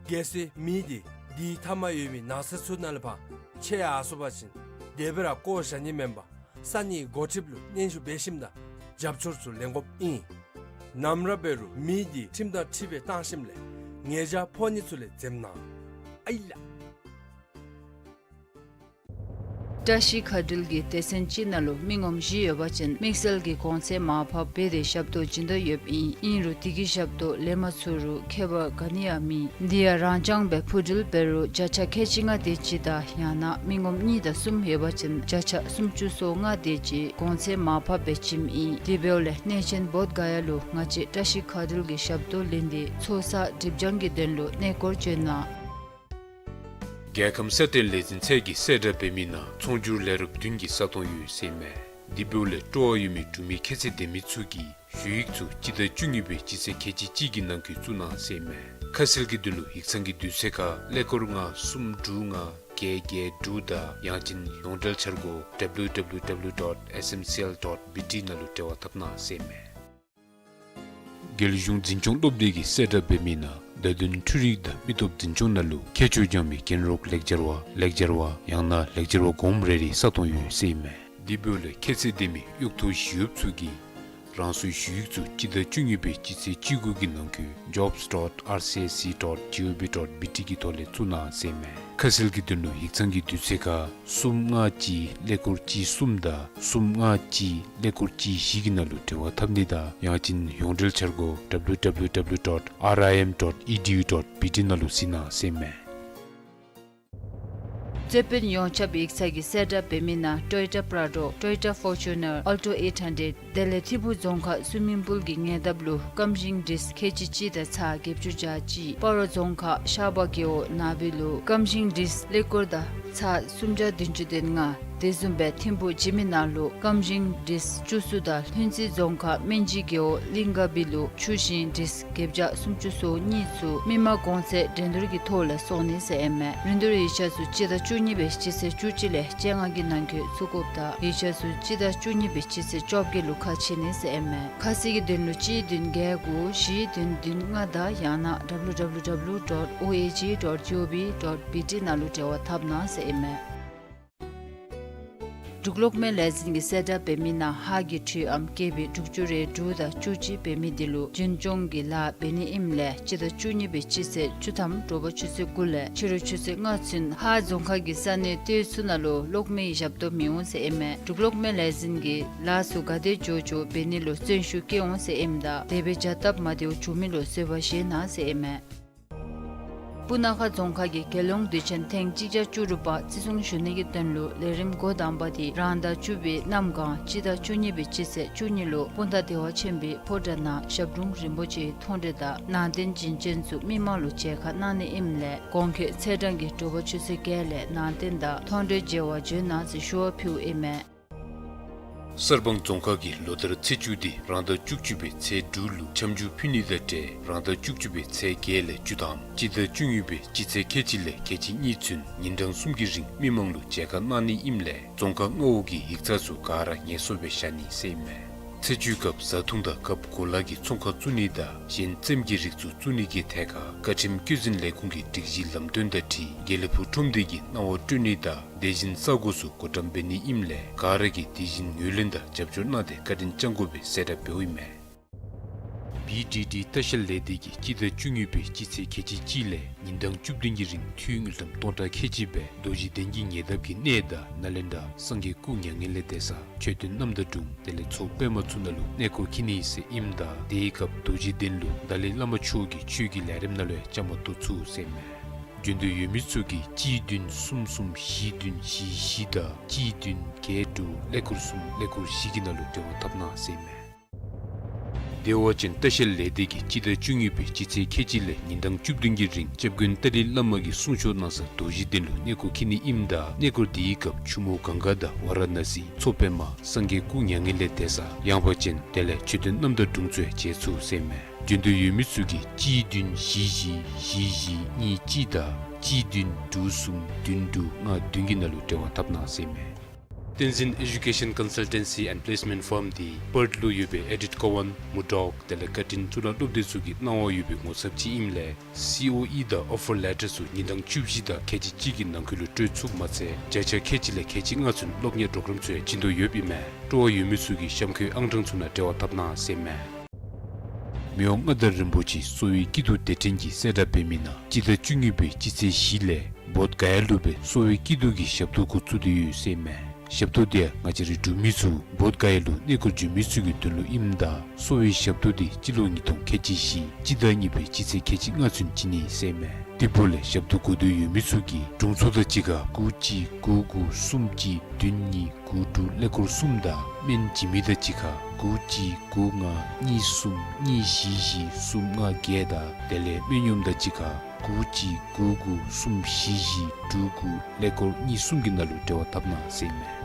གལ་སྲིད་མེ་འདི་དེའི་མཐའ་མར་ཡོད་པའི་ནགས་ཚལ་ཚུ་ནང་ལས་ཕར་ཆད་ཡར་སོང་པ་ཅིན་དེ་སྦེ་ར་བཀོ་བཞག་ནི་མེན་པར་ས་གནས་འགོ་ཁྲིདཔ་ལུ་སྙན་ཞུ་འབད་ཞིནམ་དང་རྒྱབ་སྐྱོར་ཚུ་ལེན་དགོཔ་ཨིན། ནམ་ར་འབད་རུང་མེ་འདི་ཁྲིམས་དང་འཁྲིལ་སྦེ་བཏང་ཞིནམ་ལས་ཉེས་བྱ་ཕོག་ནི་ཚུ་ལས་འཛེམ་གནང་། ཨའི་ལགས། བཀྲ་ཤིས་མཁའ་འགྲུལ་གྱི་སྡེ་ཚན་ཅིག་ནང་ལུ་མི་ངོམ་བཞི་ཡོད་པ་ཅིན་དམིགས་བསལ་གྱི་གོང་ཚད་མར་ཕབ་འབད་དེ་ཞབས་ཏོག་བྱིན་དོ་ཡོདཔ་ཨིན། ཨིན་རུང་དེ་གི་ཞབས་ཏོག་ལེན་མ་ཚུགས་རུང་ཁྱད་པར་ག་ནི་ཡང་མེད། དེ་ཡང་རང་རྐྱང་སྦེ་འཕུར་འགྲུལ་འབད་རུང་བརྒྱ་ཆ་ཁལ་གཅིག་ལྔ་དེ་ཅིག་དང་ཡང་ན་མི་ངོམ་གཉིས་དང་གསུམ་ཡོད་པ་ཅིན་བརྒྱ་ཆ་སུམ་ཅུ་སོ་ལྔ་དེ་ཅིག་གོང་ཚད་མར་ཕབ་སྦེ་བྱིནམ་ཨིན། དེ་འབདཝ་ལས་གནས་ཆེན་བོདྷ་ག་ཡ་ལུ་ང་བཅས་བཀྲ་ཤིས་མཁའ་འགྲུལ་གྱི་ཞབས་ཏོག་ལེན་ཏེ་ཚོགས་བསགས་སྒྲིབ་སྦྱང་གི་དོན་ལུ་གནས་སྐོར་བྱོན་གནང་། རྒྱལ་ཁམས་སྲ་བརྟན་ལས་འཛིན་ཚད་ཀྱིས་གསལ་བསྒྲགས་འབད་མི་ནང་ཚོང་སྒྱུར་ལས་རོགས་བདུན་གྱི་ས་སྟོང་ཡོད་ཟེར་ཨིན་མས། དེ་འབདཝ་ལས་སྤྲོ་བ་ཡོད་མི་འབྲུག་མི་ཁྱད་ཚད་ལྡན་མི་ཚུ་གིས་ཞུ་ཡིག་ཚུ་སྤྱི་ཟླ་བཅུ་གཉིས་པའི་སྤྱི་ཚེས་ཁལ་གཅིག་གཅིག་གི་ནང་འཁོད་བཙུགས་གནང་ཟེར་ཨིན་མས། ཁ་གསལ་གྱི་དོན་ལུ་ཡིག་ཚང་གི་དུས་ཚོད་ཁར་ཀླད་ཀོར་ལྔ་གསུམ་དྲུག་ལྔ་བརྒྱད་བརྒྱད་དྲུག་དང་ཡང་ཅིན་ཡོངས་འབྲེལ་འཆར་སྒོ་W W W dot S M C L dot B T ནང་ལུ་འབྲེལ་བ་འཐབ་གནང་ཟེར་ཨིན་མས། རྒྱལ་གཞུང་འཛིན་སྐྱོང་སློབ་སྡེ་གིས་གསལ་བསྒྲགས་འབད་མི་ནང་བརྡ་དོན་འཕྲུལ་རིག་དང་མི་སྟོབས་འཛིན་སྐྱོང་ནང་ལུ་མཁས་མཆོག་སྦྱང་མི་རྒན་རོགས་ལེགས་སྦྱར་བ་ལེགས་སྦྱར་བ་ཡང་ན་ལེགས་སྦྱར་བ་གོངམ་རེ་རེའི་ས་སྟོང་ཡོད་ཟེར་ཨིན་མས། དེ་འབདཝ་ལས་ཁྱད་ཚད་ལྡན་མི་གཡོག་ཐོ་ཞི་གཡོགཔ་ཚུ་གིས་ རང་སོའི་ཞུ་ཡིག་ཚུ་སྤྱི་ཟླ་བཅུ་གཉིས་པའི་སྤྱི་ཚེས་བཅུ་དགུ་གི་ནང་འཁོད་jobs dot R C S C dot G O V dot B T གི་ཐོག་ལས་བཙུགས་གནང་ཟེར་ཨིན་མས། ཁ་གསལ་གྱི་དོན་ལུ་ཡིག་ཚང་གི་དུས་ཚོད་ཁར་གསུམ་ལྔ་གཅིག་ཀླད་ཀོར་གཅིག་གསུམ་དང་གསུམ་ལྔ་གཅིག་ཀླད་ཀོར་གཅིག་བཞི་གི་ནང་ལུ་འབྲེལ་བ་འཐབ་ནི་དང་ཡང་ཅིན་ཡོངས་འབྲེལ་འཆར་སྒོ་W W W dot R I M dot E D U dot B T ནང་ལུ་གཟིགས་གནང་ཟེར་ཨིན་མས། རྩོད་དཔོན་ཡོངས་ཁྱབ་ཡིག་ཚང་གིས་གསལ་བསྒྲགས་འབད་མི་ནང་Toyota Prado, Toyota Fortuner, Alto eight hundred དེ་ལས་ཐིམ་ཕུ་རྫོང་ཁག་སུ་མིང་པུལ་གྱི་ཉེ་འདབས་ལུ་སྐམ་ཤིང་ཌིསཀ་ཁལ་གཅིག་གཅིག་དང་ཚག་བརྒྱད་ཅུ་གྱ་གཅིག། སྤ་རོ་རྫོང་ཁག་ཤར་པ་རྒེད་འོག་ནག་སྦིས་ལུ་སྐམ་ཤིང་ཌིསཀ་ཀླད་ཀོར་དང་ཚག་སུམ་བརྒྱ་བདུན་ཅུ་དོན་ལྔ། དེ་བཟུམ་སྦེ་ཐིམ་ཕུ་འཇིགས་མེད་ནང་ལུ་སྐམ་ཤིང་ཌིསཀ་བཅུ་གསུམ་དང་ལྷུན་རྩེ་རྫོང་ཁག་སྨན་སྦྱིས་རྒེད་འོག་གླིང་དགའ་སྦིས་ལུ་ཆུ་ཤིང་ཌིསཀ་བརྒྱད་བརྒྱ་སུམ་ཅུ་སོ་གཉིས་ཚུ་མི་མང་གོང་ཚད་འགྲན་བསྡུར་གྱི་ཐོག་ལས་བཙོང་ནི་ཟེར་ཨིན་མས། རིན་བསྡུར་ཡིག་ཆ་ཚུ་སྤྱི་ཟླ་བཅུ་གཉིས་པའི་སྤྱི་ཚེས་བཅུ་གཅིག་ལས་བཅོ་ལྔ་གི་ནང་འཁོད་བཙུགས་དགོཔ་དང་ཡིག་ཆ་ཚུ་སྤྱི་ཟླ་བཅུ་གཉིས་པའི་སྤྱི་ཚེས་བཅོ་བརྒྱད་ལུ་ཁ་ཕྱེ་ནི་ཟེར་ཨིན་མས། ཁ་གསལ་གྱི་དོན་ལུ་གཅིག་བདུན་བརྒྱད་དགུ་བཞི་བདུན་བདུན་ལྔ་དང་ཡང་ན་W W W dot O A G dot G O V dot B T ནང་ལུ་འབྲེལ་བ་འཐབ་གནང་ཟེར་ཨིན་མས། འབྲུག་གློག་མེ་ལས་འཛིན་གྱིས་གསལ་བསྒྲགས་འབད་མི་ནང་ཧཱ་གི་འཕྲུལ་ཨམ་ཀེ་བི་དྲུག་ཅུ་རེ་དྲུག་དང་བཅུ་གཅིག་འབད་མི་དེ་ལུ་རྒྱུན་སྐྱོང་གི་ལཱ་འབད་ནི་ཨིནམ་ལས་སྤྱི་ཟླ་བཅུ་གཉིས་པའི་སྤྱི་ཚེས་བཅུ་ཐམ་དྲོ་པ་ཆུ་ཚོད་དགུ་ལས་ཕྱི་རུ་ཆུ་ཚོད་ལྔ་ཚུན་ཧཱ་རྫོང་ཁག་གི་ས་གནས་སྟོད་ཚུ་ནང་ལུ་གློག་མེའི་ཞབས་ཏོག་མི་འོང་ཟེར་ཨིན་མས། འབྲུག་གློག་མེ་ལས་འཛིན་གྱིས་ལཱ་ཚུ་ག་དེ་མགྱོགས་མགྱོགས་འབད་ནི་ལུ་བརྩོན་ཤུགས་བསྐྱེད་འོང་ཟེར་ཨིནམ་ད་དེ་སྦེ་བྱ་སྟབས་མ་བདེཝ་བྱུང་མི་ལུ་བཟོད་པ་བཞེས་གནང་ཟེར་ཨིན་མས། སྤུ་ན་ཁ་རྫོང་ཁག་གི་རྒྱལ་ཡོངས་དུས་ཆེན་ཐེངས་གཅིག་བརྒྱ་བཅུ་དྲུག་པ་བརྩི་སྲུང་ཞུ་ནི་གི་དོན་ལུ་ལས་རིམ་འགོ་དང་པ་དེ་རང་ཟླ་བཅུ་པའི་གནམ་གང་སྤྱི་ཟླ་བཅུ་གཉིས་པའི་སྤྱི་ཚེས་བཅུ་གཉིས་ལུ་སྤུངས་ཐང་བདེ་བ་ཆེན་པོའི་ཕོ་བྲང་ནང་ཞབས་དྲུང་རིན་པོ་ཆེའི་མཐོང་གྲོལ་དང་ནང་རྟེན་བྱིན་ཅན་ཚུ་མི་མང་ལུ་མཇལ་ཁ་གནང་ནི་ཨིནམ་ལས་གོང་འཁོད་ཚེས་གྲངས་ཀྱི་དྲོ་པ་ཆུ་ཚོད་བརྒྱད་ལས་ནང་རྟེན་དང་མཐོང་གྲོལ་མཇལ་བར་འབྱོན་གནང་ཟེར་ཞུ་བ་ཕུལཝ་ཨིན་མས། གསར་སྤང་རྫོང་ཁག་གིས་ལོ་ལྟར་ཚེས་བཅུ་དེ་རང་ཟླ་བཅུ་གཅིག་པའི་ཚེས་དྲུག་ལུ་འཆམ་འཇུག་ཕུལ་ནི་དང་འབྲེལ་རང་ཟླ་བཅུ་གཅིག་པའི་ཚེས་བརྒྱད་ལས་བཅུ་ཐམ་སྤྱི་ཟླ་བཅུ་གཉིས་པའི་སྤྱི་ཚེས་ཁལ་གཅིག་ལས་ཁལ་གཅིག་གཉིས་ཚུན་ཉིན་གྲངས་གསུམ་གྱི་རིང་མི་མང་ལུ་མཇལ་ཁ་གནང་ནི་ཨིནམ་ལས་རྫོང་ཁག་མངའ་འོག་གི་ཡིག་ཚང་ཚུ་ག་ར་ངལ་གསོ་སྦེ་བཞག་ནི་ཟེར་ཨིན་མས། ཚེས་བཅུའི་སྐབས་བཟའ་འཐུང་དང་སྐབས་གོ་ལ་གི་ཚོང་ཁང་བཙུགས་ནི་དང་གཞན་རྩེདམོ་གི་རིགས་ཚུ་བཙུགས་ནི་གི་ཐད་ཁར་བཀའ་ཁྲིམས་བཀོད་འཛིན་ལས་ཁུངས་ཀྱི་སྒྲིག་གཞི་ལམ་སྟོན་དང་འཁྲིལ་དགེ་ལེགས་ཕུག་ཁྲོམ་སྡེ་གིས་གནང་བ་སྤྲོད་ནི་དང་དེ་བཞིན་ས་གོ་ཚུ་བགོ་བཀྲམ་འབད་ནི་ཨིནམ་ལས་ག་ར་གིས་དེ་བཞིན་ངོས་ལེན་དང་རྒྱབ་སྐྱོར་གནང་སྟེ་བཀའ་དྲིན་བསྐྱང་དགོ་པའི་གསལ་བསྒྲགས་འབདཝ་ཨིན་མས། B D D ལྟ་བཤལ་ལས་སྡེ་གིས་སྤྱི་ཟླ་བཅུ་གཉིས་པའི་སྤྱི་ཚེས་ཁལ་གཅིག་གཅིག་ལས་ཉིན་གྲངས་བཅུ་བདུན་གྱི་རིང་འཐུས་དངུལ་ཀྲམ་སྟོང་ཕྲག་ཁལ་གཅིག་སྦེ་རྡོ་རྗེ་གདན་གྱི་ཉེ་འདབས་ཀྱི་གནས་དང་ནཱ་ལེནྡྲ་སངས་རྒྱས་སྐུ་མྱ་ངན་ལས་འདས་ས་མཆོད་རྟེན་རྣམ་དག་དྲུང་དེ་ལས་མཚོ་པདྨ་ཚུ་ནང་ལུ་གནས་སྐོར་འཁྱིད་ནི་ཟེར་ཨིནམ་ད་དེའི་སྐབས་རྡོ་རྗེ་གདན་ལུ་ཏཱ་ལའི་བླ་མ་མཆོག་གི་ཆོས་ཀྱི་ལས་རིམ་ནང་ལུ་ཡང་བཅའ་མར་གཏོགས་ཚུགས་ཟེར་ཨིན་མས། འབྱོན་འདོད་ཡོད་མི་ཚུ་གིས་གཅིག་བདུན་གསུམ་གསུམ་བཞི་བདུན་བཞི་བཞི་དང་གཅིག་བདུན་བརྒྱད་དྲུག་ཀླད་ཀོར་གསུམ་ཀླད་ཀོར་བཞི་གི་ནང་ལུ་འབྲེལ་བ་འཐབ་གནང་ཟེར་ཨིན་མས། བདེ་བ་ཅན་ལྟ་བཤལ་ལས་སྡེ་གིས་སྤྱི་ཟླ་བཅུ་གཉིས་པའི་སྤྱི་ཚེས་ཁལ་གཅིག་ལས་ཉིན་གྲངས་བཅུ་བདུན་གྱི་རིང་སྐྱབས་མགོན་ཏཱ་ལའི་བླ་མ་གིས་གསུང་ཆོག་གནང་ས་རྡོ་རྗེ་གདན་ལུ་གནས་སྐོར་འཁྱིད་ནི་ཨིནམ་ད་གནས་སྐོར་དེའི་སྐབས་ཆུ་མོ་གངྒཱ་དང་ཝཱ་ར་ཎ་སི་མཚོ་པདྨ་སངས་རྒྱས་སྐུ་མྱ་ངན་ལས་འདས་ས་ཡངས་པ་ཅན་དེ་ལས་མཆོད་རྟེན་རྣམ་དག་དྲུང་ཚུ་ཡང་མཇལ་ཚུགས་ཟེར་ཨིན་མས། འབྱོན་འདོད་ཡོད་མི་ཚུ་གིས་གཅིག་བདུན་བཞི་བཞི་བཞི་བཞི་གཉིས་གཅིག་དང་གཅིག་བདུན་དྲུག་གསུམ་བདུན་དྲུག་ལྔ་བདུན་གྱི་ནང་ལུ་འབྲེལ་བ་འཐབ་གནང་ཟེར་ཨིན་མས། བསྟན་འཛིན་Education Consultancy and Placement Firm དེ་པརཐ་ལུ་ཡོད་པའི་ཨེ་ཌིཐ་ཀོ་ཝན་མུར་ཌོག་དེ་ལས་བཀའ་དྲིན་གཙུག་ལག་སློབ་སྡེ་ཚུ་གིས་གནང་བ་ཡོད་པའི་ངོ་ཚབ་ཅིག་ཨིནམ་ལས་སི་ཨོ་ཨི་དང་ཨོ་ཕར་ལེ་ཊར་ཚུ་ཉིན་གྲངས་བཅུ་བཞི་དང་ཁལ་གཅིག་གཅིག་གི་ནང་འཁོད་ལུ་སྤྲོད་ཚུགསཔ་མ་ཚད་བརྒྱ་ཆ་ཁལ་གཅིག་ལས་ཁལ་གཅིག་ལྔ་ཚུན་སློབ་གཉེར་པོརོ་གརམ་ཚུ་ཡང་བྱིན་དོ་ཡོདཔ་ཨིན་མས། སྤྲོ་བ་ཡོད་མི་ཚུ་གིས་གཤམ་འཁོད་ཨང་གྲངས་ཚུ་ནང་འབྲེལ་བ་འཐབ་གནང་ཟེར་ཨིན་མས། མི་དབང་མངའ་བདག་རིན་པོ་ཆེ་གསོ་བའི་སྐྱིད་སྡུག་སྡེ་ཕྲན་གྱིས་གསལ་བསྒྲགས་འབད་མི་ནང་སྤྱི་ཟླ་བཅུ་གཉིས་པའི་སྤྱི་ཚེས་བཞི་ལས་བོདྷ་ག་ཡ་ལུ་སྦེ་གསོ་བའི་སྐྱིད་སྡུག་གི་ཞབས་ཏོག་འགོ་བཙུགས་ཏེ་ཡོད་ཟེར་ཨིན་མས། ཞབས་ཏོག་དེ་ཡང་ང་བཅས་རའི་འབྲུག་མི་ཚུ་བོདྷ་ག་ཡ་ལུ་གནས་སྐོར་འབྱོན་མི་ཚུ་གི་དོན་ལུ་ཨིནམ་ད་གསོ་བའི་ཞབས་ཏོག་དེ་སྤྱི་ལོ་ཉིས་སྟོང་ཁལ་གཅིག་བཞི་སྤྱི་ཟླ་གཉིས་པའི་སྤྱི་ཚེས་ཁལ་གཅིག་ལྔ་ཚུན་བྱིན་ནི་ཟེར་ཨིན་མས། དེ་འབདཝ་ལས་ཞབས་ཏོག་དགོ་འདོད་ཡོད་མི་ཚུ་གིས་དྲུང་འཚོ་དང་གཅིག་ཁར་དགུ་གཅིག་དགུ་དགུ་གསུམ་གཅིག་བདུན་གཉིས་དགུ་དྲུག་ཀླད་ཀོར་གསུམ་དང་སྨན་བྱིན་མི་དང་གཅིག་ཁར་དགུ་གཅིག་དགུ་ལྔ་གཉིས་གསུམ་གཉིས་བཞི་བཞི་གསུམ་ལྔ་བརྒྱད་དང་དེ་ལས་སྨན་གཡོགམ་དང་གཅིག་ཁར་དགུ་གཅིག་དགུ་དགུ་གསུམ་བཞི་བཞི་དྲུག་དགུ་ཀླད་ཀོར་གཉིས་གསུམ་གྱི་ནང་ལུ་འབྲེལ་བ་འཐབ་གནང་ཟེར་ཨིན་མས།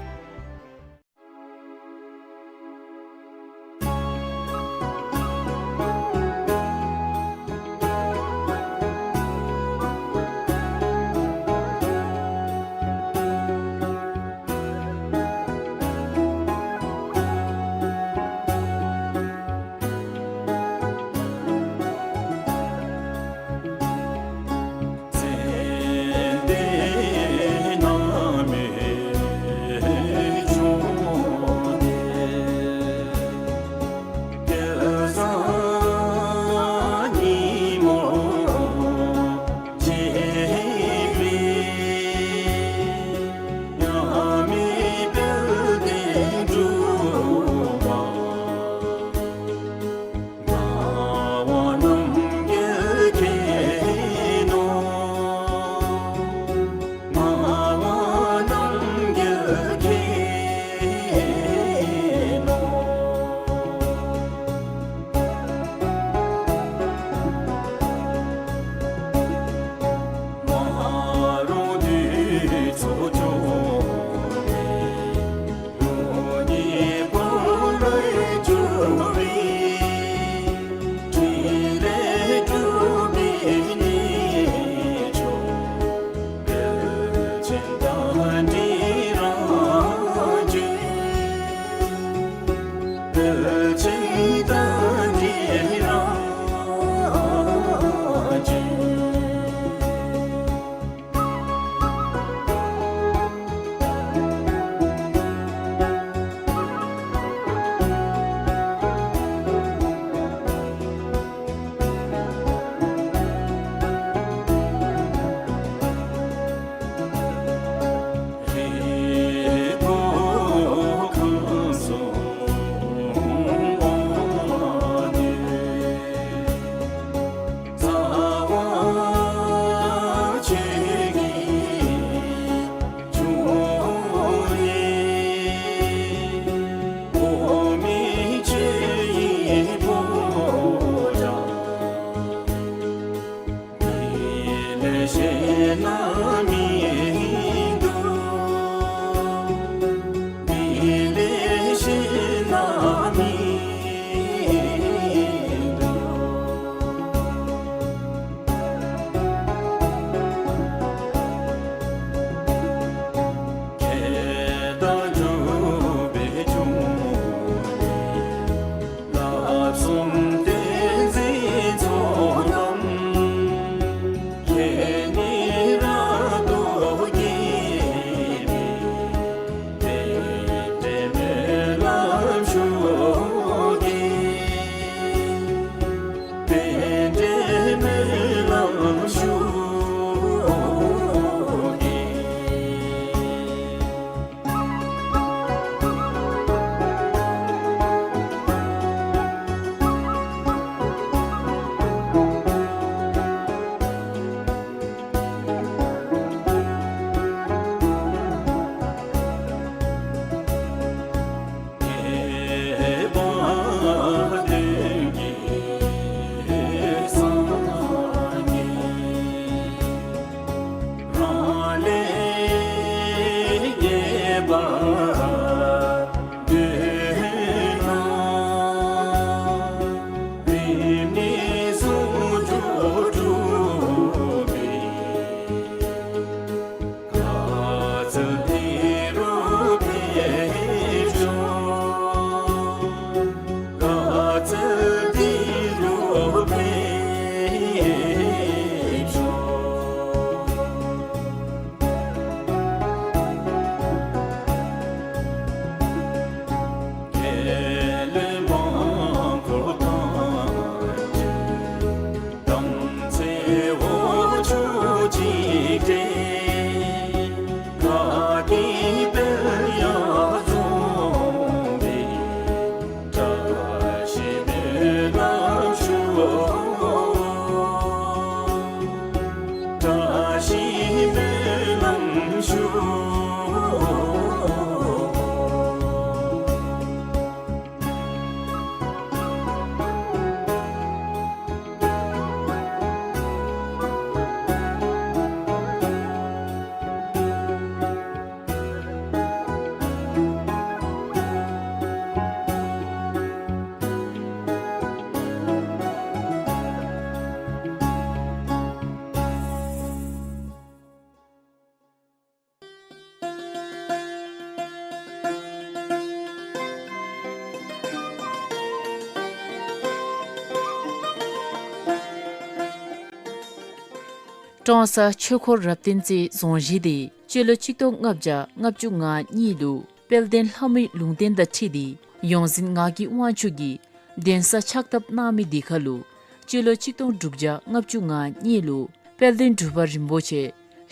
ཀྲོང་གསར་ཆོས་འཁོར་རབ་བརྟན་རྩེའི་རྫོང་གཞིས་དེ་སྤྱི་ལོ་གཅིག་སྟོང་ལྔ་བརྒྱ་ལྔ་བཅུ་ང་གཉིས་ལུ་དཔལ་ལྡན་ལྷ་མོའི་ལུང་བསྟན་དང་འཁྲིལ་ཏེ་ཡོངས་འཛིན་ངག་གི་དབང་ཕྱུག་གིས་གདན་ས་ཕྱག་བཏབ་གནང་མི་དེ་ཁར་ལུ་སྤྱི་ལོ་གཅིག་སྟོང་དྲུག་བརྒྱ་ལྔ་བཅུ་ང་གཉིས་ལུ་དཔལ་ལྡན་འབྲུག་པ་རིན་པོ་ཆེ་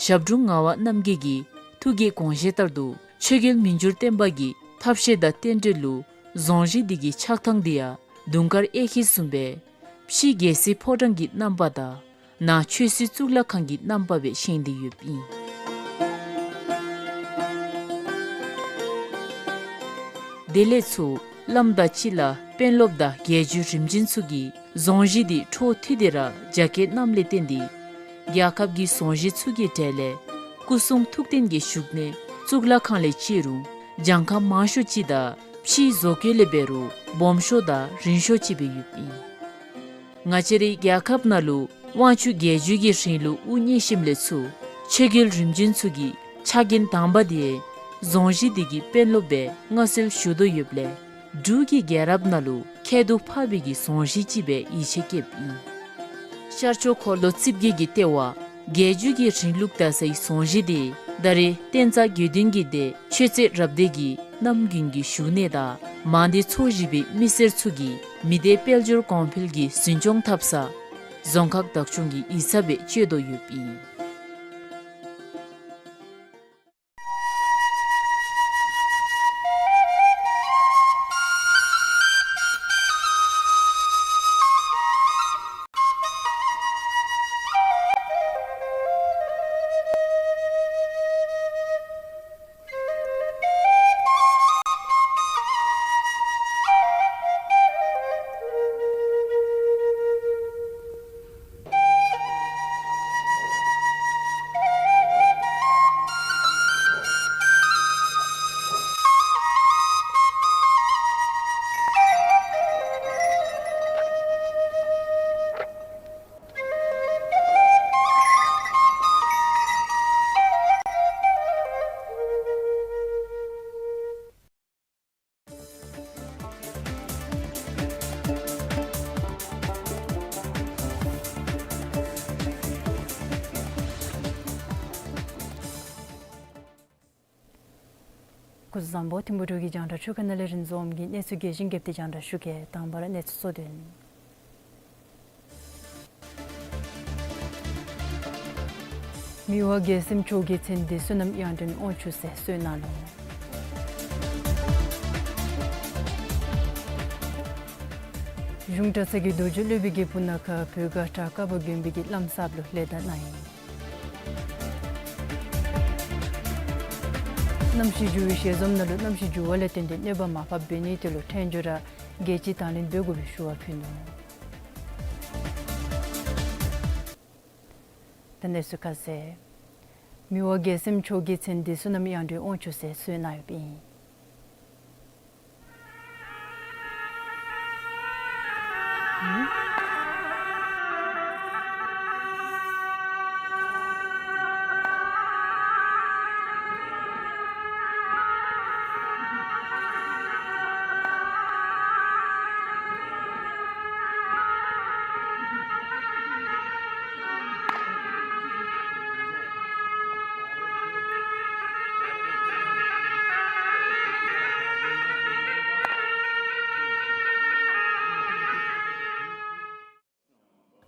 ཞབས་དྲུང་ངག་དབང་རྣམ་རྒྱལ་གྱི་ཐུགས་ཀྱི་དགོངས་བཞེད་ལྟར་དུ་ཆོས་རྒྱལ་མི་འགྱུར་བརྟན་པ་གི་ཐབས་ཤེས་དང་རྟེན་འབྲེལ་ལུ་རྫོང་གཞིས་འདི་གི་ཆགས་ཐངས་འདི་ཡང་དུང་དཀར་གཡས་འཁྱིལ་བཟུམ་སྦེ་ཕྱི་རྒྱལ་སྲིད་ཕོ་བྲང་གི་རྣམ་པ་དང་ནང་ཆོས་སྲིད་གཙུག་ལག་ཁང་གི་རྣམ་པ་སྦེ་བཞེངས་ཏེ་ཡོདཔ་ཨིན། དེ་ལས་ཚུར་བླམ་དང་སྤྱི་བླ་དཔོན་སློབ་དང་རྒྱལ་བརྒྱུད་རིམ་བྱོན་ཚུ་གིས་རྫོང་གཞིས་འདི་འཕྲོ་མཐུད་དེ་ར་རྒྱ་བསྐྱེད་གནངམ་ལས་བརྟེན་ཏེ་རྒྱལ་ཁབ་ཀྱི་རྫོང་གཞིས་ཚུ་གི་གྲས་ལས་སྐུ་གསུང་ཐུགས་རྟེན་གྱི་བཞུགས་གནས་གཙུག་ལག་ཁང་ལས་བརྩི་རུང་གྱངས་ཁ་མང་ཤོས་ཅིག་དང་ཕྱིའི་བཟོ་བཀོད་ལས་འབད་རུང་སྦོམ་ཤོས་དང་རིང་ཤོས་ཅིག་སྦེ་ཡོདཔ་ཨིན། ང་བཅས་རའི་རྒྱལ་ཁབ་ནང་ལུ་དབང་ཕྱུག་རྒྱལ་བརྒྱུད་ཀྱི་རིང་ལུགས་དབུ་བརྙེས་ཞིནམ་ལས་ཚུར་ཆོས་རྒྱལ་རིམ་བྱོན་ཚུ་གི་ཕྱག་འགན་དང་པ་དེ་རྫོང་གཞིས་འདི་གི་དཔོན་སློབ་སྦེ་མངའ་གསོལ་ཞུ་དོ་ཡོདཔ་ལས་འབྲུག་གི་རྒྱལ་རབས་ནང་ལུ་ཁྱད་དུ་འཕགས་པའི་གི་རྫོང་གཞིས་ཅིག་སྦེ་ཡིད་ཆེས་བསྐྱེདཔ་ཨིན། ཤར་ཕྱོགས་འཁོར་ལོ་རྩིབས་བརྒྱད་ཀྱི་ལྟེ་བ་རྒྱལ་བརྒྱུད་ཀྱི་རིང་ལུགས་དར་སའི་རྫོང་གཞིས་དེ་ད་རེས་བསྟན་རྩ་དགེ་འདུན་གྱི་སྡེ་ཆོས་རྩེ་རབ་སྡེ་གི་རྣམ་རྒྱུན་གྱི་བཞུགས་གནས་དང་མང་སྡེ་ཚོ་བཞི་པའི་མི་སེར་ཚུ་གིས་མི་སྡེ་དཔལ་འབྱོར་གོང་འཕེལ་གྱི་འཛིན་སྐྱོང་འཐབ་ས་རྫོང་ཁག་བདག་སྐྱོང་གི་ཡིག་ཚང་སྦེ་སྤྱོད་དོ་ཡོདཔ་ཨིན། སྐུ་གཟུགས་བཟང་པོ། ཐིམ་ཕུག་འབྲུག་གི་རྒྱང་བསྒྲགས་ཤོག་ཁག་ནང་ལས་རིན་འཛོམས་ཀྱིས་གནས་ཚུལ་རྒྱས་ཤིང་རྒྱས་པ་དེ་རྒྱང་བསྒྲགས་ཞུ་གེ། དང་པ་ར་གནས་ཚུལ་གཙོ་དོན། མི་དབང་རྒྱལ་སྲས་མཆོག་གི་མཚན་འདི་བསོད་ནམས་དབྱངས་སྒྲོན་དབང་ཕྱུག་ཟེར་གསོལ་གནང་ནུག། གཞུང་གྲྭ་ཚང་གི་རྡོ་རྗེ་སློབ་དཔོན་གྱིས་སྤུ་ན་ཁ་བོད་སྒར་བྲག་དཀར་པོ་དགོན་པའི་གི་བླམ་གསརཔ་ལུ་ལེགས་དར་གནང་ཡི། གནམ་གཤིས་འགྱུར་བའི་ཞལ་འཛོམས་ནང་ལུ་གནམ་གཤིས་འགྱུར་བ་ལས་བརྟེན་ཏེ་གནོད་པ་མར་ཕབ་འབད་ནིའི་དོན་ལུ་ཐོན་འབྱོར་ར་རྒྱལ་སྤྱི་དང་ལེན་འབད་དགོ་པའི་ཞུ་བ་ཕུལ་ནུག། ད་གནས་ཚུལ་ཁ་གསལ། མི་དབང་རྒྱལ་སྲས་མཆོག་གི་མཚན་འདི་བསོད་ནམས་དབྱངས་སྒྲོན་དབང་ཕྱུག་ཟེར་གསོལ་གནང་ཡོདཔ་ཨིན།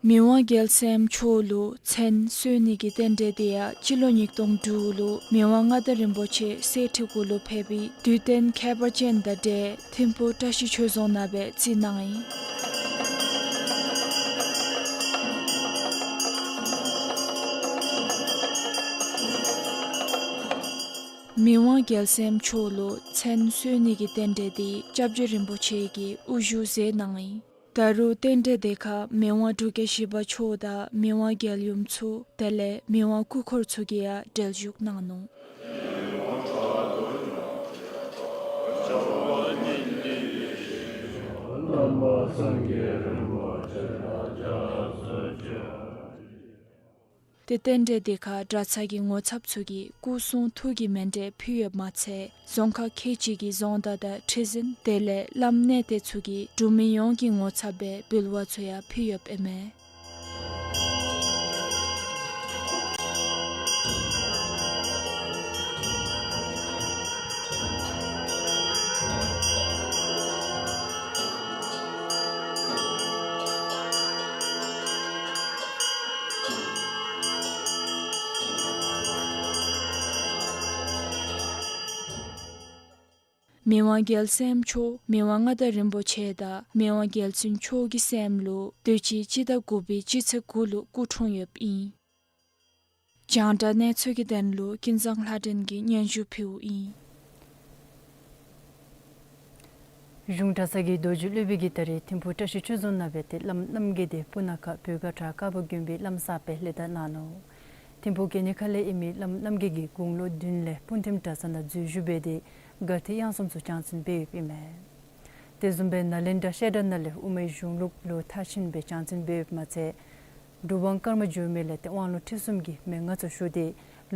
མི་དབང་རྒྱལ་སྲས་མཆོག་ལུ་མཚན་གསོལ་ནི་གི་རྟེན་འབྲེལ་དེ་ཡང་སྤྱི་ལོ་ཉིས་སྟོང་དྲུག་ལུ་མི་དབང་མངའ་བདག་རིན་པོ་ཆེ་གསེར་ཁྲི་གུ་ལུ་ཕེབས་པའི་དུས་སྟོན་ཁྱད་པར་ཅན་དང་འབྲེལ་ཐིམ་ཕུག་བཀྲ་ཤིས་ཆོས་རྫོང་ནང་སྦེ་བརྩི་གནང་ཡི། མི་དབང་རྒྱལ་སྲས་མཆོག་ལུ་མཚན་གསོལ་ནི་གི་རྟེན་འབྲེལ་དེ་སྐྱབས་རྗེ་རིན་པོ་ཆེ་གིས་དབུ་བཞུགས་མཛད་གནང་ཡི། ད་རུང་རྟེན་འབྲེལ་དེ་ཁར་མི་དབང་འབྲུག་རྒྱལ་བཞི་པ་མཆོག་དང་མི་དབང་རྒྱལ་ཡུམ་མཆོག་དེ་ལས་མི་དབང་སྐུ་འཁོར་ཚུ་གིས་ཡང་གྲལ་བཞུགས་གནང་ནུག། ཏེ་རྟེན་འབྲེལ་དེ་ཁར་གྲྭ་ཚང་གི་ངོ་ཚབ་ཚུ་གིས་སྐུ་གསུང་ཐུགས་ཀྱི་མཎྜལ་ཕུལ་ཡོདཔ་མ་ཚད་རྫོང་ཁག་ཁལ་གཅིག་གི་རྫོང་བདག་དང་ཁྲི་འཛིན་དེ་ལས་བླམ་གནས་བརྟན་ཚུ་གིས་འབྲུག་མི་ཡོངས་ཀྱི་ངོ་ཚབ་སྦེ་འབུལ་བ་ཚུ་ཡང་ཕུལ་ཡོདཔ་ཨིན་མས། མི་དབང་རྒྱལ་མཚན་མཆོག་མི་དབང་མངའ་བདག་རིན་པོ་ཆེ་དང་མི་དབང་རྒྱལ་བཙུན་མཆོག་གི་སྲསམོ་ལུ་དུས་ཅི་སྤྱི་ཟླ་དགུ་པའི་སྤྱི་ཚེས་དགུ་ལུ་སྐུ་འཁྲུངས་ཡོདཔ་ཨིན། རྒྱང་བསྒྲགས་གནས་ཚུལ་གྱི་དོན་ལུ་ཀུན་བཟང་ལྷ་སྒྲོན་གྱིས་སྙན་ཞུ་ཕུལཝ་ཨིན། གཞུང་གྲྭ་ཚང་གི་རྡོ་རྗེ་སློབ་དཔོན་གྱིས་ད་རིས་ཐིམ་ཕུག་བཀྲ་ཤིས་ཆོས་རྫོང་ནང་སྦེ་ཏེ་བླམ་རྣམ་རྒྱལ་འདི་སྤུ་ན་ཁ་བོད་མགར་བྲག་དཀར་པོ་དགོན་པའི་བླམ་གསརཔ་སྦེ་ལྷོད་ད་གནང་ནུག། ཐིམ་ཕུག་གྱེན་ནི་ཁ་ལས་ཨིན་མི་བླམ་རྣམ་རྒྱལ་གྱིས་དགུང་ལོ་བདུན་ལས་སྤུངས་ཐིམ་གྲྭ་ཚང་ནང་འཛུལ་ཞུགས་འབད་དེ་མགར་ཐེག་དབྱངས་གསུམ་ཚུ་སྦྱང་བརྩོན་འབད་ཡོདཔ་ཨིན་མས། དེ་བཟུམ་སྦེ་ནཱ་ལེནྡྲ་བཤད་གྲྭ་ནང་ལས་དབུ་མའི་གཞུང་ལུགས་ལུ་མཐར་ཕྱིན་སྦེ་སྦྱང་བརྩོན་འབད་ཡོདཔ་མ་ཚད་འབྲུག་པ་ཀརྨ་འགྱུར་མེད་ལས་ཏེ་དབང་ལུང་ཁྲིད་གསུམ་གྱི་མན་ངག་ཚུ་ཞུ་སྟེ་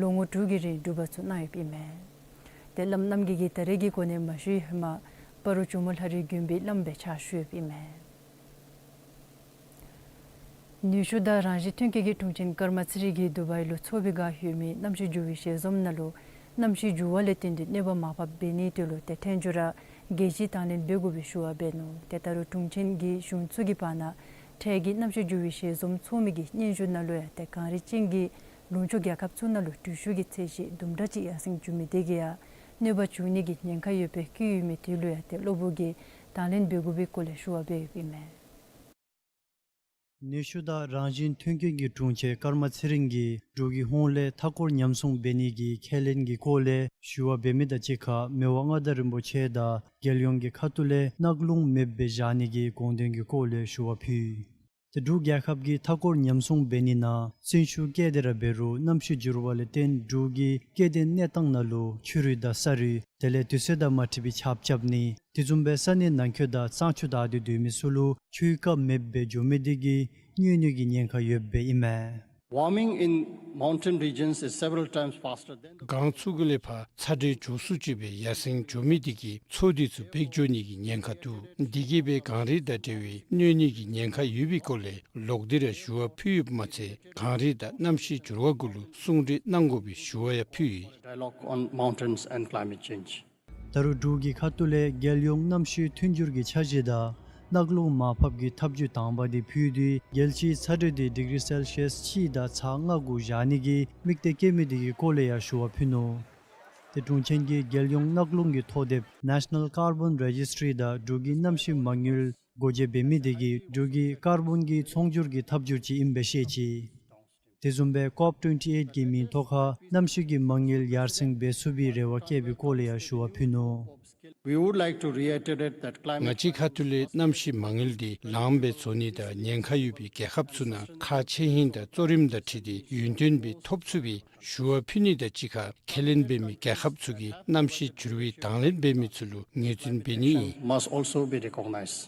ལོ་ངོ་དྲུག་གི་རིང་སྒྲུབ་པ་ཚུ་གནང་ཡོདཔ་ཨིན་མས། ཏེ་བླམ་རྣམ་རྒྱལ་གྱིས་ད་རེས་ཀྱི་གོ་གནས་མ་ཞུ་བའི་ཧེ་མ་སྤ་རོ་ཇོ་མོ་ལྷ་རིའི་དགོན་པའི་བླམ་སྦེ་ཕྱག་ཞུ་ཡོདཔ་ཨིན་མས། ནུས་ཤུགས་དང་རང་བཞིན་མཐུན་རྐྱེན་གྱི་དྲུང་ཆེན་ཀརྨ་ཚེ་རིང་གིས་དུ་བའི་ལུ་འཚོགས་པའི་བསྒང་ཡོད་མི་གནམ་གཤིས་འགྱུར་བའི་ཞལ་འཛོམས་ནང་ལུ་གནམ་གཤིས་འགྱུར་བ་ལས་བརྟེན་ཏེ་གནོད་པ་མར་ཕབ་འབད་ནིའི་དོན་ལུ་ཏེ་ཐོན་འགྱུར་ར་རྒྱལ་སྤྱིའི་དང་ལེན་འབད་དགོ་པའི་ཞུ་བ་འབད་ནུག། ཏེ་ད་རུང་དྲུང་ཆེན་གྱིས་གཞུང་ཚོགས་ཀྱི་བར་ན་འཕྲལ་གྱི་གནམ་གཤིས་འགྱུར་བའི་ཞལ་འཛོམས་འཚོགས་མི་གི་སྙན་ཞུ་ནང་ལུ་ཡང་ཏེ་གངས་རི་ཅན་གྱི་ལུང་ཕྱོགས་རྒྱལ་ཁབ་ཚུ་ནང་ལུ་དྲོད་ཤུགས་ཀྱི་ཚད་གཞི་དུམ་གྲ་ཅིག་ཡར་སེང་འགྱོ་མི་དེ་གིས་ཡང་གནོད་པ་འབྱུང་ནི་གི་ཉེན་ཁ་ཡོདཔ་སྦེ་བཀོད་ཡོད་མི་དེ་ལུ་ཡང་ཏེ་གློ་བུར་གྱི་དང་ལེན་འབད་དགོ་པའི་སྐོར་ལས་ཞུ་བ་འབད་ཡོདཔ་ཨིན་མས། ནུས་ཤུགས་དང་རང་བཞིན་མཐུན་རྐྱེན་གྱི་དྲུང་ཆེན་ཀརྨ་ཚེ་རིང་གིས་འབྲུག་གི་ཧཱུྃ་ལས་མཐའ་འཁོར་ཉམས་སྲུང་འབད་ནི་གི་ཁས་ལེན་གྱི་སྐོར་ལས་ཞུ་བ་འབད་མི་དང་གཅིག་ཁར་མི་དབང་མངའ་བདག་རིན་པོ་ཆེ་དང་རྒྱལ་ཡོངས་ཀྱི་ཁ་ཐུག་ལས་གནག་རླུང་མེདཔ་སྦེ་བཞག་ནི་གི་དགོངས་དོན་གྱི་སྐོར་ལས་ཞུ་བ་ཕུལ། ཏེ་འབྲུག་རྒྱལ་ཁབ་ཀྱིས་མཐའ་འཁོར་ཉམས་སྲུང་འབད་ནི་ནང་བརྩོན་ཤུགས་བསྐྱེད་དེ་ར་འབད་རུང་གནམ་གཤིས་འགྱུར་བ་ལས་བརྟེན་འབྲུག་གི་སྐྱེ་ལྡན་གནས་སྟངས་ནང་ལུ་ཆུ་རུད་དང་ས་རུད་དེ་ལས་དུས་ཚོད་དང་མ་འཁྲིལ་བའི་ཆརཔ་རྐྱབ་ནི་དེ་བཟུམ་སྦེ་ས་གནས་ནང་འཁོད་དང་གཙང་ཆུ་བདའ་སྟེ་སྡོད་མི་ཚུ་ལུ་ཆུའི་སྐབས་མེདཔ་སྦེ་འགྱོ་མི་དེ་གིས་གནོད་ནི་གི་ཉེན་ཁ་ཡོདཔ་ཨིན་མས། Warming in mountain regions is several times faster than the ཀན་ལྷོ་ཁ་ཐུག་ལས་ཕར་ཚ་དྲོད་མགྱོགས་སུ་ཅིག་སྦེ་ཡར་སེང་འགྱོ་མི་དེ་གིས་མཚོ་དེ་ཚུ་འབེག་འགྱོ་ནི་གི་ཉེན་ཁ་འདུག། དེ་གིས་སྦེ་གངས་རི་དང་འབྲེལ་བའི་གནོད་ནི་གི་ཉེན་ཁ་ཡོད་པའི་སྐོར་ལས་ལོག་སྟེ་ར་ཞུ་བ་ཕུལ་ཡོདཔ་མ་ཚད་གངས་རི་དང་གནམ་གཤིས་འགྱུར་བ་གུ་ལུ་གསུང་གྲོས་གནང་དགོ་པའི་ཞུ་བ་ཡང་ཕུལ་ཡི། Dialogue on mountains and climate change. ད་རུང་འབྲུག་གི་ཁ་ཐུག་ལས་རྒྱལ་ཡོངས་གནམ་གཤིས་མཐུན་འགྱུར་གྱི་འཆར་གཞི་དང་གནག་རླུང་མར་ཕབ་ཀྱི་ཐབས་བྱུས་དང་པ་དེ་ཕུལ་ཏེ་རྒྱལ་སྤྱིའི་ཚ་དྲོད་དེ་ཌིག་རི་སེལ་ཤི་ཡས་གཅིག་དང་ཚག་ལྔ་གུ་བཞག་ནི་གི་དམིགས་གཏད་བསྐྱེད་མི་དེ་གི་སྐོར་ལས་ཡང་ཞུ་བ་ཕུལ་ནུག། ཏེ་དྲུང་ཆེན་གྱིས་རྒྱལ་ཡོངས་གནག་རླུང་གི་ཐོ་དེབ་National Carbon Registry དང་འབྲུག་གི་གནམ་གཤིས་མ་དངུལ་སྒོ་འབྱེད་འབད་མི་དེ་གིས་འབྲུག་གི་ཀར་བོན་གྱི་ཚོང་སྒྱུར་གྱི་ཐབས་བྱུས་ཅིག་ཨིནམ་སྦེ་བཤད་ཅི། དེ་བཟུམ་སྦེ་ཀོབ་ཊུ་ཝེན་ཊི་ཨེཊ་ཀྱི་མིང་ཐོག་ཁར་གནམ་གཤིས་ཀྱི་མ་དངུལ་ཡར་སེང་འབད་ཚུགས་པའི་རེ་བ་བསྐྱེད་པའི་སྐོར་ལས་ཡང་ཞུ་བ་ཕུལ་ནུག། We would like to reiterate that climate ང་བཅས་ཁ་ཐུག་ལས་གནམ་གཤིས་མ་དངུལ་འདི་ལངམ་སྦེ་བཟོ་ནི་དང་ཉེན་ཁ་ཡོད་པའི་རྒྱལ་ཁབ་ཚུ་ནང་ཁག་ཆེ་ཧིང་དང་གཙོ་རིམ་དང་འཁྲིལ་ཏེ་ཡུན་བརྟན་སྦེ་ཐོབ་ཚུགས་པའི་ཞུ་བ་ཕུལ་ནི་དང་གཅིག་ཁར་ཁས་ལེན་འབད་མི་རྒྱལ་ཁབ་ཚུ་གིས་གནམ་གཤིས་འགྱུར་བའི་དང་ལེན་འབད་མི་ཚུ་ལུ་ངོས་འཛིན་འབད་ནི་ཨིན། Must also be recognized.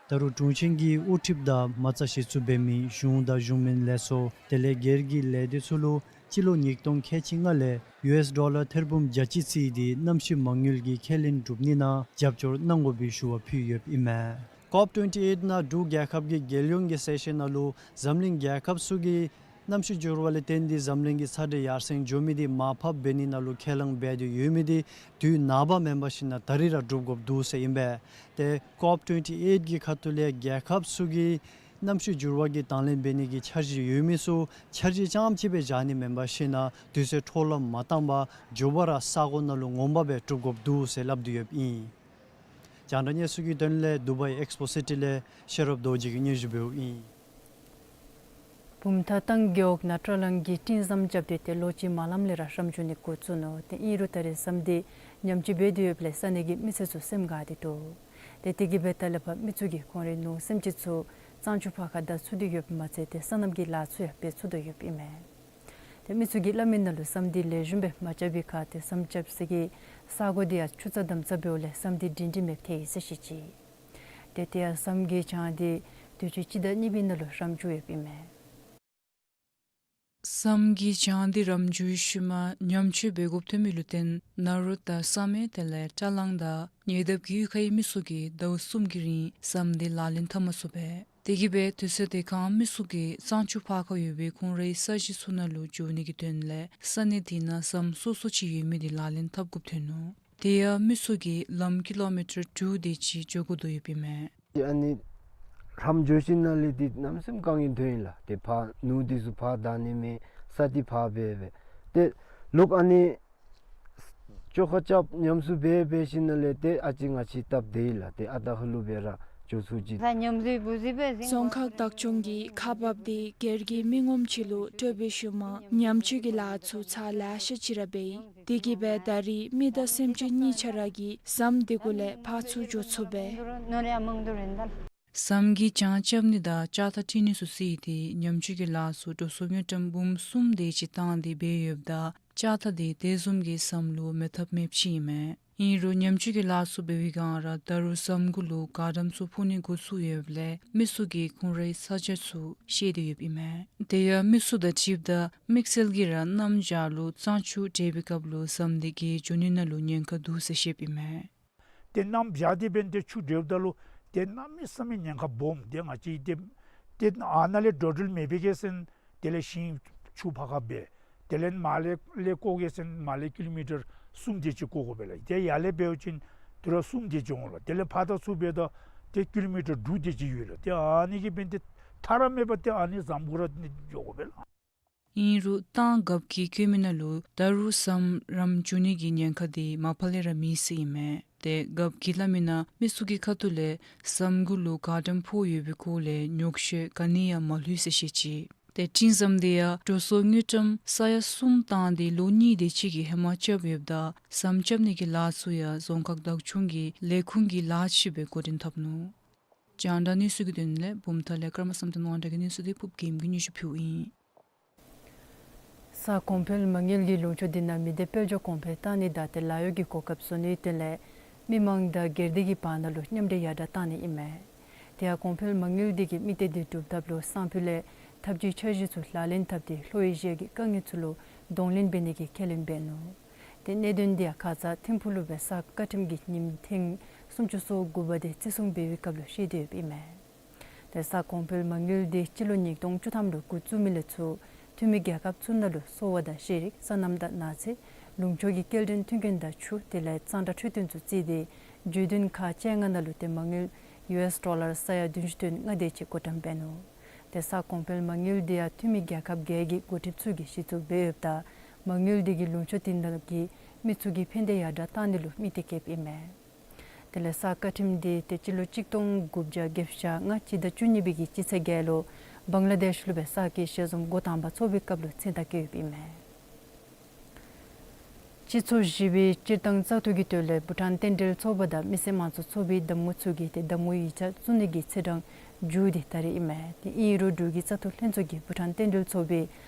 ད་རུང་དྲུང་ཆེན་གྱིས་དབུ་ཁྲིདཔ་དང་མ་རྩ་གཞི་བཙུགས་འབད་མི་གཞུང་དང་གཞུང་མིན་ལས་ཚོགས་དེ་ལས་སྒེར་གྱི་ལས་སྡེ་ཚུ་ལུ་སྤྱི་ལོ་ཉིས་སྟོང་ཁལ་གཅིག་ལྔ་ལས་ཡུ་ཨེསི་ཌོ་ལར་ཐེར་འབུམ་བརྒྱ་གཅིག་བརྩིས་ཏེ་གནམ་གཤིས་མ་དངུལ་གྱི་ཁས་ལེན་གྲུབ་ནི་ནང་རྒྱབ་སྐྱོར་གནང་དགོ་པའི་ཞུ་བ་ཕུལ་ཡོདཔ་ཨིན་མས། ཀོབ་ཊུ་ཝེན་ཊི་ཨེཊ་ནང་འབྲུག་རྒྱལ་ཁབ་ཀྱི་རྒྱལ་ཡོངས་ཀྱི་སེ་ཤན་ནང་ལུ་འཛམ་གླིང་རྒྱལ་ཁབ་ཚུ་གིས་གནམ་གཤིས་འགྱུར་བ་ལས་བརྟེན་ཏེ་འཛམ་གླིང་གི་ཚ་དྲོད་ཡར་སེང་འགྱོ་མི་དེ་མར་ཕབ་འབད་ནི་ནང་ལུ་ཁས་བླངས་འབད་དེ་ཡོད་མི་དེ་དུས་ནངས་པ་མེན་པར་ཞིན་ན་ད་རིས་ར་གྲུབ་དགོཔ་འདུག་ཟེར་ཨིན་པས། ཏེ་ཀོབ་ཊུ་ཝེན་ཊི་ཨེཊ་ཀྱི་ཁ་ཐུག་ལས་རྒྱལ་ཁབ་ཚུ་གིས་གནམ་གཤིས་འགྱུར་བ་གི་དང་ལེན་འབད་ནི་གི་འཆར་གཞི་ཡོད་མི་ཚུ་འཆར་གཞི་རྐྱངམ་ཅིག་སྦེ་བཞག་ནི་མེན་པར་ཞིན་ན་དུས་ཚོད་འཕྲོ་བརླག་མ་བཏང་པར་མགྱོགས་པ་ར་ས་གོ་ནང་ལུ་ངོ་མ་སྦེ་གྲུབ་དགོཔ་འདུག་ཟེར་སླབ་སྟེ་ཡོདཔ་ཨིན། རྒྱང་བསྒྲགས་གནས་ཚུལ་གྱི་དོན་ལས་དུ་བའི་ཨེགསི་པོ་སི་ཊི་ལས་ཤེས་རབ་རྡོ་རྗེ་གིས་སྙན་ཞུ་འབདཝ་ཨིན། བུམ་ཐང་ཏང་རྒེད་འོག་ནང་སྤྲོ་ལམ་གྱི་སྤྲིན་ཟམ་རྐྱབ་སྟེ་ཏེ་ལོ་གཅིག་མ་ལངམ་ལས་ར་རམ་འཇུག་ནི་འགོ་བཙུགས་ནུག། ཏེ་ཨིན་རུང་ད་རེས་ཟམ་འདི་ཉམས་བཅོས་འབད་དེ་ཡོདཔ་ལས་ས་གནས་ཀྱི་མི་སེར་ཚུ་སེམས་དགའ་སྟེ་འདུག། ཏེ་དེ་གིས་སྦེ་ད་ལས་ཕར་མི་ཚུ་གིས་ཁོང་རའི་ནོར་སེམས་ཅན་ཚུ་གཙང་ཆུ་ཕར་ཁར་བདའ་ཚུགས་ཏེ་ཡོདཔ་མ་ཚད་ཏེ་སོ་ནམ་གྱི་ལཱ་ཚུ་ཡང་འབད་ཚུགས་དོ་ཡོདཔ་ཨིན་མས། ཏེ་མི་ཚུ་གིས་སླབ་མི་ནང་ལུ་ཟམ་འདི་ལེགས་ཤོམ་སྦེ་མ་རྐྱབ་པའི་ཁར་ཏེ་ཟམ་རྐྱབ་ས་གི་ས་གོ་འདི་ཡང་ཆུ་རྩ་དམ་རྩ་འབདཝ་ལས་ཟམ་འདི་སྒྲིང་སྒྲིང་མེདཔ་ཐལ་ཡི་ཟེར་བཤད་ཅི། ཏེ་དེ་ཡང་ཟམ་གྱི་གྱང་འདི་དུས་ཅི་སྤྱི་ཟླ་གཉིས་པའི་ནང་ལུ་རམ་འཇུག་ཡོདཔ་ཨིན་མས། ཟམ་གྱི་གྱང་འདི་རམ་འཇུག་ཤུལ་མ་ཉམས་བཅོས་འབད་དགོཔ་ཐོན་མི་ལུ་བརྟེན་ནཱ་རོ་དང་བསམ་ཡས་དེ་ལས་བཀྲ་ལང་དང་ཉེ་འདབས་ཀྱི་གཡུས་ཁའི་མི་ཚུ་གིས་ཟླཝ་གསུམ་གྱི་རིང་ཟམ་འདི་ལག་ལེན་འཐབ་མ་ཚུགས་པས། དེ་གིས་སྦེ་དུས་ཚོད་དེ་ཁར་མི་ཚུ་གིས་གཙང་ཆུ་ཕར་ཁར་ཡོད་པའི་ཁོང་རའི་ས་གཞི་ཚུ་ནང་ལུ་འགྱོ་ནི་གི་དོན་ལས་ས་གནས་དེ་ནང་ཟམ་སོ་སོ་ཅིག་ཡོད་མི་དེ་ལག་ལེན་འཐབ་དགོཔ་ཐོན་ནུག། དེ་ཡང་མི་ཚུ་གིས་ལམ་ཀི་ལོ་མི་ཊར་དྲུག་དེ་ཅིག་འགྱོ་དགོ་དོ་ཡོདཔ་ཨིན་མས། ཨ་ནི་རམ་འགྱོ་ཞིནམ་ལས་འདི་གནམ་མེད་ས་མེད་དཀའ་ངལ་ཐོན་ཡི་ལགས། ཏེ་ཕར་ནོར་འདི་ཚུ་ཕར་བདའ་ནི་མེད། ས་འདི་ཕར་འབད་འབད། ཏེ་ལོག་ཨ་ནི་ བཅོ་ཁ་རྐྱབ་ཉམས་གསོ་འབད་འབད་ཞིནམ་ལས་ཏེ་ཨ་ཙི་ང་བཅས་སྟབས་བདེ་ཡི་ལགས། ཏེ་ཨ་རྟག་ཧ་ལུགས་སྦེ་ར་འགྱོ་ཚུགས་ཅི། རྫོང་ཁག་བདག་སྐྱོང་གིས་ཁག་འབགཔ་དེ་སྒེར་གྱི་མི་ངོམ་ཅིག་ལུ་སྤྲོད་པའི་ཤུལ་མ་ཉམས་བཅོས་ཀྱི་ལཱ་ཚུ་ཚར་ལེ་ཤ་ཅིག་ར་འབད་ཡི། དེ་གིས་སྦེ་ད་རེས་མི་དང་སེམས་ཅན་གཉིས་ཆ་ར་གིས་ཟམ་དེ་གུ་ལས་ཕར་ཚུར་འགྱོ་ཚུགས་པས། ཟམ་གྱི་གྱང་རྐྱབ་ནི་དང་ལྕགས་ཐག་བྲི་ནི་ཚུ་བསྲེས་ཏེ་ཉམས་བཅོས་ཀྱི་ལཱ་ཚུ་དྲོ་སོང་དངུལ་ཀྲམ་འབུམ་གསུམ་དེ་ཅིག་བཏང་སྟེ་འབད་ཡོདཔ་ད་ལྕགས་ཐག་དེ་དེ་བཟུམ་གྱི་ཟམ་ལུ་མེད་ཐབས་མེདཔ་ཅིག་ཨིན་མས། ཨིན་རུང་ཉམས་བཅོས་ཀྱི་ལཱ་ཚུ་འབད་བའི་སྒང་ར་ད་རུང་ཟམ་གུ་ལུ་གཱ་ཌམ་ཚུ་ཕོག་ནི་འགོ་བཙུགས་ཡོདཔ་ལས་མི་ཚུ་གིས་ཁོང་རའི་ས་ཆ་ཚུ་བཤལ་ཏེ་ཡོདཔ་ཨིན་མས། དེ་ཡང་མི་ཚུ་དང་འཁྲིལཝ་ད་དམིགས་བསལ་གྱིས་ར་གནམ་བྱཱར་ལུ་གཙང་ཆུ་འདྲེས་པའི་སྐབས་ལུ་ཟམ་དེ་གིས་འགྱོ་ནི་ནང་ལུ་ཉེན་ཁ་འདུག་ཟེར་བཤདཔ་ཨིན་མས། ཏེ་གནམ་བྱཱར་དེ་འབདན་ཏེ་ཆུ་འདྲེསཔ་ད་ལུ་ཏེ་གནམ་མེད་ས་མེད་ཉེན་ཁ་སྦོམ། ཏེ་ང་བཅས་ཏེ་ཏེ་ཨ་ནཱ་ལས་འགྲོ་འགྲུལ་མེད་པའི་གི་ཟེར་ན་དེ་ལས་ཤིང་ཆུ་ཕར་ཁ་འབད། དེ་ལས་མར་ལས་ལས་བཀོ་གེ་ཟེར་ན་མར་ལས་ཀི་ལོ་མི་ཊར་གསུམ་དེ་ཅིག་བཀོ་དགོ་པས་ལགས། ཏེ་ཡར་ལས་འབད་བ་ཅིན་དུས་རབས་གསུམ་དེ་ཅིག་འོང་ལགས། དེ་ལས་ཕར་དང་ཚུར་འབདཝ་ད་ཏེ་ཀི་ལོ་མི་ཊར་དྲུག་དེ་ཅིག་ཡོད་ལགས། ཏེ་ཨ་ནི་གིས་འབདན་ཏེ་ཐག་ར་མེད་པར་ཏེ་ཨ་ནི་ཟམ་གུ་ར་ནི་འགྱོ་དགོ་པས་ལགས། ཨིན་རུང་ཏང་རྒཔོ་གིས་བཀོད་མི་ནང་ལུ་ད་རུང་ཟམ་རམ་འགྱོ་ནི་གི་ཉེན་ཁ་དེ་མ་པ་ལས་ར་མེད་ཟེར་ཨིན་མས། ཏེ་རྒཔོ་གིས་སླབ་མི་ནང་མི་ཚུ་གི་ཁ་ཐུག་ལས་ཟམ་གུ་ལུ་གཱ་ཌམ་ཕོག་ཡོད་པའི་སྐོར་ལས་ཉོག་བཤད་ག་ནི་ཡང་མ་ལྷོད་ཟེར་བཤད་ཅི། ཏེ་འཕྲིན་ཟམ་དེ་ཡང་དྲོ་སོང་དངུལ་ཀྲམ་ས་ཡ་གསུམ་བཏང་སྟེ་ལོ་གཉིས་དེ་ཅིག་གི་ཧེ་མ་རྐྱབ་ཡོདཔ་ད་ཟམ་རྐྱབ་ནི་གི་ལཱ་ཚུ་ཡང་རྫོང་ཁག་བདག་སྐྱོང་གི་ལས་ཁུངས་ཀྱི་ལཱ་ཅིག་སྦེ་འགོ་འདྲེན་འཐབ་ནུག། རྒྱང་བསྒྲགས་གནས་ཚུལ་གྱི་དོན་ལས་བུམ་ཐང་ལས་ཀརྨ་བསམ་གཏན་དབང་གྲགས་ཀྱི་གནས་ཚུལ་དེ་ཕུརཔ་རྒྱལམོ་གིས་སྙན་ཞུ་ཕུལཝ་ཨིན། ས་གོང་འཕེལ་མ་དངུལ་གྱིས་ལུང་ཕྱོགས་འདི་ནང་མི་སྡེ་དཔལ་འབྱོར་གོང་འཕེལ་བཏང་ནི་དང་ཏེ་ལཱ་གཡོག་གི་གོ་སྐབས་བཟོ་ནིའི་དོན་ལས་མི་མང་དང་སྒེར་སྡེ་གི་བར་ན་ལུ་མཉམ་འབྲེལ་ཡར་དྲགས་བཏང་ནི་ཨིན་མས། དེ་ཡང་གོང་འཕེལ་མ་དངུལ་འདི་གིས་དམིགས་གཏད་འདི་སྒྲུབ་ཐབས་ལུ་སང་ཕོད་ལས་ཐབས་ཇུས་འཆར་གཞི་ཚུ་ལག་ལེན་འཐབ་སྟེ་ལྷོ་ཨེ་ཤི་ཡ་གི་དཀའ་ངལ་ཚུ་ལུ་གདོང་ལེན་འབད་ནི་གི་ཁས་ལེན་འབད་ནུག། ཏེ་གནད་དོན་འདི་ཡང་ཁ་ཙ་ཐིམ་ཕུག་ལུ་འབད་ས་བཀའ་ཁྲིམས་ཀྱི་ཉིནམ་ཐེངས་སུམ་ཅུ་སོ་དགུ་པ་དེ་བརྩི་སྲུང་འབད་བའི་སྐབས་ལུ་བཤད་དེ་ཡོདཔ་ཨིན་མས། ཏེ་ས་གོང་འཕེལ་མ་དངུལ་འདི་སྤྱི་ལོ་ཉིས་སྟོང་བཅུ་ཐམ་ལུ་འགོ་བཙུགས་མི་ལས་ཚུར་འཐུས་མི་རྒྱལ་ཁབ་ཚུ་ནང་ལུ་གསོ་བ་དང་ཤེས་རིག་སོ་ནམ་དང་ནགས་ཚལ་ལུང་ཕྱོགས་ཀྱི་སྐྱེལ་འདྲེན་མཐུན་རྐྱེན་དང་ཆུ་དེ་ལས་གཙང་སྦྲ་འཕྲོད་བསྟེན་ཚུ་བརྩིས་ཏེ་བརྗོད་དོན་ཁག་བཅོ་ལྔ་ནང་ལུ་ཏེ་མ་དངུལ་ཡུ་ཨེས་ཌོ་ལར་ས་ཡ་བདུན་ཅུ་དོན་ལྔ་དེ་ཅིག་བགོ་བཀྲམ་འབད་ནུག། ཏེ་ས་གོང་འཕེལ་མ་དངུལ་འདི་ཡང་འཐུས་མི་རྒྱལ་ཁབ་བརྒྱད་ཀྱི་འགོ་ཁྲིདཔ་ཚུ་གིས་གཞི་བཙུགས་འབད་ཡོདཔ་ད་མ་དངུལ་འདི་གིས་ལུང་ཕྱོགས་དེ་ནང་གི་མི་ཚུ་གི་ཕན་བདེ་ཡར་དྲགས་བཏང་ནི་ལུ་དམིགས་གཏད་བསྐྱེདཔ་ཨིན་མས། དེ་ལས་ས་བཀའ་ཁྲིམས་འདི་ཏེ་སྤྱི་ལོ་གཅིག་སྟོང་དགུ་བརྒྱ་བརྒྱད་ཅུ་གྱ་ལྔ་སྤྱི་ཟླ་བཅུ་གཉིས་པའི་གི་སྤྱི་ཚེས་བརྒྱད་ལུ་བང་ལ་དེཤ་ལུ་འབད་ས་གི་ཞལ་འཛོམས་འགོ་དང་པ་ཚོགས་པའི་སྐབས་ལུ་མཚན་རྟགས་བཀོད་ཡོདཔ་ཨིན་མས། སྤྱི་ཚོགས་བཞི་པའི་སྤྱིར་བཏང་བཙག་འཐུ་གི་དོན་ལས་བྷུ་ཊཱན་རྟེན་འབྲེལ་ཚོགས་པ་དང་མི་སེར་དམངས་གཙོ་ཚོགས་པའི་གདམ་ངོ་ཚུ་གིས་ཏེ་གདམ་ངོ་ཡིག་ཆ་བཙུགས་ནི་གི་ཚེས་གྲངས་མཇུག་དེ་ད་རིས་ཨིན་མས། ཏེ་ཨིན་རུང་འབྲུག་གི་བཙག་འཐུ་ལྷན་ཚོགས་ཀྱིས་བྷུ་ཊཱན་རྟེན་འབྲེལ་ཚོགས་པའི་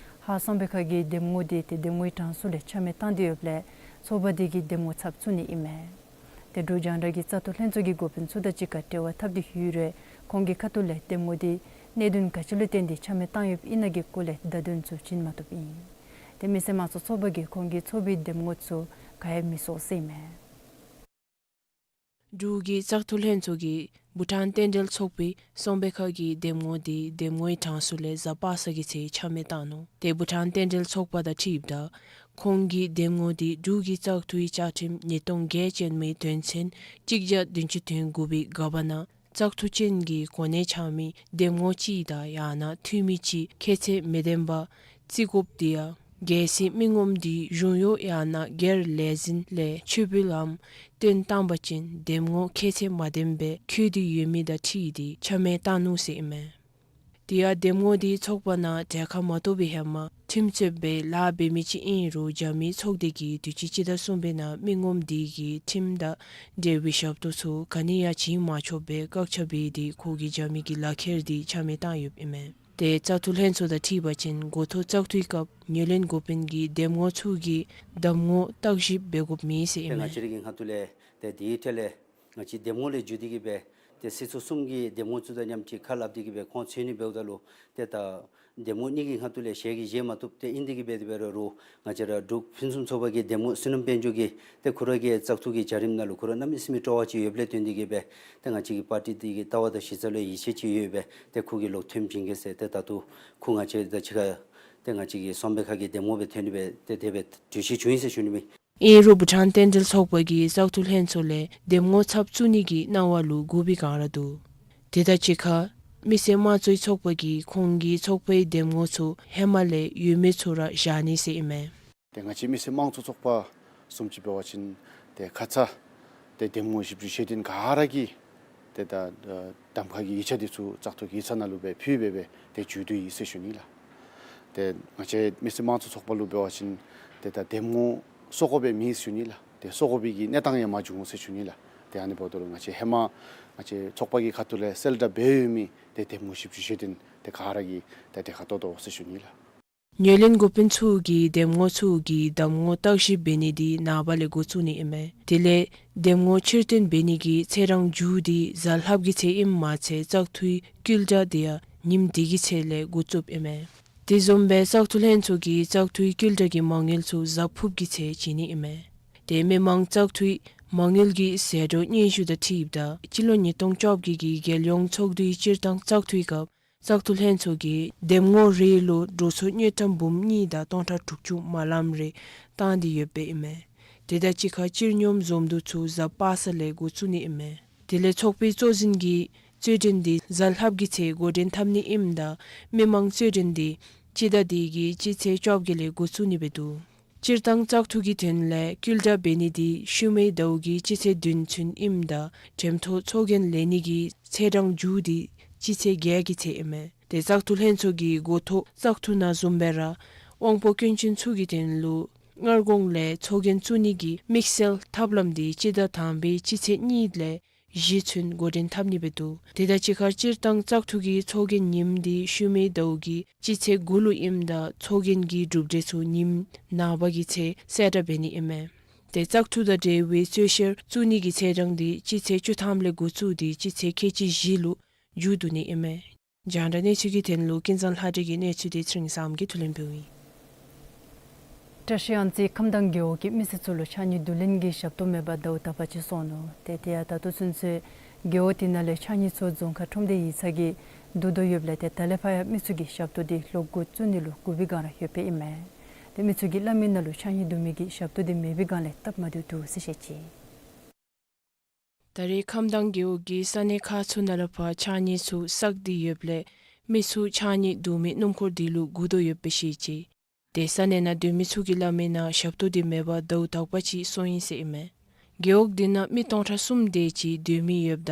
ཧཱར་གསང་སྦས་ཁང་གི་གདམ་ངོ་དེ་ཏེ་གདམ་ངོའི་གྲངས་སུ་ལས་ཆ་མེད་བཏང་སྟེ་ཡོདཔ་ལས་ཚོགས་པ་དེ་གིས་གདམ་ངོ་ཚབ་བཙུགས་ནི་ཨིན་མས། ཏེ་འབྲུག་རྒྱང་བསྒྲགས་ཀྱིས་བཙག་འཐུ་ལྷན་ཚོགས་ཀྱི་འགོ་དཔོན་ཚུ་དང་གཅིག་ཁར་འབྲེལ་བ་འཐབ་སྟེ་ཡོད་རུང་ཁོང་གི་ཁ་ཐུག་ལས་གདམ་ངོ་དེ་གནད་དོན་ག་ཅི་ལུ་བརྟེན་ཏེ་ཆ་མེད་བཏང་ཡོདཔ་ཨིན་ན་གི་སྐོར་ལས་བརྡ་དོན་ཚུ་བྱིན་མ་བཏུབ་ཨིན། ཏེ་མི་སེར་དམངས་གཙོ་ཚོགས་པ་གིས་ཁོང་གི་ཚོགས་པའི་གདམ་ངོ་ཚུ་ག་ཡང་མི་སོང་ཟེར་ཨིན་མས། འབྲུག་གི་བཙག་འཐུ་ལྷན་ཚོགས་ཀྱིས་བྷུ་ཊཱན་རྟེན་འབྲེལ་ཚོགས་པའི་གསང་སྦས་ཁང་གི་གདམ་ངོ་དེ་གདམ་ངོའི་གྲངས་སུ་ལས་གཟའ་པ་སངས་ཀྱི་ཚེ་ཆ་མེད་བཏང་ནུག། ཏེ་བྷུ་ཊཱན་རྟེན་འབྲེལ་ཚོགས་པ་དང་འཁྲིལཝ་ད་ཁོང་གི་གདམ་ངོ་དེ་འབྲུག་གི་བཙག་འཐུའི་བཅའ་ཁྲིམས་ཉིས་སྟོང་བརྒྱད་ཅན་མའི་དོན་ཚན་གཅིག་བརྒྱ་བདུན་ཅུ་དོན་དགུ་པའི་ག་པ་ནང་བཙག་འཐུ་ཅན་གྱི་གོ་གནས་འཆང་མི་གདམ་ངོ་གཅིག་དང་ཡང་ན་འཐུས་མི་གཅིག་ཁྱད་ཚད་མི་ལྡན་པ་བརྩི་དགོཔ་དེ་ཡང་གལ་སྲིད་མི་ངོམ་དེ་གཞུང་གཡོག་ཡང་ན་སྒེར་ལས་འཛིན་ལས་ཆོས་འབུལ་ལམ་བཏོན་བཏང་པ་ཅིན་གདམ་ངོ་ཁྱད་ཚད་མ་ལྡན་པའི་འཁོད་དེ་ཡོད་མི་དང་འཁྲིལ་ཏེ་ཆ་མེད་བཏང་ནུག་ཟེར་ཨིན་མས། དེ་ཡང་གདམ་ངོ་དེ་ཚོགས་པ་ནང་གྲལ་ཁར་མ་གཏོགས་པའི་ཧེ་མ་ཁྲིམས་རྩོདཔ་སྦེ་ལཱ་འབད་མི་ཅིག་ཨིན་རུང་རྒྱབ་མི་ཚོགས་སྡེ་གིས་དུས་ཅི་སྤྱི་ཟླ་གསུམ་པའི་ནང་མི་ངོམ་དེ་གིས་ཁྲིམས་དང་འབྲེལ་བའི་ཞབས་ཏོག་ཚུ་ག་ནི་ཡང་བྱིན་མ་ཆོགཔ་སྦེ་བཀག་ཆ་འབད་དེ་ཁོ་གིས་རྒྱབ་མི་གི་ལག་ཁྱེར་དེ་ཆ་མེད་བཏང་ཡོདཔ་ཨིན་མས། ཏེ་བཙག་འཐུ་ལྷན་ཚོགས་དང་འཁྲིལ་བ་ཅིན་འགོ་ཐོག་བཙག་འཐུའི་སྐབས་ངོས་ལེན་འགོ་དཔོན་གྱིས་གདམ་ངོ་ཚུ་གི་གདམ་ངོ་བརྟག་ཞིབ་འབད་དགོཔ་མེད་ཟེར་ཨིན་མས། ཏེ་ང་བཅས་ར་གི་ཁ་ཐུག་ལས་ཏེ་དེའི་ཐད་ལས་ང་བཅས་གདམ་ངོ་ལས་བརྒྱུད་དེ་གིས་སྦེ་ཏེ་སྲིད་ཚོགས་གསུམ་གྱི་གདམ་ངོ་ཚུ་དང་མཉམ་གཅིག་ཁ་སླབ་སྟེ་གིས་སྦེ་ཁོང་འཚོལ་ནི་འབདཝ་ད་ལུ་ཏེ་ད་གདམ་ངོ་གཉིས་ཀྱི་ཁ་ཐུག་ལས་ཞལ་གྱིས་བཞེས་མ་བཏུབ། ཏེ་ཨིན་དེ་གིས་སྦེ་དེ་སྦེ་ར་རུང་ང་བཅས་ར་འབྲུག་ཕུན་སུམ་ཚོགས་པ་གི་གདམ་ངོ་བསོད་ནམས་དཔལ་འབྱོར་གྱིས་ཏེ་ཁོ་ར་གི་བཙག་འཐུ་གི་བྱ་རིམ་ནང་ལུ་ཁོ་ར་གནམ་མེད་ས་མེད་སྤྲོ་བ་ཅིག་ཡོདཔ་ལས་བརྟེན་ཏེ་གིས་སྦེ་ཏེ་ང་བཅས་ཀྱི་པར་ཊི་འདི་གི་ལྟ་བ་དང་གཞི་རྩ་ལུ་ཡིད་ཆེས་ཅིག་ཡོད་པས། ཏེ་ཁོ་གིས་ལོག་ཐོནམ་བྱིན་གེ་ཟེར་ཏེ་ད་ལྟོ་ཁོ་ང་བཅས་དང་གཅིག་ཁར་ཏེ་ང་བཅས་ཀྱི་གསང་སྦས་ཁང་གི་གདམ་ངོ་སྦེ་ཐོན་ནི་སྦེ་ཏེ་དེ་སྦེ་གྲོས་གཞི་བྱུང་ཡི་ཟེར་ཞུ་ནི་ཨིན། ཨིན་རུང་བྷུ་ཊཱན་རྟེན་འབྲེལ་ཚོགས་པ་གིས་བཙག་འཐུ་ལྷན་ཚོགས་ལས་གདམ་ངོ་ཚབ་བཙུགས་ནི་གི་གནང་བ་ལུ་བསྒུགས་པའི་བསྒང་ར་འདུག། དེ་དང་གཅིག་ཁར་མི་སེར་དམངས་གཙོའི་ཚོགས་པ་གིས་ཁོང་གི་ཚོགས་པའི་གདམ་ངོ་ཚུ་ཧེ་མ་ལས་ཡོད་མི་ཚུ་ར་བཞག་ནི་ཟེར་ཨིན་མས། ཏེ་ང་བཅས་མི་སེར་དམངས་གཙོ་ཚོགས་པ་ བཟུམ་ཅིག་འབད་བ་ཅིན་ཏེ་ཁ་ཙ་ཏེ་འདེམས་ངོ་བཞི་བཅུ་ཞེ་བདུན་ག་ར་གིས་ཏེ་ད་གདམ་ཁ་གི་ཡིག་ཆ་འདི་ཚུ་བཙག་འཐུ་གི་ཡིག་ཚང་ནང་ལུ་སྦེ་ཕུལ་སྦེ་སྦེ་ཏེ་མཇུག་བསྡུ་ཡི་ཟེར་ཞུ་ནི་ལགས། ཏེ་ང་བཅས་མི་སེར་དམངས་གཙོ་ཚོགས་པ་ལུ་འབད་བ་ཅིན་ཏེ་ད་འདེམས་ངོ་སོར་བཀོ་སྦེ་མེད་ཟེར་ཞུ་ནི་ལགས། ཏེ་སོར་བཀོ་བའི་གི་གནས་སྟངས་ཡང་མ་བྱུང་ཟེར་ཞུ་ནི་ལགས། ཏེ་ཨ་ནི་འབདཝ་ད་ལུ་ང་བཅས་ཧེ་མ་ང་བཅས་ཚོགས་པ་གི་ཁ་ཐུག་ལས་གསལ་བསྒྲགས་འབད་ཡོད་མི་ཏེ་འདེམས་ངོ་བཞི་བཅུ་ཞེ་བདུན་ཏེ་ག་ར་གིས་ཏེ་ཏེ་ཁ་ཏོག་ཏོ་ཟེར་ཞུ་ནི་ལགས། ངོས་ལེན་འགོ་དཔོན་ཚུ་གིས་འདེམས་ངོ་ཚུ་གི་གདམ་ངོ་བརྟག་ཞིབ་འབད་ནི་འདི་ནངས་པ་ལས་འགོ་བཙུགས་ནི་ཨིན་མས། དེ་ལས་འདེམས་ངོ་ཕྱིར་བཏོན་འབད་ནི་གི་ཚེས་གྲངས་མཇུག་འདི་གཟའ་ལྷགཔ་གི་ཚེ་ཨིནམ་མ་ཚད་བཙག་འཐུའི་བསྐུལ་བསྒྲགས་འདི་ཡང་ཉིནམ་དེ་གི་ཚེ་ལས་འགོ་བཙུགསཔ་ཨིན་མས། དེ་བཟུམ་སྦེ་བཙག་འཐུ་ལྷན་ཚོགས་ཀྱིས་བཙག་འཐུའི་བསྐུལ་བསྒྲགས་ཀྱི་མ་དངུལ་ཚུ་གཟའ་ཕུརཔ་གི་ཚེ་བྱིན་ནི་ཨིན་མས། ཏེ་མི་མང་བཙག་འཐུའི་མ་དངུལ་གྱི་ཟད་འགྲོ་སྙན་ཞུ་དང་འཁྲིལཝ་ད་སྤྱི་ལོ་ཉིས་སྟོང་བཅོ་བརྒྱད་ཀྱི་རྒྱལ་ཡོངས་ཚོགས་འདུའི་སྤྱིར་བཏང་བཙག་འཐུའི་སྐབས་བཙག་འཐུ་ལྷན་ཚོགས་ཀྱིས་འདེམས་ངོ་རེ་ལུ་འགྲོ་སོང་དངུལ་ཀྲམ་འབུམ་གཉིས་དང་སྟོང་ཕྲག་དྲུག་ཅུ་མ་ལངམ་རེ་བཏང་སྟེ་ཡོདཔ་ཨིན་མས། དེ་དང་གཅིག་ཁར་སྤྱིར་སྙོམས་འཛོམས་འདུ་ཚུ་གཟའ་པ་སངས་ལས་འགོ་བཙུགས་ནི་ཨིན་མས། དེ་ལས་ཚོགས་པའི་གཙོ་འཛིན་གྱིས་རྩོད་འགྲན་འདི་གཟའ་ལྷགཔ་གི་ཚེ་འགོ་འདྲེན་འཐབ་ནི་ཨིནམ་ད་མི་མང་རྩོད་འགྲན་འདི་སྤྱི་ཟླ་འདི་གི་སྤྱི་ཚེས་བཅོ་བརྒྱད་ལས་འགོ་བཙུགས་ནི་སྦེ་འདུག། སྤྱིར་བཏང་བཙག་འཐུ་གི་དོན་ལས་བསྐུལ་བསྒྲགས་འབད་ནི་འདི་ཤུལ་མའི་ཟླཝ་གི་སྤྱི་ཚེས་བདུན་ཚུན་ཨིནམ་ད་འགྲེམས་ཐོག་ཚོགས་རྒྱན་ལེན་ནི་གི་ཚེས་གྲངས་མཇུག་འདི་སྤྱི་ཚེས་བརྒྱད་ཀྱི་ཚེ་ཨིན་མས། ཏེ་བཙག་འཐུ་ལྷན་ཚོགས་ཀྱི་འགོ་ཐོག་བཙག་འཐུ་ནང་བཟུམ་སྦེ་ར་དབང་པོ་སྐྱོན་ཅན་ཚུ་གི་དོན་ལུ་སྔར་གོང་ལས་ཚོགས་རྒྱན་བཙུགས་ནི་གི་དམིགས་བསལ་ཐབས་ལམ་འདི་སྤྱི་ཟླ་དང་པའི་སྤྱི་ཚེས་གཉིས་ལས་བཞི་ཚུན་འགོ་འདྲེན་འཐབ་ནི་སྦེ་འདུག། དེ་དང་གཅིག་ཁར་སྤྱིར་བཏང་བཙག་འཐུ་གི་ཚོགས་རྒྱན་ཉིནམ་འདི་ཤུལ་མའི་ཟླཝ་གི་སྤྱི་ཚེས་དགུ་ལུ་ཨིནམ་ད་ཚོགས་རྒྱན་གྱི་གྲུབ་འབྲས་ཚུ་ཉིནམ་ནངས་པ་གི་ཚེ་གསལ་བསྒྲགས་འབད་ནི་ཨིན་མས། ཏེ་བཙག་འཐུ་དང་འབྲེལ་བའི་རྩོད་བཤེར་བཙུགས་ནི་གི་ཚེས་གྲངས་འདི་སྤྱི་ཚེས་བཅུ་ཐམ་ལས་འགོ་བཙུགས་ཏེ་སྤྱི་ཚེས་ཁལ་གཅིག་བཞི་ལུ་མཇུག་བསྡུ་ནི་ཨིན་མས། རྒྱང་བསྒྲགས་གནས་ཚུལ་གྱི་དོན་ལུ་ཀུན་བཟང་ལྷ་སྒྲོན་གྱི་གནས་ཚུལ་འདི་ཚེ་རིང་བསམ་གྱིས་བསྡུ་ལེན་འབདཝ་ཨིན། བཀྲ་ཤིས་གཡང་རྩེ་ཁམས་དྭངས་རྒེད་འོག་གི་མི་སེར་ཚུ་ལུ་ཕྱགས་སྙིགས་བསྡུ་ལེན་གྱི་ཞབས་ཏོག་མེད་པར་ཟླཝ་དག་པ་ཅིག་སོང་ནུག། ཏེ་དེ་ཡང་ད་ལྟོ་ཚུན་ཚོད་རྒེད་འོག་དེ་ནང་ལས་ཕྱགས་སྙིགས་ཚུ་རྫོང་ཁག་ཁྲོམ་སྡེ་ཡིག་ཚང་གིས་བསྡུ་དོ་ཡོདཔ་ལས་ཏེ་ད་ལས་ཕར་ཡང་མི་ཚུ་གིས་ཞབས་ཏོག་འདི་ལོག་འགོ་བཙུགས་ནི་ལུ་སྒུག་པའི་སྒང་ར་ཡོདཔ་ཨིན་མས། ཏེ་མི་ཚུ་གིས་སླབ་མི་ནང་ལུ་ཕྱགས་སྙིགས་བསྡུ་མི་གི་ཞབས་ཏོག་འདི་མེད་པའི་སྒང་ལས་སྟབས་མ་བདེཝ་འདུག་ཟེར་བཤད་ཅི། ད་རེས་ཁམས་དྭངས་རྒེད་འོག་གི་ས་གནས་ཁག་ཚུ་ནང་ལས་ཕར་ཕྱགས་སྙིགས་ཚུ་བསགས་ཏེ་ཡོདཔ་ལས་མི་ཚུ་ཕྱགས་སྙིགས་བསྡུ་མི་སྣུམ་འཁོར་འདི་ལུ་སྒུག་དོ་ཡོདཔ་སྦེ་བཤད་ཅི། ཏེ་ས་གནས་ནང་སྡོད་མི་ཚུ་གིས་སླབ་མི་ནང་ཞབས་ཏོག་འདི་མེད་པར་ཟླཝ་དག་པ་ཅིག་སོང་ཡི་ཟེར་ཨིན་མས། རྒེད་འོག་འདི་ནང་མི་སྟོང་ཕྲག་གསུམ་དེ་ཅིག་སྡོད་མི་ཡོདཔ་ད་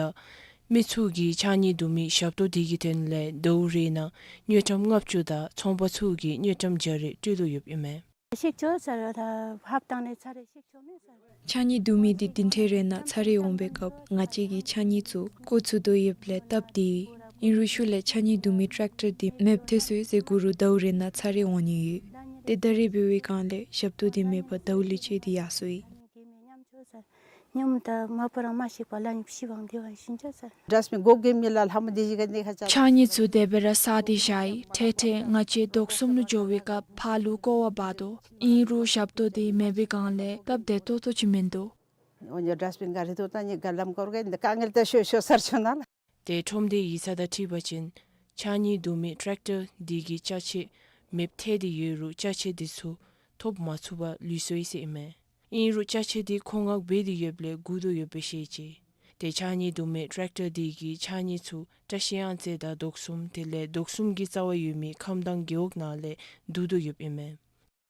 མི་ཚུ་གིས་ཕྱགས་སྙིགས་བསྡུ་མི་ཞབས་ཏོག་འདི་གི་དོན་ལས་ཟླཝ་རེ་ནང་དངུལ་ཀྲམ་ལྔ་བཅུ་དང་ཚོང་པ་ཚུ་གིས་དངུལ་ཀྲམ་བརྒྱ་རེ་སྤྲོད་དོ་ཡོདཔ་ཨིན་མས། བཤིག་ཆོག་ཟེར་ད་ཧབ་ཏང་ནི་ཚར་རེ་བཤིག་ཆོག་མེད་ཟེར། ཕྱགས་སྙིགས་བསྡུ་མི་འདི་བདུན་ཕྲག་རེ་ནང་ཚར་རེ་འོང་པའི་སྐབས་ང་བཅས་ཀྱི་ཕྱགས་སྙིགས་ཚུ་བཀོ་ཚུགས་དོ་ཡོདཔ་ལས་སྟབས་བདེ། ཨིན་རུང་ཤུལ་ལས་ཕྱགས་སྙིགས་བསྡུ་མི་ཊེཀ་ཊར་འདི་མེདཔ་ཐལ་སོང་ཡི་ཟེར་གུ་རུ་ཟླཝ་རེ་ནང་ཚར་རེ་འོང་ནི་ཡོད། ཏེ་ད་རེས་འབད་བའི་སྒང་ལས་ཞབས་ཏོག་འདི་མེད་པར་ཟླཝ་ལས་བཅད་དེ་ཡར་སོང་ཡི། ཉམ་ད་མ་པ་རང་མ་ཤི་པ་ལ་ནི་ཕྱི་བང་དེ་བང་ཤིན་ཅ་ས། ཌསཊ་བིན་གོ་གེ་མི་ལ་ལྷ་མོ་དེ་ཞིག་ག་ནི་ཁ་ཆ། ཕྱགས་སྙིགས་ཚུ་དེ་སྦེ་ར་བསགས་ཏེ་བཞག་ཡི། ཐད་ཐད་ང་བཅས་དོགས་ཟོན་ལུ་འགྱོ་བའི་སྐབས་ཕར་ལུ་སྐོར་བ་འབག་དོ། ཨིན་རུང་ཞབས་ཏོག་འདི་མེད་པའི་སྒང་ལས་སྟབས་བདེ་ཏོག་ཏོ་ཅིག་མིན་འདུག། འོ་ཉོ་ཌསཊ་བིན་ག་རི་དོ་ད་ནི་ག་ལམ་སྐོར་ག་ནི་དཀའ་ངལ་ད་ཤོར་ཤོར་ཚར་ཆོག་ན་ལགས། ཏེ་ཁྲོམ་སྡེ་ཡིག་ཚང་དང་འཁྲིལ་བ་ཅིན་ཕྱགས་སྙིགས་བསྡུ་མི་ཊེཀ་ཊར་འདི་གི་ཅ་ཆས་མེདཔ་ཐལ་ཏེ་ཡོད་རུང་ཅ་ཆས་འདི་ཚུ་ཐོབ་མ་ཚུགས་པར་ལུས་སོང་ཡི་ཟེར་ཨིན་མས། ཨིན་རུང་ཅ་ཆས་འདི་མཁོ་མངགས་འབད་དེ་ཡོདཔ་ལས་སྒུག་དོ་ཡོདཔ་སྦེ་བཤད་ཅི། ཏེ་ཕྱགས་སྙིགས་བསྡུ་མི་ཊེཀ་ཊར་འདི་གིས་ཕྱགས་སྙིགས་ཚུ་བཀྲ་ཤིས་གཡང་རྩེ་དང་དོག་གསུམ་དེ་ལས་དོག་གསུམ་གྱི་རྩ་བར་ཡོད་མི་ཁམས་དྭངས་རྒེད་འོག་ནང་ལས་བསྡུ་དོ་ཡོདཔ་ཨིན་མས།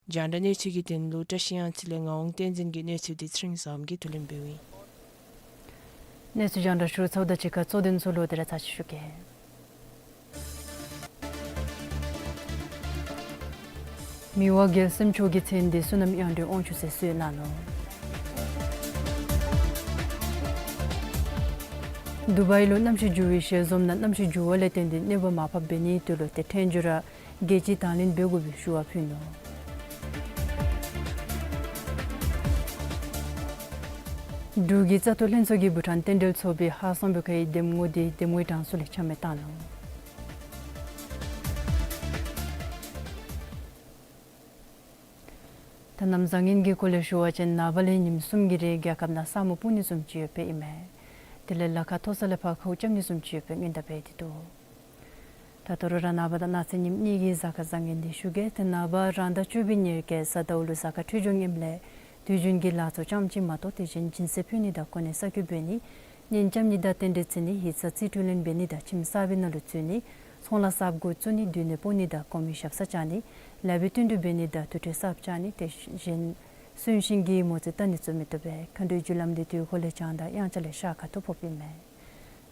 རྒྱང་བསྒྲགས་གནས་ཚུལ་གྱི་དོན་ལུ་བཀྲ་ཤིས་གཡང་རྩེ་ལས་ངག་དབང་བསྟན་འཛིན་གྱི་གནས་ཚུལ་འདི་ཚེ་རིང་བསམ་གྱིས་བསྡུ་ལེན་འབདཝ་ཨིན། གནས་ཚུལ་རྒྱང་བསྒྲགས་ཞུ་ཚརཝ་དང་གཅིག་ཁར་གཙོ་དོན་ཚུ་ལོག་སྟེ་ར་ཚར་ཅིག་ཞུ་གེ། མི་དབང་རྒྱལ་བསམ་མཆོག་གི་མཚན་འདི་བསོད་ནམས་དབྱངས་སྒྲོན་དབང་ཕྱུག་ཟེར་གསོལ་གནང་ནུག། དུ་བའི་ལུ་གནམ་གཤིས་འགྱུར་བའི་ཞལ་འཛོམས་ནང་གནམ་གཤིས་འགྱུར་བ་ལས་བརྟེན་ཏེ་གནོད་པ་མར་ཕབ་འབད་ནིའི་དོན་ལུ་ཏེ་ཐལ་འགྱུར་ར་རྒྱལ་སྤྱིའི་དང་ལེན་འབད་དགོ་པའི་ཞུ་བ་ཕུལ་ནུག། འབྲུག་གི་བཙག་འཐུ་ལྷན་ཚོགས་ཀྱིས་བྷུ་ཊཱན་རྟེན་འབྲེལ་ཚོགས་པའི་ཧཱར་སང་བོད་ཁ་གི་འདེམས་ངོ་འདི་འདེམས་ངོའི་གྲངས་སུ་ལས་ཆ་མེད་བཏང་ནུག། ད་གནམ་བཟང་ངན་གྱི་སྐོར་ལས་ཞུ་བ་ཅིན་ནངས་པ་ལས་ཉིནམ་གསུམ་གྱི་རིང་རྒྱལ་ཁབ་ནང་ས་སྨུག་སྤུབ་ནི་བཟུམ་ཅིག་ཡོདཔ་ཨིན་མས། དེ་ལས་ལ་ཁ་མཐོ་ས་ལས་ཕར་ཁཝ་རྐྱབ་ནི་བཟུམ་ཅིག་ཡོདཔ་སྔོན་བརྡ་འབད་དེ་འདུག། ད་ད་རུང་ར་ནངས་པ་དང་གནངས་ཚེ་ཉིནམ་གཉིས་ཀྱི་གཟའ་སྐར་བཟང་ངན་འདི་ཞུ་གེ། ཏེ་ནངས་པ་རང་ཟླ་བཅུ་པའི་ཉེར་བརྒྱད་གཟའ་ཟླཝ་ལུ་གཟའ་སྐར་འཕྲོད་སྦྱོར་ངནམ་ལས་དུས་རྒྱུན་གྱི་ལཱ་ཚུ་ཙམ་ཅིག་མ་གཏོགས་དེ་བཞིན་སྦྱིན་སྲེག་ཕུལ་ནི་དང་གོ་གནས་གསར་བསྐོ་འབད་ནི་གཉེན་རྐྱབ་ནི་དང་རྟེན་འབྲེལ་བརྩི་ནི་ཡིག་ཚང་རྩིས་སྤྲོད་ལེན་འབད་ནི་དང་ཁྱིམ་གསར་པའི་ནང་ལུ་འཛུལ་ནི་ཚོང་ལཱ་གསརཔ་འགོ་བཙུགས་ནི་སྡོད་གནས་སྤོ་ནི་དང་གོང་མའི་ཞབས་སར་བཅར་ནི་ལེགས་པའི་བསྟུན་གྲོས་འབད་ནི་དང་དུར་ཁྲོད་གསརཔ་བཅག་ནི་དེ་བཞིན་ གསོན་གཤིན་གྱི་མོ་རྩིས་བལྟ་ནི་ཚུ་མི་བཏུབ་པས། མཁའ་འགྲོའི་རྒྱུ་ལམ་འདི་དུས་འཁོར་ལས་བྱང་དང་དབྱངས་འཆར་ལས་ཤར་ཁ་ཐུག་ཕོགཔ་ཨིན་མས།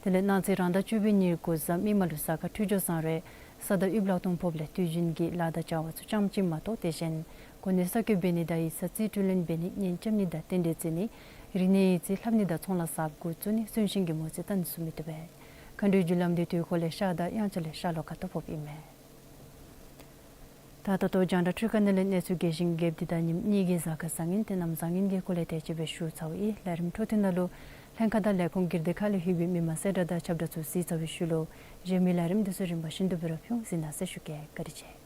དེ་ལས་གནངས་ཚེ་རང་ཟླ་བཅུ་པའི་ཉེར་དགུ་གཟའ་མིག་དམར་ལུ་གཟའ་སྐར་འཕྲོད་སྦྱོར་བཟང་རེ་ས་བདག་དབྱིབས་ལྷག་མཐོང་ཕོགཔ་ལས་དུས་རྒྱུན་གྱི་ལཱ་དང་བྱ་བ་ཚུ་ཙམ་ཅིག་མ་གཏོགས་དེ་བཞིན་གོ་གནས་གསར་བསྐོ་འབད་ནི་དང་ཡིག་ཚང་རྩིས་སྤྲོད་ལེན་འབད་ནི་གཉེན་རྐྱབ་ནི་དང་རྟེན་འབྲེལ་བརྩི་ནི་རིག་གནས་ཡིག་རྩིས་ལྷབ་ནི་དང་ཚོང་ལཱ་གསརཔ་འགོ་བཙུགས་ནི་གསོན་གཤིན་གྱི་མོ་རྩིས་བལྟ་ནི་ཚུ་མི་བཏུབ་པས། མཁའ་འགྲོའི་རྒྱུ་ལམ་འདི་དུས་འཁོར་ལས་ཤར་དང་དབྱངས་འཆར་ལས་ཤར་ལྷོ་ཁ་ཐུག་ཕོགཔ་ཨིན་མས། ད་ད་ལྟོ་རྒྱང་བསྒྲགས་འཕྲུལ་ཁང་ནང་ལས་གནས་ཚུལ་རྒྱས་ཤིང་རྒྱསཔ་འདི་དང་ཉིནམ་གཉིས་ཀྱི་གཟའ་སྐར་བཟང་ངན་དེ་ནམ་བཟང་ངན་གྱི་སྐོར་ལས་དེ་ཅིག་སྦེ་ཞུ་ཚརཝ་ཨིན། ལས་རིམ་འཕྲོ་མཐུད་ནང་ལུ་ལྷན་ཁག་དང་ལས་ཁུངས་སྒེར་སྡེ་ཁག་ལས་ལྷོད་པའི་མི་མང་གསལ་བསྒྲགས་དང་ཁྱབ་བསྒྲགས་ཚུ་གཟིགས་ཚར་བའི་ཤུལ་ལུ་གཞན་མི་ལས་རིམ་འདི་ཚུ་རིམ་པ་བཞིན་དུ་སྦེ་ར་ཕུལ། གཟིགས་གནང་ཟེར་ཞུ་གེ། བཀའ་དྲིན་ཆེ།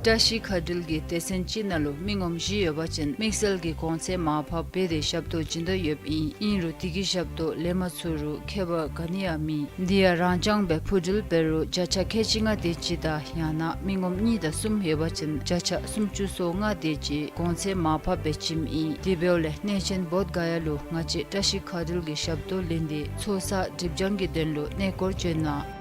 བཀྲ་ཤིས་མཁའ་འགྲུལ་གྱི་སྡེ་ཚན་ཅིག་ནང་ལུ་མི་ངོམ་བཞི་ཡོད་པ་ཅིན་དམིགས་བསལ་གྱི་གོང་ཚད་མར་ཕབ་འབད་དེ་ཞབས་ཏོག་བྱིན་དོ་ཡོདཔ་ཨིན། ཨིན་རུང་དེ་གི་ཞབས་ཏོག་ལེན་མ་ཚུགས་རུང་ཁྱད་པར་ག་ནི་ཡང་མེད། འདི་ཡང་རང་རྐྱང་སྦེ་འཕུར་འགྲུལ་འབད་རུང་བརྒྱ་ཆ་ཁལ་གཅིག་ལྔ་དེ་ཅིག་དང་ཡང་ན་མི་ངོམ་གཉིས་དང་གསུམ་ཡོད་པ་ཅིན་བརྒྱ་ཆ་སུམ་ཅུ་སོ་ལྔ་དེ་ཅིག་གོང་ཚད་མར་ཕབ་འབད་བྱིནམ་ཨིན། དེ་འབདཝ་ལས་གནས་ཆེན་བོདྷ་ག་ཡ་ལུ་ང་བཅས་བཀྲ་ཤིས་མཁའ་འགྲུལ་གྱི་ཞབས་ཏོག་ལེན་ཏེ་ཚོགས་བསགས་སྒྲིབ་སྦྱང་གི་དོན་ལུ་གནས་སྐོར་བྱོན་གནང་།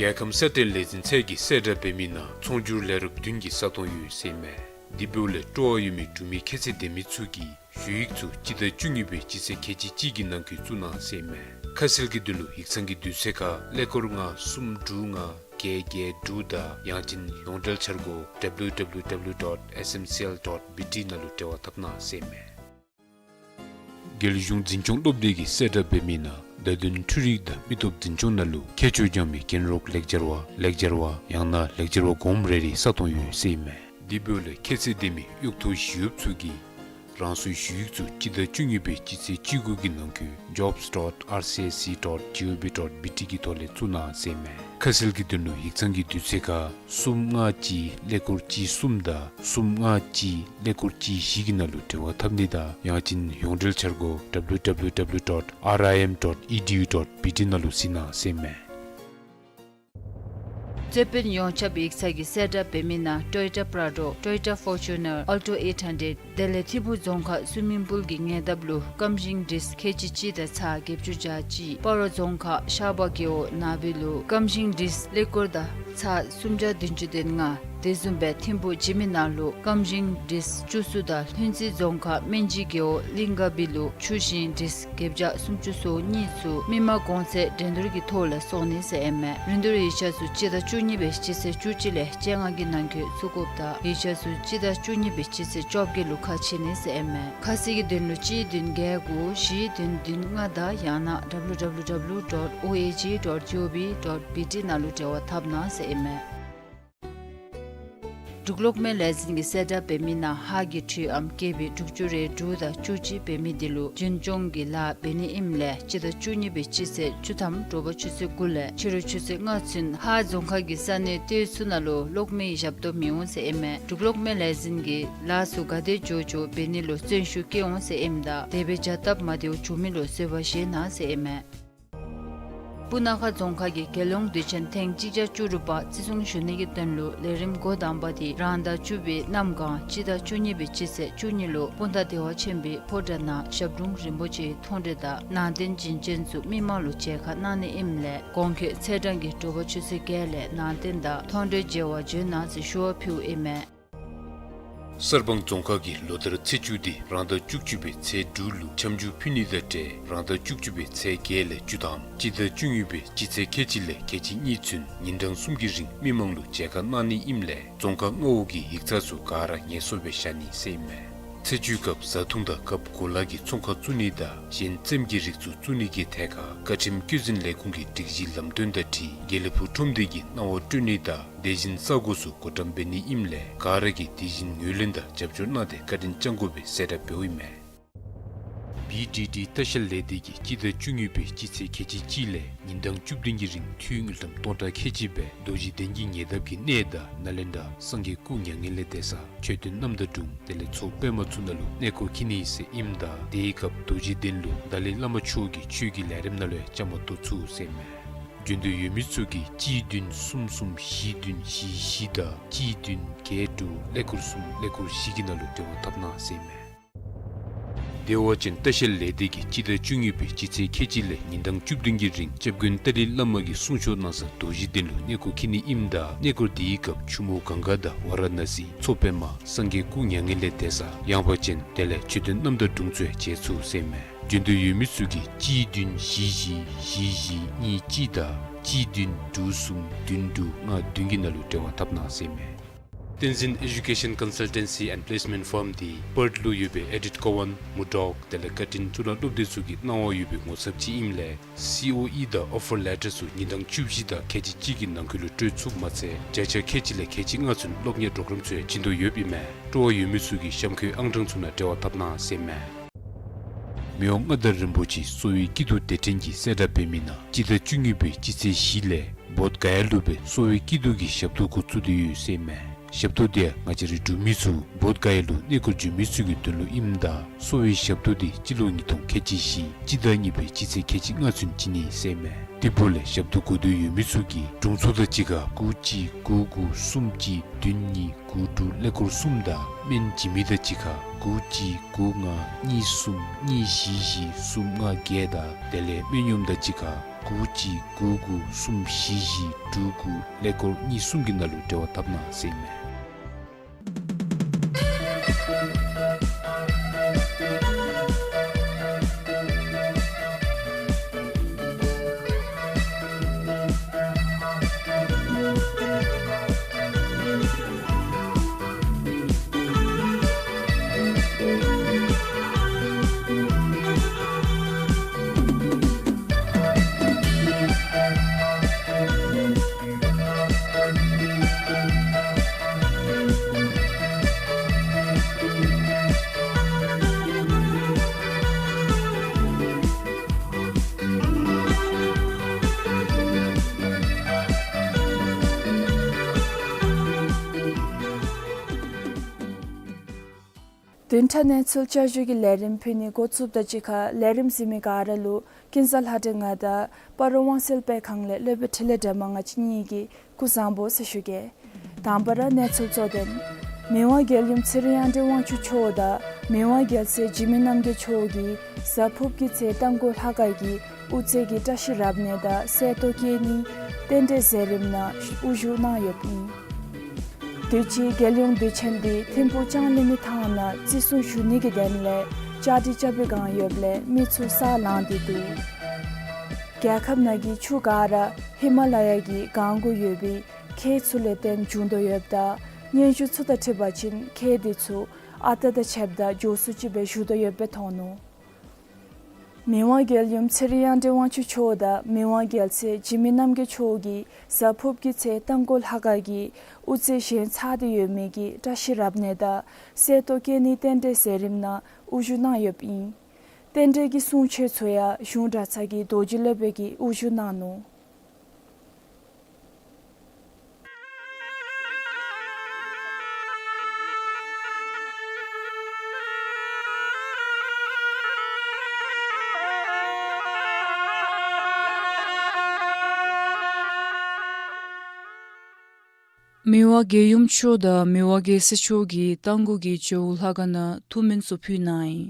རྒྱལ་ཁམས་སེར་བསྟན་ལས་འཛིན་ཚད་ཀྱིས་གསལ་བསྒྲགས་འབད་མི་ནང་ཚོང་སྒྱུར་ལས་རོགས་བདུན་གྱི་ས་སྟོང་ཡོད་ཟེར་ཨིན་མས། དེ་འབདཝ་ལས་སྤྲོ་བ་ཡོད་མི་འབྲུག་མི་ཁྱད་ཚད་ལྡན་མི་ཚུ་གིས་ཞུ་ཡིག་ཚུ་སྤྱི་ཟླ་བཅུ་གཉིས་པའི་སྤྱི་ཚེས་ཁལ་གཅིག་གཅིག་གི་ནང་འཁོད་བཙུགས་གནང་ཟེར་ཨིན་མས། ཁ་གསལ་གྱི་དོན་ལུ་ཡིག་ཚང་གི་དུས་ཚོད་ཁར་ཀླད་ཀོར་ལྔ་གསུམ་དྲུག་ལྔ་བརྒྱད་བརྒྱད་དྲུག་དང་ཡང་ཅིན་ཡོངས་འབྲེལ་འཆར་སྒོ་W W W dot S M C L dot B T ནང་ལུ་འབྲེལ་བ་འཐབ་གནང་ཟེར་ཨིན་མས། རྒྱལ་གཞུང་འཛིན་སྐྱོང་སློབ་སྡེ་གིས་གསལ་བསྒྲགས་འབད་མི་ནང་བརྡ་དོན་འཕྲུལ་རིག་དང་མི་སྟོབས་འཛིན་སྐྱོང་ནང་ལུ་ཁྱད་ཆོས་སྦྱང་མི་རྒན་རོགས་ལེགས་སྦྱར་བ་ལེགས་སྦྱར་བ་ཡང་ན་ལེགས་སྦྱར་བ་གོངམ་རེ་རེའི་ས་སྟོང་ཡོད་ཟེར་ཨིན་མས། དེ་འབདཝ་ལས་ཁྱད་ཚད་ལྡན་མི་གཡོག་ཐོ་ཞི་གཡོགཔ་ཚུ་གིས་རང་སོའི་ཞུ་ཡིག་ཚུ་སྤྱི་ཟླ་བཅུ་གཉིས་པའི་སྤྱི་ཚེས་བཅུ་དགུ་གི་ནང་འཁོད་jobs dot R C S C dot G O V dot B T གི་ཐོག་ལས་བཙུགས་གནང་ཟེར་ཨིན་མས། ཁ་གསལ་གྱི་དོན་ལུ་ཡིག་ཚང་གི་དུས་ཚོད་ཁར་གསུམ་ལྔ་གཅིག་ཀླད་ཀོར་གཅིག་གསུམ་དང་གསུམ་ལྔ་གཅིག་ཀླད་ཀོར་གཅིག་བཞི་གི་ནང་ལུ་འབྲེལ་བ་འཐབ་ནི་དང་ཡང་ཅིན་ཡོངས་འབྲེལ་འཆར་སྒོ་W W W dot R I M dot E D U dot B T ནང་ལུ་གཟིགས་གནང་ཟེར་ཨིན་མས། རྩོད་དཔོན་ཡོངས་ཁྱབ་ཡིག་ཚང་གིས་གསལ་བསྒྲགས་འབད་མི་ནང་Toyota Prado, Toyota Fortuner, Alto eight hundred དེ་ལས་ཐིམ་ཕུག་རྫོང་ཁག་སུ་མིང་པུལ་གྱི་ཉེ་འདབས་ལུ་སྐམ་ཞིང་འགྲིས་ཁལ་གཅིག་གཅིག་དང་ཚགས་བརྒྱད་ཅུ་གྱ་གཅིག་སྤ་རོ་རྫོང་ཁག་ཤར་པ་རྒེད་འོག་ནག་སྦིས་ལུ་སྐམ་ཞིང་འགྲིས་ཀླད་ཀོར་དང་ཚགས་སུམ་བརྒྱ་བདུན་ཅུ་དོན་ལྔ། དེ་བཟུམ་སྦེ་ཐིམ་ཕུག་འཇིགས་མེད་ནགས་ལུ་སྐམ་ཞིང་འགྲིས་བཅུ་གསུམ་དང་ལྷུན་རྩེ་རྫོང་ཁག་སྨན་སྦྱིས་རྒེད་འོག་གླིང་དཀར་སྦིས་ལུ་ཆུ་ཞིང་འགྲིས་བརྒྱད་བརྒྱ་སུམ་ཅུ་སོ་གཉིས་ཚུ་མི་མང་གོང་ཚད་འགྲན་བསྡུར་གྱི་ཐོག་ལས་སོང་ནི་ཟེར་ཨིན་མས། རིན་བསྡུར་ཡིག་ཆ་ཚུ་སྤྱི་ཟླ་བཅུ་གཉིས་པའི་སྤྱི་ཚེས་བཅུ་གཅིག་ལས་བཅོ་ལྔ་གི་ནང་འཁོད་བཙུགས་དགོཔ་དང་ཡིག་ཆ་ཚུ་སྤྱི་ཟླ་བཅུ་གཉིས་པའི་སྤྱི་ཚེས་བཅོ་བརྒྱད་ལུ་ཁ་ཕྱེ་ནི་ཟེར་ཨིན་མས། ཁ་གསལ་གྱི་དོན་ལུ་གཅིག་བདུན་བརྒྱད་དགུ་བཞི་བདུན་བདུན་ལྔ་དང་ཡང་ན W W W dot O A G dot G O V dot B T ནང་ལུ་འབྲེལ་བ་འཐབ་གནང་ཟེར་ཨིན་མས། འབྲུག་གློག་མེ་ལས་འཛིན་གྱིས་གསལ་བསྒྲགས་འབད་མི་ནང་ཧཱ་གི་འཕྲུལ་ཨམ་ཀེ་བི་དྲུག་ཅུ་རེ་དྲུག་དང་བཅུ་གཅིག་འབད་མི་འདི་ལུ་རྒྱུན་སྐྱོང་གི་ལཱ་འབད་ནི་ཨིནམ་ལས་སྤྱི་ཟླ་བཅུ་གཉིས་པའི་སྤྱི་ཚེས་བཅུ་ཐམ་དྲོ་པ་ཆུ་ཚོད་དགུ་ལས་ཕྱི་རུ་ཆུ་ཚོད་ལྔ་ཚུན་ཧཱ་རྫོང་ཁག་གི་ས་གནས་ལྟེ་བ་ཚུ་ནང་ལུ་གློག་མེའི་ཞབས་ཏོག་མི་འོང་ཟེར་ཨིན་མས། འབྲུག་གློག་མེ་ལས་འཛིན་གྱིས་ལཱ་ཚུ་ག་དེ་མགྱོགས་མགྱོགས་འབད་ནི་ལུ་བརྩོན་ཤུགས་བསྐྱེད་འོང་ཟེར་ཨིནམ་ད་དེ་སྦེ་བྱ་སྟབས་མ་བདེཝ་བྱུང་མི་ལུ་བཟོད་པ་བཞེས་གནང་ཟེར་ཨིན་མས། སྤུ་ན་ཁ་རྫོང་ཁག་གི་རྒྱལ་ཡོངས་དུས་ཆེན་ཐེངས་གཅིག་བརྒྱ་བཅུ་དྲུག་པ་བརྩི་སྲུང་ཞུ་ནི་གི་དོན་ལུ་ལས་རིམ་འགོ་དང་པ་དེ་རང་ཟླ་བཅུ་པའི་གནམ་གང་སྤྱི་ཟླ་བཅུ་གཉིས་པའི་སྤྱི་ཚེས་བཅུ་གཉིས་ལུ་སྤུངས་ཐང་བདེ་བ་ཆེན་པོའི་ཕོ་བྲང་ནང་ཞབས་དྲུང་རིན་པོ་ཆེའི་མཐོང་གྲོལ་དང་ནང་རྟེན་བྱིན་ཅན་ཚུ་མི་མང་ལུ་མཇལ་ཁ་གནང་ནི་ཨིནམ་ལས་གོང་འཁོད་ཚེས་གྲངས་ཀྱི་དྲོ་པ་ཆུ་ཚོད་བརྒྱད་ལས་ནང་རྟེན་དང་མཐོང་གྲོལ་མཇལ་བར་འབྱོན་གནང་ཟེར་ཞུ་བ་ཕུལཝ་ཨིན་མས། གསར་སྤང་རྫོང་ཁག་གིས་ལོ་ལྟར་ཚེས་བཅུ་དེ་རང་ཟླ་བཅུ་གཅིག་པའི་ཚེས་དྲུག་ལུ་འཆམ་འཇུག་ཕུལ་ནི་དང་འབྲེལ་རང་ཟླ་བཅུ་གཅིག་པའི་ཚེས་བརྒྱད་ལས་བཅུ་ཐམ་སྤྱི་ཟླ་བཅུ་གཉིས་པའི་སྤྱི་ཚེས་ཁལ་གཅིག་ལས་ཁལ་གཅིག་གཉིས་ཚུན་ཉིན་གྲངས་གསུམ་གྱི་རིང་མི་མང་ལུ་མཇལ་ཁ་གནང་ནི་ཨིནམ་ལས་རྫོང་ཁག་མངའ་འོག་གི་ཡིག་ཚང་ཚུ་ག་ར་ངལ་གསོ་སྦེ་བཞག་ནི་ཟེར་ཨིན་མས། ཚེས་བཅུའི་སྐབས་བཟའ་འཐུང་དང་སྐབས་གོ་ལ་གི་ཚོང་ཁང་བཙུགས་ནི་དང་གཞན་རྩེདམོ་གི་རིགས་ཚུ་བཙུགས་ནི་གི་ཐད་ཁར་བཀའ་ཁྲིམས་བཀོད་འཛིན་ལས་ཁུངས་ཀྱི་སྒྲིག་གཞི་ལམ་སྟོན་དང་འཁྲིལ་དགེ་ལེགས་ཕུག་ཁྲོམ་སྡེ་གིས་གནང་བ་སྤྲོད་ནི་དང་དེ་བཞིན་ས་གོ་ཚུ་བགོ་བཀྲམ་འབད་ནི་ཨིནམ་ལས་ག་ར་གིས་དེ་བཞིན་ངོས་ལེན་དང་རྒྱབ་སྐྱོར་གནང་སྟེ་བཀའ་དྲིན་བསྐྱང་དགོ་པའི་གསལ་བསྒྲགས་འབདཝ་ཨིན་མས། བི་ཌི་ཌི་ལྟ་བཤལ་ལས་སྡེ་གིས་སྤྱི་ཟླ་བཅུ་གཉིས་པའི་སྤྱི་ཚེས་ཁལ་གཅིག་གཅིག་ལས་ཉིན་གྲངས་བཅུ་བདུན་གྱི་རིང་འཐུས་དངུལ་ཀྲམ་སྟོང་ཕྲག་ཁལ་གཅིག་སྦེ་རྡོ་རྗེ་གདན་གྱི་ཉེ་འདབས་ཀྱི་གནས་དང་ནཱ་ལེནྡྲ་སངས་རྒྱས་སྐུ་མྱ་ངན་ལས་འདས་ས་མཆོད་རྟེན་རྣམ་དག་དྲུང་དེ་ལས་མཚོ་པདྨ་ཚུ་ནང་ལུ་གནས་སྐོར་འཁྱིད་ནི་ཟེར་ཨིནམ་ད་དེའི་སྐབས་རྡོ་རྗེ་གདན་ལུ་ཏཱ་ལའི་བླ་མ་མཆོག་གི་ཆོས་ཀྱི་ལས་རིམ་ནང་ལུ་ཡང་བཅའ་མར་གཏོགས་ཚུགས་ཟེར་ཨིན་མས། འབྱོན་འདོད་ཡོད་མི་ཚུ་གིས་གཅིག་བདུན་གསུམ་གསུམ་བཞི་བདུན་བཞི་བཞི་དང་གཅིག་བདུན་བརྒྱད་དྲུག་ཀླད་ཀོར་གསུམ་ཀླད་ཀོར་བཞི་གི་ནང་ལུ་འབྲེལ་བ་འཐབ་གནང་ཟེར་ཨིན་མས། བདེ་བ་ཅན་ལྟ་བཤལ་ལས་སྡེ་གིས་སྤྱི་ཟླ་བཅུ་གཉིས་པའི་སྤྱི་ཚེས་ཁལ་གཅིག་ལས་ཉིན་གྲངས་བཅུ་བདུན་གྱི་རིང་སྐྱབས་མགོན་ཏཱ་ལའི་བླ་མ་གིས་གསུང་ཆོག་གནང་ས་རྡོ་རྗེ་གདན་ལུ་གནས་སྐོར་འཁྱིད་ནི་ཨིནམ་ད་གནས་སྐོར་དེའི་སྐབས་ཆུ་མོ་གངྒཱ་དང་ཝཱ་ར་ཎ་སི་མཚོ་པདྨ་སངས་རྒྱས་སྐུ་མྱ་ངན་ལས་འདས་ས་ཡངས་པ་ཅན་དེ་ལས་མཆོད་རྟེན་རྣམ་དག་དྲུང་ཚུ་ཡང་མཇལ་ཚུགས་ཟེར་ཨིན་མས། འབྱོན་འདོད་ཡོད་མི་ཚུ་གིས་གཅིག་བདུན་བཞི་བཞི་བཞི་བཞི་གཉིས་གཅིག་དང་གཅིག་བདུན་དྲུག་གསུམ་བདུན་དྲུག་ལྔ་བདུན་གྱི་ནང་ལུ་འབྲེལ་བ་འཐབ་གནང་ཟེར་ཨིན་མས། བསྟན་འཛིན་Education Consultancy and Placement Firm འདི་པརཐ་ལུ་ཡོད་པའི་ཨེ་ཌིཊ་ཀོ་ཝཱན་མུར་ཌོག་དེ་ལས་བཀའ་དྲིན་གཙུག་ལག་སློབ་སྡེ་ཚུ་གིས་གནང་བ་ཡོད་པའི་ངོ་ཚབ་ཅིག་ཨིནམ་ལས་སི་ཨོ་ཨི་དང་ཨོ་ཕར་ལེ་ཊར་ཚུ་ཉིན་གྲངས་བཅུ་བཞི་དང་ཁལ་གཅིག་གཅིག་གི་ནང་འཁོད་ལུ་སྤྲོད་ཚུགསཔ་མ་ཚད་བརྒྱ་ཆ་ཁལ་གཅིག་ལས་ཁལ་གཅིག་ལྔ་ཚུན་སློབ་གཉེར་པོརོ་གརམ་ཚུ་ཡང་བྱིན་དོ་ཡོདཔ་ཨིན་མས། སྤྲོ་བ་ཡོད་མི་ཚུ་གིས་གཤམ་འཁོད་ཨང་གྲངས་ཚུ་ནང་འབྲེལ་བ་འཐབ་གནང་ཟེར་ཨིན་མས། མི་དབང་མངའ་བདག་རིན་པོ་ཆེ་གསོ་བའི་སྐྱིད་སྡུག་དེ་འཕྲིན་གྱིས་གསལ་བསྒྲགས་འབད་མི་ནང་སྤྱི་ཟླ་བཅུ་གཉིས་པའི་སྤྱི་ཚེས་བཞི་ལས་བོདྷ་ག་ཡ་ལུ་སྦེ་གསོ་བའི་སྐྱིད་སྡུག་གི་ཞབས་ཏོག་འགོ་བཙུགས་ཏེ་ཡོད་ཟེར་ཨིན་མས། ཞབས་ཏོག་དེ་ཡང་ང་བཅས་རའི་འབྲུག་མི་ཚུ་བོདྷ་ག་ཡ་ལུ་གནས་སྐོར་འབྱོན་མི་ཚུ་གི་དོན་ལུ་ཨིནམ་ད་གསོ་བའི་ཞབས་ཏོག་དེ་སྤྱི་ལོ་ཉིས་སྟོང་ཁལ་གཅིག་བཞི་སྤྱི་ཟླ་གཉིས་པའི་སྤྱི་ཚེས་ཁལ་གཅིག་ལྔ་ཚུན་བྱིན་ནི་ཟེར་ཨིན་མས། དེ་འབདཝ་ལས་ཞབས་ཏོག་དགོ་འདོད་ཡོད་མི་ཚུ་གིས་དྲུང་འཚོ་དང་གཅིག་ཁར་དགུ་གཅིག་དགུ་དགུ་གསུམ་གཅིག་བདུན་གཉིས་དགུ་དྲུག་ཀླད་ཀོར་གསུམ་དང་སྨན་བྱིན་མི་དང་གཅིག་ཁར་དགུ་གཅིག་དགུ་ལྔ་གཉིས་གསུམ་གཉིས་བཞི་བཞི་གསུམ་ལྔ་བརྒྱད་དང་དེ་ལས་སྨན་གཡོགམོ་དང་གཅིག་ཁར་དགུ་གཅིག་དགུ་དགུ་གསུམ་བཞི་བཞི་དྲུག་དགུ་ཀླད་ཀོར་གཉིས་གསུམ་གྱི་ནང་ལུ་འབྲེལ་བ་འཐབ་གནང་ཟེར་ཨིན་མས། བདུན་ཕྲག་གནས་ཚུལ་བསྐྱར་ཞུའི་ལས་རིམ་ཕུལ་ནི་འགོ་བཙུགསཔ་དང་གཅིག་ཁར་ལས་རིམ་གཟིགས་མི་ག་ར་ལུ་ཀུན་བཟང་ལྷ་སྒྲོན་ང་དང་སྤ་རོ་དབང་གསལ་དཔེ་ཁང་ལས་སློབ་དཔོན་འཕྲིན་ལས་སྒྲོལ་མ་ང་བཅས་གཉིས་ཀྱིས་སྐུ་གཟུགས་བཟང་པོ་ཟེར་ཞུ་གེ། དང་པ་ར་གནས་ཚུལ་གཙོ་དོན། མི་དབང་རྒྱལ་ཡུམ་ཚེ་རིང་དབང་ཕྱུག་མཆོག་དང་མི་དབང་རྒྱལ་སྲས་འཇིགས་མེད་རྣམ་རྒྱལ་མཆོག་གིས་གཟའ་ཕུརཔ་གི་ཚེ་རྟ་མགོ་ལྷ་ཁང་གི་དབུ་རྩེ་གི་བཀྲ་ཤིས་རབ་གནས་དང་གསེར་ཏོག་བཀལ་ནི་རྟེན་འབྲེལ་མཛད་རིམ་ནང་དབུ་བཞུགས་གནང་ཡོདཔ་ཨིན། དུས་ཅི་རྒྱལ་ཡོངས་དུས་ཆེན་འདི་ཐིམ་ཕུག་ལྕང་གླིང་མི་ཐང་ནང་བརྩི་སྲུང་ཞུ་ནི་གི་དོན་ལས་བཅའ་སྒྲིག་རྐྱབ་པའི་བསྒང་ཡོདཔ་ལས་མི་ཚུ་ས་ལངས་ཏེ་འདུག། རྒྱལ་ཁབ་ནང་གི་ཆུ་ག་ར་ཧི་མ་ལ་ཡ་གི་གངས་གུ་ཡོད་པའི་ཁྱེགས་ཚུ་ལས་བརྟེན་བྱུང་དོ་ཡོདཔ་ད་སྙན་ཞུ་ཚུ་དང་འཁྲིལ་བ་ཅིན་ཁྱེགས་དེ་ཚུ་ཨ་རྟག་དང་ཕྱདཔ་ད་མགྱོགས་སུ་ཅིག་སྦེ་ཞུ་དོ་ཡོདཔ་སྦེ་མཐོང་ནུག། མི་དབང་རྒྱལ་ཡུམ་ཚེ་རིང་དབང་ཕྱུག་མཆོག་དང་མི་དབང་རྒྱལ་སྲས་འཇིགས་མེད་རྣམ་རྒྱལ་མཆོག་གིས་གཟའ་ཕུརཔ་གི་ཚེ་རྟ་མགོ་ལྷ་ཁང་གི་དབུ་རྩེ་བཞེངས་ཚར་ཏེ་ཡོད་མི་གི་བཀྲ་ཤིས་རབ་གནས་དང་གསེར་ཏོག་བཀལ་ནི་རྟེན་འབྲེལ་མཛད་རིམ་ནང་དབུ་བཞུགས་གནང་ཡོདཔ་ཨིན། རྟེན་འབྲེལ་གྱི་གསུང་ཆོག་ཚུ་ཡང་གཞུང་གྲྭ་ཚང་གི་རྡོ་རྗེ་སློབ་དཔོན་གྱིས་དབུ་བཞུགས་གནང་ནུག། མི་དབང་རྒྱལ་ཡུམ་མཆོག་དང་མི་དབང་རྒྱལ་སྲས་མཆོག་གིས་རྟ་མགོ་གི་ཇོ་བོ་ལྷ་ཁང་ནང་ཐུགས་སྨོན་ཚུ་ཕུལ་གནང་ཡི།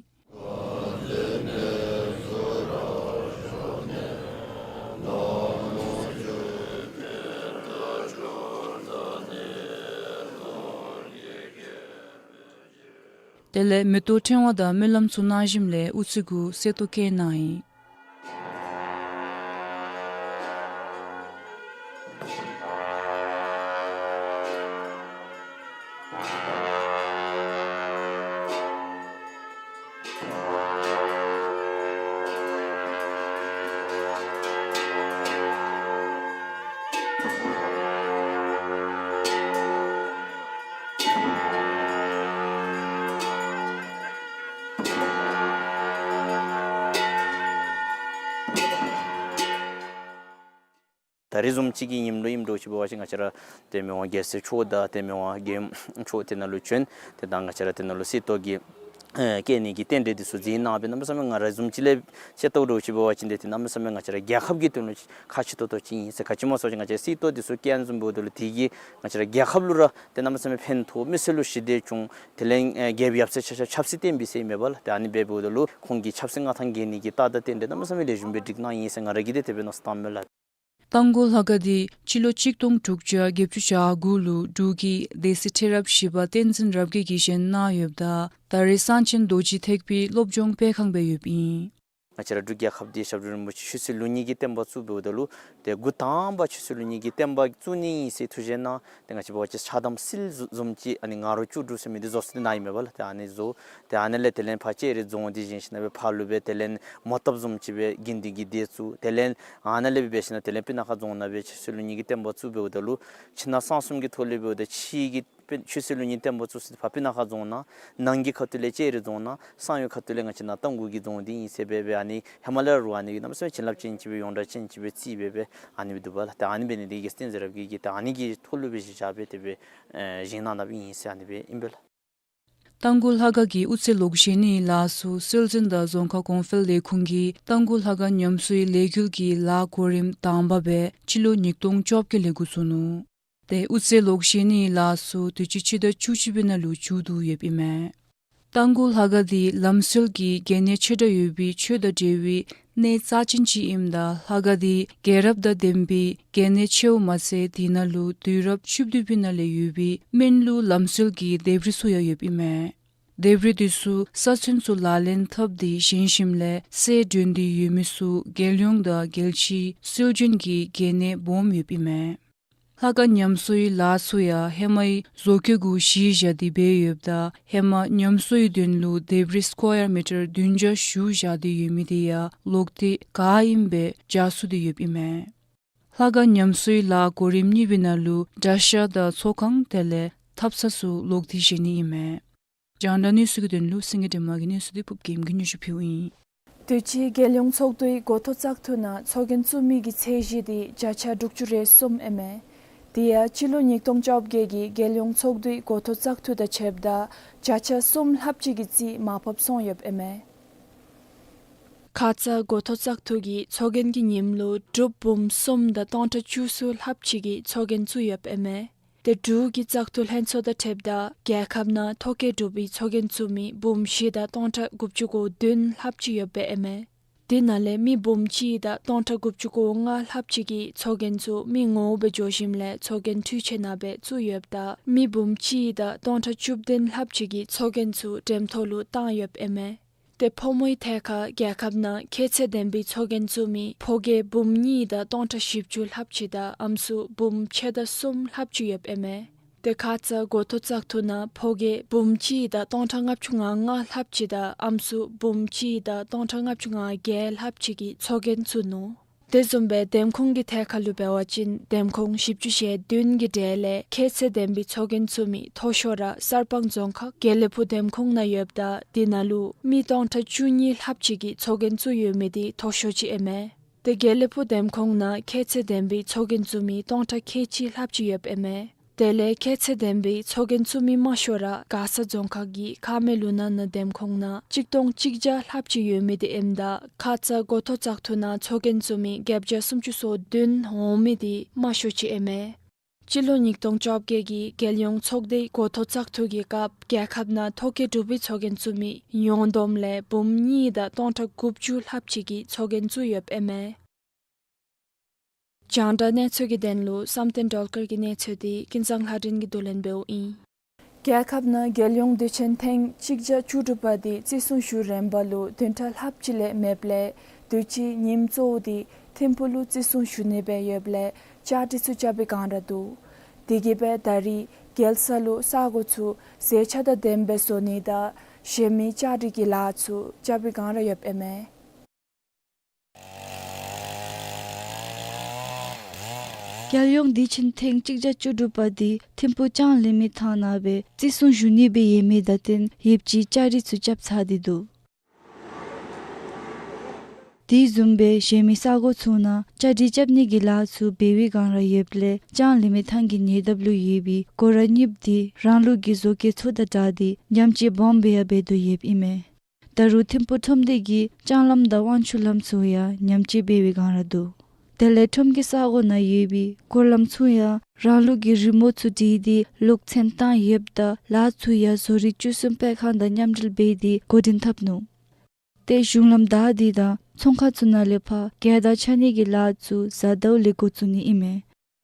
དེ་ལས་མེ་ཏོག་ཕྲེང་བ་དང་སྨོན་ལམ་ཚུ་གནང་ཞིནམ་ལས་དབུ་རྩེ་གུ་གསེར་ཏོག་བཀལ་གནང་ཡི། ད་རེས་བཟུམ་ཅིག་གི་ཉིནམ་ལུ་ཨིནམ་འདྲཝ་ཅིག་འབད་བ་ཅིན་ང་བཅས་ར་ཏེ་མི་དབང་རྒྱལ་སྲས་མཆོག་དང་ཏེ་མི་དབང་རྒྱལ་ཡུམ་མཆོག་དེ་ནང་ལུ་བྱོན། ཏེ་ད་ང་བཅས་ར་དེ་ནང་ལུ་གསེར་ཏོག་གི་ཨེ་བཀལ་ནི་གི་རྟེན་འབྲེལ་འདི་ཚུ་མཛད་གནང་སྦེ་གནམ་མེད་ས་མེད་ང་ར་བཟུམ་ཅིག་ལས་ཤེས་རྟོགས་འདྲཝ་ཅིག་འབད་བ་ཅིན་ཏེ་ཏེ་གནམ་མེད་ས་མེད་ང་བཅས་ར་རྒྱལ་ཁབ་ཀྱི་དོན་ལུ་ཁག་ཆེ་ཏོག་ཏོ་ཅིག་ཨིན་ཟེར། ག་ཅི་སྨོ་ཟེར་བ་ཅིན་ང་བཅས་གསེར་ཏོག་འདི་ཚུ་བཀལ་བཟུམ་འབདཝ་ད་ལུ་དེ་གིས་ང་བཅས་ར་རྒྱལ་ཁབ་ལུ་ར་ཏེ་གནམ་མེད་ས་མེད་ཕན་ཐོགས། མི་སེར་ལུ་ཞི་བདེ་བྱུང་། དེ་ལས་ཨེ་རྒྱལཔོ་ཡབ་སྲས་ཆ་ཁྱབ་ཆབ་སྲིད་བརྟན་པའི་ཟེར་མས་པ་ལགས། ཏེ་ཨ་ནི་འབད་འབདཝ་ད་ལུ་ཁོང་གིས་ཆབ་སྲིད་མངའ་ཐང་རྒྱས་ནི་གི་རྟགས་དང་རྟེན་འབྲེལ་གནམ་མེད་ས་མེད་ལེགས་ཤོམ་སྦེ་སྒྲིག་གནང་ཡི་ཟེར་ང་ར་གིས་ཏེ་དེ་སྦེ་མནོ་བསམ་བཏངམ་མས་ལགས། རྟ་མགོ་ལྷ་ཁང་འདི་སྤྱི་ལོ་གཅིག་སྟོང་དྲུག་བརྒྱ་བརྒྱད་ཅུ་གྱ་དགུ་ལུ་འབྲུག་གི་སྡེ་སྲིད་ཁྲི་རབས་བཞི་པ་བསྟན་འཛིན་རབ་རྒྱས་ཀྱིས་བཞེངས་གནང་ཡོདཔ་ད་ད་རེས་གསང་ཆེན་རྡོ་རྗེ་ཐེག་པའི་སློབ་སྦྱོང་སྤེལ་ཁང་སྦེ་ཡོདཔ་ཨིན། ང་བཅས་ར་འབྲུག་རྒྱལ་ཁབ་འདི་ཞབས་དྲུང་རིན་པོ་ཆེ་ཆོས་སྲིད་ལུགས་གཉིས་ཀྱི་བསྟན་པ་བཙུགས་འབདཝ་ད་ལུ་ཏེ་འགོ་དང་པ་ཆོས་སྲིད་ལུགས་གཉིས་ཀྱི་བསྟན་པ་བཙུགས་ནི་ཨིན་ཟེར་ཐུགས་བཞེད་གནང་། ཏེ་ང་བཅས་འབད་བ་ཅིན་ཕྱག་དམ་སིལ་བཟུམ་ཅིག་ཨ་ནི་ང་རོ་བཅུ་དྲུག་ཟེར་མི་འདི་བཟོ་སྟེ་གནང་ཡི་མས་པ་ལགས། ཏེ་ཨ་ནི་བཟོ། ཏེ་ཨ་ནི་ལས་དེ་ལས་ཕར་ལྕགས་རི་རྫོང་འདི་བཞེངས་ཞིནམ་ལས་ཕར་ལུ་སྦེ་དེ་ལས་མོ་བཏབ་བཟུམ་ཅིག་སྦེ་དགེ་འདུན་གྱི་སྡེ་བཙུགས། དེ་ལས་ཨ་ནཱ་ལས་སྦེ་འབད་ཞིནམ་ལས་དེ་ལས་སྤུ་ན་ཁ་རྫོང་ནང་སྦེ་ཆོས་སྲིད་ལུགས་གཉིས་ཀྱི་བསྟན་པ་བཙུགས་འབདཝ་ད་ལུ་ཕྱི་ནང་གསང་གསུམ་གྱི་ཐོག་ལས་འབདཝ་ད་ཕྱི་གི་དཔེ་ཆོས་སྲིད་ལུགས་གཉིས་བསྟན་པ་བཙུགས་ས་འདི་ཕར་སྤུ་ན་ཁ་རྫོང་ནང་། ནང་གི་ཁ་ཐུག་ལས་ལྕགས་རི་རྫོང་ནང་། གསང་བའི་ཁ་ཐུག་ལས་ང་བཅས་ནཱ་རྟ་མགོ་གི་རྫོང་འདི་ཨིན་ཟེར་སྦེ་སྦེ་ཨ་ནི་ཧེ་མ་ལས་ར་ཨ་ནི་གནམ་མེད་ས་མེད་བྱིན་རླབས་ཅན་ཅིག་སྦེ་ཡོངས་གྲགས་ཅན་ཅིག་སྦེ་རྩིས་སྦེ་སྦེ་ཨ་ནི་སྦེ་འདུག་པ་ལགས། ཏེ་ཨ་ནི་འབད་ནི་འདི་གིས་བསྟན་འཛིན་རབ་རྒྱས་ཀྱིས་ཏེ་ཨ་ནི་གི་ཐོག་ལུ་སྦེ་གཞི་བཞག་སྦེ་དེ་སྦེ་ཨེ་བཞེངས་གནང་གནངམ་ཨིན་ཟེར་ཨ་ནི་སྦེ་ཨིན་པས་ལགས། རྟ་མགོ་ལྷ་ཁང་གི་དབུ་རྩེ་ལོག་བཞེངས་ནིའི་ལཱ་ཚུ་སྲོལ་འཛིན་དང་རྫོང་ཁ་གོང་འཕེལ་ལས་ཁུངས་ཀྱིས་རྟ་མགོ་ལྷ་ཁང་ཉམས་གསོའི་ལས་འགུལ་གྱི་ལཱ་གོ་རིམ་དང་པ་སྦེ་སྤྱི་ལོ་ཉིས་སྟོང་བཅོ་བརྒྱད་ལས་འགོ་བཙུགས་ནུག། ཏེ་དབུ་རྩེ་ལོག་བཞེངས་ནིའི་ལཱ་ཚུ་དུས་ཅི་སྤྱི་ཟླ་བཅུ་གཅིག་པའི་ནང་ལུ་མཇུག་བསྡུ་ཡོདཔ་ཨིན་མས། རྟ་མགོ་ལྷ་ཁང་འདི་ལམ་སྲོལ་གྱི་གལ་གནད་ཆེ་དྲགས་ཡོད་པའི་ཆོས་དང་འབྲེལ་བའི་གནས་རྩ་ཅན་ཅིག་ཨིནམ་ད་ལྷ་ཁང་འདི་རྒྱལ་རབས་དང་ལྡན་པའི་གལ་གནད་ཆེཝ་མ་ཚད་དེ་ནང་ལུ་དུས་རབས་བཅུ་བདུན་པའི་ནང་ལས་ཡོད་པའི་སྨན་ལུགས་ལམ་སྲོལ་གྱི་ལྡེབས་རིས་ཚུ་ཡང་ཡོདཔ་ཨིན་མས། ལྡེབས་རིས་འདི་ཚུ་ས་ཚོན་ཚུ་ལག་ལེན་འཐབ་སྟེ་བཞེངས་ཞིནམ་ལས་གསལ་སྒྲོན་ཏེ་ཡོད་མི་ཚུ་རྒྱལ་ཡོངས་དང་རྒྱལ་སྤྱིའི་སྲོལ་རྒྱུན་གྱི་གལ་གནད་སྦོམ་ཡོདཔ་ཨིན་མས། ལྷ་ཁང་ཉམས་གསོའི་ལཱ་ཚུ་ཡང་ཧེ་མའི་བཟོ་བཀོད་གུ་གཞི་བཞག་སྟེ་འབད་ཡོདཔ་ད་ཧེ་མ་ཉམས་གསོའི་དོན་ལུ་ལྡེབས་རིས་སྐོར་ཡར་མི་ཊར་བདུན་བརྒྱ་བཞི་བཞག་སྟེ་ཡོད་མི་དེ་ཡང་ལོག་སྟེ་ག་ཨིནམ་སྦེ་འཇགས་ཚུགས་ཏེ་ཡོདཔ་ཨིན་མས། ལྷ་ཁང་ཉམས་གསོའི་ལཱ་གོ་རིམ་གཉིས་པའི་ནང་ལུ་གྲྭ་ཤག་དང་ཚོགས་ཁང་དེ་ལས་ཐབ་ཚང་ཚུ་ལོག་སྟེ་བཞེངས་ནི་ཨིན་མས། རྒྱང་བསྒྲགས་གནས་ཚུལ་གྱི་དོན་ལུ་སེང་གེ་སྒྲོལ་མ་གི་གནས་ཚུལ་འདི་ཕུབ་རྒྱལམོ་གིས་སྙན་ཞུ་ཕུལཝ་ཨིན། དུས་ཅི་རྒྱལ་ཡོངས་ཚོགས་འདུའི་འགོ་ཐོག་བཙག་འཐུ་ནང་ཚོགས་རྒྱན་བཙུགས་མི་གི་ཚད་གཞི་འདི་བརྒྱ་ཆ་དྲུག་ཅུ་རེ་གསུམ་ཨིན་མས། དེ་ཡང་སྤྱི་ལོ་ཉིས་སྟོང་བཅོ་བརྒྱད་ཀྱི་རྒྱལ་ཡོངས་ཚོགས་འདུའི་འགོ་ཐོག་བཙག་འཐུ་དང་ཕྱདཔ་ད་བརྒྱ་ཆ་གསུམ་ལྷགཔ་ཅིག་གི་རྩིས་མར་ཕབ་སོང་ཡོདཔ་ཨིན་མས། ཁ་ཙ་འགོ་ཐོག་བཙག་འཐུ་གི་ཚོགས་རྒྱན་གྱི་ཉིནམ་ལུ་འབྲུགཔ་འབུམ་གསུམ་དང་སྟོང་ཕྲག་བཅུ་གསུམ་ལྷགཔ་ཅིག་གིས་ཚོགས་རྒྱན་བཙུགས་ཡོདཔ་ཨིན་མས། ཏེ་འབྲུག་གི་བཙག་འཐུ་ལྷན་ཚོགས་དང་ཕྱདཔ་ད་རྒྱལ་ཁབ་ནང་ཐོ་བཀོད་གྲུབ་པའི་ཚོགས་རྒྱན་བཙུགས་མི་འབུམ་བཞི་དང་སྟོང་ཕྲག་དགུ་བཅུ་གོ་བདུན་ལྷགཔ་ཅིག་ཡོདཔ་ཨིན་མས། དེ་ནང་ལས་མི་འབུམ་གཅིག་དང་སྟོང་ཕྲག་དགུ་བཅུ་གོ་ལྔ་ལྷགཔ་ཅིག་གིས་ཚོགས་རྒྱན་ཚུ་མི་ངོ་བོ་སྦེ་འགྱོ་ཞིནམ་ལས་ཚོགས་རྒྱན་འཕྲུལ་ཆས་ནང་སྦེ་བཙུགས་ཡོདཔ་ད་མི་འབུམ་གཅིག་དང་སྟོང་ཕྲག་བཅུ་བདུན་ལྷགཔ་ཅིག་གིས་ཚོགས་རྒྱན་ཚུ་འགྲེམས་ཐོག་ལུ་བཏང་ཡོདཔ་ཨིན་མས། ཏེ་ཕོ་མོའི་ཐད་ཁར་རྒྱལ་ཁབ་ནང་ཁྱད་ཚད་ལྡན་པའི་ཚོགས་རྒྱན་བཙུགས་མི་ཕོ་སྐྱེས་འབུམ་གཉིས་དང་སྟོང་ཕྲག་བཞི་བཅུ་ལྷགཔ་ཅིག་དང་ཨམ་སྲུ་འབུམ་ཕྱེད་དང་གསུམ་ལྷགཔ་ཅིག་ཡོདཔ་ཨིན་མས། ཏེ་ཁ་ཙ་འགོ་ཐོག་བཙག་འཐུ་ནང་ཕོ་སྐྱེས་འབུམ་གཅིག་དང་སྟོང་ཕྲག་ལྔ་བཅུ་ང་ལྔ་ལྷགཔ་ཅིག་དང་ཨམ་སྲུ་འབུམ་གཅིག་དང་སྟོང་ཕྲག་ལྔ་བཅུ་ང་བརྒྱད་ལྷགཔ་ཅིག་གིས་ཚོགས་རྒྱན་བཙུགས་ནུག། དེ་བཟུམ་སྦེ་འདེམས་ཁོངས་ཀྱི་ཐད་ཁར་ལུ་འབད་བ་ཅིན་འདེམས་ཁོངས་བཞི་བཅུ་ཞེ་བདུན་གྱི་གྲས་ལས་ཁྱད་ཚད་ལྡན་པའི་ཚོགས་རྒྱན་བཙུགས་མི་མཐོ་ཤོས་ར་གསར་སྤང་རྫོང་ཁག་དགེ་ལེགས་ཕུག་འདེམས་ཁོངས་ནང་ཡོདཔ་ད་དེ་ནང་ལུ་མི་སྟོང་ཕྲག་བཅུ་གཉིས་ལྷགཔ་ཅིག་གིས་ཚོགས་རྒྱན་བཙུགས་ཡོད་མི་དེ་མཐོ་ཤོས་ཅིག་ཨིན་མས། ཏེ་དགེ་ལེགས་ཕུག་འདེམས་ཁོངས་ནང་ཁྱད་ཚད་ལྡན་པའི་ཚོགས་རྒྱན་བཙུགས་མི་སྟོང་ཕྲག་ཁལ་གཅིག་ལྷགཔ་ཅིག་ཡོདཔ་ཨིན་མས། དེ་ལས་ཁྱད་ཚད་ལྡན་པའི་ཚོགས་རྒྱན་བཙུགས་མི་དམའ་ཤོས་ར་མགར་ས་རྫོང་ཁག་གི་ཁ་སྨད་ལུང་ནག་ནང་འདེམས་ཁོངས་ནང་གཅིག་སྟོང་གཅིག་བརྒྱ་ལྷགཔ་ཅིག་ཡོད་མི་དེ་ཨིནམ་ད་ཁ་ཙ་འགོ་ཐོག་བཙག་འཐུ་ནང་ཚོགས་རྒྱན་བཙུགས་མི་བརྒྱད་བརྒྱ་སུམ་ཅུ་སོ་བདུན་འོང་མི་དེ་དམའ་ཤོས་ཅིག་ཨིན་མས། སྤྱི་ལོ་ཉིས་སྟོང་བཅོ་བརྒྱད་ཀྱི་རྒྱལ་ཡོངས་ཚོགས་སྡེའི་འགོ་ཐོག་བཙག་འཐུ་གི་སྐབས་རྒྱལ་ཁབ་ནང་ཐོ་བཀོད་གྲུབ་པའི་ཚོགས་རྒྱན་བཙུགས་མི་ཡོངས་བསྡོམས་ལས་འབུམ་གཉིས་དང་སྟོང་ཕྲག་དགུ་བཅུ་ལྷགཔ་ཅིག་གིས་ཚོགས་རྒྱན་བཙུགས་ཡོདཔ་ཨིན་མས། རྒྱང་བསྒྲགས་གནས་ཚུལ་གྱི་དོན་ལུ་བསམ་གཏན་སྒྲོལ་དཀར་གྱི་གནས་ཚུལ་དེ་ཀུན་བཟང་ལྷ་སྒྲོན་གྱིས་བསྡུ་ལེན་འབདཝ་ཨིན། རྒྱལ་ཁབ་ནང་རྒྱལ་ཡོངས་དུས་ཆེན་ཐེངས་གཅིག་བརྒྱ་བཅུ་དྲུག་པ་དེ་བརྩི་སྲུང་ཞུ་རན་པ་ལུ་བདུན་ཕྲག་ལྷགཔ་ཅིག་ལས་མེདཔ་ལས་དུས་ཅི་ཉིནམ་གཙོ་བོ་དེ་ཐིམ་ཕུག་ལུ་བརྩི་སྲུང་ཞུ་ནི་སྦེ་ཡོདཔ་ལས་བཅའ་སྒྲིག་ཚུ་རྐྱབ་པའི་སྒང་ར་འདུག། དེ་གིས་སྦེ་ད་རིས་རྒྱལ་ས་ལུ་ས་གོ་ཚུ་མཛེས་ཆ་དང་ལྡནམ་སྦེ་བཟོ་ནི་དང་གཞན་མི་བཅའ་སྒྲིག་གི་ལཱ་ཚུ་རྐྱབ་པའི་སྒང་ར་ཡོདཔ་ཨིན་མས། རྒྱལ་ཡོངས་དུས་ཆེན་ཐེངས་གཅིག་བརྒྱ་བཅུ་དྲུག་པ་དེ་ཐིམ་ཕུག་ལྕང་གླིང་མི་ཐང་ནང་སྦེ་བརྩི་སྲུང་ཞུ་ནི་སྦེ་ཡོད་མི་དང་བསྟུན་ཡོདཔ་ཅིག་བཅའ་སྒྲིག་ཚུ་རྐྱབ་ཚར་ཏེ་འདུག། དེ་བཟུམ་སྦེ་གཞན་མི་ས་གོ་ཚུ་ནང་བཅའ་སྒྲིག་རྐྱབ་ནི་གི་ལཱ་ཚུ་འབད་བའི་སྒང་ར་ཡོདཔ་ལས་ལྕང་གླིང་མི་ཐང་གི་ཉེ་འདབས་ལུ་ཡོད་པའི་སྒོ་ར་གཉིསཔོ་འདི་རང་ལུགས་ཀྱི་བཟོ་བཀོད་ཚུ་དང་སྦྲགས་ཏེ་ཉམས་བཅོས་སྦོམ་སྦེ་ཡང་འབད་དོ་ཡོདཔ་ཨིན་མས། ད་རུང་ཐིམ་ཕུག་ཁྲོམ་སྡེ་གིས་ལྕང་ལམ་དང་དབང་ཕྱུག་ལམ་ཚུ་ཡང་ཉམས་བཅོས་འབད་བའི་སྒང་ར་འདུག། དེ་ལས་ཁྲོམ་གྱི་ས་གོ་ནང་ཡོད་པའི་སྐོར་ལམ་ཚུ་ཡང་རང་ལུགས་ཀྱི་རི་མོ་ཚུ་བྲིས་ཏེ་ལོག་མཚན་བཏང་ཡོདཔ་ད་ལཱ་ཚུ་ཡང་བཟོ་རིག་བཅུ་གསུམ་སྤེལ་ཁང་དང་མཉམ་འབྲེལ་འབད་དེ་འགོ་འདྲེན་འཐབ་ནུག། ཏེ་གཞུང་ལམ་བདའ་སྟེ་དང་ཚོང་ཁང་ཚུ་ནང་ལས་ཕར་སྒལ་ཐང་ཆག་ནི་གི་ལཱ་ཚུ་གཟའ་ཟླཝ་ལས་འགོ་བཙུགས་ནི་ཨིན་མས།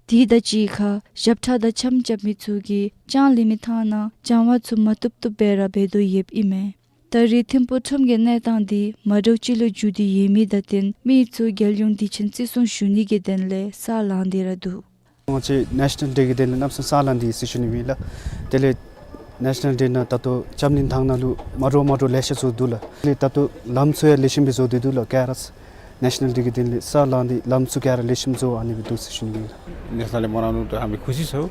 དེ་དང་གཅིག་ཁར་ཞབས་ཁྲ་དང་འཆམ་རྐྱབ་མི་ཚུ་གིས་ལྕང་གླིང་མི་ཐང་ནང་སྦྱང་བ་ཚུ་མ་བཏུབ་བཏུབ་སྦེ་ར་འབད་དོ་ཡོདཔ་ཨིན་མས། ད་རེས་ཐིམ་ཕུག་ཁྲོམ་གྱི་གནས་སྟངས་འདི་མ་འདྲཝ་ཅིག་ལུ་འགྱུར་ཏེ་ཡོད་མི་དང་བསྟུན་མི་ཚུ་རྒྱལ་ཡོངས་དུས་ཆེན་བརྩི་སྲུང་ཞུ་ནི་གི་དོན་ལས་ས་ལངས་ཏེ་ར་འདུག། ང་བཅས་ནེ་ཤ་ནཱལ་ཌེ་གི་དོན་ལས་གནམ་མེད་ས་མེད་ལངས་ཏེ་ཡོད་ཟེར་ཞུ་ནི་ཨིན་ལགས། དེ་ལས་ནེ་ཤ་ནཱལ་ཌེ་ནང་ད་ལྟོ་ལྕང་གླིང་ཐང་ནང་ལུ་མ་འདྲཝ་མ་འདྲཝ་ལེ་ཤ་བཟོ་འདུག་ལགས། དེ་ལས་ད་ལྟོ་ལམ་ཚུ་ཡང་ལེགས་ཤོམ་སྦེ་བཟོ་སྟེ་འདུག་ལགས། ག་ར་ནེ་ཤ་ནཱལ་ཌེ་གི་དོན་ལས་ས་ལངས་ཏེ་ལམ་ཚུ་ག་ར་ལེགས་ཤོམ་བཟོ་ཨ་ནི་སྦེ་འདུག་ཟེར་ཞུ་ནི་ཨིན་ལགས། ནེ་ཤ་ནཱལ་ཌེ་མ་ལངས་ནུག་ད་ཧ་མི་ཁུ་སི་སོ།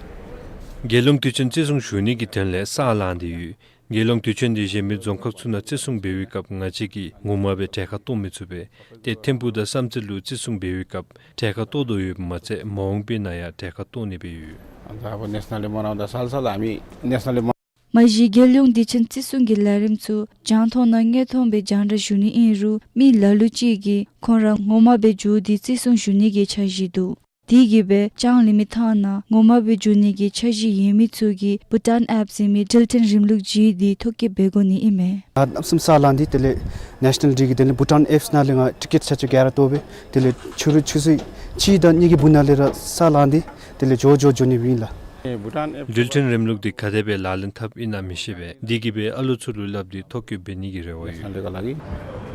རྒྱལ་ཡོངས་དུས་ཆེན་བརྩི་སྲུང་ཞུ་ནི་གི་དོན་ལས་ས་ལངས་ཏེ་ཡོད། རྒྱལ་ཡོངས་དུས་ཆེན་འདི་གཞན་མི་རྫོང་ཁག་ཚུ་ནང་བརྩི་སྲུང་འབད་བའི་སྐབས་ང་བཅས་ཀྱིས་ངོ་མ་སྦེ་གྲལ་ཁར་གཏོགས་མི་ཚུགས་པས། ཏེ་ཐིམ་ཕུག་དང་བསམ་རྩེ་ལུ་བརྩི་སྲུང་འབད་བའི་སྐབས་གྲལ་ཁར་གཏོགས་དོ་ཡོདཔ་མ་ཚད་མ་འོངས་པའི་ནང་ཡང་གྲལ་ཁར་གཏོགས་ནི་སྦེ་ཡོད། ཨ་ནི་ད་ནེ་ཤ་ནཱལ་ཌེ་མ་ལངས་ད་སལ་སལ་ཨ་མི་ནེ་ཤ་ནཱལ་ཌེ་མ། མ་གཞི་རྒྱལ་ཡོངས་དུས་ཆེན་བརྩི་སྲུང་གི་ལས་རིམ་ཚུ་རྒྱང་མཐོང་ནང་དངོས་མཐོང་སྦེ་རྒྱང་བསྒྲགས་ཞུ་ནི་ཨིན་རུང་མི་ལ་ལུ་ཅིག་གིས་ཁོང་ར་ངོ་མ་སྦེ་འགྱོ་སྟེ་བརྩི་སྲུང་ཞུ་ནི་གི་འཆར་གཞི་འདུག། དེ་གིས་སྦེ་ལྕང་གླིང་མི་ཐང་ནང་ངོ་མ་སྦེ་འགྱོ་ནི་གི་འཆར་གཞི་ཡོད་མི་ཚུ་གིས་བྷུ་ཊཱན་ཨེཔ་ཟེར་མི་འབྲེལ་མཐུད་རིམ་ལུགས་བརྒྱུད་དེ་ཐོ་བཀོད་འབད་དགོ་ནི་ཨིན་མས། ད་གནམ་མེད་ས་མེད་ལངས་ཏེ་དེ་ལས་ནེ་ཤ་ནཱལ་ཌེ་གི་དོན་ལས་བྷུ་ཊཱན་ཨེཔ་ནང་ལས་ང་ཊི་ཀེཊ་ཆ་ཆ་ག་ར་བཏོག་སྦེ་དེ་ལས་ཕྱི་རུ་ཆུ་ཚོད་གཅིག་དང་གཉིས་ཀྱི་སྦུག་ནང་ལས་ར་ས་ལངས་ཏེ་དེ་ལས་འགྱོ་འགྱོ་འགྱོ་ནི་ཨིན་ལགས། འབྲེལ་མཐུད་རིམ་ལུགས་འདི་ག་དེ་སྦེ་ལག་ལེན་འཐབ་ཨིན་ན་མི་ཤེས་པས། དེ་གིས་སྦེ་ཨ་ལོ་ཚུ་ལུ་སླབ་སྟེ་ཐོ་བཀོད་འབད་ནི་གི་རེ་བ་ཡོད།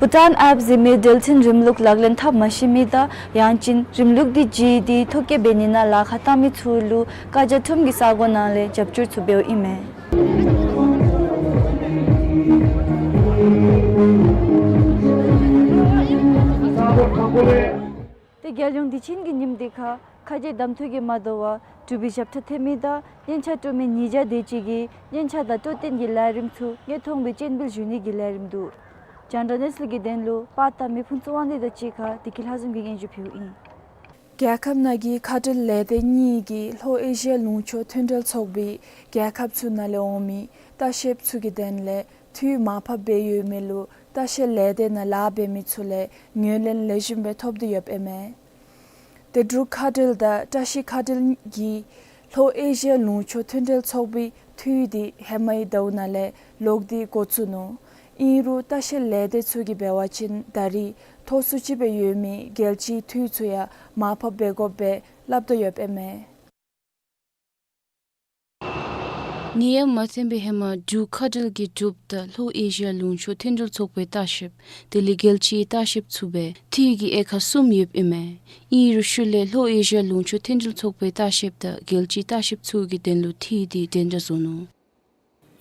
བྷུ་ཊཱན་ཨེཔ་ཟེར་མི་འབྲེལ་མཐུད་རིམ་ལུགས་ལག་ལེན་འཐབ་མ་ཤེས་མི་དང་ཡང་ཅིན་རིམ་ལུགས་འདི་བརྗེད་དེ་ཐོ་བཀོད་འབད་ནི་ནང་ལཱ་ཁག་བཏང་མི་ཚུ་ལུ་ཀ་ཇ་ཁྲོམ་གྱི་ས་གོ་ནང་ལས་རྒྱབ་སྐྱོར་ཚུ་འབདཝ་ཨིན་མས། ཏེ་རྒྱལ་ཡོངས་དུས་ཆེན་གྱི་ཉིནམ་འདི་ཁར་ཁ་རྗེ་གདམ་འཐུ་གིས་མ་དོ་བར་འབྲུག་པའི་ཞབས་ཁྲ་འཐེན་མི་དང་སྙན་ཆ་དཀྲོལ་མི་ཉིས་བརྒྱ་དེ་ཅིག་གིས་སྙན་ཆ་དང་དཀྲོལ་རྟེན་གྱི་ལས་རིམ་ཚུ་དངོས་མཐོང་སྦེ་སྤྱན་འབུལ་ཞུ་ནི་གི་ལས་རིམ་འདུག། རྒྱང་བསྒྲགས་གནས་ཚུལ་གྱི་དོན་ལུ་པར་བཏབ་མི་ཕུན་ཚོགས་དབང་འདུས་དང་གཅིག་ཁར་བདེ་སྐྱིད་ལྷ་འཛོམས་ཀྱིས་སྙན་ཞུ་ཕུལཝ་ཨིན། རྒྱལ་ཁབ་ནང་གི་མཁའ་འགྲུལ་ལས་སྡེ་གཉིས་ཀྱིས་ལྷོ་ཨེ་ཤི་ཡ་ལུང་ཕྱོགས་མཐུན་འབྲེལ་ཚོགས་པའི་རྒྱལ་ཁབ་ཚུ་ནང་ལས་འོང་མི་ལྟ་བཤལཔ་ཚུ་གི་དོན་ལས་འཐུས་མར་ཕབ་འབད་ཡོད་མི་ལུ་ལྟ་བཤལ་ལས་སྡེ་ནང་ལཱ་འབད་མི་ཚུ་ལས་ངོས་ལེན་ལེགས་ཤོམ་སྦེ་ཐོབ་སྟེ་ཡོདཔ་ཨིན་མས། ཏེ་འབྲུག་མཁའ་འགྲུལ་དང་བཀྲ་ཤིས་མཁའ་འགྲུལ་གྱིས་ལྷོ་ཨེ་ཤི་ཡ་ལུང་ཕྱོགས་མཐུན་འབྲེལ་ཚོགས་པའི་འཐུས་འདི་ཧེ་མའི་ཟླཝ་ནང་ལས་ལོག་སྟེ་འགོ་བཙུགས་ནུག། ཨིན་རུང་ལྟ་བཤལ་ལས་སྡེ་ཚུ་གིས་འབད་བ་ཅིན་ད་རེས་མཐོ་སུ་ཅིག་སྦེ་ཡོད་མི་རྒྱལ་སྤྱིའི་འཐུས་ཚུ་ཡང་མར་ཕབ་འབད་དགོཔ་སྦེ་སླབ་དོ་ཡོདཔ་ཨིན་མས། ནད་ཡམས་མ་ཐོན་པའི་ཧེ་མ་འབྲུག་མཁའ་འགྲུལ་གྱི་གྲུབ་མཐའ་ལྷོ་ཨེ་ཤི་ཡ་ལུང་ཕྱོགས་མཐུན་འབྲེལ་ཚོགས་པའི་ལྟ་བཤལཔ་དེ་ལས་རྒྱལ་སྤྱིའི་ལྟ་བཤལཔ་ཚུ་སྦེ་འཐུས་ཀྱི་དབྱེ་ཁག་གསུམ་ཡོདཔ་ཨིན་མས། ཨིན་རུང་ཤུལ་ལས་ལྷོ་ཨེ་ཤི་ཡ་ལུང་ཕྱོགས་མཐུན་འབྲེལ་ཚོགས་པའི་ལྟ་བཤལཔ་དང་རྒྱལ་སྤྱིའི་ལྟ་བཤལཔ་ཚུ་གི་དོན་ལུ་འཐུས་འདི་འདྲན་འདྲ་བཟོ་ནུག།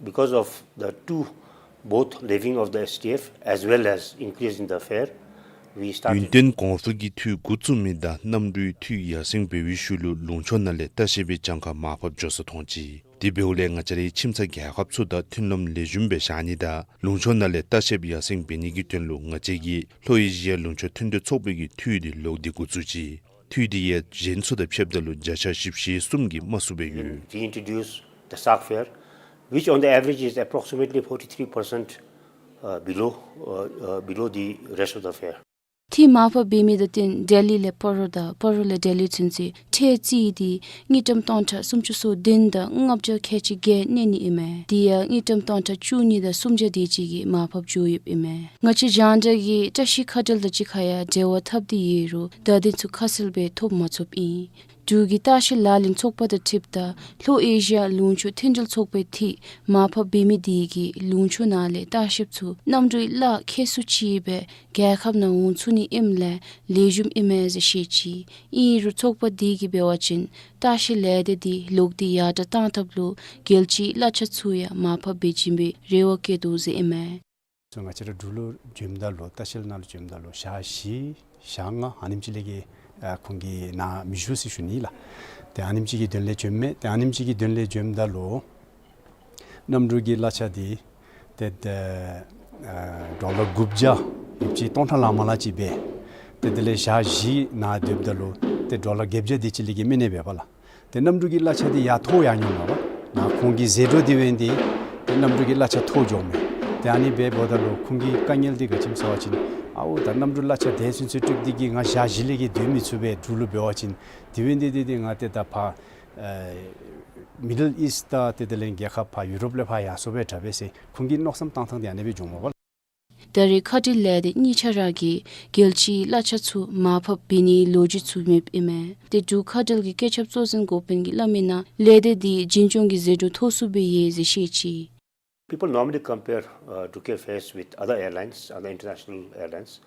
Because of the two, both levying of the S T F as well as increase in the fare, we started. ཡུན་བརྟན་གོང་འཕེལ་གྱི་འཐུས་འགོ་བཙུགས་མི་དང་གནམ་གྲུའི་འཐུས་ཡར་སེང་འབད་བའི་ཤུལ་ལུ་ལུང་ཕྱོགས་ནང་ལས་ལྟ་བཤལ་པའི་གྱངས་ཁ་མར་ཕབ་འགྱོ་ས་མཐོང་ཅི། དེ་འབདཝ་ལས་ང་བཅས་རའི་ཁྱིམ་ཚང་རྒྱལ་ཁབ་ཚུ་དང་མཐུན་ལམ་ལེགས་ཤོམ་སྦེ་བཞག་ནི་དང་ལུང་ཕྱོགས་ནང་ལས་ལྟ་བཤལཔ་ཡར་སེང་འབད་ནི་གི་དོན་ལུ་ང་བཅས་ཀྱིས་ལྷོ་ཨེ་ཤི་ཡ་ལུང་ཕྱོགས་མཐུན་འབྲེལ་ཚོགས་པའི་གི་འཐུས་འདི་ལོག་སྟེ་འགོ་བཙུགས་ཅི། འཐུས་འདི་ཡང་གཞན་ཚུ་དང་ཕྱདཔ་ད་ལུ་བརྒྱ་ཆ་བཞི་བཅུ་ཞེ་གསུམ་གྱིས་དམའ་སུ་སྦེ་ཡོད། We introduced the SAC fare, which on the average is approximately forty-three percent, uh, below, uh, uh, below the rest of the fare. འཐུས་མར་ཕབ་འབད་མི་དང་བསྟུན་ལྡི་ལི་ལས་སྤ་རོ་དང་སྤ་རོ་ལས་ལྡི་ལི་ཚུན་ཚོད་ཁྲལ་རྩིས་འདི་དངུལ་ཀྲམ་སྟོང་ཕྲག་སུམ་ཅུ་སོ་བདུན་དང་ལྔ་བརྒྱ་ཁལ་གཅིག་བརྒྱད་གནས་ནི་ཨིན་མས། དེ་ཡང་དངུལ་ཀྲམ་སྟོང་ཕྲག་བཅུ་གཉིས་དང་སུམ་བརྒྱ་དེ་ཅིག་གིས་མར་ཕབ་འགྱོ་ཡོདཔ་ཨིན་མས། ང་བཅས་རྒྱང་བསྒྲགས་ཀྱིས་བཀྲ་ཤིས་མཁའ་འགྲུལ་དང་གཅིག་ཁར་ཡང་འབྲེལ་བ་འཐབ་སྟེ་ཡོད་རུང་བརྡ་དོན་ཚུ་ཁ་གསལ་སྦེ་ཐོབ་མ་ཚུགསཔ་ཨིན། འབྲུག་གི་ལྟ་བཤལ་ལག་ལེན་ཚོགས་པ་དང་འཁྲིལཝ་ད་ལྷོ་ཨེ་ཤི་ཡ་ལུང་ཕྱོགས་མཐུན་འབྲེལ་ཚོགས་པའི་འཐུས་མར་ཕབ་འབད་མི་དེ་གིས་ལུང་ཕྱོགས་ནང་ལས་ལྟ་བཤལཔ་ཚུ་གནམ་གྲུའི་གླ་ཁེ་སུ་ཅིག་སྦེ་རྒྱལ་ཁབ་ནང་འོང་ཚུགས་ནི་ཨིནམ་ལས་ལེགས་ཤོམ་ཨིན་མས་ཟེར་བཤད་ཅི། ཨིན་རུང་ཚོགས་པ་དེ་གིས་འབད་བ་ཅིན་ལྟ་བཤལ་ལས་སྡེ་འདི་ལོག་སྟེ་ཡར་དྲག་བཏང་ཐབས་ལུ་རྒྱལ་སྤྱིའི་གླ་ཆ་ཚུ་ཡང་མར་ཕབ་འབད་བྱིན་པའི་རེ་བ་བསྐྱེད་དོ་ཟེར་ཨིན་མས། སོ་ང་བཅས་ར་འབྲུག་ལུ་འབྱོནམ་ད་ལུ་ལྟ་བཤལ་ནང་ལུ་འབྱོནམ་ད་ལུ་ཞག་བཞི་ཞག་ལྔ་ཨ་ནེམ་ཅིག་ལས་བརྒལ་ཨ་ཁོང་གིས་ནཱ་མི་བཞུགས་ཟེར་ཞུ་ནི་ལགས། ཏེ་ཨ་ནེམ་ཅིག་གི་དོན་ལས་འབྱོནམ་མས། ཏེ་ཨ་ནེམ་ཅིག་གི་དོན་ལས་འབྱོནམ་ད་ལུ་གནམ་གྲུ་གི་གླ་ཆ་འདི་ཏེ་ཨ་ཌོ་ལར་དགུ་བརྒྱ་ཡོདཔ་ཅིག་སྟོང་ཕྲག་ལང་མ་ལང་ཅིག་སྦེ་ ཏེ་དེ་ལས་ཞག་བཞི་ནཱ་སྡོདཔ་ད་ལུ་ཏེ་ཌོ་ལར་བརྒྱད་བརྒྱ་དེ་ཅིག་ལས་བརྒལ་མེད་ནི་སྦེ་འབད་བ་ལགས། ཏེ་གནམ་གྲུ་གི་གླ་ཆ་འདི་ཡར་མཐོ་ཡར་འགྱོཝ་མས་པ། ནཱ་ཁོང་གི་ཟད་འགྲོ་འདི་འབད་ནི་འདི་ཏེ་གནམ་གྲུ་གི་གླ་ཆ་མཐོ་འགྱོཝ་མས། ཏེ་ཨ་ནི་སྦེ་འབདཝ་ད་ལུ་ཁོང་གི་དཀའ་ངལ་འདི་ག་ཅི་སྨོ་ཟེར་བ་ཅིན་ཨའོ་ད་གནམ་གྲུ་གླ་ཆ་དེ་ཚུན་ཚོད་སྤྲོད་དེ་གིས་ང་ཞག་བཞི་ལས་བརྒལ་སྡོད་མི་ཚུགས་པས་འབྲུག་ལུ་འབད་བ་ཅིན། དེ་འབད་ནི་འདི་ཏེ་ཏེ་ང་ཏེ་ད་ཕར་ཨེ་མི་ཌལ་ཨིསཊ་དང་ཏེ་དེ་ལས་རྒྱལ་ཁབ་ཕར་ཡུ་རོབ་ལས་ཕར་ཡར་སོང་པས་དྲག་པས་ཟེར་ཁོང་གི་མནོ་བསམ་བཏང་ཐངས་འདི་ཨ་ནི་སྦེ་འགྱོཝ་མས་པ་ལགས། ད་རེས་མཁའ་འགྲུལ་ལས་སྡེ་གཉིས་ཆ་ར་གིས་རྒྱལ་སྤྱིའི་གླ་ཆ་ཚུ་མར་ཕབ་འབད་ནིའི་ལོ་རྒྱུས་ཚུ་མེདཔ་ཨིན་མས། ཏེ་འབྲུག་མཁའ་འགྲུལ་གྱི་བཀོད་ཁྱབ་གཙོ་འཛིན་འགོ་དཔོན་གྱིས་སླབ་མིའི་ནང་ལས་སྡེ་འདི་འཛིན་སྐྱོང་གི་ཟད་འགྲོ་མཐོ་སུ་སྦེ་ཡོད་ཟེར་བཤད་ཅི། People normally compare, uh, Drukair fares with other airlines, other international airlines.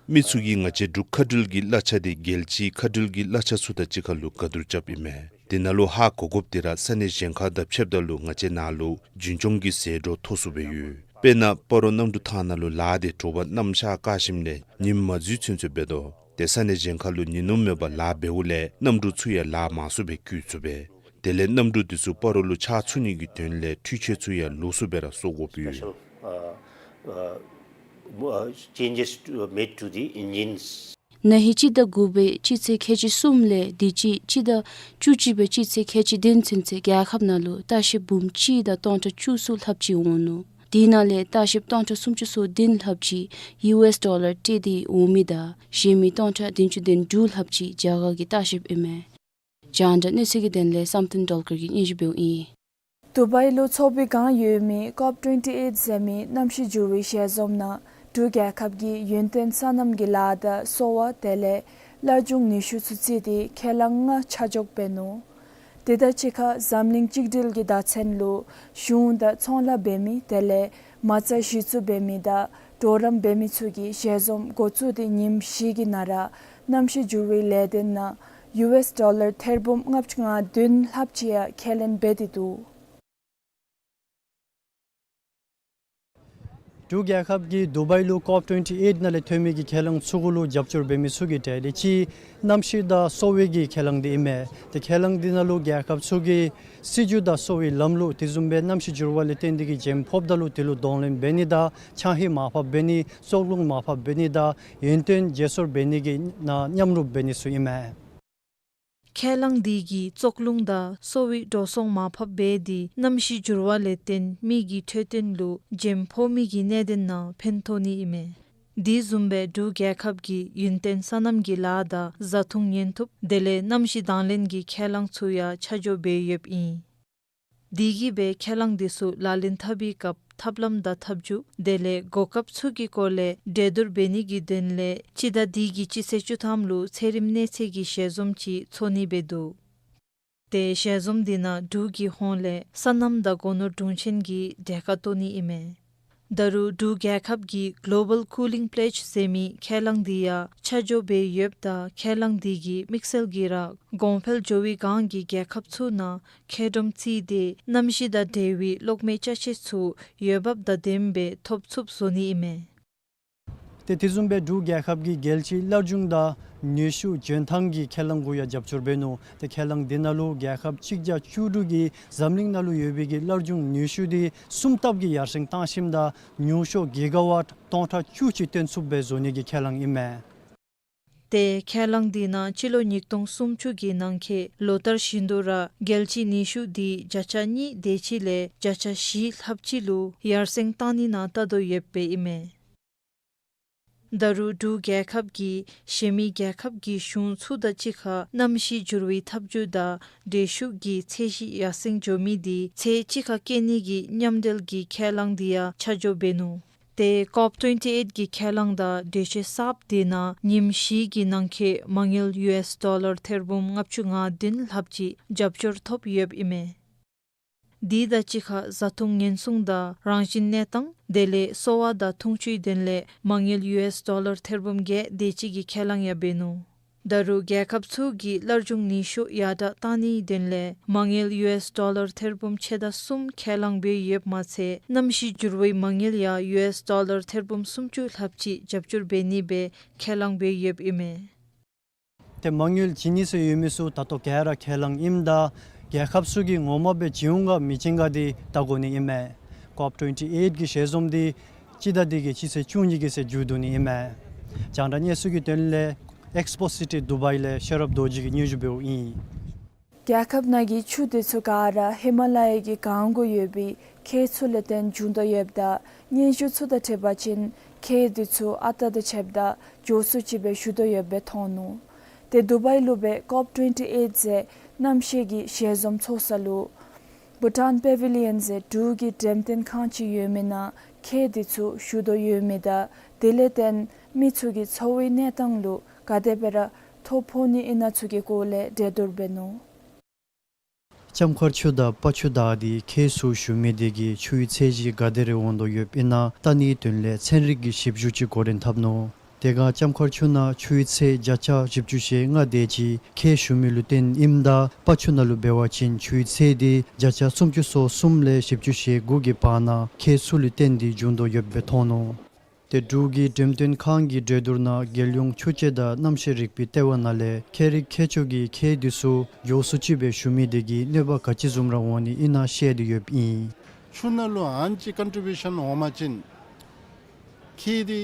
མི་ཚུ་གིས་ང་བཅས་འབྲུག་མཁའ་འགྲུལ་གྱི་གླ་ཆ་འདི་རྒྱལ་སྤྱིའི་མཁའ་འགྲུལ་གྱི་གླ་ཆ་ཚུ་དང་གཅིག་ཁར་ལུ་བཀག་སྡོམ་རྐྱབ་ཨིན་མས། དེ་ནང་ལུ་ཧ་གོ་དགོཔ་འདི་ར་ས་གནས་གཞན་ཁར་དང་ཕྱདཔ་ད་ལུ་ང་བཅས་ནཱ་ལུ་འཛིན་སྐྱོང་གི་ཟད་འགྲོ་མཐོ་སུ་སྦེ་ཡོད། དཔེར་ན་སྤ་རོ་གནམ་གྲུ་ཐང་ནང་ལུ་ལཱ་འདི་དྲོ་པ་གནམ་ཤར་བཀག་ཞིནམ་ལས་ཉིམ་མ་འཛུལ་ཚུན་ཚོད་འབད་དོ། ཏེ་ས་གནས་གཞན་ཁར་ལུ་ཉིན་ནུབ་མེད་པར་ལཱ་འབདཝ་ལས་གནམ་གྲུ་ཚུ་ཡང་ལཱ་མང་སུ་སྦེ་བསྐྱོད་ཚུགས་པས། དེ་ལས་གནམ་གྲུ་འདི་ཚུ་སྤ་རོ་ལུ་ཆགས་ཚུགས་ནི་གི་དོན་ལས་འཕྲུལ་ཆས་ཚུ་ཡང་ལོགས་སུ་སྦེ་ར་གསོ་དགོཔ་ཡོད། Special, uh, uh, uh, changes to, made to the engines. ན་ཧིང་སྤྱི་ཟླ་དགུ་པའི་སྤྱི་ཚེས་ཁལ་གཅིག་གསུམ་ལས་དུས་ཅི་སྤྱི་ཟླ་བཅུ་གཅིག་པའི་སྤྱི་ཚེས་ཁལ་གཅིག་བདུན་ཚུན་ཚོད་རྒྱལ་ཁབ་ནང་ལུ་ལྟ་བཤལཔ་འབུམ་གཅིག་དང་སྟོང་ཕྲག་བཅུ་གསུམ་ལྷགཔ་ཅིག་འོང་ནུག། དེ་ནང་ལས་ལྟ་བཤལཔ་སྟོང་ཕྲག་སུམ་ཅུ་སོ་བདུན་ལྷགཔ་ཅིག་ཡུ་ཨེསི་ཌོ་ལར་སྤྲོད་དེ་འོང་མི་དང་གཞན་མི་སྟོང་ཕྲག་བདུན་ཅུ་དོན་དྲུག་ལྷགཔ་ཅིག་རྒྱ་གར་གྱི་ལྟ་བཤལཔ་ཨིན་མས། རྒྱང་བསྒྲགས་གནས་ཚུལ་གྱི་དོན་ལས་བསམ་གཏན་སྒྲོལ་དཀར་གྱིས་སྙན་ཞུ་འབདཝ་ཨིན། དུ་བའི་ལུ་ཚོགས་པའི་སྒང་ཡོད་མི་ཀོབ་ཊུ་ཝེན་ཊི་ཨེཊ་ཟེར་མི་གནམ་གཤིས་འགྱུར་བའི་ཞལ་འཛོམས་ནང་འབྲུག་རྒྱལ་ཁབ་ཀྱིས་ཡུན་བརྟན་སོ་ནམ་གྱི་ལཱ་དང་གསོ་བ་དེ་ལས་སླར་འབྱུང་ནུས་ཤུགས་ཚུ་བརྩིས་ཏེ་ཁས་བླངས་ལྔ་ཆ་འཇོག་འབད་ནུག། དེ་དང་གཅིག་ཁར་འཛམ་གླིང་གཅིག་སྒྲིལ་གྱི་བརྡ་མཚོན་ལུ་གཞུང་དང་ཚོང་ལཱ་འབད་མི་དེ་ལས་མ་རྩ་གཞི་བཙུགས་འབད་མི་དང་གྲོགས་རམ་འབད་མི་ཚུ་གིས་ཞལ་འཛོམས་འགོ་བཙུགས་ཏེ་ཉིནམ་བཞི་གི་ནང་ར་གནམ་གཤིས་འགྱུར་བའི་ལས་དོན་ནང་ཡུ་ཨེསི་ཌོ་ལར་ཐེར་འབུམ་ལྔ་བཅུ་ང་བདུན་ལྷགཔ་ཅིག་ཡང་ཁས་ལེན་འབད་དེ་འདུག། འབྲུག་རྒྱལ་ཁབ་ཀྱིས་དུ་བའི་ལུ་ཀོབ་ཊུ་ཝེན་ཊི་ཨེཊ་ནང་ལས་ཐོན་མི་གི་ཁས་བླངས་ཚུ་གུ་ལུ་རྒྱབ་སྐྱོར་འབད་མི་ཚུ་གི་གྲས་ལས་གཅིག་གནམ་གཤིས་དང་གསོ་བའི་གི་ཁས་བླངས་འདི་ཨིན་མས། ཏེ་ཁས་བླངས་འདི་ནང་ལུ་རྒྱལ་ཁབ་ཚུ་གིས་སྲིད་བྱུས་དང་གསོ་བའི་ལམ་ལུགས་དེ་བཟུམ་སྦེ་གནམ་གཤིས་འགྱུར་བ་ལས་བརྟེན་ཏེ་གིས་བྱེམ་ཕོགཔ་ད་ལུ་དེ་ལུ་གདོང་ལེན་འབད་ནི་དང་ཆང་ཧེ་མར་ཕབ་འབད་ནི་བཙོག་རླུང་མར་ཕབ་འབད་ནི་དང་ཡུན་བརྟན་བརྗེ་སོར་འབད་ནི་གི་ནང་མཉམ་རུབ་འབད་ནི་ཚུ་ཨིན་མས། ཁས་བླངས་འདི་གིས་བཙོག་རླུང་དང་གསོ་བའི་འགྲོ་སོང་མར་ཕབ་འབད་དེ་གནམ་གཤིས་འགྱུར་བ་ལས་བརྟེན་མི་གི་འཕྲོད་བསྟེན་ལུ་བྱེམ་ཕོག་མི་གི་གནད་དོན་ནང་ཕན་ཐོགས་ནི་ཨིན་མས། དེ་བཟུམ་སྦེ་འབྲུག་རྒྱལ་ཁབ་ཀྱིས་ཡུན་བརྟན་སོ་ནམ་གྱི་ལཱ་དང་བཟའ་འཐུང་ཉེན་ཐུབ་དེ་ལས་གནམ་གཤིས་དང་ལེན་གྱི་ཁས་བླངས་ཚུ་ཡང་ཆ་འཇོག་འབད་ཡོདཔ་ཨིན། དེ་གིས་སྦེ་ཁས་བླངས་འདི་ཚུ་ལག་ལེན་འཐབ་པའི་སྐབས་ཐབས་ལམ་དང་ཐབས་བྱུས་དེ་ལས་གོ་སྐབས་ཚུ་གི་སྐོར་ལས་གྲོས་བསྡུར་འབད་ནི་གི་དོན་ལས་སྤྱི་ཟླ་འདི་གི་སྤྱི་ཚེས་བཅུ་ཐམ་ལུ་ཚད་རིམས་གནས་ཚད་ཀྱི་ཞལ་འཛོམས་ཅིག་ཚོགས་ནི་འབད་འདུག། ཏེ་ཞལ་འཛོམས་འདི་ནང་འབྲུག་གི་ཧོངས་ལས་སོ་ནམ་དང་སྒོ་ནོར་དྲུང་ཆེན་གྱིས་གྲལ་ཁར་གཏོགས་ནི་ཨིན་མས། ད་རུང་འབྲུག་རྒྱལ་ཁབ་ཀྱིས་གློ་བཱལ་ཀུ་ལིང་པེ་ལེཇ་ཟེར་མི་ཁས་བླངས་འདི་ཡང་ཆ་འཇོག་འབད་ཡོདཔ་ད་ཁས་བླངས་འདི་གིས་དམིགས་བསལ་གྱིས་ར་གོང་འཕེལ་འགྱོ་བའི་སྒང་གི་རྒྱལ་ཁབ་ཚུ་ནང་མཁལ་འདོམ་རྩིས་ཏེ་གནམ་གཤིས་དང་འབྲེལ་བའི་གློག་མེའི་ཅ་ཆས་ཚུ་འོས་འབབ་དང་ལྡནམ་སྦེ་ཐོབ་ཚུགསཔ་བཟོ་ནི་ཨིན་མས། ཏེ་དེ་བཟུམ་སྦེ་འབྲུག་རྒྱལ་ཁབ་ཀྱིས་རྒྱལ་སྤྱིའི་སླར་འབྱུང་དང་ནུས་ཤུགས་འཇོན་ཐང་གི་ཁས་བླངས་གུ་ཡང་རྒྱབ་སྐྱོར་འབད་ནུག། ཏེ་ཁས་བླངས་འདི་ནང་ལུ་རྒྱལ་ཁབ་གཅིག་བརྒྱ་བཅུ་དྲུག་གིས་འཛམ་གླིང་ནང་ལུ་ཡོད་པའི་གི་སླར་འབྱུང་ནུས་ཤུགས་འདི་གསུམ་ལྟབ་ཀྱིས་ཡར་སེང་བཏང་ཞིནམ་ད་ཉུང་ཤོས་གི་ག་ཝཊ་སྟོང་ཕྲག་བཅུ་ཅིག་བཏོན་ཚུགསཔ་སྦེ་བཟོ་ནི་གི་ཁས་བླངས་ཨིན་མས། ཏེ་ཁས་བླངས་འདི་ནང་སྤྱི་ལོ་ཉིས་སྟོང་སུམ་ཅུ་གི་ནང་འཁོད་ལོ་ལྟར་བཞིན་དུ་ར་རྒྱལ་སྤྱིའི་ནུས་ཤུགས་འདི་བརྒྱ་ཆ་གཉིས་དེ་ཅིག་ལས་བརྒྱ་ཆ་བཞི་ལྷགཔ་ཅིག་ལུ་ཡར་སེང་བཏང་ནི་ནང་བལྟ་དོ་ཡོདཔ་ཨིན་མས། ད་རུང་འབྲུག་རྒྱལ་ཁབ་ཀྱིས་གཞན་མི་རྒྱལ་ཁབ་ཀྱི་གཞུང་ཚུ་དང་གཅིག་ཁར་གནམ་གཤིས་འགྱུར་བའི་ཐབས་བྱུས་དང་འགྲུལ་བཞུད་ཀྱི་ཚད་གཞི་ཡར་སེང་འགྱོ་མི་འདི་ཚད་གཅིག་ཁར་བཀལ་ནི་གི་མཉམ་འབྲེལ་གྱི་ཁས་བླངས་འདི་ཡང་ཆ་འཇོག་འབད་ནུག། ཏེ་ཀོབ་ཊུ་ཝེན་ཊི་ཨེཊ་ཀྱི་ཁས་བླངས་དང་གྲོས་ཆོད་གསརཔ་འདི་ནང་ཉིནམ་བཞི་གི་ནང་འཁོད་མ་དངུལ་ཡུ་ཨེསི་ཌོ་ལར་ཐེར་འབུམ་ལྔ་བཅུ་ང་བདུན་ལྷགཔ་ཅིག་རྒྱབ་སྐྱོར་ཐོབ་ཡོདཔ་ཨིན་མས། དེ་དང་གཅིག་ཁར་བཟའ་འཐུང་ཉེན་སྲུང་དང་རང་བཞིན་གནས་སྟངས་དེ་ལས་གསོ་བ་དང་འཐུང་ཆུའི་དོན་ལས་མ་དངུལ་ཡུ་ཨེསི་ཌོ་ལར་ཐེར་འབུམ་བརྒྱད་དེ་ཅིག་གི་ཁས་བླངས་ཡང་འབད་ནུག། ད་རུང་རྒྱལ་ཁབ་ཚུ་གིས་སླར་འབྱུང་ནུས་ཤུགས་ཡར་དྲག་བཏང་ནིའི་དོན་ལས་མ་དངུལ་ཡུ་ཨེསི་ཌོ་ལར་ཐེར་འབུམ་ཕྱེད་དང་གསུམ་ཁས་བླངས་འབད་ཡོདཔ་མ་ཚད་གནམ་གཤིས་འགྱུར་བའི་མ་དངུལ་ཡང་ཡུ་ཨེསི་ཌོ་ལར་ཐེར་འབུམ་སུམ་ཅུ་ལྷགཔ་ཅིག་རྒྱབ་སྐྱོར་འབད་ནི་སྦེ་ཁས་བླངས་འབད་ཡོདཔ་ཨིན་མས། ཏེ་མ་དངུལ་བྱིན་ནི་ཟེར་ཡོད་མི་ཚུ་ད་ལྟོ་ག་ར་ཁས་བླངས་ཨིནམ་ད་རྒྱལ་ཁབ་ཚུ་གིས་ངོ་མ་སྦེ་བྱིན་འོང་ག་མི་བྱིན་ག་འདི་བལྟ་དགོ་ནི་ཨིན་མས། ཀོབ་ཊུ་ཝེན་ཊི་ཨེཊ་ཀྱི་ཞལ་འཛོམས་འདི་སྤྱི་ཟླ་འདི་གི་སྤྱི་ཚེས་བཅུ་གཉིས་ཀྱི་ཚེ་མཇུག་བསྡུ་ནི་ཨིན་མས། རྒྱང་བསྒྲགས་གནས་ཚུལ་གྱི་དོན་ལས་ ཨེགསི་པོ་སི་ཊི་དུ་བའི་ལས་ཤེས་རབ་རྡོ་རྗེ་གིས་སྙན་ཞུ་འབདཝ་ཨིན། རྒྱལ་ཁབ་ནང་གི་ཆུ་དེ་ཚུ་ག་ར་ཧི་མ་ལ་ཡ་གི་གངས་གུ་ཡོད་པའི་ཁྱེགས་ཚུ་ལས་བརྟེན་བྱུང་དོ་ཡོདཔ་ད་སྙན་ཞུ་ཚུ་དང་འཁྲིལ་བ་ཅིན་ཁྱེགས་དེ་ཚུ་ཨ་རྟག་དང་ཕྱདཔ་ད་མགྱོགས་སུ་ཅིག་སྦེ་ཞུ་དོ་ཡོདཔ་སྦེ་མཐོང་ནུག། ཏེ་དུ་བའི་ལུ་སྦེ་ཀོབ་ཊུ་ཝེན་ཊི་ཨེཊ་ཟེར་གནམ་གཤིས་ཀྱི་ཞལ་འཛོམས་ཚོགས་ས་ལུ་བྷུ་ཊཱན་པེ་བི་ལི་ཡཱན་ཟེར་འབྲུག་གི་འགྲེམས་སྟོན་ཁང་ཅིག་ཡོད་མི་ནང་ཁྱེགས་དེ་ཚུ་ཞུ་དོ་ཡོད་མི་དང་དེ་ལས་བརྟེན་མི་ཚུ་གི་འཚོ་བའི་གནས་སྟངས་ལུ་ག་དེ་སྦེ་ར་ཐོ་ཕོག་ནི་ཨིན་ན་ཚུ་གི་སྐོར་ལས་གྲོས་བསྡུར་འབད་ནུག། ལྕམ་མཁར་ཆུ་དང་སྤ་ཆུ་དག་དེ་ཁྱེགས་ཚུ་ཞུ་མི་དེ་གིས་ཆུའི་ཚད་གཞི་ག་དེ་རེ་འོང་དོ་ཡོདཔ་ཨིན་ན་བལྟ་ནིའི་དོན་ལས་ཚན་རིག་གི་ཞིབ་འཇུག་ཅིག་འགོ་འདྲེན་འཐབ་ནུག། དེ་སྒང་ལྕམ་མཁར་ཆུ་ནང་ཆུའི་ཚད་བརྒྱ་ཆ་བཞི་བཅུ་ཞེ་ལྔ་དེ་ཅིག་ཁྱེགས་ཞུ་མི་ལུ་བརྟེན་ཨིནམ་ད་སྤ་ཆུ་ནང་ལུ་འབད་བ་ཅིན་ཆུའི་ཚད་དེ་བརྒྱ་ཆ་སུམ་ཅུ་སོ་གསུམ་ལས་བཞི་བཅུ་ཞེ་དགུ་གི་བར་ན་ཁྱེགས་ཚུ་ལུ་བརྟེན་ཏེ་བྱུང་དོ་ཡོདཔ་སྦེ་མཐོང་ནུག། ཏེ་འབྲུག་གི་འགྲེམས་སྟོན་ཁང་གི་གྲོས་བསྡུར་ནང་རྒྱལ་ཡོངས་ཆུ་དཔྱད་དང་གནམ་གཤིས་རིག་པའི་ལྟེ་བ་ནང་ལས་ཁྱད་རིག་ཁྱད་ཆོས་ཀྱི་ཁྱེགས་དེ་ཚུ་མགྱོགས་སུ་ཅིག་སྦེ་ཞུ་མི་དེ་གིས་གནོད་པ་ག་ཅི་བཟུམ་ར་འོང་ནི་ཨིན་ན་བཤད་དེ་ཡོདཔ་ཨིན། ཆུ་ནང་ལུ་ཨ་ནི་ཅིག་ཀོན་ཊི་བིའུ་ཤཱན་འོང་པ་ཅིན་ཁྱེགས་དེ་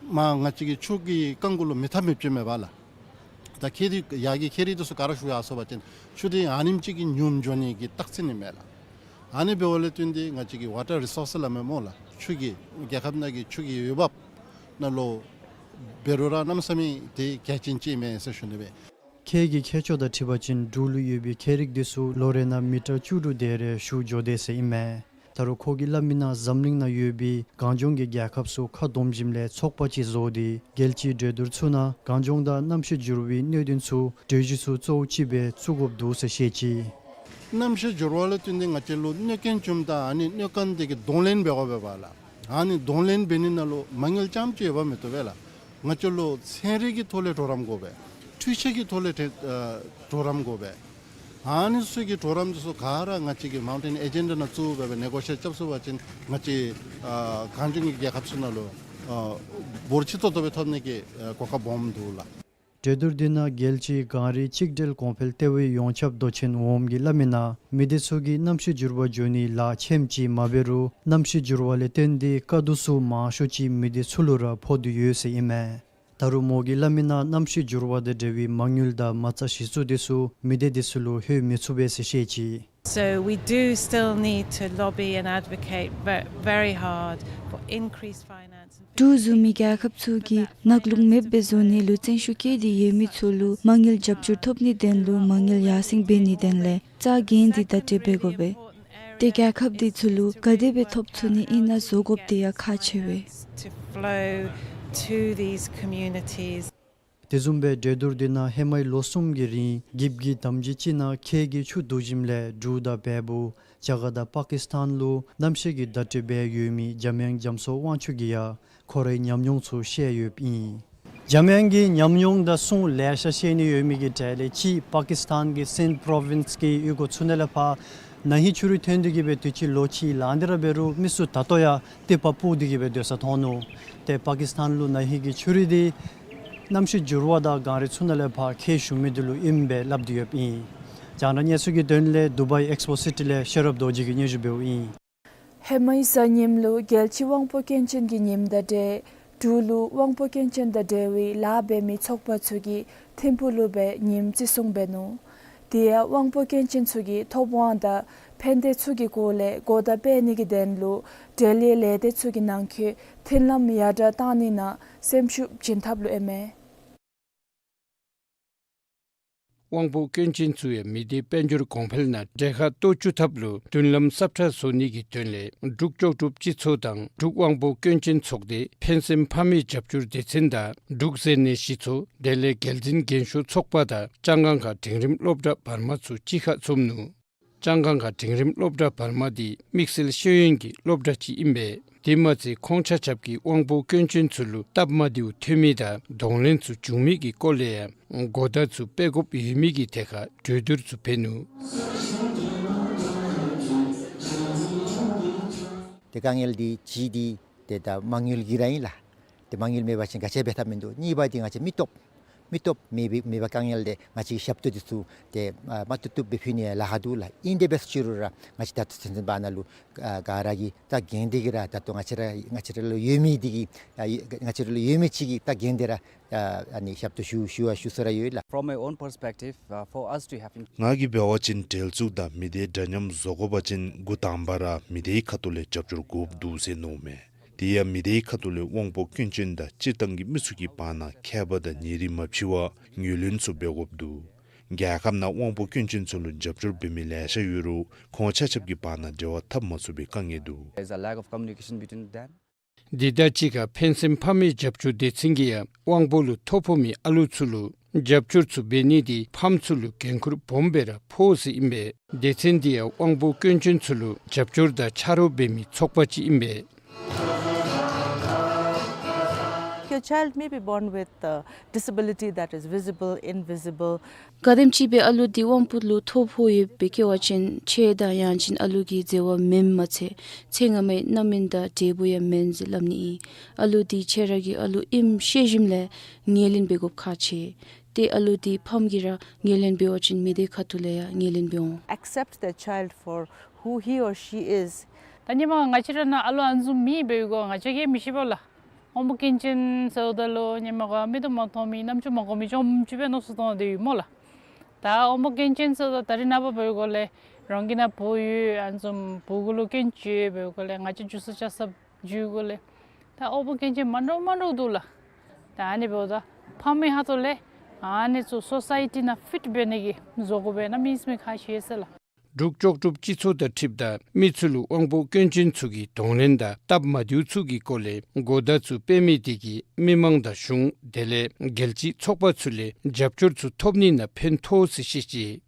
མ་ང་བཅས་ཀྱི་ཆུ་གི་རྐང་གུ་ལུ་མི་འཐབ་མི་ཅིག་མེད་པ་ལགས། ད་ཁྱེགས་དེ་ཡར་གྱི་ཁྱེགས་རིགས་དེ་ཚུ་ག་ར་ཞུ་ཡར་སོང་པ་ཅིན་ཆུ་དེ་ཨ་ནེམ་ཅིག་གིས་ཉུངམ་འགྱོ་ནི་གི་རྟགས་མཚན་ཨིན་མས་ལགས། ཨ་ནི་འབདཝ་ལས་བརྟེན་ཏེ་ང་བཅས་ཀྱི་ཝ་ཊར་རི་སོར་སི་སླབ་མི་སྨོ་ལགས། ཆུ་གི་རྒྱལ་ཁབ་ནང་གི་ཆུ་གི་འོས་འབབ་ནང་ལུ་འབད་རུང་ར་གནམ་མེད་ས་མེད་དེ་གལ་ཆེན་ཅིག་ཨིན་མས་ཟེར་ཞུ་ནི་སྦེ། ཁྱེགས་ཀྱི་ཁྱད་ཆོས་དང་འཁྲིལ་བ་ཅིན་འབྲུག་ལུ་ཡོད་པའི་ཁྱེགས་རིགས་དེ་ཚུ་ལོ་རེ་ནང་མི་ཊར་བཅུ་དྲུག་དེ་རེ་ཞུ་འགྱོ་དེས་ཟེར་ཨིན་མས། ད་རུང་ཁོ་གིས་སླབ་མི་ནང་འཛམ་གླིང་ནང་ཡོད་པའི་གངས་ལྗོངས་ཀྱི་རྒྱལ་ཁབ་ཚུ་ཁ་བསྡོམས་ཞིནམ་ལས་ཚོགས་པ་ཅིག་བཟོ་སྟེ་རྒྱལ་སྤྱིའི་གྲོས་བསྡུར་ཚུ་ནང་གངས་ལྗོངས་དང་གནམ་གཤིས་འགྱུར་བའི་གནད་དོན་ཚུ་གྲོས་གཞི་ཚུ་གཙོ་བོ་ཅིག་སྦེ་བཙུགས་དགོཔ་འདུག་ཟེར་བཤད་ཅི། གནམ་གཤིས་འགྱུར་བ་ལུ་བརྟེན་ཏེ་ང་བཅས་ལུ་གནོད་རྐྱེན་བྱུངམ་ད་ཨ་ནི་གནོད་རྐྱེན་དེ་གི་གདོང་ལེན་འབད་དགོ་པས་ལགས། ཨ་ནི་གདོང་ལེན་འབད་ནི་ནང་ལུ་མ་དངུལ་རྐྱངམ་ཅིག་ཡོདཔ་མི་བཏུབ་པས་ལགས། ང་བཅས་ལུ་ཚན་རིག་གི་ཐོག་ལས་གྲོགས་རམ་དགོ་པས། འཕྲུལ་ཆས་ཀྱི་ཐོག་ལས་ཏེ་ཨ་གྲོགས་རམ་དགོ་པས། ཨ་ནི་ཚུ་གི་གྲོགས་རམ་དེ་ཚུ་ག་ར་ང་བཅས་ཀྱི་མའུན་ཊེན་ཨེ་ཇེན་ཌ་ནང་བཙུགས་སྦེ་ནེ་གོ་ཤི་ཨེཊ་རྐྱབ་ཚུགས་པ་ཅིན་ང་བཅས་ཨ་གངས་ལྗོངས་ཀྱི་རྒྱལ་ཁབ་ཚུ་ནང་ལུ་ཨ་འབོར་ཆེ་ཏོག་ཏོ་སྦེ་ཐོབ་ནི་གི་ཨ་གོ་སྐབས་སྦོམ་འདུག་ལགས། གྲོས་བསྡུར་དེ་ནང་རྒྱལ་སྤྱིའི་གངས་རིའི་གཅིག་སྒྲིལ་གོང་འཕེལ་ལྟེ་བའི་ཡོངས་ཁྱབ་མདོ་ཆེན་འོགམ་གིས་སླབ་མི་ནང་མི་སྡེ་ཚུ་གིས་གནམ་གཤིས་འགྱུར་བ་འགྱོ་ནི་ལཱ་ཁྱིམ་ཅིག་མ་འབད་རུང་གནམ་གཤིས་འགྱུར་བ་ལས་བརྟེན་ཏེ་དཀའ་སྡུག་ཚུ་མང་ཤོས་ཅིག་མི་སྡེ་ཚུ་ལུ་ར་ཕོག་སྟེ་ཡོད་ཟེར་ཨིན་མས། ད་རུང་མོ་གིས་སླབ་མི་ནང་གནམ་གཤིས་འགྱུར་བ་དང་འབྲེལ་བའི་མ་དངུལ་དང་མ་རྩ་གཞི་བཙུགས་དེ་ཚུ་མི་སྡེ་དེ་ཚུ་ལུ་ལྷོད་མི་ཚུགས་པས་ཟེར་བཤད་ཅི། So we do still need to lobby and advocate ve- very hard for increased finance and འབྲུག་བཟུམ་མའི་རྒྱལ་ཁབ་ཚུ་གིས་ནག་རླུང་མེདཔ་སྦེ་བཟོ་ནི་ལུ་བརྩོན་ཤུགས་བསྐྱེད་དེ་ཡོད་མི་ཚུ་ལུ་མ་དངུལ་རྒྱབ་སྐྱོར་ཐོབ་ནི་དོན་ལུ་མ་དངུལ་ཡར་སེང་འབད་ནི་དོན་ལས་རྩ་འགེངས་ཏེ་བརྡ་སྤྲོད་འབད་དགོ་པས། ཏེ་རྒྱལ་ཁབ་དེ་ཚུ་ལུ་ག་དེ་སྦེ་ཐོབ་ཚུགས་ནི་ཨིན་ན་བཟོ་དགོཔ་དེ་ཡང་ཁག་ཆེ་བས། To flow to these communities. དེ་བཟུམ་སྦེ་གྲོས་བསྡུར་དེ་ནང་ཧེ་མའི་ལོ་གསུམ་གྱི་རིང་གིབ་གི་དམ་སྦྱིས་ཅིག་ནང་ཁྱེགས་ཀྱིས་ཆུ་བསྡུ་ཞིནམ་ལས་འབྲུག་དང་བལ་པོ་རྒྱ་གར་དང་པ་ཀིས་ཐན་ལུ་གནམ་གཤིས་ཀྱི་བརྡ་སྤྲོད་འབད་ཡོད་མི་འཇམ་དབྱངས་རྒྱ་མཚོ་དབང་ཕྱུག་གིས་ཡང་ཁོ་རའི་ཉམས་མྱོང་ཚུ་བཤད་ཡོདཔ་ཨིན། འཇམ་དབྱངས་ཀྱིས་ཉམས་མྱོང་དང་གསུང་ལེ་ཤ་བཤད་ནི་ཡོད་མི་གི་གྲས་ལས་གཅིག་པ་ཀིས་ཐན་གྱི་སིནཌ་པྲོ་ཝིནསི་གི་གཡུས་སྒོ་ཚུ་ནང་ལས་ཕར་ན་ཧིང་ཆུ་རུད་ཐོན་ཏེ་གི་སྦེ་དུས་ཅི་ལོ་གཅིག་ལང་སྟེ་ར་འབད་རུང་མི་ཚུ་ད་ལྟོ་ཡང་ཏི་པ་སྤུར་ཏེ་གི་སྦེ་སྡོད་ས་མཐོང་ནུག། ཏེ་པ་ཀིས་ཐན་ལུ་ན་ཧིང་གི་ཆུ་རུད་འདི་གནམ་གཤིས་འགྱུར་བ་དང་གངས་རི་ཚུ་ནང་ལས་ཕར་ཁྱེགས་ཞུ་མི་འདི་ལུ་ཨིནམ་སྦེ་སླབ་སྟེ་ཡོདཔ་ཨིན། རྒྱང་བསྒྲགས་གནས་ཚུལ་གྱི་དོན་ལས་དུ་བའི་ཨེགསི་པོ་སི་ཊི་ལས་ཤེས་རབ་རྡོ་རྗེ་གིས་སྙན་ཞུ་འབདཝ་ཨིན། ཧེ་མའི་གཟའ་ཉིམ་ལུ་རྒྱལ་སྤྱིའི་དབང་པོ་སྐྱོན་ཅན་གྱི་ཉིནམ་དང་འབྲེལ་འབྲུག་ལུ་དབང་པོ་སྐྱོན་ཅན་དང་འབྲེལ་བའི་ལཱ་འབད་མི་ཚོགས་པ་ཚུ་གིས་ཐིམ་ཕུག་ལུ་སྦེ་ཉིམ་བརྩི་སྲུང་འབད་ནུག། དེ་ཡང་དབང་པོ་སྐྱོན་ཅན་ཚུ་གི་ཐོབ་དབང་དང་ཕན་བདེ་ཚུ་གི་སྐོར་ལས་གོ་བརྡ་སྤེལ་ནི་གི་དོན་ལུ་འབྲེལ་ཡོད་ལས་སྡེ་ཚུ་གི་ནང་འཁོད་མཐུན་ལམ་ཡར་དྲག་བཏང་ནི་ནང་སེམས་ཤུགས་བྱིན་ཐབས་ལུ་ཨིན་མས། དབང་པོ་སྐྱོན་ཅན་ཚུ་ཡང་མི་སྡེ་དཔལ་འབྱོར་གོང་འཕེལ་ནང་གྲལ་ཁར་གཏོགས་བཅུག་ཐབས་ལུ་མཐུན་ལམ་ཟབ་དྲགས་བཟོ་ནི་གི་དོན་ལས་འབྲུག་ལྕོགས་གྲུབ་སྤྱི་ཚོགས་དང་འབྲུག་དབང་པོ་སྐྱོན་ཅན་ཚོགས་སྡེ་ཕན་སེམས་ཕ་མའི་རྒྱབ་སྐྱོར་སྡེ་ཚན་དང་འབྲུག་ཟེར་ནས་གཞི་ཚོགས་དེ་ལས་རྒྱལ་འཛིན་རྒན་ཤོས་ཚོགས་པ་དང་ལྕང་སྒང་ག་འབྲིང་རིམ་སློབ་གྲྭ་བར་མ་ཚུ་གཅིག་ཁར་འཛོམས་ནུག། ལྕང་སྒང་ག་འབྲིང་རིམ་སློབ་གྲྭ་བར་མ་འདི་དམིགས་བསལ་ཤེས་ཡོན་གྱི་སློབ་གྲྭ་ཅིག་ཨིན་པས། དེ་མ་ཚད་ཁོང་ཆ་ཁྱབ་ཀྱིས་དབང་པོ་སྐྱོན་ཅན་ཚུ་ལུ་སྟབས་མ་བདེཝ་ཐོན་མི་དང་གདོང་ལེན་ཚུ་བྱུང་མི་གི་སྐོར་ལས་ཡང་གོ་བརྡ་ཚུ་སྤེལ་དགོཔ་ཡོད་མི་གི་ཐད་ཁར་གྲོས་བསྡུར་ཚུ་འབད་ནུག། ཏེ་དཀའ་ངལ་འདི་གཅིག་འདི་ཏེ་ད་མ་དངུལ་གྱི་ར་ཨིན་ལགས། ཏེ་མ་དངུལ་མེད་པ་ཅིན་ག་ཅི་འབད་ཐབས་མིན་འདུག། གཉིས་པ་འདི་ང་བཅས་མི་སྟོབས་ མི་སྟོབས་མེད་པའི་མེད་པ་དཀའ་ངལ་འདི་ང་བཅས་ཞབས་ཏོག་འདི་ཚུ་ཏེ་ཨ་མ་ཏོག་ཏོ་སྦེ་ཕུལ་ནི་ལཱ་ཁག་འདུག་ལགས། ཨིན་དེ་འབད་ཟེར་རུང་ར་ང་བཅས་ད་ལྟོ་ཚུན་ཚོད་བར་ན་ལུ་ཨ་ག་ར་གིས་ད་འགན་འདི་གིས་ར་ད་ལྟོ་ང་བཅས་ར་ང་བཅས་ར་ལུ་ཡོད་མི་འདི་གིས་ཨ་ང་བཅས་ར་ལུ་ཡོད་མི་ཅིག་གིས་ད་འགན་འདི་ར་ཨ་ཨ་ནི་ཞབས་ཏོག་ཞུ་ཞུ་བ་ཞུ་ས་ར་ཡོད་ལགས། From my own perspective, uh, for us to have in- ང་གིས་འབད་བ་ཅིན་འབྲེལ་འཛུགས་དང་མི་སྡེ་འདྲ་མཉམ་བཟོ་དགོ་པ་ཅིན་འགོ་དང་པ་ར་མི་སྡེའི་ཁ་ཐུག་ལས་རྒྱབ་སྐྱོར་དགོཔ་འདུག་ཟེར་མནོཝ་མས། དེ་ཡང་མི་སྡེའི་ཁ་ཐུག་ལས་དབང་པོ་སྐྱོན་ཅན་དང་སྤྱིར་བཏང་གི་མི་ཚུ་གི་བར་ན་ཁྱད་པར་དང་ཉེ་རིང་མ་ཕྱེ་བར་ངོས་ལེན་ཚུ་འབད་དགོཔ་འདུག། རྒྱལ་ཁབ་ནང་དབང་པོ་སྐྱོན་ཅན་ཚུ་ལུ་རྒྱབ་སྐྱོར་འབད་མི་ལེ་ཤ་ཡོད་རུང་ཁོང་ཆ་ཁྱབ་ཀྱི་བར་ན་འབྲེལ་བ་འཐབ་མ་ཚུགས་པའི་དཀའ་ངལ་འདུག། There's a lack of communication between them. འདི་དང་གཅིག་ཁར་ཕན་སེམས་ཕ་མའི་རྒྱབ་སྐྱོར་སྡེ་ཚན་གྱིས་ཡང་དབང་པོ་ལུ་ཐོ་ཕོག་མི་ཨ་ལུ་ཚུ་ལུ་རྒྱབ་སྐྱོར་ཚུ་འབད་ནི་འདི་ཕམ་ཚུ་ལུ་འགན་ཁུར་སྦོམ་སྦེ་ར་ཕོག་ཟེར་ཨིན་པས། སྡེ་ཚན་འདི་ཡང་དབང་པོ་སྐྱོན་ཅན་ཚུ་ལུ་རྒྱབ་སྐྱོར་དང་ཆ་རོགས་འབད་མི་ཚོགས་པ་ཅིག་ཨིན་པས། Your child may be born with a disability that is visible, invisible. ག་དེམ་ཅིག་སྦེ་ཨ་ལུ་འདི་དབང་པོ་ལུ་ཐོ་ཕོག་ཡོདཔ་སྦེ་སྐྱེ་བ་ཅིན་ཆེ་དང་ཡང་ཅིན་ཨ་ལུ་གི་མཛེས་པ་མེནམ་མ་ཚད་ཚེ་སྔ་མའི་རྣམ་སྨིན་དང་འབྲས་བུ་ཡང་མེན་ཟེར་སླབ་ནི་ཨིན། ཨ་ལུ་འདི་ཁྱེད་ར་གི་ཨ་ལུ་ཨིནམ་ཤེས་ཞིནམ་ལས་ངོས་ལེན་འབད་དགོཔ་ཁག་ཆེ། ཏེ་ཨ་ལུ་འདི་ཕམ་གིས་ར་ངོས་ལེན་འབད་བ་ཅིན་མི་སྡེ་ཁ་ཐུག་ལས་ཡང་ངོས་ལེན་འབད་འོང་། Accept the child for who he or she is. ད་ཧེ་མ་ང་བཅས་ར་ནང་ཨ་ལུ་ཨ་ནི་བཟུམ་མེད་པའི་སྒང་ང་བཅས་ཀྱིས་མི་ཤེས་པས་ལགས། དབང་པོ་སྐྱོན་ཅན་ཟེརཝ་ད་ལུ་ཧེ་མ་ག་མིག་ཏོ་མ་མཐོང་མི་རྣམ་ཅོ་མ་གོ་མི་རྐྱངམ་ཅིག་སྦེ་མནོ་བསམ་བཏང་སྟེ་ཡོད་སྨོ་ལགས། ད་དབང་པོ་སྐྱོན་ཅན་ཟེརཝ་ད་ད་རེས་ནངས་པ་འབད་བའི་སྒང་ལས་རང་གི་ནང་བུ་ཡོད་ཨ་ནི་བཟུམ་བུ་གུ་ལུ་སྐྱོན་ཅིག་ཡོད་པའི་སྒང་ལས་ང་བཅས་འགྱོ་ས་བཅར་ས་འགྱོ་སྒང་ལས་ད་དབང་པོ་སྐྱོན་ཅན་མ་འདྲཝ་མ་འདྲཝ་འདུག་ལགས། ད་ཨ་ནི་འབདཝ་ད་ཕམ་གྱི་ཁ་ཐུག་ལས་ཨ་ནི་ཚུ་སོ་སའི་ཊི་ནང་ཕིཊ་འབད་ནི་གི་བཟོ་དགོ་པས་ན་མི་སེམས་ཁར་ཤེས་ཟེར་ལགས། འབྲུག་ལྕོགས་གྲུབ་སྤྱི་ཚོགས་དང་འཁྲིལཝ་ད་མི་ཚུ་ལུ་དབང་པོ་སྐྱོན་ཅན་ཚུ་གི་གདོང་ལེན་དང་སྟབས་མ་བདེཝ་ཚུ་གི་སྐོར་ལས་གོ་བརྡ་ཚུ་སྤེལ་མི་དེ་གིས་མི་མང་དང་གཞུང་དེ་ལས་རྒྱལ་སྤྱིའི་ཚོགས་པ་ཚུ་ལས་རྒྱབ་སྐྱོར་ཚུ་ཐོབ་ནི་ནང་ཕན་ཐོགས་ཟེར་བཤད་ཅི།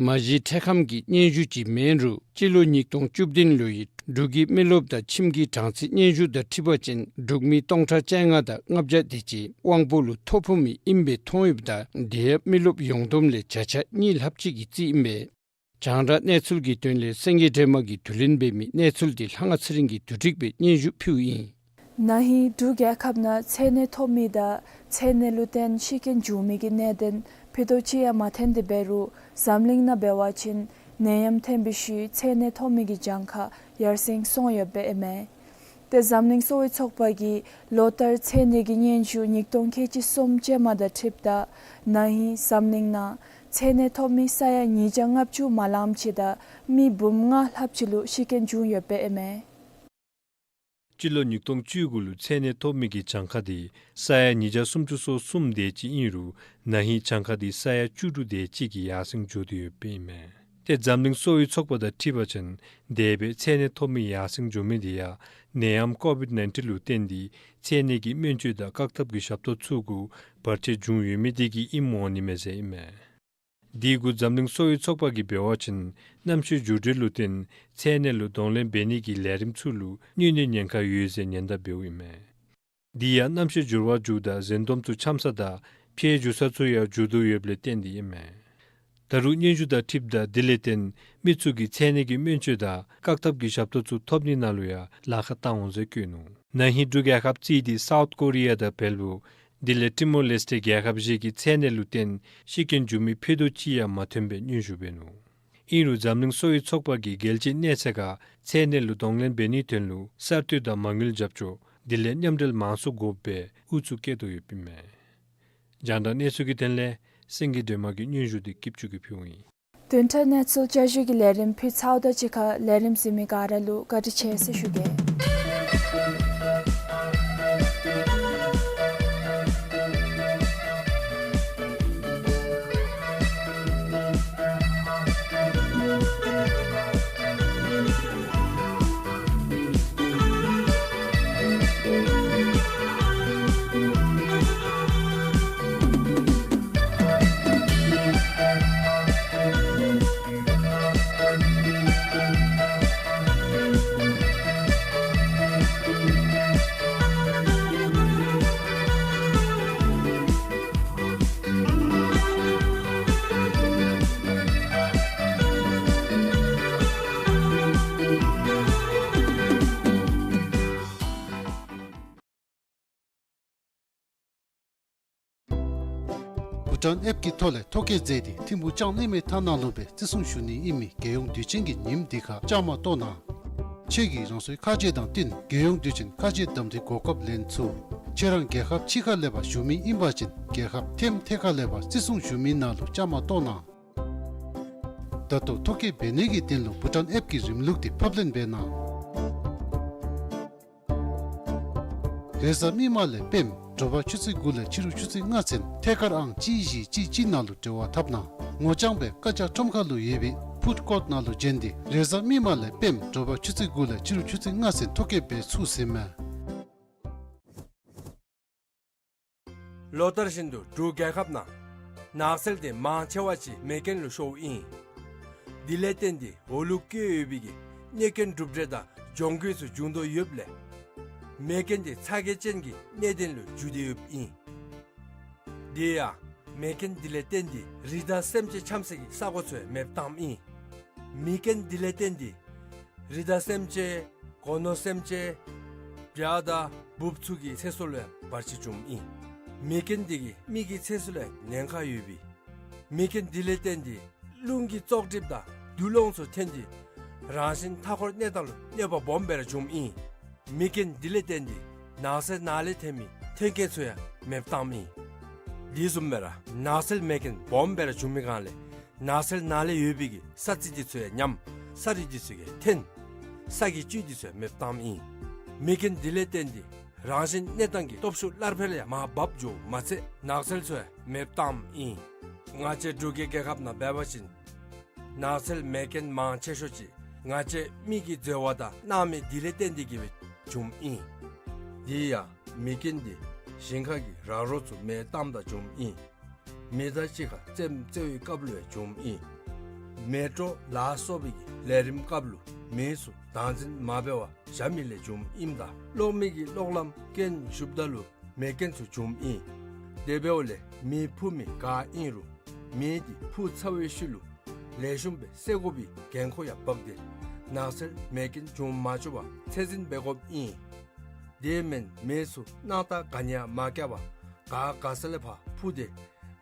མ་གཞི་འཕྲལ་ཁམས་ཀྱི་སྙན་ཞུ་ཅིག་མེན་རུང་སྤྱི་ལོ་ཉིས་སྟོང་བཅུ་བདུན་ལོའི་འབྲུག་གི་མི་རློབས་དང་ཁྱིམ་གྱི་གྲངས་ཚད་སྙན་ཞུ་དང་འཁྲིལ་བ་ཅིན་འབྲུག་མི་སྟོང་ཕྲག་བཅོ་ལྔ་དང་ལྔ་བརྒྱ་དེ་ཅིག་དབང་པོ་ལུ་ཐོ་ཕོག་མི་ཨིནམ་སྦེ་མཐོང་ཡོདཔ་ད་དེ་ཡང་མི་རློབས་ཡོངས་བསྡོམས་ལས་བརྒྱ་ཆ་གཉིས་ལྷགཔ་ཅིག་གི་རྩིས་ཨིན་པས། རྒྱང་བསྒྲགས་གནས་ཚུལ་གྱི་དོན་ལས་སེང་གེ་སྒྲོལ་མ་གིས་བསྡུ་ལེན་འབད་མི་གནས་ཚུལ་འདི་ལྷ་དབང་ཚེ་རིང་གིས་བསྡུ་སྒྲིག་འབད་སྙན་ཞུ་ཕུལཝ་ཨིན། ན་ཧིང་འབྲུག་རྒྱལ་ཁབ་ནང་འཚེར་ནད་ཐོབ་མི་དང་འཚེར་ནད་ལུ་བརྟེན་ཤི་རྐྱེན་བྱུང་མི་གི་གནད་དོན་ཕུད་རྡོག་གཅིག་ཡང་མ་ཐོན་ཏེ་འབད་རུང་འཛམ་གླིང་ནང་འབད་བ་ཅིན་ནད་ཡམས་ཐོན་པའི་ཤུལ་འཚེར་ནད་ཐོབ་མི་གི་གྱངས་ཁ་ཡར་སེང་སོང་ཡོདཔ་ཨིན་མས། ཏེ་འཛམ་གླིང་གསོ་བའི་ཚོགས་པ་གིས་ལོ་ལྟར་འཚེར་ནད་ཀྱི་སྙན་ཞུ་ཉིས་སྟོང་ཁལ་གཅིག་གསུམ་བཅོས་མ་དང་འཁྲིལཝ་ད་ན་ཧིང་འཛམ་གླིང་ནང་འཚེར་ནད་ཐོབ་མི་ས་ཡ་ཉིས་བརྒྱ་ལྔ་བཅུ་མ་ལངམ་ཅིག་དང་མི་འབུམ་ལྔ་ལྷགཔ་ཅིག་ལུ་ཤི་རྐྱེན་བྱུང་ཡོདཔ་ཨིན་མས། སྤྱི་ལོ་ཉིས་སྟོང་བཅུ་དགུ་ལུ་འཚེར་ནད་ཐོབ་མི་གི་གྱངས་ཁ་དེ་ས་ཡ་ཉིས་བརྒྱ་སུམ་ཅུ་སོ་གསུམ་དེ་ཅིག་ཨིན་རུང་ན་ཧིང་གྱངས་ཁ་དེ་ས་ཡ་བཅུ་དྲུག་དེ་ཅིག་གིས་ཡར་སེང་འགྱོ་སྟེ་ཡོདཔ་ཨིན་མས། ཏེ་འཛམ་གླིང་གསོ་བའི་ཚོགས་པ་དང་འཁྲིལ་བ་ཅིན་འདས་པའི་འཚེར་ནད་ཐོབ་མི་ཡར་སེང་འགྱོ་མི་དེ་ཡང་ནད་ཡམས་ཀོ་བིཌ་ནའིན་ཊིན་ལུ་བརྟེན་ཏེ་འཚེར་ནད་ཀྱི་སྨན་བཅོས་དང་བཀག་ཐབས་ཀྱི་ཞབས་ཏོག་ཚུ་གུ་བར་ཆད་བྱུང་ཡོད་མི་དེ་གིས་ཨིནམ་འོང་ནི་མས་ཟེར་ཨིན་མས། དེ་གུ་འཛམ་གླིང་གསོ་བའི་ཚོགས་པ་གིས་འབད་བ་ཅིན་གནམ་གཤིས་འགྱུར་འགྲོས་ལུ་བརྟེན་འཚེར་ནད་ལུ་གདོང་ལེན་འབད་ནི་གི་ལས་རིམ་ཚུ་ལུ་གནོད་ནིའི་ཉེན་ཁ་ཡོད་ཟེར་ཉེན་བརྡ་འབདཝ་ཨིན་མས། དེ་ཡང་གནམ་གཤིས་འགྱུར་བ་འགྱོཝ་ད་གཟན་དོམ་ཚུ་འཁྱམས་ས་དང་འཕེལ་འགྱུར་ས་ཚུ་ཡང་འགྱུར་དོ་ཡོདཔ་ལས་བརྟེན་ཏེ་ཨིན་མས། ད་རུང་སྙན་ཞུ་དང་འཁྲིལཝ་ད་དེ་ལས་བརྟེན་མི་ཚུ་གིས་འཚེར་ནད་ཀྱི་སྨན་བཅོས་དང་བཀག་ཐབས་ཀྱི་ཞབས་ཏོག་ཚུ་ཐོབ་ནི་ནང་ལུ་ཡང་ལཱ་ཁག་བཏང་འོང་ཟེར་བཀོད་ནུག། ན་ཧིང་འབྲུག་རྒྱལ་ཁབ་རྩིས་ཏེ་སའུཐ་ཀོ་རི་ཡ་དང་བལ་པོ་དེ་ལས་ཊི་མོར་ལེསི་ཊེ་རྒྱལ་ཁབ་བཞི་གིས་འཚེར་ནད་ལུ་བརྟེན་ཤི་རྐྱེན་བྱུང་མི་ཕུད་རྡོག་གཅིག་ཡང་མ་ཐོན་པའི་སྙན་ཞུ་འབད་ནུག། ཨིན་རུང་འཛམ་གླིང་གསོ་བའི་ཚོགས་པ་གིས་རྒྱལ་སྤྱིའི་གནས་ཚད་ཁར་འཚེར་ནད་ལུ་གདོང་ལེན་འབད་ནིའི་དོན་ལུ་གསར་གཏོད་དང་མ་དངུལ་རྒྱབ་སྐྱོར་དེ་ལས་མཉམ་འབྲེལ་མང་སུ་དགོཔ་སྦེ་ཨུ་ཚུགས་བསྐྱེད་དོ་ཡོདཔ་ཨིན་མས། རྒྱང་བསྒྲགས་གནས་ཚུལ་གྱི་དོན་ལས་སེང་གེ་སྒྲོལ་མ་གི་སྙན་ཞུ་དེ་སྐྱིད་ཆུ་གིས་ཕུལཝ་ཨིན། བདུན་ཕྲག་གནས་ཚུལ་བསྐྱར་ཞུའི་ལས་རིམ་ཕུལ་ཚརཝ་དང་གཅིག་ཁར་ལས་རིམ་གཟིགས་མི་ག་ར་ལུ་བཀའ་དྲིན་ཆེ་ཟེར་ཞུ་གེ། ཊཱན་ཨེཔ་ཀྱི་ཐོག་ལས་ཐོ་བཀོད་མཛད་དེ་ཐིམ་ཕུག་ལྕང་གླིང་མའི་མཐའ་ནང་ལུ་སྦེ་བརྩི་སྲུང་ཞུ་ནི་ཨིན་མི་རྒྱལ་ཡོངས་དུས་ཆེན་གྱི་ཉིནམ་འདི་ཁར་བཅའ་མར་གཏོགས་གནང་། ཁྱེད་ཀྱིས་རང་སོའི་ཁ་རྗེ་དང་བསྟུན་རྒྱལ་ཡོངས་དུས་ཆེན་ཁ་རྗེ་གདམ་འཐུའི་གོ་སྐབས་ལེན་ཚུགས། ཁྱེད་རང་རྒྱལ་ཁབ་ཕྱི་ཁ་ལས་ཕར་བཞུགས་མི་ཨིན་པ་ཅིན་རྒྱལ་ཁབ་ཐེམ་ཐེ་ཁ་ལས་ཕར་བརྩི་སྲུང་ཞུ་མི་ནང་ལུ་བཅའ་མར་གཏོགས་གནང་། ད་ལྟོ་ཐོ་བཀོད་འབད་ནི་གི་དོན་ལུ་བྷུ་ཊཱན་ཨེཔ་ཀྱི་རིམ་ལུགས་འདི་ཕབ་ལེན་འབད་གནང་། རེས་གཟའ་མིག་དམར་ལས་སྤེནམ་དྲོ་པ་ཆུ་ཚོད་དགུ་ལས་ཕྱི་རུ་ཆུ་ཚོད་ལྔ་ཚུན་ཐད་ཀར་ཨང་གཅིག་བཞི་གཅིག་གཅིག་ནང་ལུ་འབྲེལ་བ་འཐབ་གནང་། ངོ་རྐྱང་སྦེ་བཀའ་རྒྱ་ཁྲོམ་ཁ་ལུ་ཡོད་པའི་ཕུཌ་ཀོརཊ་ནང་ལུ་བྱོན་ཏེ་རེས་གཟའ་མིག་དམར་ལས་སྤེནམ་དྲོ་པ་ཆུ་ཚོད་དགུ་ལས་ཕྱི་རུ་ཆུ་ཚོད་ལྔ་ཚུན་ཐོ་བཀོད་འབད་ཚུགས་ཟེར་མས། ལོ་ལྟར་བཞིན་དུ་འབྲུག་རྒྱལ་ཁབ་ནང་ནགས་ཚལ་དེ་མང་ཆེ་བ་ཅིག་མེ་རྐྱེན་ལུ་ཤོརཝ་ཨིན། དེ་ལས་བརྟེན་ཏེ་འོ་ལུ་བཀོད་ཡོད་པའི་གི་གནོད་སྐྱོན་གྲུབ་འབྲས་དང་གྱོང་གུན་ཚུ་བྱུང་དོ་ཡོདཔ་ལས་མེ་རྐྱེན་དེ་ཚ་གྱང་ཅན་གྱི་གནད་དོན་ལུ་འགྱུར་ཏེ་ཡོདཔ་ཨིན། དེ་ཡང་མེ་རྐྱེན་དེ་ལས་བརྟེན་ཏེ་རི་དྭགས་སེམས་ཅན་འཁྱམས་སའི་གི་ས་གོ་ཚུ་ཡང་མེདཔ་བཏངམ་ཨིན། མེ་རྐྱེན་དེ་ལས་བརྟེན་ཏེ་རི་དྭགས་སེམས་ཅན་སྒོ་ནོར་སེམས་ཅན་བྱ་དང་འབུཔ་ཚུ་གི་ཚེ་སྲོག་ལུ་ཡང་བར་ཆད་བྱུངམ་ཨིན། མེ་རྐྱེན་དེ་གིས་མི་གི་ཚེ་སྲོག་ལུ་ཡང་ཉེན་ཁ་ཡོད་པས། མེ་རྐྱེན་དེ་ལས་བརྟེན་ཏེ་རླུང་གི་བཙོག་གྲིབ་དང་དུག་རླངས་ཚུ་ཐོན་ཏེ་རང་བཞིན་མཐའ་འཁོར་གནས་སྟངས་ལུ་གནོད་པ་སྦོམ་སྦེ་ར་བྱུངམ་ཨིན། མེ་རྐྱེན་དེ་ལས་བརྟེན་ཏེ་ནགས་ཚལ་ནང་ལས་ཐོན་མི་ཐོན་སྐྱེད་ཚུ་ཡང་མེདཔ་བཏངམ་ཨིན། དེ་བཟུམ་སྦེ་ར་ནགས་ཚལ་མེ་རྐྱེན་སྦོམ་སྦེ་ར་བྱུང་མི་སྒང་ལས་ནགས་ཚལ་ནང་ལས་ཡོད་པའི་གི་ས་རྩི་དེ་ཚུ་ཡང་ཉམས། ས་རུད་དེ་ཚུ་ཡང་འཐོན། ས་གི་བཅུད་དེ་ཚུ་ཡང་མེདཔ་བཏངམ་ཨིན། མེ་རྐྱེན་དེ་ལས་བརྟེན་ཏེ་རང་བཞིན་གནས་སྟངས་ཀྱི་སྟོབས་ཤུགས་སླར་འཕེལ་ཡང་མར་བབས་འགྱོཝ་མ་ཚད་ནགས་ཚལ་ཚུ་ཡང་མེདཔ་བཏངམ་ཨིན། ང་བཅས་འབྲུག་གི་རྒྱལ་ཁབ་ནང་འབད་བ་ཅིན་ནགས་ཚལ་མེ་རྐྱེན་མང་ཆེ་ཤོས་ཅིག་ང་བཅས་མི་གིས་འཛོལ་བ་དང་སྣང་མེད་དེ་ལས་བརྟེན་ཏེ་གིས་སྦེ་བྱུངམ་ཨིན། དེ་ཡང་མེ་རྐྱེན་དེ་ཞིང་ཁ་གི་ར་རོ་ཚུ་མེ་བཏངམ་ད་བྱུངམ་ཨིན། མེ་མདའ་གཅིག་ཁར་རྩེདམོ་རྩེ་བའི་སྐབས་ལུ་ཡང་བྱུངམ་ཨིན། མེ་ཊོ་ལ་སོགས་པའི་གི་ལས་རིམ་སྐབས་ལུ་མེ་ཚུ་བདག་འཛིན་མ་འབད་བར་བཞག་མི་ལས་བྱུངམ་ཨིནམ་ད་གློག་མེ་གི་གློག་ལམ་རྐྱེན་ཞུགསཔ་ད་ལུ་མེ་རྐྱེན་ཚུ་བྱུངམ་ཨིན། དེ་འབདཝ་ལས་མེ་འཕུ་མི་ག་ཨིན་རུང་མེ་དེ་འཕུ་ཚར་བའི་ཤུལ་ལུ་ལེགས་ཤོམ་སྦེ་བསད་དགོ་པའི་འགན་ཁུར་ཡང་འབག་སྟེ་ནགས་ཚལ་མེ་རྐྱེན་བྱུང་མ་བཅུག་པར་ཚད་འཛིན་འབད་དགོཔ་ཨིན། དེ་མེན་མེ་ཚུ་སྣང་ཐག་ག་ནི་ཡང་མ་བཀལ་བར་ག་ག་ས་ལས་ཕར་འཕུ་སྟེ་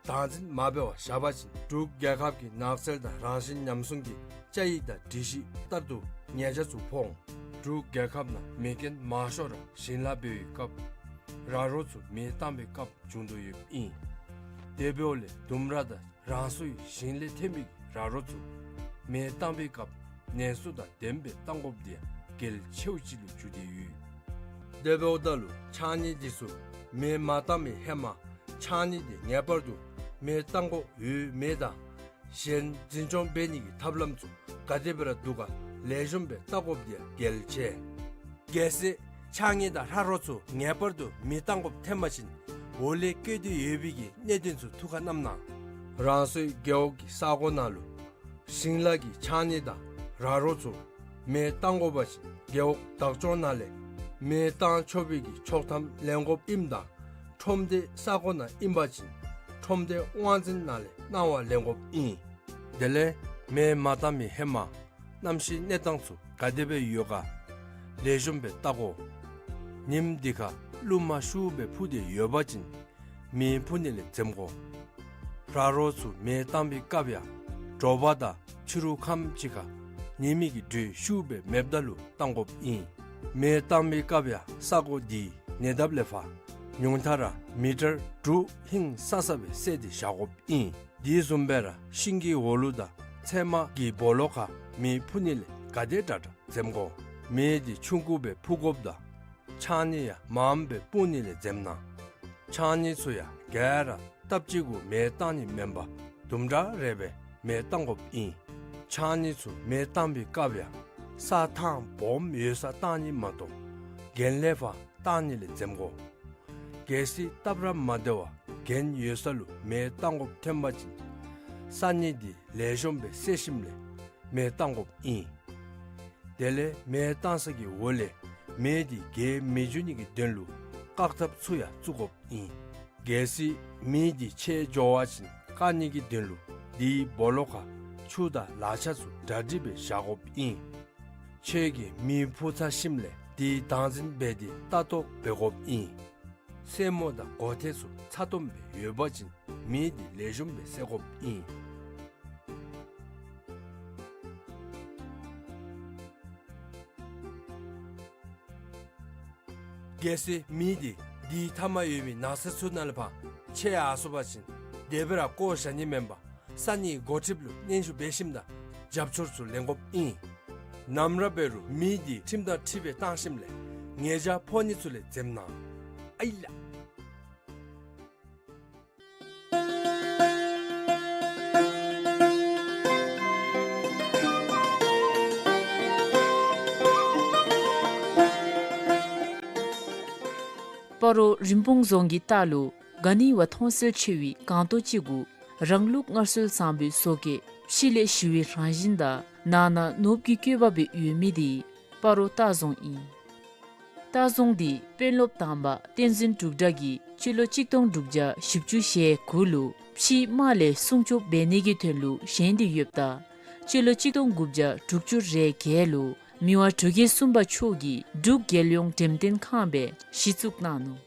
བདག་འཛིན་མ་འབད་བར་བཞག་པ་ཅིན་འབྲུག་རྒྱལ་ཁབ་ཀྱི་ནགས་ཚལ་དང་རང་བཞིན་ཉམས་སྲུང་གི་བཅའ་ཡིག་དང་སྒྲིག་གཞི་ལྟར་དུ་ཉེས་ཆད་ཚུ་ཕོག་འོང་། འབྲུག་རྒྱལ་ཁབ་ནང་མེ་རྐྱེན་མང་ཤོས་ར་ཞིང་ལཱ་འབད་བའི་སྐབས་ར་རོ་ཚུ་མེ་བཏང་བའི་སྐབས་བྱུང་དོ་ཡོདཔ་ཨིན། དེ་འབདཝ་ལས་ལྡུམ་ར་དང་རང་སོའི་ཞིང་ལས་ཐོན་མི་ར་རོ་ཚུ་མེ་བཏང་བའི་སྐབས་ནན་སུ་དང་ལྡནམ་སྦེ་བཏང་དགོཔ་དེ་ཡང་གལ་ཆེཝ་ཅིག་ལུ་གྱུར་ཏེ་ཡོད། དེ་འབདཝ་ད་ལུ་ཕྱགས་སྙིགས་དེ་ཚུ་མེ་མ་བཏང་བའི་ཧེ་མ་ཕྱགས་སྙིགས་དེ་ངེས་པར་དུ་མེ་བཏང་དགོཔ་ཡོད་མེད་དང་གཞན་འཛིན་སྐྱོང་འབད་ནི་གི་ཐབས་ལམ་ཚུ་ག་དེ་སྦེ་ར་འདུག་ག་ལེགས་ཤོམ་སྦེ་བལྟ་དགོཔ་དེ་ཡང་གལ་ཆེ། གལ་སྲིད་ཕྱགས་སྙིགས་དང་ར་རོ་ཚུ་ངེས་པར་དུ་མེ་བཏང་དགོཔ་ཐོན་པ་ཅིན་འོག་ལས་བཀོད་དེ་ཡོད་པའི་གི་གནད་དོན་ཚུ་ཐུགས་ཁར་བསྣམ་གནང་། རང་སོའི་རྒེད་འོག་གི་ས་གོ་ནང་ལུ་ཞིང་ལཱ་གི་ཕྱགས་སྙིགས་དང་ར་རོ་ཚུ་མེ་བཏང་དགོ་པ་ཅིན་རྒེད་འོག་བདག་སྐྱོང་ནང་ལས་མེ་བཏང་ཆོག་པའི་གི་ཆོག་ཐམ་ལེན་དགོཔ་ཨིནམ་ད་ཁྲོམ་སྡེའི་ས་གོ་ནང་ཨིན་པ་ཅིན་ཁྲོམ་སྡེའི་དབང་འཛིན་ནང་ལས་གནང་བ་ལེན་དགོཔ་ཨིན། དེ་ལས་མེ་མ་བཏང་མི་ཧེ་མ་གནམ་གཤིས་གནས་སྟངས་ཚུ་ག་དེ་སྦེ་ཡོད་ག་ལེགས་ཤོམ་སྦེ་བལྟ་དགོ། ཉིནམ་དེ་ཁར་རླུང་མ་ཤུགས་སྦེ་འཕུ་སྟེ་ཡོད་པ་ཅིན་མེ་འཕུ་ནི་ལས་འཛེམ་དགོ། ར་རོ་ཚུ་མེ་བཏང་བའི་སྐབས་ཡང་དྲོ་པ་དང་ཕྱི་རུ་ཁམས་ཅིག་ཁར་ཉི་མའི་གི་དྲོད་ཤུགས་སྦེ་མེདཔ་ད་ལུ་བཏང་དགོཔ་ཨིན། མེ་བཏང་བའི་སྐབས་ཡང་ས་གོ་དེའི་ཉེ་འདབས་ལས་ཕར་ཉུང་མཐའ་ར་མི་ཊར་དྲུག་ཧིང་སང་སང་སྦེ་བསལ་ཏེ་བཞག་དགོཔ་ཨིན། དེ་བཟུམ་སྦེ་ར་ཤིང་གི་འོག་ལུ་དང་ཚལ་མ་གི་སྦོ་ལོགས་ཁར་མེ་འཕུ་ནི་ལས་ག་དེ་དྲག་དྲག་འཛེམ་དགོ། མེ་དེ་ཆུང་ཀུ་སྦེ་འཕུ་དགོཔ་དང་ཕྱགས་སྙིགས་ཡང་མངམ་སྦེ་སྤུངས་ནི་ལས་འཛེམ་གནང་། ཕྱགས་སྙིགས་ཚུ་ཡང་ག་ར་སྟབས་གཅིག་གུ་མེ་བཏང་ནི་མེན་པར་དུམ་གྲ་རེ་སྦེ་མེ་བཏང་དགོཔ་ཨིན། ཕྱགས་སྙིགས་ཚུ་མེ་བཏང་བའི་སྐབས་ཡང་ས་ཐང་སྦོམ་ཡོད་སར་བཏང་ནི་མ་གཏོགས་གྱེན་ལས་ཕར་བཏང་ནི་ལས་འཛེམ་དགོ། གལ་སྲིད་སྟབས་ར་མ་བདེ་བར་གྱེན་ཡོད་ས་ལུ་མེ་བཏང་དགོཔ་ཐོན་པ་ཅིན་ས་སྙིགས་དེ་ལེགས་ཤོམ་སྦེ་བསལ་ཞིནམ་ལས་མེ་བཏང་དགོཔ་ཨིན། དེ་ལས་མེ་བཏང་ས་གི་འོག་ལས་མེ་དེ་རྒྱས་མི་འགྱོ་ནི་གི་དོན་ལུ་བཀག་ཐབས་ཚུ་ཡང་བཙུགས་དགོཔ་ཨིན། གལ་སྲིད་མེ་དེ་ཆད་འགྱོ་བ་ཅིན་བཀག་ནི་གི་དོན་ལུ་དེའི་སྦོ་ལོགས་ཁར་ཆུ་དང་ལག་ཆ་ཚུ་གྲ་སྒྲིག་སྦེ་བཞག་དགོཔ་ཨིན། ཁྱོད་ཀྱིས་མེ་འཕུ་ཚར་ཞིནམ་ལས་དེ་བདག་འཛིན་འབད་དེ་ལྟ་རྟོག་འབད་དགོཔ་ཨིན། སེན་མོ་དང་མགོ་ཐད་ཚུ་ཚ་ཏོམ་སྦེ་ཡོད་པ་ཅིན་ མེ་འདི་ལེགས་ཤོམ་སྦེ་བསད་དགོཔ་ཨིན། གལ་སྲིད་མེ་འདི་འདི་མཐའ་མ་ཡོད་མི་ན་ཚོད་ཚུ་ནང་ལས་ཕར་ཆད་ཡར་སོ་བ་ཅིན་དེ་སྦེ་ར་བཀོ་བཞག་ནི་མེན་པར་ས་གནས་འགོ་ཁྲིདཔ་ལུ་སྙན་ཞུ་འབད་ཞིནམ་ད་རྒྱབ་སྐྱོར་ཚུ་ལེན་དགོཔ་ཨིན། ནམ་ར་འབད་རུང་མེ་འདི་ཁྲིམས་དང་འཁྲིལ་བའི་བཏང་ཞིནམ་ལས་ཉེས་བྱ་ཕོག་ནི་ཚུ་ལས་འཛེམ་གནང་། ཨའི་ལགས། སྤ་རོ་རིན་སྤུངས་རྫོང་གི་ལྟག་ལུ་ག་ནི་བ་མཐོང་གསལ་ཆེ་བའི་སྒང་ཏོག་ཅིག་གུ་རང་ལུགས་སྔར་སྲོལ་བཟང་པོའི་བཟོ་བཀོད་ཕྱི་ལས་ཞི་བའི་རང་བཞིན་དང་ནང་ན་ནོར་བུ་གི་བཀོད་པ་སྦེ་ཡོད་མི་འདི་སྤ་རོ་ལྟ་རྫོང་ཨིན། ལྟ་རྫོང་འདི་དཔོན་སློབ་དང་པ་བསྟན་འཛིན་འབྲུག་གྲགས་ཀྱིས་སྤྱི་ལོ་གཅིག་སྟོང་དྲུག་བརྒྱ་བཞི་བཅུ་ཞེ་དགུ་ལུ་ཕྱིའི་དམག་ལས་སྲུང་སྐྱོབ་འབད་ནི་གི་དོན་ལུ་བཞེངས་ཏེ་ཡོདཔ་ད་སྤྱི་ལོ་གཅིག་སྟོང་དགུ་བརྒྱ་དྲུག་ཅུ་རེ་བརྒྱད་ལུ་མི་དབང་འབྲུག་རྒྱལ་གསུམ་པ་མཆོག་གིས་འབྲུག་རྒྱལ་ཡོངས་འགྲེམས་སྟོན་ཁང་སྦེ་གཞི་བཙུགས་གནང་ནུག།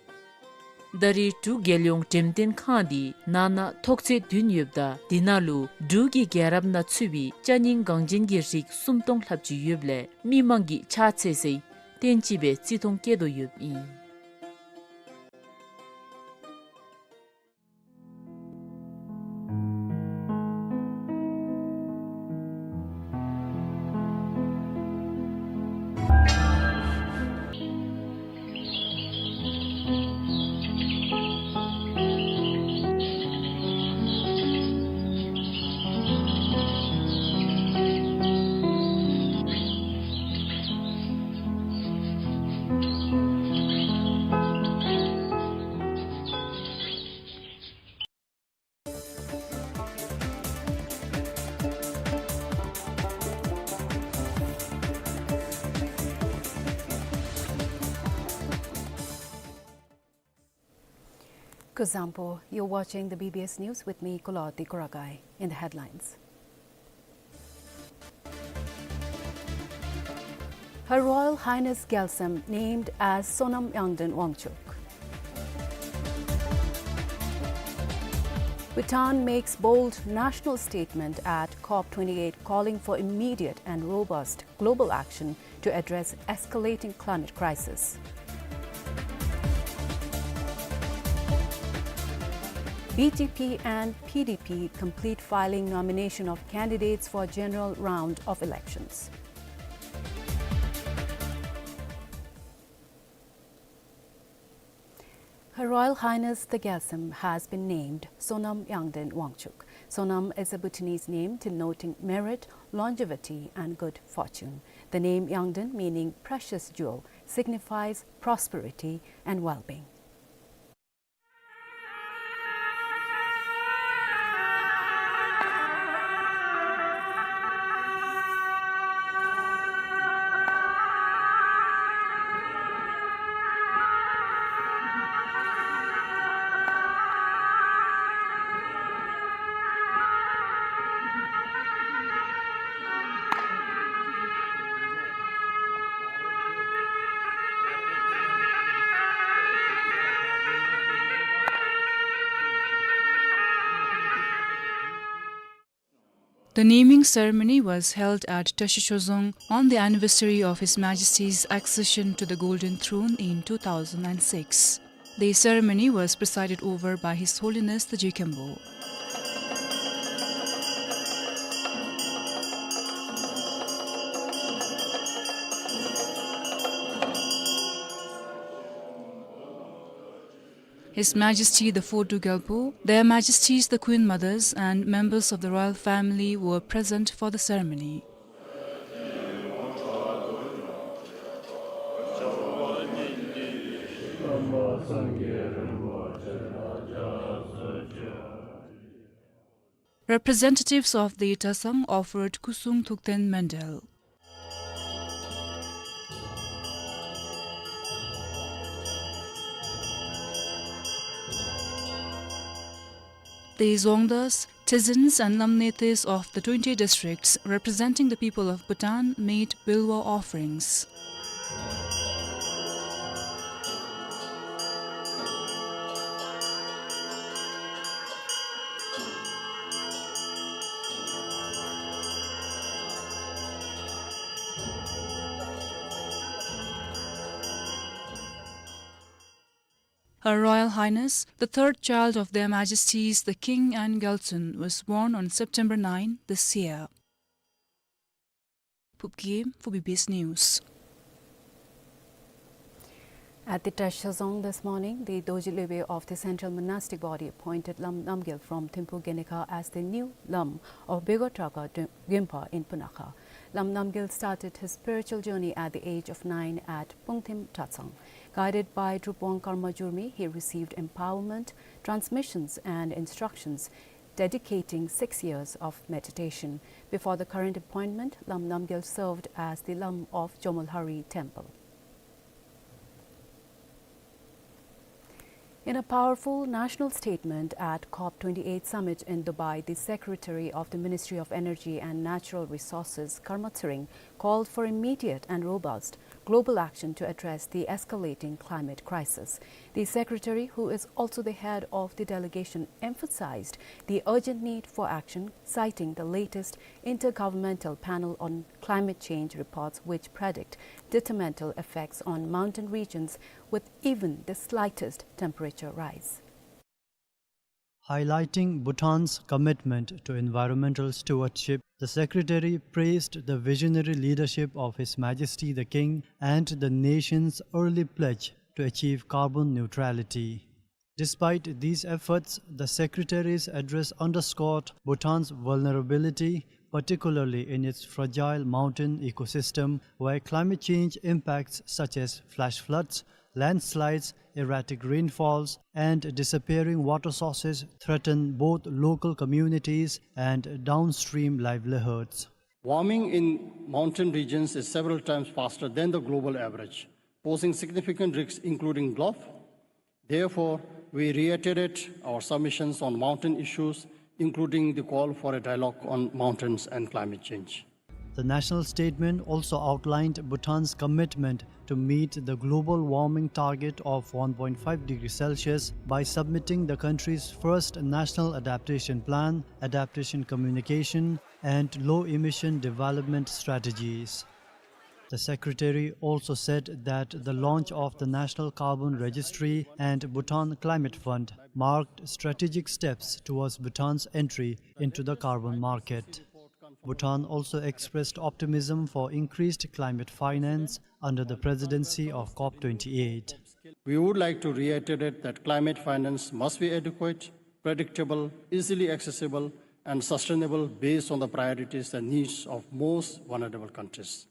ད་རེས་འབྲུག་རྒྱལ་ཡོངས་འགྲེམས་སྟོན་ཁང་འདི་ནང་ན་ཐོག་ཚད་བདུན་ཡོདཔ་ད་དེ་ནང་ལུ་འབྲུག་གི་རྒྱལ་རབས་ནང་ཚུད་པའི་ཅ་རྙིང་འགངས་ཅན་གྱི་རིགས་སུམ་སྟོང་ལྷགཔ་ཅིག་ཡོདཔ་ལས་མི་མང་གིས་ཕྱག་འཚལ་སའི་རྟེན་ཅིག་སྦེ་བརྩི་མཐོང་བསྐྱེད་དོ་ཡོདཔ་ཨིན། Kuzuzangpo, you're watching the B B S News with me, Kulawati Kuragai. In the headlines. Her Royal Highness Gyaltsem named as Sonam Yangden Wangchuck. Bhutan makes bold national statement at COP twenty-eight, calling for immediate and robust global action to address escalating climate crisis. B J P and P D P complete filing nomination of candidates for general round of elections. Her Royal Highness the Gyaltsem has been named Sonam Yangden Wangchuck. Sonam is a Bhutanese name denoting merit, longevity, and good fortune. The name Yangden, meaning precious jewel, signifies prosperity and well-being. The naming ceremony was held at Tashi Chozong on the anniversary of His Majesty's accession to the Golden Throne in two thousand and six. The ceremony was presided over by His Holiness the Je Khenpo. His Majesty the Phot Duggyalpo, Their Majesties the Queen Mothers and members of the royal family were present for the ceremony. Representatives of the Tatsang offered Kusung Thukten Mandal. The Dzongdas, Tezins and Lamnetes of the twenty districts representing the people of Bhutan made Bilwa offerings. Her Royal Highness, the third child of Their Majesties the King and Gyaltsuen, was born on September nine this year. Phubgim for B B S News. At the Trashazong this morning, the Dorji Lwebe of the Central Monastic Body appointed Lam Namgyel from Thimphu Genekha as the new Lam of Begwa Traga Dr-, Gimpa in Punakha. Lam Namgyel started his spiritual journey at the age of nine at Pungthim Tatsang. Guided by Drupwang Karma Jurmi, he received empowerment, transmissions, and instructions, dedicating six years of meditation. Before the current appointment, Lam Namgyel served as the Lam of Jomolhari Temple. In a powerful national statement at COP twenty-eight summit in Dubai, the Secretary of the Ministry of Energy and Natural Resources, Karma Tshering, called for immediate and robust global action to address the escalating climate crisis. The secretary, who is also the head of the delegation, emphasized the urgent need for action, citing the latest Intergovernmental Panel on Climate Change reports, which predict detrimental effects on mountain regions with even the slightest temperature rise. Highlighting Bhutan's commitment to environmental stewardship, the Secretary praised the visionary leadership of His Majesty the King and the nation's early pledge to achieve carbon neutrality. Despite these efforts, the Secretary's address underscored Bhutan's vulnerability, particularly in its fragile mountain ecosystem, where climate change impacts such as flash floods, landslides, erratic rainfalls, and disappearing water sources threaten both local communities and downstream livelihoods. Warming in mountain regions is several times faster than the global average, posing significant risks, including drought. Therefore, we reiterate our submissions on mountain issues, including the call for a dialogue on mountains and climate change. The national statement also outlined Bhutan's commitment to meet the global warming target of one point five degrees Celsius by submitting the country's first national adaptation plan, adaptation communication, and low-emission development strategies. The secretary also said that the launch of the National Carbon Registry and Bhutan Climate Fund marked strategic steps towards Bhutan's entry into the carbon market. Bhutan also expressed optimism for increased climate finance under the presidency of COP twenty-eight. We would like to reiterate that climate finance must be adequate, predictable, easily accessible, and sustainable based on the priorities and needs of most vulnerable countries.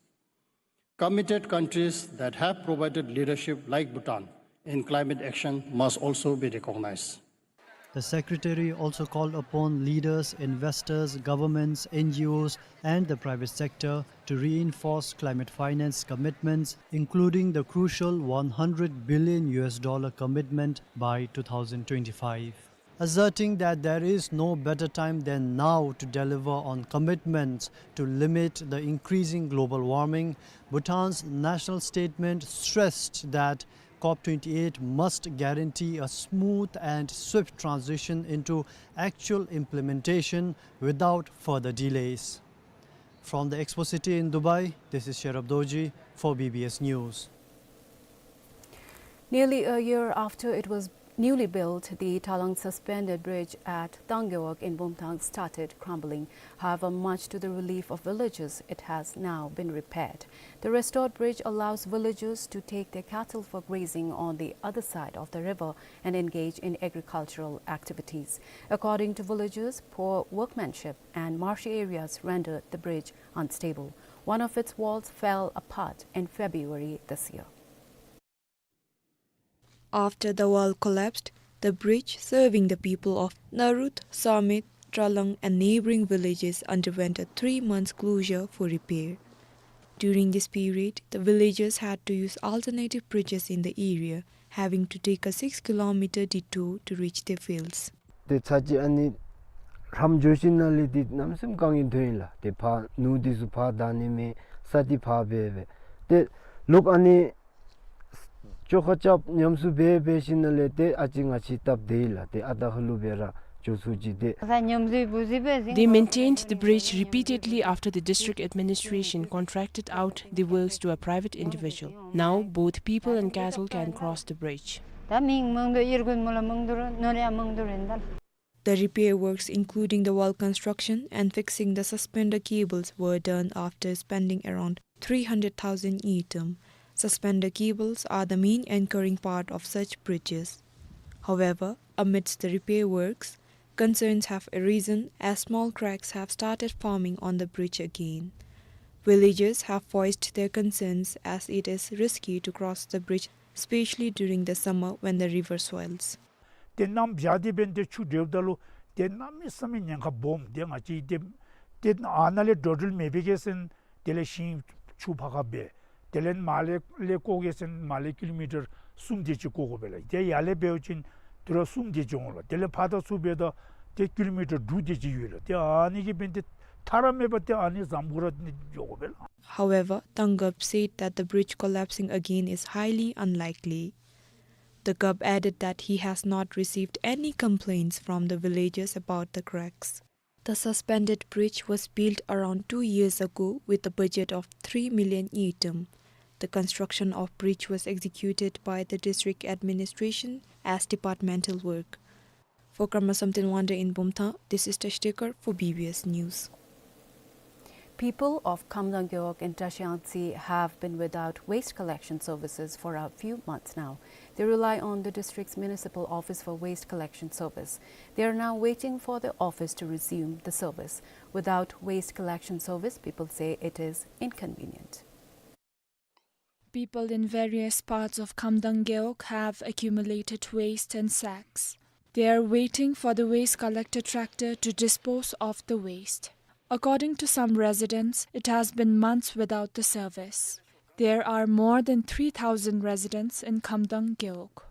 Committed countries that have provided leadership like Bhutan in climate action must also be recognized. The secretary also called upon leaders, investors, governments, N G Os, and the private sector to reinforce climate finance commitments, including the crucial one hundred billion U S dollar commitment by two thousand twenty-five, asserting that there is no better time than now to deliver on commitments to limit the increasing global warming. Bhutan's national statement stressed that COP twenty-eight must guarantee a smooth and swift transition into actual implementation without further delays. From the Expo City in Dubai, this is Sherab Dorji for B B S News. Nearly a year after it was newly built, the Talang Suspended Bridge at Tangewak in Bumthang started crumbling. However, much to the relief of villagers, it has now been repaired. The restored bridge allows villagers to take their cattle for grazing on the other side of the river and engage in agricultural activities. According to villagers, poor workmanship and marshy areas rendered the bridge unstable. One of its walls fell apart in February this year. After the wall collapsed, the bridge serving the people of Narut, Samit, Tralang and neighboring villages underwent a three months closure for repair. During this period, the villagers had to use alternative bridges in the area, having to take a six kilometer detour to reach their fields. ཏེ་ཚར་གཅིག་ཨ་ནི་ལྷམ་འགྱོ་ཞིནམ་ལས་འདི་གནམ་མེད་ས་མེད་དཀའ་ངལ་ཐོན་ཡི་ལགས། ཏེ་ཕར་ནོར་འདི་ཚུ་ཕར་བདའ་ནི་མེད། ས་འདི་ཕར་འབད་འབད། ཏེ་ལོག་ཨ་ནི་བཅོ་ཁ་རྐྱབ་ཉམས་གསོ་འབད་འབད་ཞིནམ་ལས་ཏེ་ཨ་ཙི་ང་བཅས་སྟབས་བདེ་ཡི་ལགས། ཏེ་ཨ་རྟག་ཧ་ལུགས་སྦེ་ར་འགྱོ་ཚུགས་ཅི་ཏེ། They maintained the bridge repeatedly after the district administration contracted out the works to a private individual. Now, both people and cattle can cross the bridge. ད་མི་མང་དུ་ཨིར་གུན་མོ་ལ་མང་དུ་རུ་ནོར་ཡང་མང་དུ་རེད་ད། The repair works, including the wall construction and fixing the suspender cables, were done after spending around three hundred thousand ngultrum. Suspender cables are the main anchoring part of such bridges. However, amidst the repair works, concerns have arisen as small cracks have started forming on the bridge again. Villagers have voiced their concerns as it is risky to cross the bridge, especially during the summer when the river swells. ཏེ་གནམ་བྱཱར་དེ་འབདན་ཏེ་ཆུ་རྒྱསཔ་ད་ལུ་ཏེ་གནམ་མེད་ས་མེད་ཉེན་ཁ་སྦོམ། ཏེ་ང་བཅས་ཏེ་ཏེ་ཨ་ནཱ་ལས་འགྲོ་འགྲུལ་མེད་པའི་གི་ཟེར་ན་དེ་ལས་ཤིང་ཆུ་ཕར་ཁ་འབད། དེ་ལས་མར་ལས་ལས་བཀོ་གེ་ཟེར་ན་མར་ལས་ཀི་ལོ་མི་ཊར་གསུམ་དེ་ཅིག་བཀོ་དགོ་པས་ལགས། ཏེ་ཡར་ལས་འབད་བ་ཅིན་དུས་རབས་གསུམ་དེ་ཅིག་འོང་ལགས། དེ་ལས་ཕར་དང་ཚུར་འབདཝ་ད་ཏེ་ཀི་ལོ་མི་ཊར་དྲུག་དེ་ཅིག་ཡོད་ལགས། ཏེ་ཨ་ནི་གིས་འབདན་ཏེ་ཐག་ར་མེད་པར་ཏེ་ཨ་ནི་ཟམ་གུ་ར་འགྱོ་དགོ་པས་ལགས། However, Tangkhab said that the bridge collapsing again is highly unlikely. The Gab added that he has not received any complaints from the villagers about the cracks. The suspended bridge was built around two years ago with a budget of three million ngultrum. The construction of bridge was executed by the district administration as departmental work. For Karma Samten Wonder in Bumthang, this is Tashi Tekar for B B S News. People of Khamdang Gewog in Tashi Nyatsie have been without waste collection services for a few months now. They rely on the district's municipal office for waste collection service. They are now waiting for the office to resume the service. Without waste collection service, people say it is inconvenient. People in various parts of Khamdang Gewog have accumulated waste in sacks. They are waiting for the waste collector tractor to dispose of the waste. According to some residents, it has been months without the service. There are more than three thousand residents in Khamdang Gewog.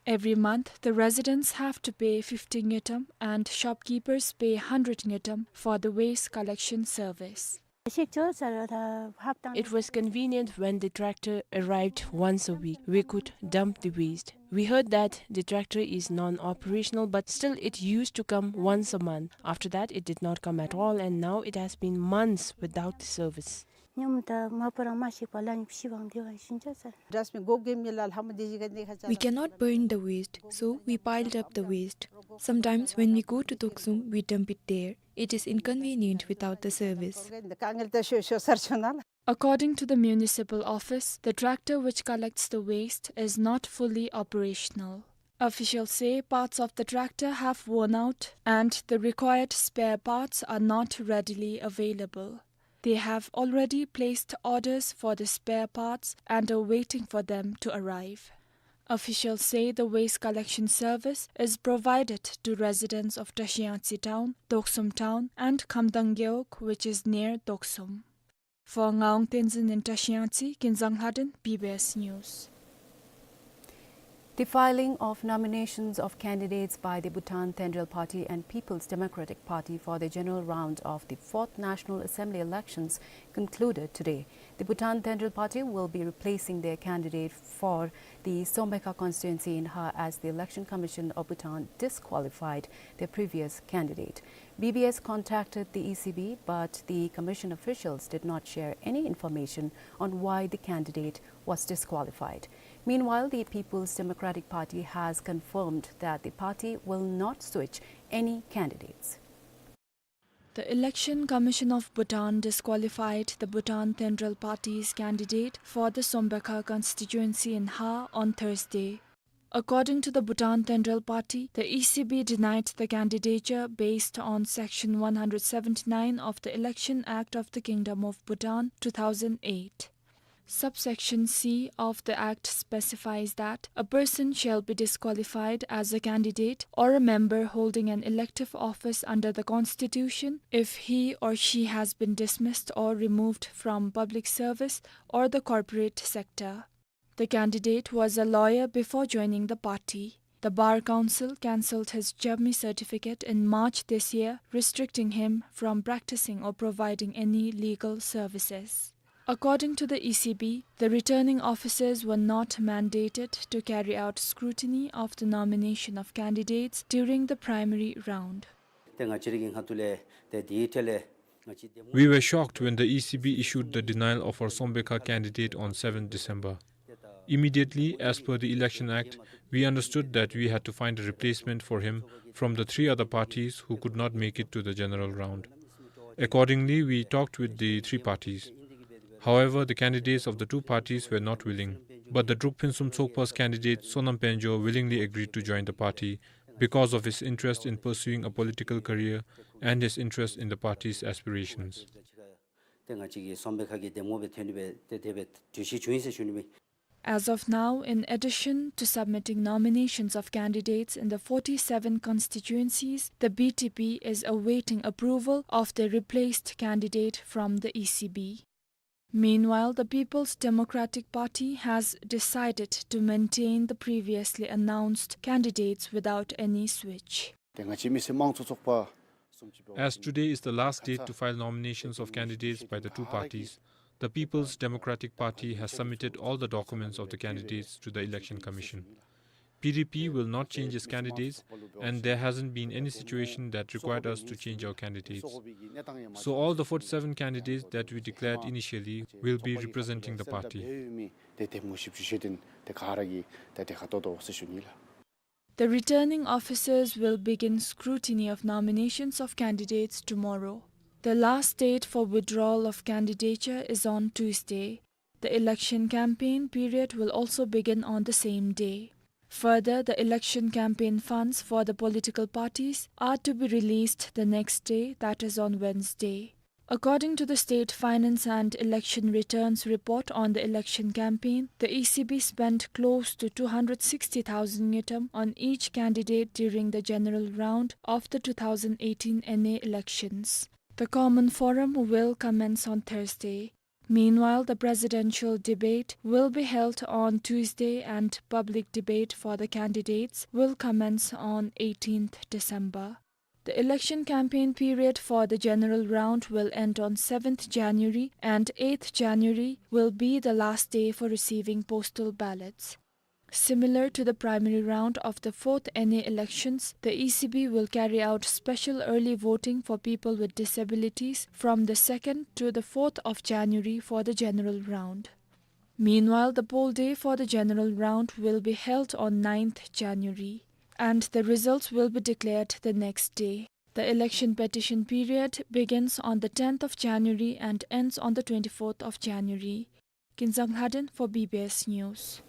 Every month, the residents have to pay fifty ngultrum and shopkeepers pay hundred ngultrum for the waste collection service. It was convenient when the tractor arrived once a week. We could dump the waste. We heard that the tractor is non-operational, but still it used to come once a month. After that, it did not come at all, and now it has been months without the service. We cannot burn the waste, so we piled up the waste. Sometimes when we go to Doksum, we dump it there. It is inconvenient without the service. According to the municipal office, the tractor which collects the waste is not fully operational. Officials say parts of the tractor have worn out and the required spare parts are not readily available. They have already placed orders for the spare parts and are waiting for them to arrive. Officials say the waste collection service is provided to residents of Tashi Nyatsie town, Doksum town, and Khamdang Gewog, which is near Doksum. For Ngawang Tenzin in Tashi Nyatsie, Kinzang Lhaden, B B S News. The filing of nominations of candidates by the Bhutan Tendrel Party and People's Democratic Party for the general round of the fourth National Assembly elections concluded today. The Bhutan Tendrel Party will be replacing their candidate for the Sombekha constituency in Ha, as the Election Commission of Bhutan disqualified their previous candidate. B B S contacted the E C B, but the commission officials did not share any information on why the candidate was disqualified. Meanwhile, the People's Democratic Party has confirmed that the party will not switch any candidates. The Election Commission of Bhutan disqualified the Bhutan Tendrel Party's candidate for the Sombekha constituency in Ha on Thursday. According to the Bhutan Tendrel Party, the E C B denied the candidature based on Section one hundred seventy-nine of the Election Act of the Kingdom of Bhutan, two thousand eight. Subsection C of the Act specifies that a person shall be disqualified as a candidate or a member holding an elective office under the Constitution if he or she has been dismissed or removed from public service or the corporate sector. The candidate was a lawyer before joining the party. The Bar Council cancelled his Jabmi certificate in March this year, restricting him from practicing or providing any legal services. According to the E C B, the returning officers were not mandated to carry out scrutiny of the nomination of candidates during the primary round. ཏེ་ང་བཅས་ར་གི་ཁ་ཐུག་ལས་ཏེ་དེའི་ཐད་ལས་ང་བཅས་བདེ་མོ། We were shocked when the E C B issued the denial of our Sombekha candidate on seventh December. Immediately, as per the Election Act, we understood that we had to find a replacement for him from the three other parties who could not make it to the general round. Accordingly, we talked with the three parties. However, the candidates of the two parties were not willing. But the Drukphinsum Tsokpa's candidate, Sonam Pengjo, willingly agreed to join the party because of his interest in pursuing a political career and his interest in the party's aspirations. As of now, in addition to submitting nominations of candidates in the forty-seven constituencies, the B T P is awaiting approval of the replaced candidate from the E C B. Meanwhile, the People's Democratic Party has decided to maintain the previously announced candidates without any switch. As today is the last date to file nominations of candidates by the two parties, the People's Democratic Party has submitted all the documents of the candidates to the Election Commission. P D P will not change its candidates, and there hasn't been any situation that required us to change our candidates. So all the forty-seven candidates that we declared initially will be representing the party. The returning officers will begin scrutiny of nominations of candidates tomorrow. The last date for withdrawal of candidature is on Tuesday. The election campaign period will also begin on the same day. Further, the election campaign funds for the political parties are to be released the next day, that is on Wednesday. According to the State Finance and Election Returns report on the election campaign, the E C B spent close to two hundred sixty thousand ngultrum on each candidate during the general round of the two thousand eighteen N A elections. The common forum will commence on Thursday. Meanwhile, the presidential debate will be held on Tuesday and public debate for the candidates will commence on eighteenth December. The election campaign period for the general round will end on seventh January, and eighth January will be the last day for receiving postal ballots. Similar to the primary round of the fourth N A elections, the E C B will carry out special early voting for people with disabilities from the second to the fourth of January for the general round. Meanwhile, the poll day for the general round will be held on ninth January, and the results will be declared the next day. The election petition period begins on the tenth of January and ends on the twenty-fourth of January. Kinzang Lhaden for B B S News.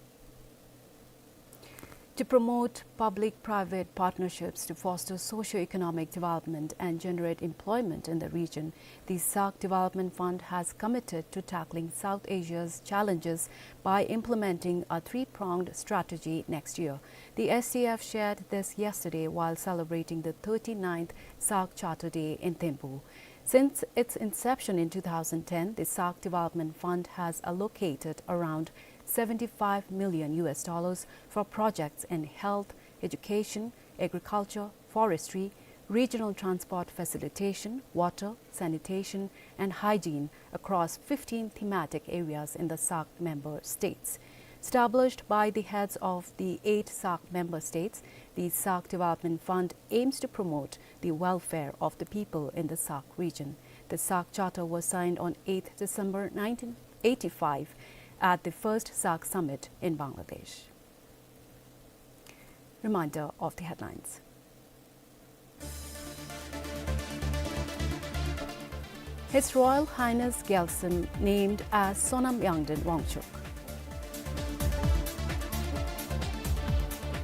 To promote public-private partnerships to foster socio-economic development and generate employment in the region, the SAARC Development Fund has committed to tackling South Asia's challenges by implementing a three-pronged strategy next year. The S D F shared this yesterday while celebrating the thirty-ninth SAARC Charter Day in Thimphu. Since its inception in two thousand ten, the SAARC Development Fund has allocated around seventy-five million U S dollars for projects in health, education, agriculture, forestry, regional transport facilitation, water, sanitation, and hygiene across fifteen thematic areas in the SAARC member states. Established by the heads of the eight SAARC member states, the SAARC Development Fund aims to promote the welfare of the people in the SAARC region. The SAARC Charter was signed on eighth December nineteen eighty-five at the first SAARC Summit in Bangladesh. Reminder of the headlines. His Royal Highness Gyaltsuen named as Sonam Yangden Wangchuk.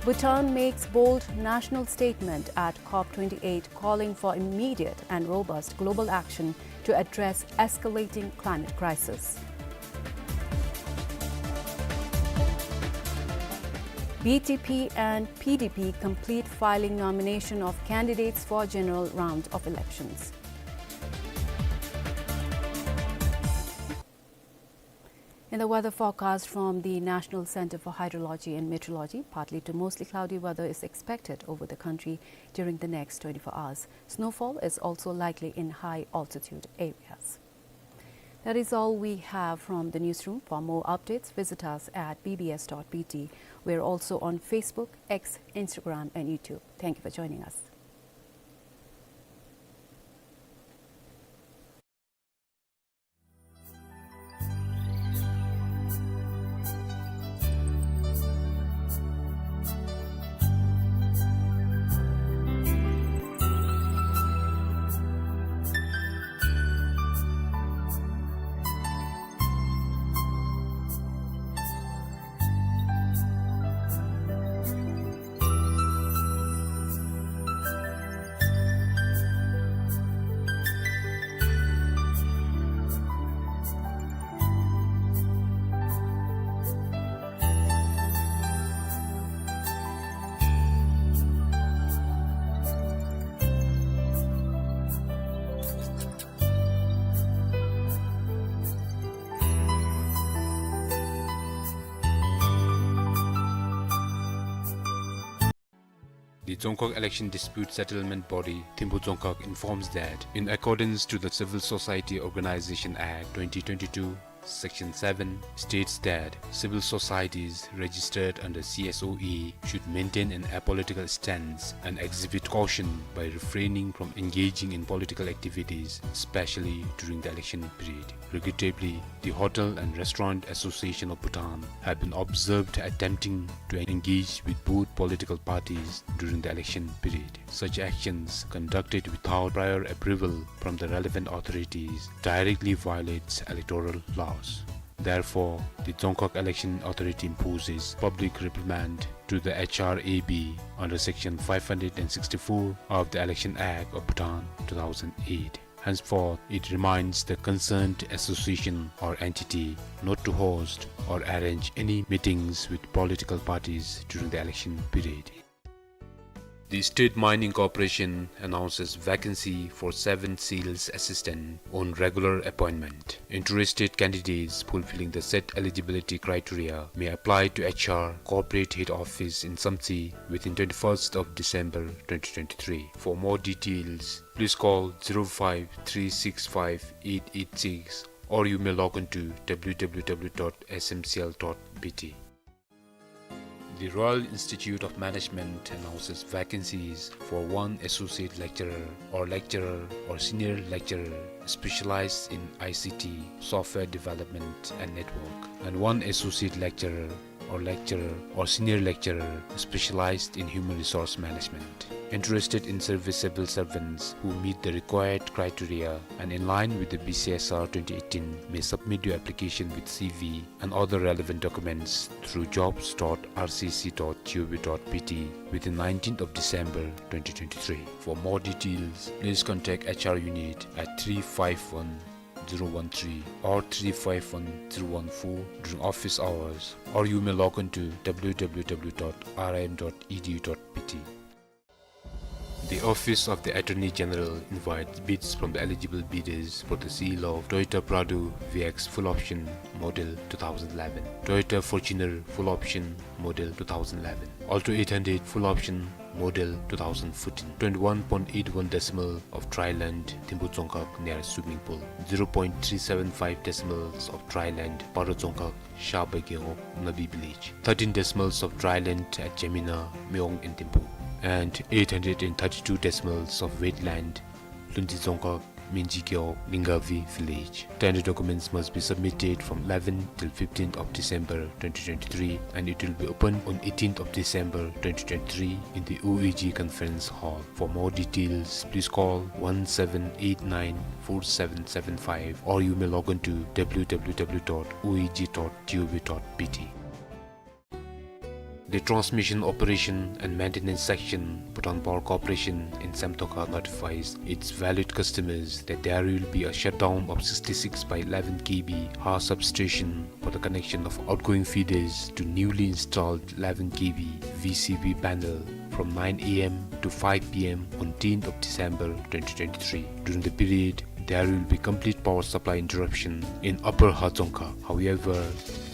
Bhutan makes bold national statement at COP twenty-eight, calling for immediate and robust global action to address escalating climate crisis. B T P and P D P complete filing nomination of candidates for general round of elections. In the weather forecast from the National Center for Hydrology and Meteorology, partly to mostly cloudy weather is expected over the country during the next twenty-four hours. Snowfall is also likely in high altitude areas. That is all we have from the newsroom. For more updates, visit us at B B S dot B T. We're also on Facebook, X, Instagram, and YouTube. Thank you for joining us. Dzongkhag Election Dispute Settlement Body, Thimphu Dzongkhag, informs that, in accordance to the Civil Society Organization Act twenty twenty-two, Section seven states that civil societies registered under C S O A should maintain an apolitical stance and exhibit caution by refraining from engaging in political activities, especially during the election period. Regrettably, the Hotel and Restaurant Association of Bhutan have been observed attempting to engage with both political parties during the election period. Such actions, conducted without prior approval from the relevant authorities, directly violates electoral laws. Therefore, the Dzongkhag Election Authority imposes public reprimand to the H R A B under Section five hundred sixty-four of the Election Act of Bhutan two thousand eight. Henceforth, it reminds the concerned association or entity not to host or arrange any meetings with political parties during the election period. The State Mining Corporation announces vacancy for seven sales assistant on regular appointment. Interested candidates fulfilling the set eligibility criteria may apply to H R Corporate Head Office in Samtse within twenty-first of December twenty twenty-three. For more details, please call zero five three six five eight eight six, or you may log on to W W W dot S M C L dot B T. The Royal Institute of Management announces vacancies for one associate lecturer or lecturer or senior lecturer specialized in I C T, software development and network, and one associate lecturer or lecturer or senior lecturer specialized in human resource management. Interested in serviceable servants who meet the required criteria and in line with the B C S R twenty eighteen may submit your application with C V and other relevant documents through jobs dot R C C dot G O V dot B T within nineteenth of December twenty twenty-three. For more details, please contact H R unit at three five one zero one three or three five one zero one four during office hours, or you may log on to W W W dot R I M dot E D U dot B T. The Office of the Attorney General invites bids from the eligible bidders for the sale of Toyota Prado V X full option model two thousand eleven, Toyota Fortuner full option model two thousand eleven, Alto eight hundred full option model two thousand fourteen, twenty-one point eight one decimal of dry land, Thimphu Dzongkhag near swimming pool, zero point three seven five decimals of dry land, Paro Dzongkhag, Shabagengok, Nabi village, thirteen decimals of dry land at Jamina, Meong and Thimphu, and eight hundred and thirty-two decimals of wet land, Lunti Dzongkhag, Minji Geok, Lingavi village. Tender documents must be submitted from eleventh till fifteenth of December twenty twenty-three, and it will be opened on eighteenth of December twenty twenty-three in the O A G conference hall. For more details, please call one seven eight nine four seven seven five, or you may log on to W W W dot O A G dot G O V dot B T. The Transmission Operation and Maintenance Section, Bhutan Power Corporation in Semtoka notifies its valued customers that there will be a shutdown of sixty-six by eleven K V Ha substation for the connection of outgoing feeders to newly installed eleven K V V C V panel from nine A M to five P M on tenth of December twenty twenty-three. During the period, there will be complete power supply interruption in Upper Ha Dzongkhag. However,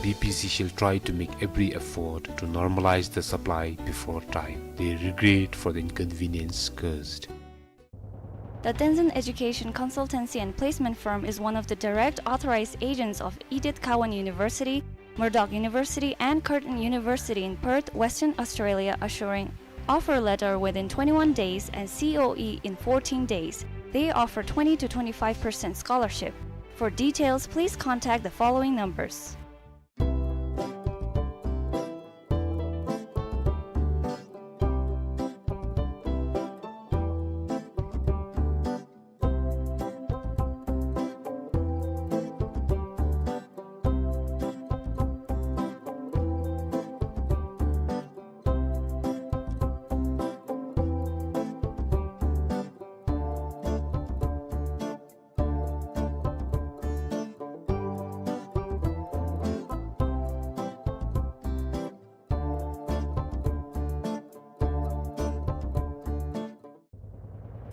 B P C shall try to make every effort to normalize the supply before time. They regret for the inconvenience caused. The Tenzin Education Consultancy and Placement Firm is one of the direct authorized agents of Edith Cowan University, Murdoch University, and Curtin University in Perth, Western Australia, assuring offer letter within twenty-one days and C O E in fourteen days. They offer twenty to twenty-five percent scholarship. For details, please contact the following numbers.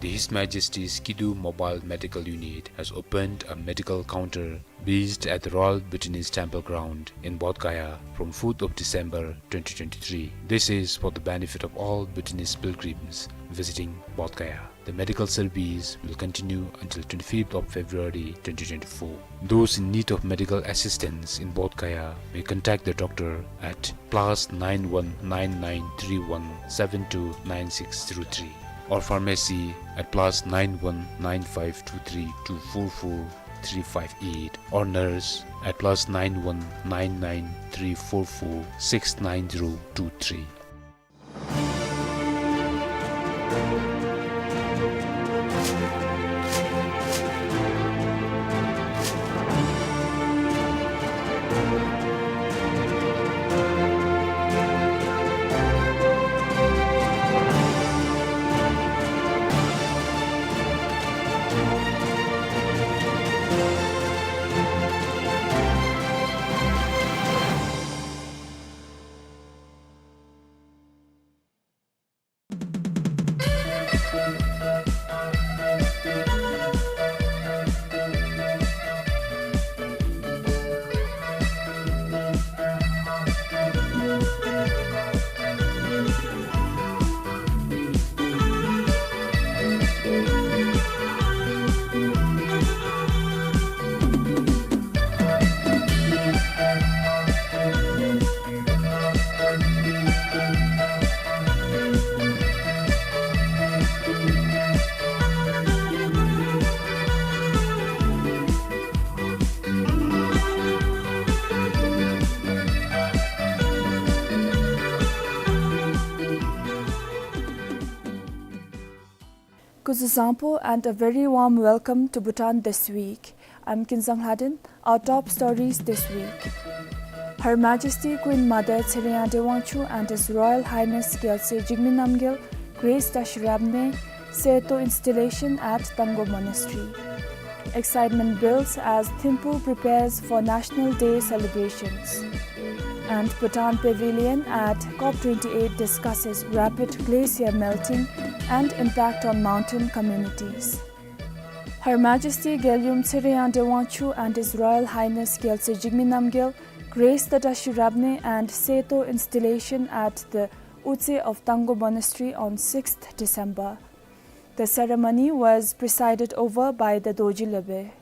The His Majesty's Kidu Mobile Medical Unit has opened a medical counter based at the Royal Bhutanese Temple Ground in Bodh Gaya from fourth of December twenty twenty-three. This is for the benefit of all Bhutanese pilgrims visiting Bodh Gaya. The medical service will continue until twenty-fifth of February twenty twenty-four. Those in need of medical assistance in Bodh Gaya may contact the doctor at plus nine one nine nine three one seven two nine six zero three or pharmacy at plus nine one nine five two three two four four three five eight or nurse at plus nine one nine nine three four four six nine zero two three. Kuzuzangpo and a very warm welcome to Bhutan This Week. I'm Kinzang Lhaden. Our top stories this week. Her Majesty Queen Mother Tshering Yangde Wangchuck and His Royal Highness Gyaltsey Jigme Namgyal grace Tashi Rabney Seyto installation at Tanggo Monastery. Excitement builds as Thimphu prepares for National Day celebrations. And Bhutan Pavilion at COP twenty-eight discusses rapid glacier melting and impact on mountain communities. Her Majesty Gelyum Tshering Yangde Wangchuck and His Royal Highness Gyaltsey Jigme Namgyal grace the Tashi Rabney and Seyto installation at the Utse of Tanggo Monastery on sixth December. The ceremony was presided over by the Dorji Lobey.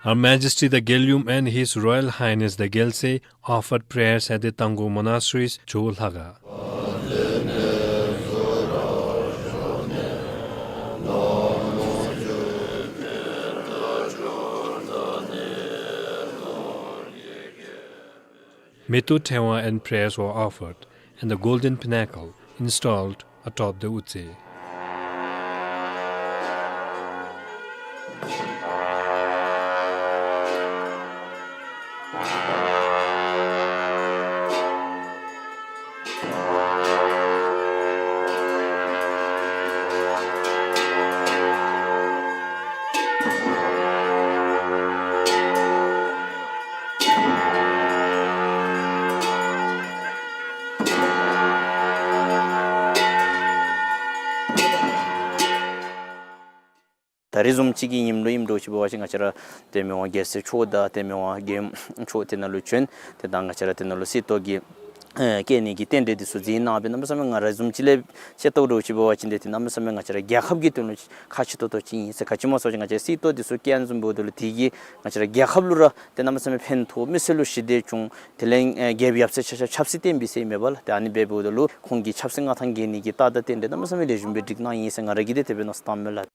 Her Majesty the Gelyum and His Royal Highness the Gyaltsey offered prayers at the Tanggo Monastery's Jolhaga. Metu Thewa and prayers were offered, and the golden pinnacle installed atop the Utse. ད་རེས་བཟུམ་ཅིག་གི་ཉིནམ་ལུ་ཨིནམ་འདྲཝ་ཅིག་འབད་བ་ཅིན་ང་བཅས་ར་ཏེ་མི་དབང་རྒྱལ་སྲས་མཆོག་དང་ཏེ་མི་དབང་རྒྱལ་ཡུམ་མཆོག་དེ་ནང་ལུ་བྱོན། ཏེ་ད་ང་བཅས་ར་དེ་ནང་ལུ་གསེར་ཏོག་གི་ཨེ་བཀལ་ནི་གི་རྟེན་འབྲེལ་འདི་ཚུ་མཛད་གནང་སྦེ་གནམ་མེད་ས་མེད་ང་ར་བཟུམ་ཅིག་ལས་ཤེས་རྟོགས་འདྲཝ་ཅིག་འབད་བ་ཅིན་ཏེ་ཏེ་གནམ་མེད་ས་མེད་ང་བཅས་ར་རྒྱལ་ཁབ་ཀྱི་དོན་ལུ་ཁག་ཆེ་ཏོག་ཏོ་ཅིག་ཨིན་ཟེར། ག་ཅི་སྨོ་ཟེར་བ་ཅིན་ང་བཅས་ར་གསེར་ཏོག་འདི་ཚུ་བཀལ་བཟུམ་འབདཝ་ད་ལུ་དེ་གིས་ང་བཅས་ར་རྒྱལ་ཁབ་ལུ་ར་ཏེ་གནམ་མེད་ས་མེད་ཕན་ཐོགས། མི་སེར་ལུ་ཞི་བདེ་འབྱུང་། དེ་ལས་ཨེ་རྒྱལཔོ་ཡབ་སྲས་ཆ་ཁྱབ་ཆབ་སྲིད་བརྟན་པའི་ཟེར་མས་པ་ལགས། ཏེ་ཨ་ནི་འབདཝ་ད་ལུ་ཁོང་གི་ཆབ་སྲིད་མངའ་ཐང་རྒྱས་ནི་གི་རྟགས་དང་རྟེན་འབྲེལ་གནམ་མེད་ས་མེད་ལེགས་ཤོམ་སྦེ་སྒྲིག་གནང་ཡི་ཟེར་ང་ར་གིས་ཏེ་དེ་སྦེ་མནོ་བསམ་བཏངམ་མས་ལགས།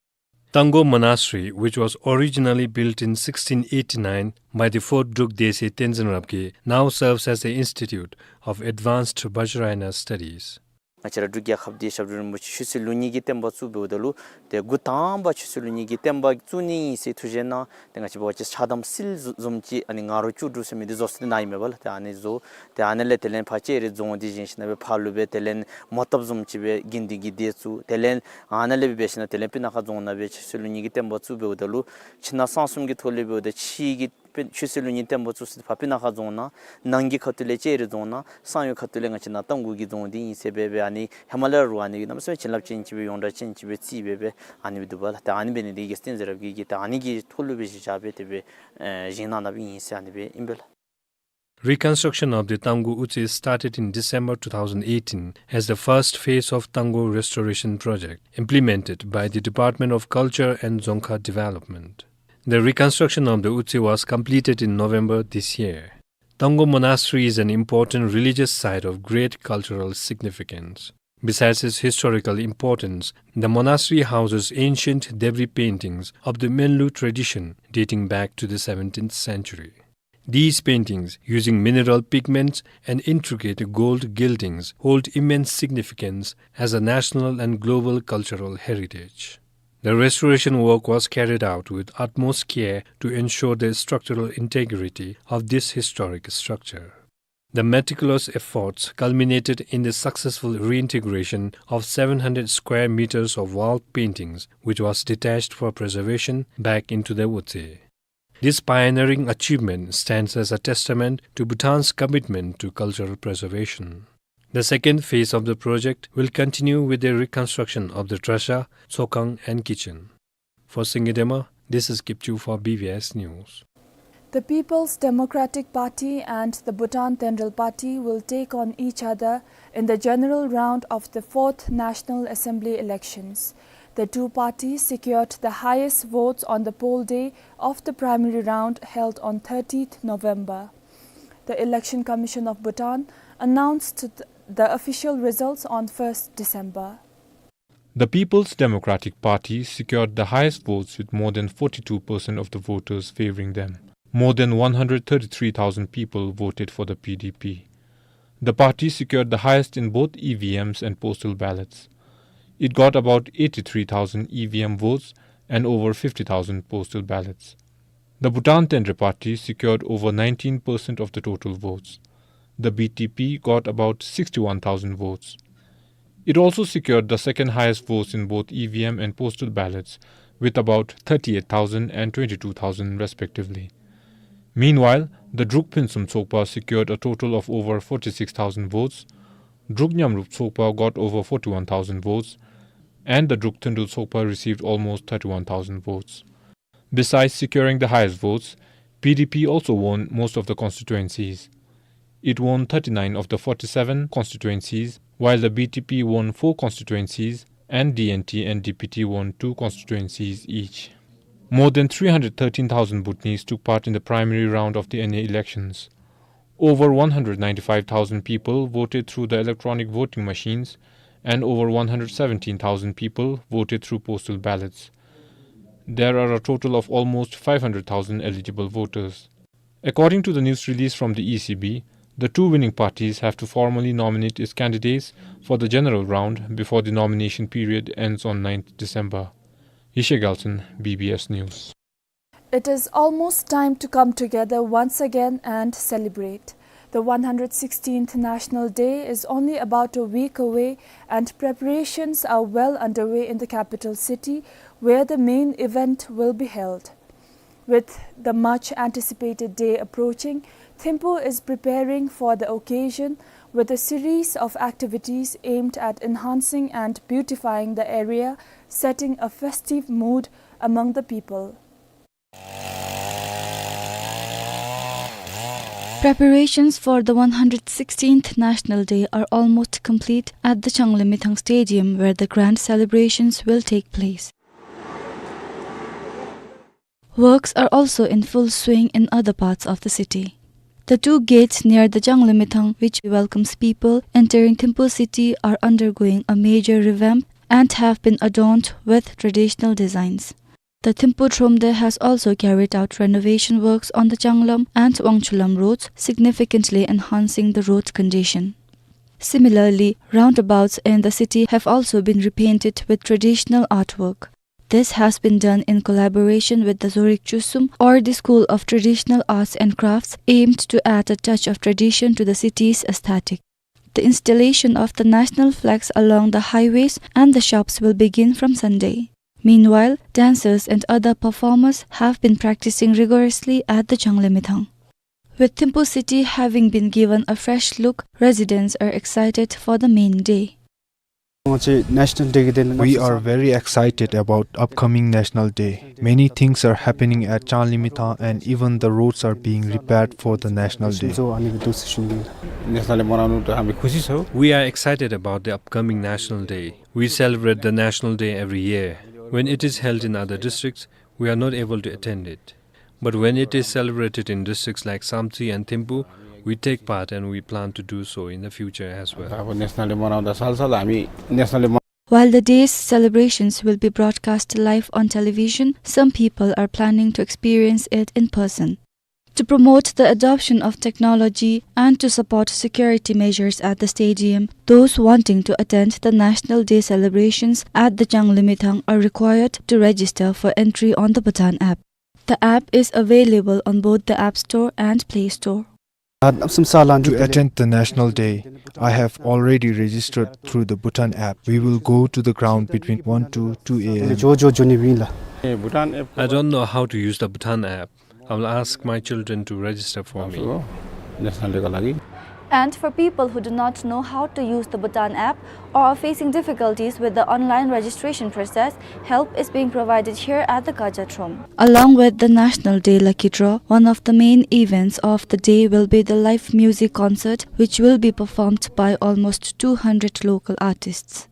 Tanggo Monastery, which was originally built in sixteen eighty-nine by the fourth Druk Dese Tenzin Rabgye, now serves as the Institute of Advanced Vajrayana Studies. ང་བཅས་ར་འབྲུག་རྒྱལ་ཁབ་འདི་ཞབས་དྲུང་རིན་པོ་ཆེ་ཆོས་སྲིད་ལུགས་གཉིས་ཀྱི་བསྟན་པ་བཙུགས་འབདཝ་ད་ལུ་ཏེ་འགོ་དང་པ་ཆོས་སྲིད་ལུགས་གཉིས་ཀྱི་བསྟན་པ་བཙུགས་ནི་ཨིན་ཟེར་ཐུགས་བཞེད་གནང་། ཏེ་ང་བཅས་འབད་བ་ཅིན་ཕྱག་དམ་སིལ་བཟུམ་ཅིག་ཨ་ནི་ང་རོ་བཅུ་དྲུག་ཟེར་མི་འདི་བཟོ་སྟེ་གནང་ཡི་མས་པ་ལགས། ཏེ་ཨ་ནི་བཟོ། ཏེ་ཨ་ནི་ལས་དེ་ལས་ཕར་ལྕགས་རི་རྫོང་འདི་བཞེངས་ཞིནམ་ལས་ཕར་ལུ་སྦེ་དེ་ལས་མོ་བཏབ་བཟུམ་ཅིག་སྦེ་དགེ་འདུན་གྱི་སྡེ་བཙུགས། དེ་ལས་ཨ་ནཱ་ལས་སྦེ་འབད་ཞིནམ་ལས་དེ་ལས་སྤུ་ན་ཁ་རྫོང་ནང་སྦེ་ཆོས་སྲིད་ལུགས་གཉིས་ཀྱི་བསྟན་པ་བཙུགས་འབདཝ་ད་ལུ་ཕྱི་ནང་གསང་གསུམ་གྱི་ཐོག་ལས་འབདཝ་ད་ཕྱི་གི་དཔེ་ཆོས་སྲིད་ལུགས་གཉིས་བསྟན་པ་བཙུགས་ས་འདི་ཕར་སྤུ་ན་ཁ་རྫོང་ནང་། ནང་གི་ཁ་ཐུག་ལས་ལྕགས་རི་རྫོང་ནང་། གསང་བའི་ཁ་ཐུག་ལས་ང་བཅས་ནཱ་རྟ་མགོ་གི་རྫོང་འདི་ཨིན་ཟེར་སྦེ་སྦེ་ཨ་ནི་ཧེ་མ་ལས་ར་ཨ་ནི་གནམ་མེད་ས་མེད་བྱིན་རླབས་ཅན་ཅིག་སྦེ་ཡོངས་གྲགས་ཅན་ཅིག་སྦེ་རྩིས་སྦེ་སྦེ་ཨ་ནི་སྦེ་འདུག་པ་ལགས། ཏེ་ཨ་ནི་འབད་ནི་འདི་གིས་བསྟན་འཛིན་རབ་རྒྱས་ཀྱིས་ཏེ་ཨ་ནི་གི་ཐོག་ལུ་སྦེ་གཞི་བཞག་སྦེ་དེ་སྦེ་ཨེ་བཞེངས་གནང་གནངམ་ཨིན་ཟེར་ཨ་ནི་སྦེ་ཨིན་པས་ལགས། Reconstruction of the Tanggo Utse started in December two thousand eighteen as the first phase of Tanggo Restoration Project implemented by the Department of Culture and Dzongkha Development. The reconstruction of the Utse was completed in November this year. Tanggo Monastery is an important religious site of great cultural significance. Besides its historical importance, the monastery houses ancient debris paintings of the Menlu tradition dating back to the seventeenth century. These paintings, using mineral pigments and intricate gold gildings, hold immense significance as a national and global cultural heritage. The restoration work was carried out with utmost care to ensure the structural integrity of this historic structure. The meticulous efforts culminated in the successful reintegration of seven hundred square meters of wall paintings, which was detached for preservation, back into the Utse. This pioneering achievement stands as a testament to Bhutan's commitment to cultural preservation. The second phase of the project will continue with the reconstruction of the drasha, tsokang, and kitchen. For Singye Dema, this is Kipchu for B B S News. The People's Democratic Party and the Bhutan Tenrel Party will take on each other in the general round of the fourth National Assembly elections. The two parties secured the highest votes on the poll day of the primary round held on thirtieth November. The Election Commission of Bhutan announced th-, the official results on first December. The People's Democratic Party secured the highest votes with more than forty-two percent of the voters favoring them. More than one hundred thirty-three thousand people voted for the P D P. The party secured the highest in both E V Ms and postal ballots. It got about eighty-three thousand E V M votes and over fifty thousand postal ballots. The Bhutan Tenrel Party secured over nineteen percent of the total votes. The B T P got about sixty-one thousand votes. It also secured the second highest votes in both E V M and postal ballots, with about thirty-eight thousand and twenty-two thousand respectively. Meanwhile, the Druk Phuentsum Tsokpa secured a total of over forty-six thousand votes, Druk Nyamrup Tsokpa got over forty-one thousand votes, and the Druk Thundul Tsokpa received almost thirty-one thousand votes. Besides securing the highest votes, P D P also won most of the constituencies. It won thirty-nine of the forty-seven constituencies, while the B T P won four constituencies and D N T and D P T won two constituencies each. More than three hundred thirteen thousand Bhutanese took part in the primary round of the N A elections. Over one hundred ninety-five thousand people voted through the electronic voting machines and over one hundred seventeen thousand people voted through postal ballots. There are a total of almost five hundred thousand eligible voters. According to the news release from the E C B, the two winning parties have to formally nominate its candidates for the general round before the nomination period ends on ninth December. Yeshe Gyaltsen, B B S News. It is almost time to come together once again and celebrate. The one hundred sixteenth National Day is only about a week away, and preparations are well underway in the capital city, where the main event will be held. With the much anticipated day approaching, Thimphu is preparing for the occasion with a series of activities aimed at enhancing and beautifying the area, setting a festive mood among the people. Preparations for the one hundred sixteenth National Day are almost complete at the Changlimithang Stadium, where the grand celebrations will take place. Works are also in full swing in other parts of the city. The two gates near the Changlimithang, which welcomes people entering Thimphu city, are undergoing a major revamp and have been adorned with traditional designs. The Thimphu Thromde has also carried out renovation works on the Changlam and Wangchulam roads, significantly enhancing the road condition. Similarly, roundabouts in the city have also been repainted with traditional artwork. This has been done in collaboration with the Zorig Chusum, or the School of Traditional Arts and Crafts, aimed to add a touch of tradition to the city's aesthetic. The installation of the national flags along the highways and the shops will begin from Sunday. Meanwhile, dancers and other performers have been practicing rigorously at the Changlimithang. With Thimphu city having been given a fresh look, residents are excited for the main day. We are very excited about upcoming National Day. Many things are happening at Changlimithang and even the roads are being repaired for the National Day. We are excited about the upcoming National Day. We celebrate the National Day every year. When it is held in other districts, we are not able to attend it. But when it is celebrated in districts like Samtse and Thimphu, we take part and we plan to do so in the future as well. अब national day मनाउँदा सालसाल हामी national day मना- While the day's celebrations will be broadcast live on television, some people are planning to experience it in person. To promote the adoption of technology and to support security measures at the stadium, those wanting to attend the National Day celebrations at the Changlimithang are required to register for entry on the Bhutan app. The app is available on both the App Store and Play Store. To attend the National Day, I have already registered through the Bhutan app. We will go to the ground between one to two a m. जो जो जुनि villa. I don't know how to use the Bhutan app. I will ask my children to register for me. National deco लागि। And for people who do not know how to use the Bhutan app or are facing difficulties with the online registration process, help is being provided here at the Gaja Throm. Along with the National Day Lucky Draw, one of the main events of the day will be the live music concert, which will be performed by almost two hundred local artists.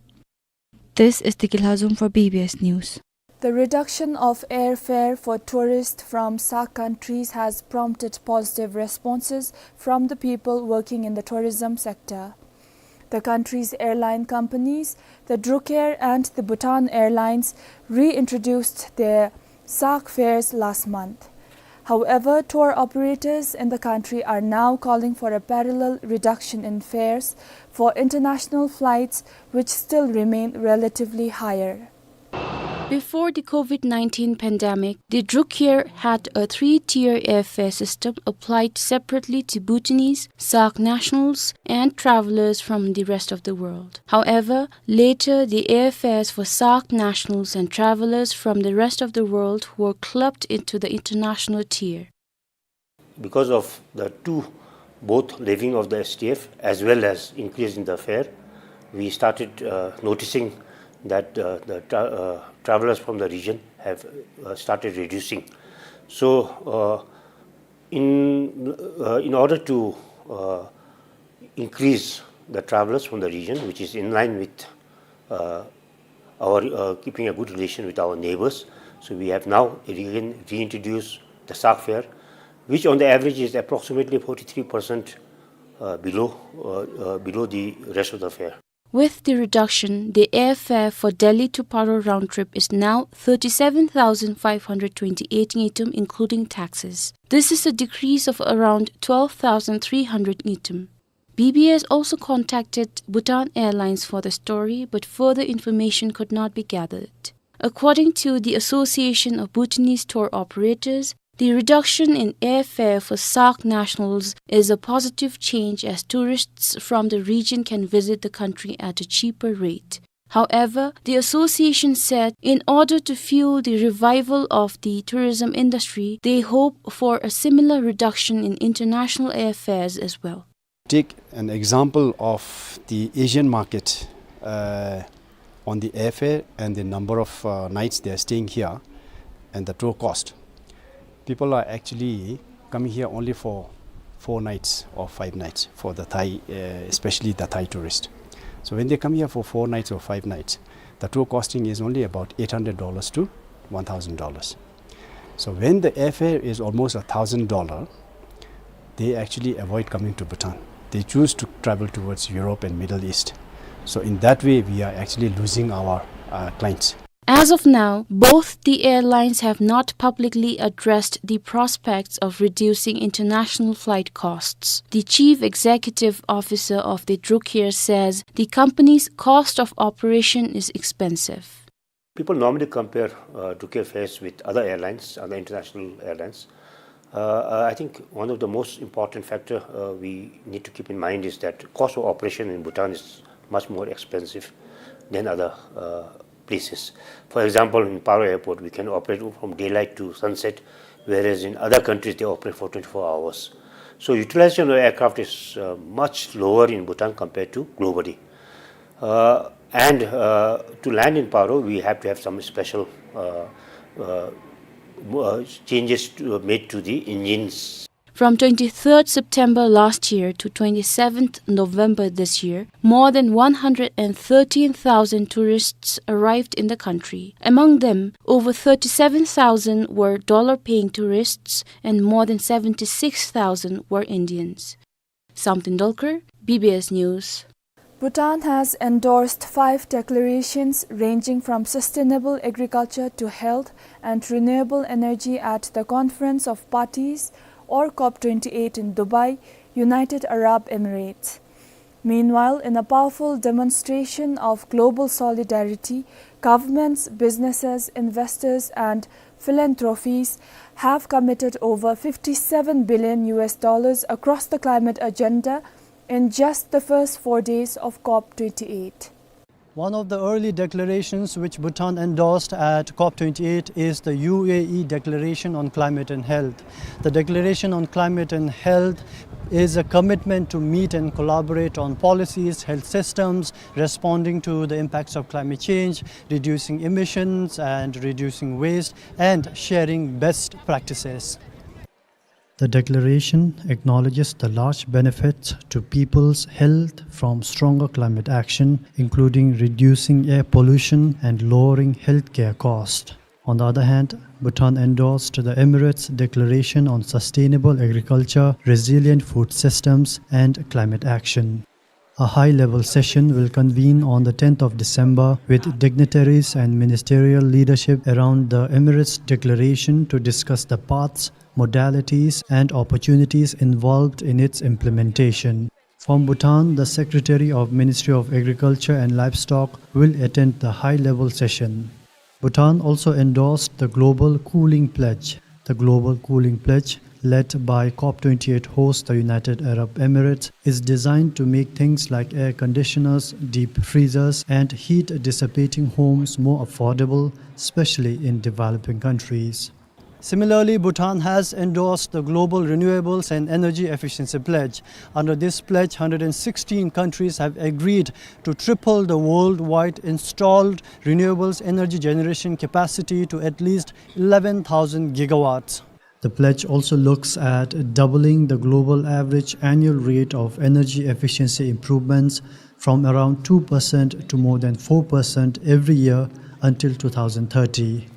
This is Diki Lhazom for B B S News. The reduction of airfare for tourists from SAARC countries has prompted positive responses from the people working in the tourism sector. The country's airline companies, the Druk Air and the Bhutan Airlines, reintroduced their SAARC fares last month. However, tour operators in the country are now calling for a parallel reduction in fares for international flights, which still remain relatively higher. Before the COVID nineteen pandemic, the Druk Air had a three-tier airfare system applied separately to Bhutanese, SAARC nationals, and travelers from the rest of the world. However, later the airfares for SAARC nationals and travelers from the rest of the world were clubbed into the international tier. Because of the two, both levying of the S T F as well as increase in the fare, we started, uh, noticing that, uh, the tra-, uh, travelers from the region have, uh, started reducing. So, uh, in, uh, in order to, uh, increase the travelers from the region, which is in line with, uh, our, uh, keeping a good relation with our neighbors. So we have now again reintroduced the SAARC fare, which on the average is approximately forty-three percent, uh, below, uh, uh, below the rest of the fare. With the reduction, the airfare for Delhi to Paro round trip is now thirty-seven thousand five hundred twenty-eight ngultrum, including taxes. This is a decrease of around twelve thousand three hundred ngultrum. B B S also contacted Bhutan Airlines for the story, but further information could not be gathered. According to the Association of Bhutanese Tour Operators, the reduction in airfare for SAARC nationals is a positive change, as tourists from the region can visit the country at a cheaper rate. However, the association said in order to fuel the revival of the tourism industry, they hope for a similar reduction in international airfares as well. Take an example of the Asian market, uh, on the airfare and the number of, uh, nights they are staying here and the tour cost. People are actually coming here only for four nights or five nights for the Thai, uh, especially the Thai tourist. So when they come here for four nights or five nights, the tour costing is only about eight hundred dollars to one thousand dollars. So when the airfare is almost a thousand dollar, they actually avoid coming to Bhutan. They choose to travel towards Europe and Middle East. So in that way, we are actually losing our, uh, clients. As of now, both the airlines have not publicly addressed the prospects of reducing international flight costs. The chief executive officer of the Druk Air says the company's cost of operation is expensive. People normally compare, uh, Druk Air fares with other airlines, other international airlines. Uh, uh, I think one of the most important factor, uh, we need to keep in mind is that cost of operation in Bhutan is much more expensive than other, uh, places. For example, in Paro Airport, we can operate from daylight to sunset, whereas in other countries, they operate for twenty-four hours. So utilization of aircraft is, uh, much lower in Bhutan compared to globally. Uh, and, uh, to land in Paro, we have to have some special, uh, uh, uh, changes to, uh, made to the engines. From twenty-third September last year to twenty-seventh November this year, more than one hundred and thirteen thousand tourists arrived in the country. Among them, over thirty-seven thousand were dollar-paying tourists and more than seventy-six thousand were Indians. Samten Dolkar, B B S News. Bhutan has endorsed five declarations ranging from sustainable agriculture to health and renewable energy at the Conference of Parties, or COP twenty-eight, in Dubai, United Arab Emirates. Meanwhile, in a powerful demonstration of global solidarity, governments, businesses, investors, and philanthropies have committed over fifty-seven billion U S dollars across the climate agenda in just the first four days of COP twenty-eight. One of the early declarations which Bhutan endorsed at COP twenty-eight is the U A E Declaration on Climate and Health. The Declaration on Climate and Health is a commitment to meet and collaborate on policies, health systems, responding to the impacts of climate change, reducing emissions and reducing waste, and sharing best practices. The declaration acknowledges the large benefits to people's health from stronger climate action, including reducing air pollution and lowering healthcare costs. On the other hand, Bhutan endorsed the Emirates' Declaration on Sustainable Agriculture, Resilient Food Systems, and Climate Action. A high-level session will convene on the tenth of December with dignitaries and ministerial leadership around the Emirates Declaration to discuss the paths, modalities, and opportunities involved in its implementation. From Bhutan, the Secretary of Ministry of Agriculture and Livestock will attend the high-level session. Bhutan also endorsed the Global Cooling Pledge. The Global Cooling Pledge, led by COP twenty-eight host, the United Arab Emirates, is designed to make things like air conditioners, deep freezers, and heat-dissipating homes more affordable, especially in developing countries. Similarly, Bhutan has endorsed the Global Renewables and Energy Efficiency Pledge. Under this pledge, hundred and sixteen countries have agreed to triple the worldwide installed renewables energy generation capacity to at least eleven thousand gigawatts. The pledge also looks at doubling the global average annual rate of energy efficiency improvements from around two percent to more than four percent every year until two thousand thirty.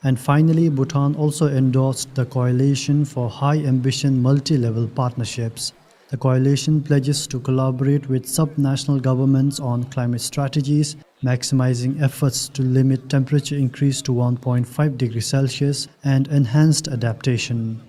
And finally, Bhutan also endorsed the Coalition for High Ambition Multi-Level Partnerships. The coalition pledges to collaborate with sub-national governments on climate strategies, maximizing efforts to limit temperature increase to one point five degrees Celsius and enhanced adaptation.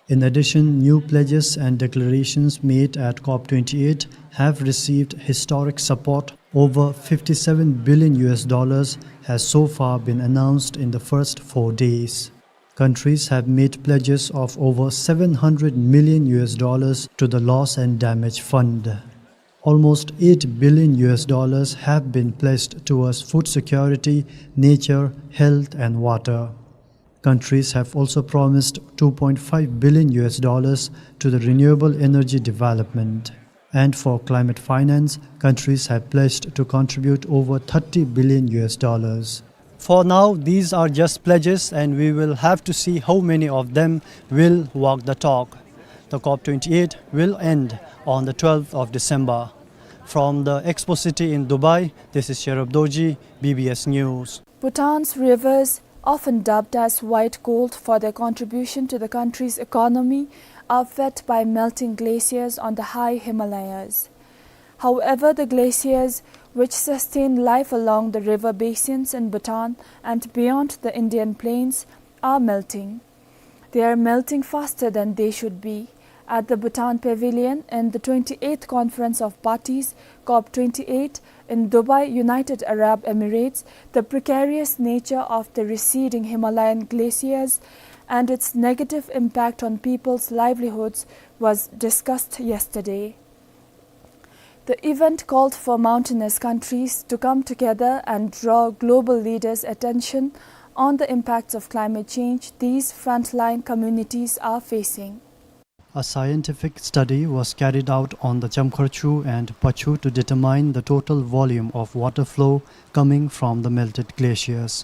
In addition, new pledges and declarations made at COP twenty-eight have received historic support. Over fifty-seven billion U S dollars has so far been announced in the first four days. Countries have made pledges of over seven hundred million U S dollars to the Loss and Damage Fund. Almost eight billion U S dollars have been pledged towards food security, nature, health, and water. Countries have also promised two point five billion U S dollars to the renewable energy development. And for climate finance, countries have pledged to contribute over thirty billion U S dollars. For now, these are just pledges, and we will have to see how many of them will walk the talk. The COP twenty-eight will end on the twelfth of December. From the Expo City in Dubai, this is Sherub Dorji, B B S News. Bhutan's rivers, often dubbed as white gold for their contribution to the country's economy, are fed by melting glaciers on the high Himalayas. However, the glaciers, which sustain life along the river basins in Bhutan and beyond the Indian plains, are melting. They are melting faster than they should be. At the Bhutan Pavilion in the twenty-eighth Conference of Parties, COP twenty-eight, in Dubai, United Arab Emirates, the precarious nature of the receding Himalayan glaciers and its negative impact on people's livelihoods was discussed yesterday. The event called for mountainous countries to come together and draw global leaders' attention on the impacts of climate change these frontline communities are facing. A scientific study was carried out on the Chamkharchu and Pachhu to determine the total volume of water flow coming from the melted glaciers.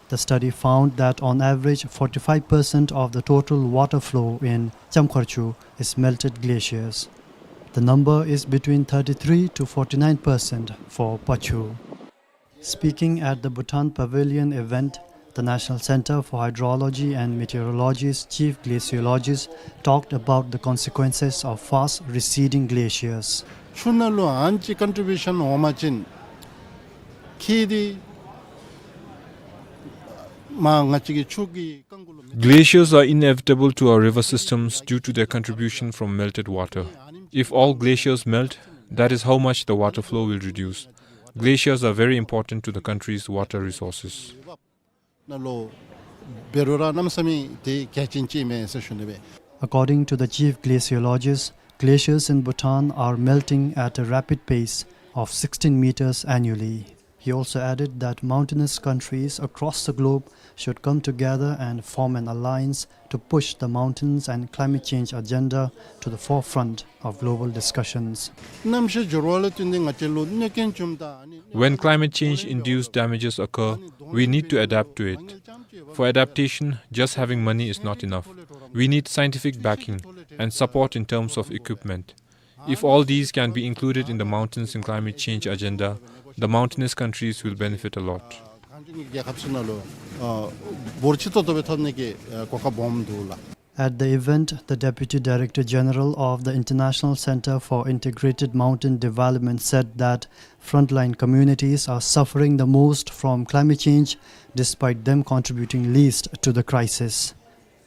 The study found that on average, forty-five percent of the total water flow in Chamkharchu is melted glaciers. The number is between thirty-three to forty-nine percent for Pachhu. Speaking at the Bhutan Pavilion event, the National Center for Hydrology and Meteorology's chief glaciologist talked about the consequences of fast receding glaciers. ཆུ་ནང་ལུ་ཨ་ནི་ཅིག་ཀོན་ཊི་བིའུ་ཤཱན་འོང་པ་ཅིན་ཁྱད་དེ་མ་ང་བཅས་ཀྱི་ཆུ་གི་རྐང་འགུ་ལུ། Glaciers are inevitable to our river systems due to their contribution from melted water. If all glaciers melt, that is how much the water flow will reduce. Glaciers are very important to the country's water resources. ནང་ལུ་འབད་རུང་ར་གནམ་མེད་ས་མེད་དེ་གལ་ཆེན་ཅིག་ཨིན་མས་ཟེར་ཞུ་ནི་སྦེ། According to the chief glaciologist, glaciers in Bhutan are melting at a rapid pace of sixteen meters annually. He also added that mountainous countries across the globe should come together and form an alliance to push the mountains and climate change agenda to the forefront of global discussions. གནམ་གཤིས་འགྱུར་བ་ལུ་བརྟེན་ཏེ་ང་བཅས་ལུ་གནོད་སྐྱོན་བྱུངམ་ད་ཨ་ནི། When climate change induced damages occur, we need to adapt to it. For adaptation, just having money is not enough. We need scientific backing and support in terms of equipment. If all these can be included in the mountains and climate change agenda, the mountainous countries will benefit a lot. གངས་ལྗོངས་ཀྱི་རྒྱལ་ཁབ་ཚུ་ནང་ལུ་ཨ་འབོར་ཆེ་ཏོག་ཏོ་སྦེ་ཐོབ་ནི་གི་ཨ་གོ་སྐབས་སྦོམ་འདུག་ལགས། At the event, the Deputy Director General of the International Center for Integrated Mountain Development said that frontline communities are suffering the most from climate change, despite them contributing least to the crisis.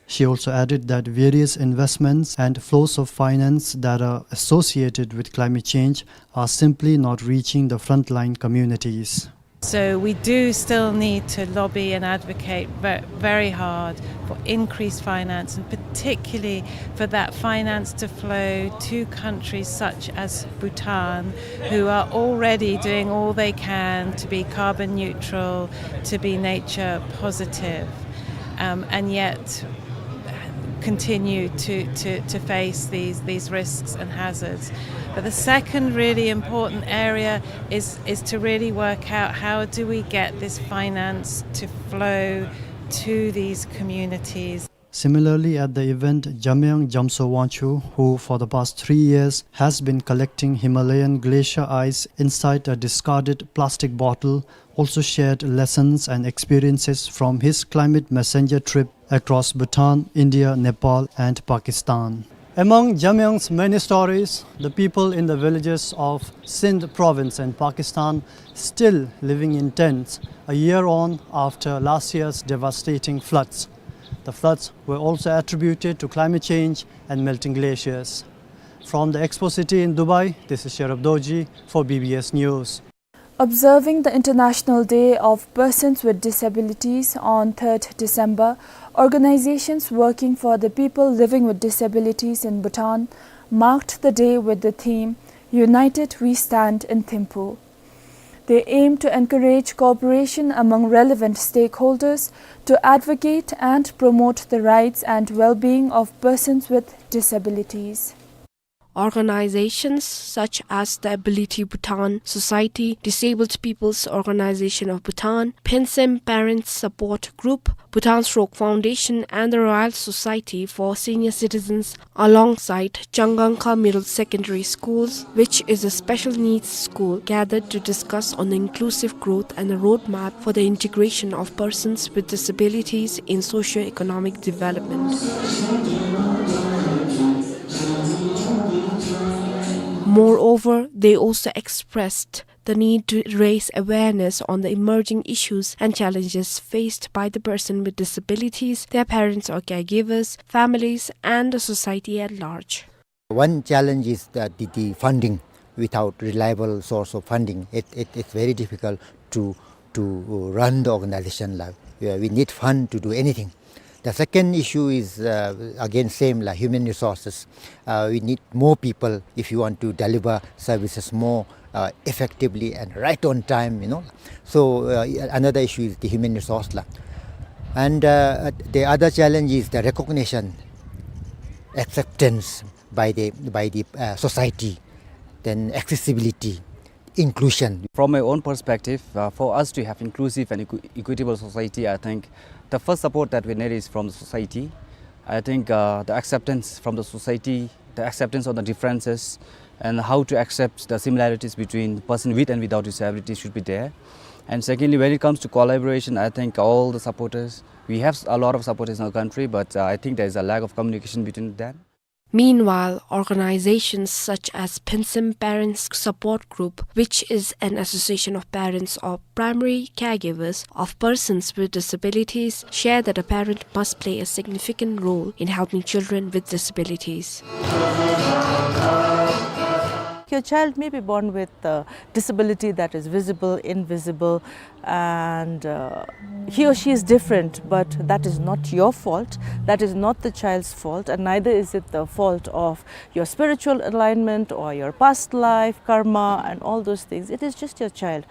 She also added that various investments and flows of finance that are associated with climate change are simply not reaching the frontline communities. So we do still need to lobby and advocate ve-, very hard for increased finance, and particularly for that finance to flow to countries such as Bhutan, who are already doing all they can to be carbon neutral, to be nature positive, um, and yet continue to, to, to face these, these risks and hazards. But the second really important area is, is to really work out how do we get this finance to flow to these communities. Similarly, at the event, Jamyang Jamso Wangchuk, who for the past three years has been collecting Himalayan glacier ice inside a discarded plastic bottle, also shared lessons and experiences from his Climate Messenger trip across Bhutan, India, Nepal, and Pakistan. Among Jamyang's many stories, the people in the villages of Sindh province in Pakistan still living in tents a year on after last year's devastating floods. The floods were also attributed to climate change and melting glaciers. From the Expo City in Dubai, this is Sherab Dorji for B B S News. Observing the International Day of Persons with Disabilities on third December, organizations working for the people living with disabilities in Bhutan marked the day with the theme, "United We Stand" in Thimphu. They aim to encourage cooperation among relevant stakeholders to advocate and promote the rights and well-being of persons with disabilities. Organizations such as the Ability Bhutan Society, Disabled People's Organization of Bhutan, Phensem Parents Support Group, Bhutan Stroke Foundation, and the Royal Society for Senior Citizens, alongside Changangkha Middle Secondary Schools, which is a special needs school, gathered to discuss on the inclusive growth and the roadmap for the integration of persons with disabilities in socio-economic development. Moreover, they also expressed The need to raise awareness on the emerging issues and challenges faced by the person with disabilities, their parents or caregivers, families, and the society at large. One challenge is that the, the funding. Without reliable source of funding, it, it, it's very difficult to, to run the organization. Like, yeah, we need fund to do anything. The second issue is, uh, again, same, like, human resources. Uh, we need more people if you want to deliver services more, uh, effectively and right on time, you know. So, uh, another issue is the human resource, la. And, uh, the other challenge is the recognition, acceptance by the, by the, uh, society, then accessibility, inclusion. From my own perspective, uh, for us to have inclusive and equi-, equitable society, I think the first support that we need is from the society. I think, uh, the acceptance from the society, the acceptance of the differences, and how to accept the similarities between person with and without disabilities should be there. And secondly, when it comes to collaboration, I think all the supporters, we have s-, a lot of supporters in our country, but, uh, I think there is a lack of communication between them. Meanwhile, organizations such as Phintsem Parents Support Group, which is an association of parents or primary caregivers of persons with disabilities, share that a parent must play a significant role in helping children with disabilities. Your child may be born with a disability that is visible, invisible, and, uh, he or she is different, but that is not your fault. That is not the child's fault, and neither is it the fault of your spiritual alignment or your past life, karma, and all those things. It is just your child.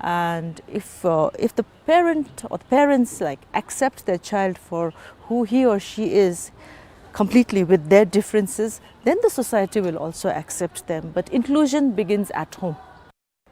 And if, uh, if the parent or the parents, like, accept their child for who he or she is completely with their differences, then the society will also accept them. But inclusion begins at home.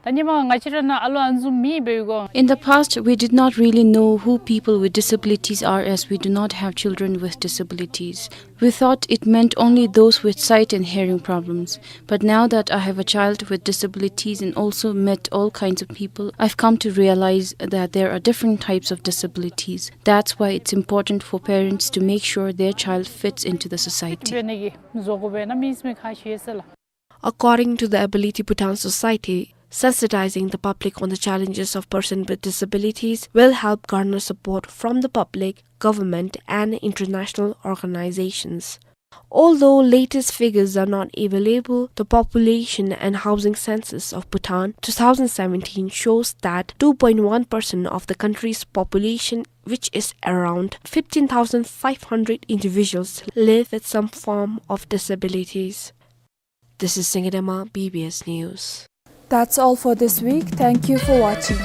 ད་ཉི་མ་ང་བཅས་ར་ནང་ཨ་ལོ་ཨ་འཛོམས་མེད་པའི་སྒང་། In the past, we did not really know who people with disabilities are, as we do not have children with disabilities. We thought it meant only those with sight and hearing problems. But now that I have a child with disabilities and also met all kinds of people, I've come to realize that there are different types of disabilities. That's why it's important for parents to make sure their child fits into the society. འབད་ནི་གི་བཟོ་དགོ་པས་ན་མི་སྨི་ཁ་ཤས་ཟེར་ལགས། According to the Ability Bhutan Society, sensitizing the public on the challenges of persons with disabilities will help garner support from the public, government, and international organizations. Although latest figures are not available, the population and housing census of Bhutan two thousand seventeen shows that two point one percent of the country's population, which is around fifteen thousand five hundred individuals, live with some form of disabilities. This is Singye Dema, B B S News. That's all for this week. Thank you for watching.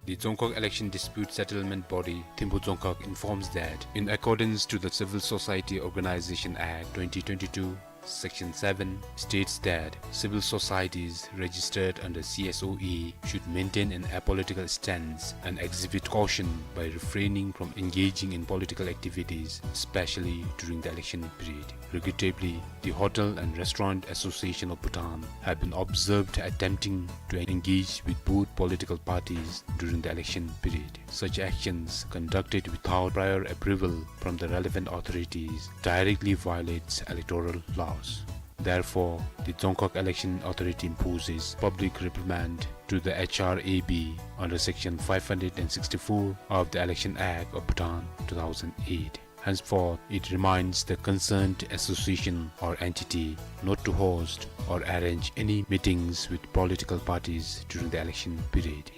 The Dzongkhag Election Dispute Settlement Body, Thimphu Dzongkhag, informs that, in accordance to the Civil Society Organization Act twenty twenty-two, Section seven states that civil societies registered under C S O A should maintain an apolitical stance and exhibit caution by refraining from engaging in political activities, especially during the election period. Regrettably, the Hotel and Restaurant Association of Bhutan have been observed attempting to engage with both political parties during the election period. Such actions, conducted without prior approval from the relevant authorities, directly violates electoral law. Therefore, the Dzongkhag Election Authority imposes public reprimand to the H R A B under Section five hundred and sixty-four of the Election Act of Bhutan two thousand eight. Henceforth, it reminds the concerned association or entity not to host or arrange any meetings with political parties during the election period.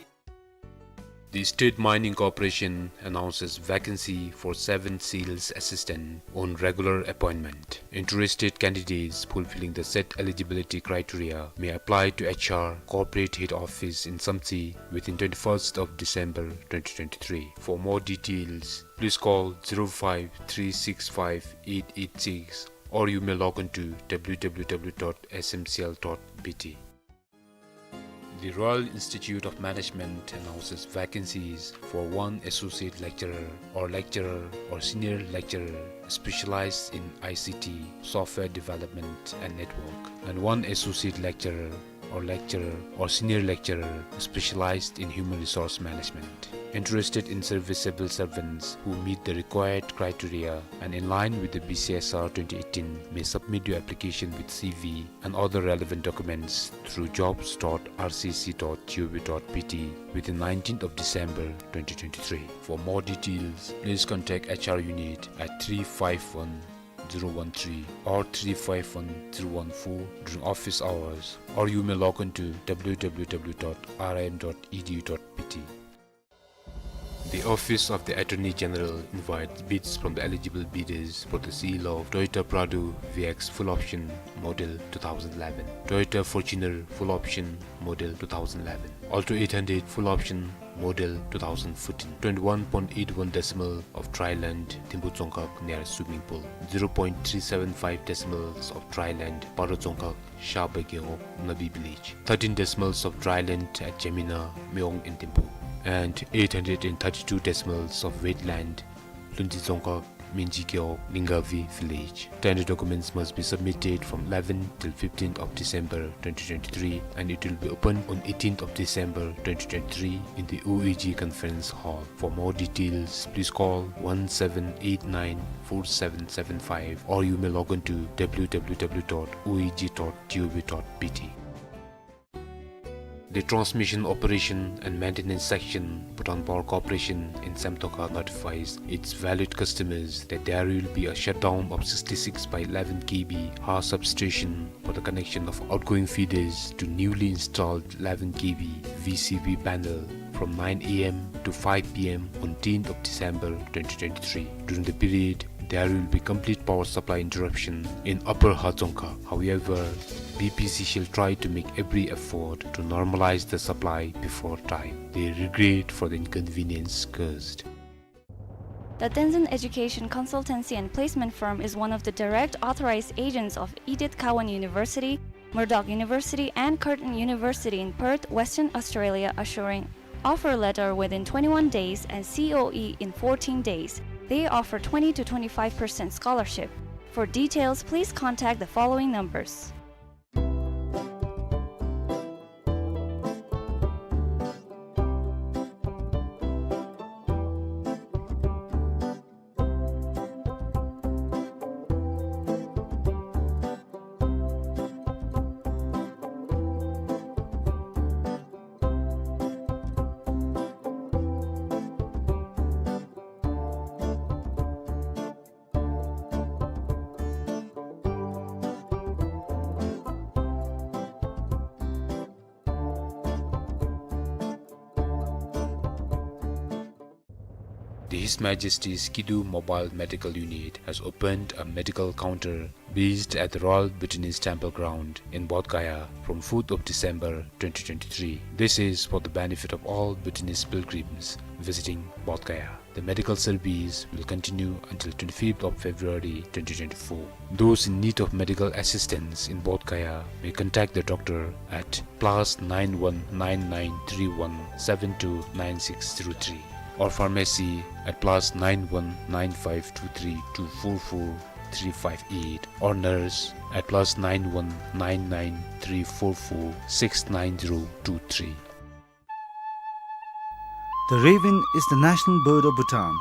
The State Mining Corporation announces vacancy for seven sales assistant on regular appointment. Interested candidates fulfilling the set eligibility criteria may apply to H R Corporate Head Office in Samtse within twenty-first of December twenty twenty-three. For more details, please call zero five three six five eight eight six, or you may log on to W W W dot S M C L dot B T. The Royal Institute of Management announces vacancies for one associate lecturer or lecturer or senior lecturer specialized in I C T, software development and network, and one associate lecturer or lecturer or senior lecturer specialized in human resource management. Interested in serviceable servants who meet the required criteria and in line with the B C S R twenty eighteen may submit your application with C V and other relevant documents through jobs dot R C C dot G O V dot B T within nineteenth of December twenty twenty-three. For more details, please contact H R unit at three five one zero one three or three five one zero one four during office hours, or you may log on to W W W dot R I M dot E D U dot B T. The Office of the Attorney General invites bids from the eligible bidders for the sale of Toyota Prado V X full option model two thousand eleven, Toyota Fortuner full option model two thousand eleven, Alto eight hundred full option model two thousand fourteen, twenty-one point eight one decimal of dry land, Thimphu Dzongkhag near swimming pool, zero point three seven five decimals of dry land, Paro Dzongkhag, Shaba Gewog, Nabi village, thirteen decimals of dry land at Jamina, Mewong and Thimphu, and eight hundred and thirty-two decimals of wetland, Lunti Dzongkhag, Minji Gewog, Lingavi village. Tender documents must be submitted from eleventh till fifteenth of December twenty twenty-three, and it will be opened on eighteenth of December twenty twenty-three in the O A G Conference Hall. For more details, please call one seven eight nine four seven seven five, or you may log on to W W W dot O A G dot G O V dot B T. The Transmission Operation and Maintenance Section, Bhutan Power Corporation in Semtoka notifies its valued customers that there will be a shutdown of sixty-six by eleven K V Ha substation for the connection of outgoing feeders to newly installed eleven K V V C V panel from nine A M to five P M on tenth of December twenty twenty-three. During the period, there will be complete power supply interruption in Upper Ha Dzongkhag. However, B P C shall try to make every effort to normalize the supply before time. They regret for the inconvenience caused. The Tenzin Education Consultancy and Placement Firm is one of the direct authorized agents of Edith Cowan University, Murdoch University, and Curtin University in Perth, Western Australia, assuring offer letter within twenty-one days and C O E in fourteen days. They offer twenty to twenty-five percent scholarship. For details, please contact the following numbers. The His Majesty's Kidu Mobile Medical Unit has opened a medical counter based at the Royal Bhutanese Temple Ground in Bodh Gaya from fourth of December twenty twenty-three. This is for the benefit of all Bhutanese pilgrims visiting Bodh Gaya. The medical service will continue until twenty-fifth of February twenty twenty-four. Those in need of medical assistance in Bodh Gaya may contact the doctor at plus nine one nine nine three one seven two nine six zero three, or pharmacy at plus nine one nine five two three two four four three five eight, or nurse at plus nine one nine nine three four four six nine zero two three. The raven is the national bird of Bhutan.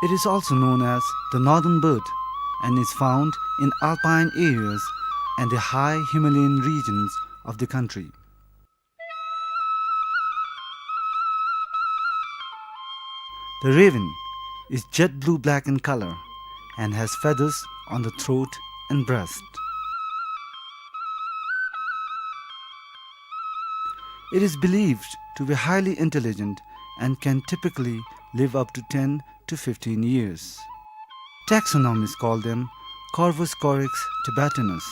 It is also known as the northern bird, and is found in alpine areas and the high Himalayan regions of the country. The raven is jet blue-black in color and has feathers on the throat and breast. It is believed to be highly intelligent and can typically live up to ten to fifteen years. Taxonomists call them Corvus corax tibetanus.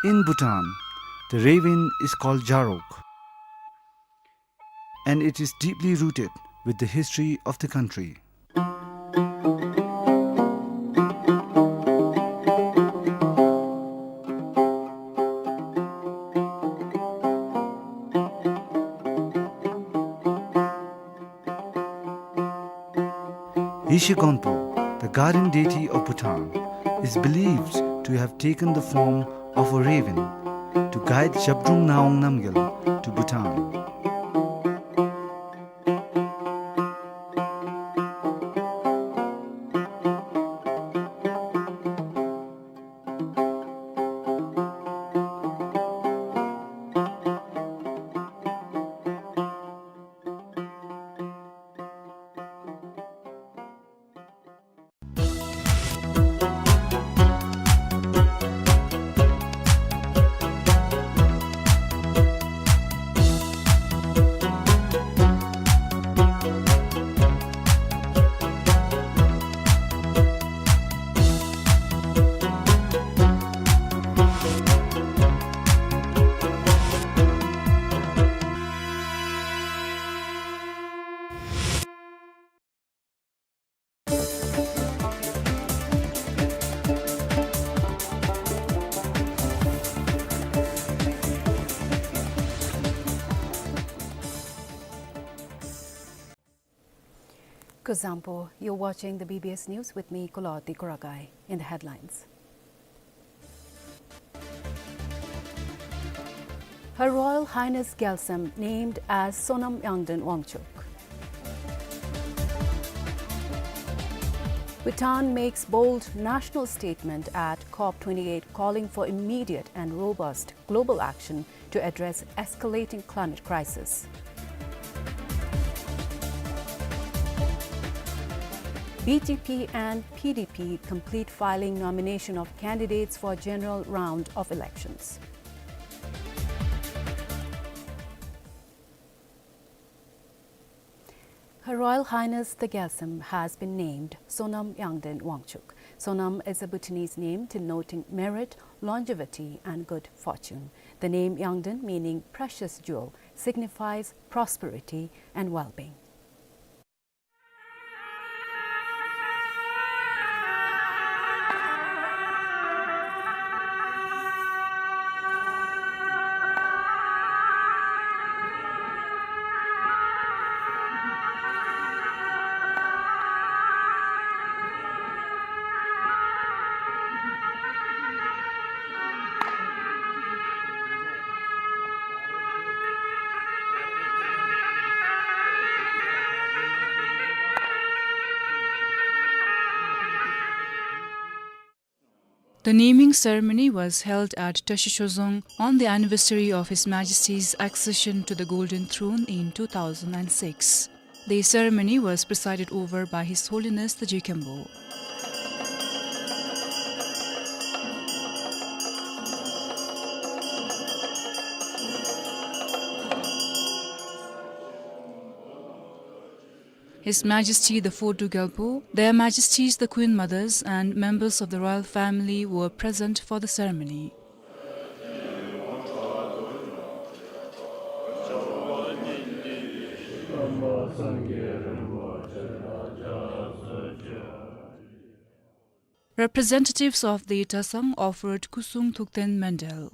In Bhutan, the raven is called Jarok, and it is deeply rooted with the history of the country. Yeshe Gonpo, the guardian deity of Bhutan, is believed to have taken the form of a raven to guide Zhabdrung Ngawang Namgyal to Bhutan. Kuzuzangpo, you're watching the B B S News with me, Kulawati Kuragai. In the headlines. Her Royal Highness Gyaltsem named as Sonam Yangden Wangchuck. Bhutan makes bold national statement at COP twenty-eight, calling for immediate and robust global action to address escalating climate crisis. B J P and P D P complete filing nomination of candidates for general round of elections. Her Royal Highness the Gyaltsem has been named Sonam Yangden Wangchuck. Sonam is a Bhutanese name denoting merit, longevity, and good fortune. The name Yangden, meaning precious jewel, signifies prosperity and well-being. The naming ceremony was held at Tashi Shozong on the anniversary of His Majesty's accession to the Golden Throne in two thousand and six. The ceremony was presided over by His Holiness the Jigkhenpo. His Majesty the Fourth Druk Gyalpo, Their Majesties the Queen Mothers and members of the royal family were present for the ceremony. Representatives of the Tatsang offered Kusung Thukten Mandal.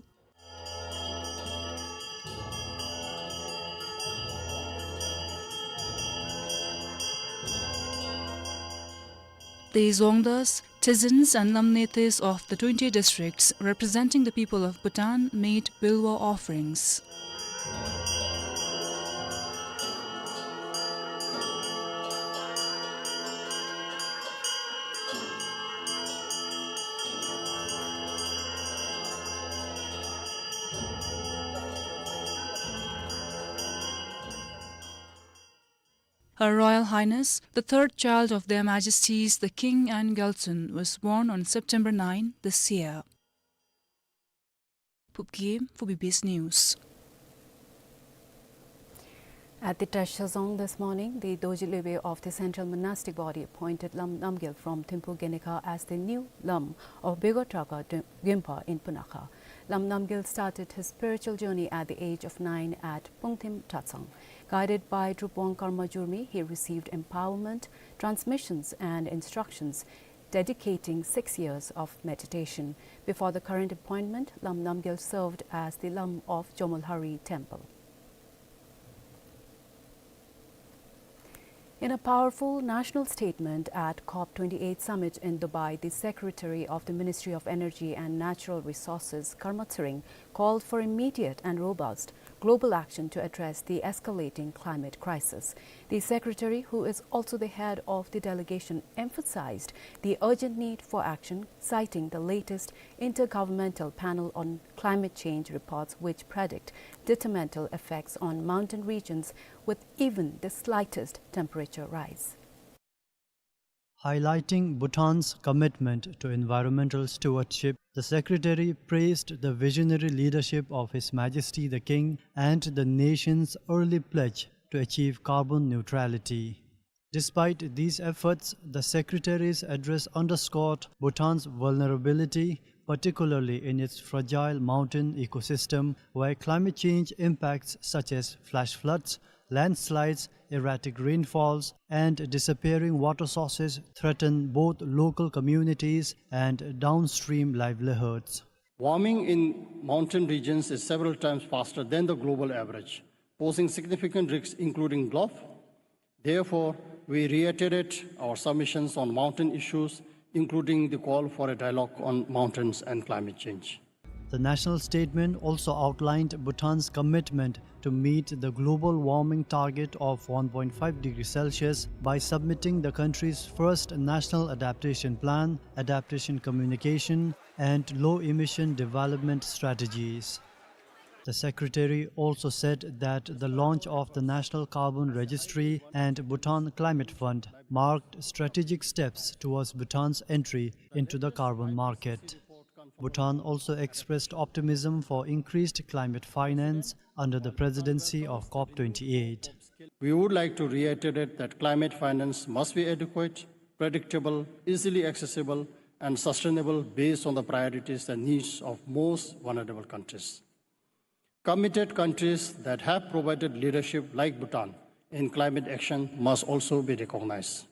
The Zongdas, Tezins and Lamnetes of the twenty districts representing the people of Bhutan made Bilwa offerings. Her Royal Highness, the third child of Their Majesties the King and Gyaltsuen, was born on September nine this year. Phubgim for B B S News. At the Trashazong this morning, the Dorji Lwebe of the Central Monastic Body appointed Lam Namgyel from Thimphu Genikha as the new Lam of Bego Traga Gimpa in Punakha. Lam Namgyel started his spiritual journey at the age of nine at Pungthim Tatsang. Guided by Drupwang Karma Jurmi, he received empowerment, transmissions, and instructions, dedicating six years of meditation. Before the current appointment, Lam Namgyel served as the Lam of Jomolhari Temple. In a powerful national statement at COP twenty-eight summit in Dubai, the Secretary of the Ministry of Energy and Natural Resources, Karma Tshering, called for immediate and robust global action to address the escalating climate crisis. The Secretary, who is also the head of the delegation, emphasized the urgent need for action, citing the latest Intergovernmental Panel on Climate Change reports, which predict detrimental effects on mountain regions with even the slightest temperature rise. Highlighting Bhutan's commitment to environmental stewardship, the Secretary praised the visionary leadership of His Majesty the King and the nation's early pledge to achieve carbon neutrality. Despite these efforts, the Secretary's address underscored Bhutan's vulnerability, particularly in its fragile mountain ecosystem, where climate change impacts such as flash floods, landslides, erratic rainfalls, and disappearing water sources threaten both local communities and downstream livelihoods. Warming in mountain regions is several times faster than the global average, posing significant risks, including drought. Therefore, we reiterate our submissions on mountain issues, including the call for a dialogue on mountains and climate change. The national statement also outlined Bhutan's commitment to meet the global warming target of one point five degrees Celsius by submitting the country's first national adaptation plan, adaptation communication, and low-emission development strategies. The Secretary also said that the launch of the National Carbon Registry and Bhutan Climate Fund marked strategic steps towards Bhutan's entry into the carbon market. Bhutan also expressed optimism for increased climate finance under the presidency of COP twenty-eight. We would like to reiterate that climate finance must be adequate, predictable, easily accessible, and sustainable based on the priorities and needs of most vulnerable countries. Committed countries that have provided leadership like Bhutan in climate action must also be recognized.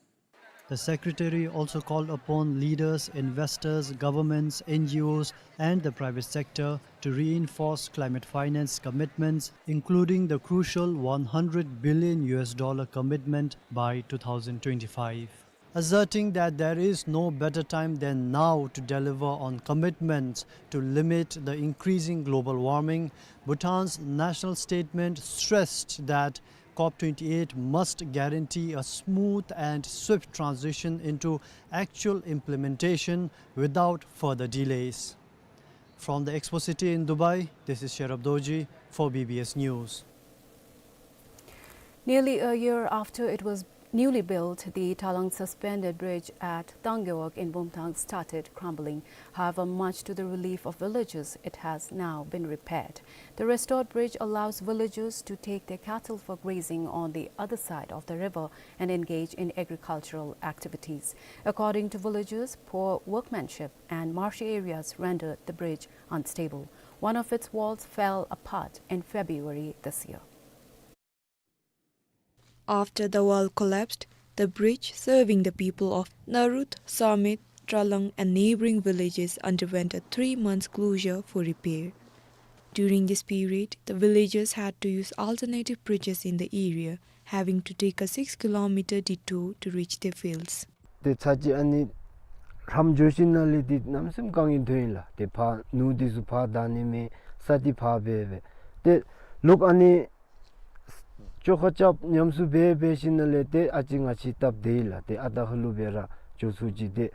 The Secretary also called upon leaders, investors, governments, N G Os, and the private sector to reinforce climate finance commitments, including the crucial one hundred billion U S dollar commitment by two thousand twenty-five. Asserting that there is no better time than now to deliver on commitments to limit the increasing global warming, Bhutan's national statement stressed that COP twenty-eight must guarantee a smooth and swift transition into actual implementation without further delays. From the Expo City in Dubai, this is Sherab Dorji for B B S News. Nearly a year after it was newly built, the Talang Suspended Bridge at Tangewak in Bumthang started crumbling. However, much to the relief of villagers, it has now been repaired. The restored bridge allows villagers to take their cattle for grazing on the other side of the river and engage in agricultural activities. According to villagers, poor workmanship and marshy areas rendered the bridge unstable. One of its walls fell apart in February this year. After the wall collapsed, the bridge serving the people of Narut, Samit, Tralang and neighboring villages underwent a three months closure for repair. During this period, the villagers had to use alternative bridges in the area, having to take a six kilometer detour to reach their fields. ཏེ་ཚར་གཅིག་ཨ་ནི་ལྷམ་འགྱོ་ཞིནམ་ལས་འདི་གནམ་མེད་ས་མེད་གངས་ཀྱིས་འཐོམ་ཡི་ལགས། ཏེ་ཕར་ནོར་འདི་ཚུ་ཕར་བདའ་ནི་མེད། ས་འདི་ཕར་འབད་འབད། ཏེ་ལོག་ཨ་ནི་བཅོ་ཁ་རྐྱབ་ཉམས་གསོ་འབད་འབད་ཞིནམ་ལས་ཏེ་ཨ་ཙི་ང་བཅས་སྟབས་བདེ་ཡི་ལགས། ཏེ་ཨ་རྟག་ཧ་ལུགས་སྦེ་ར་འགྱོ་ཚུགས་ཅི་ཏེ།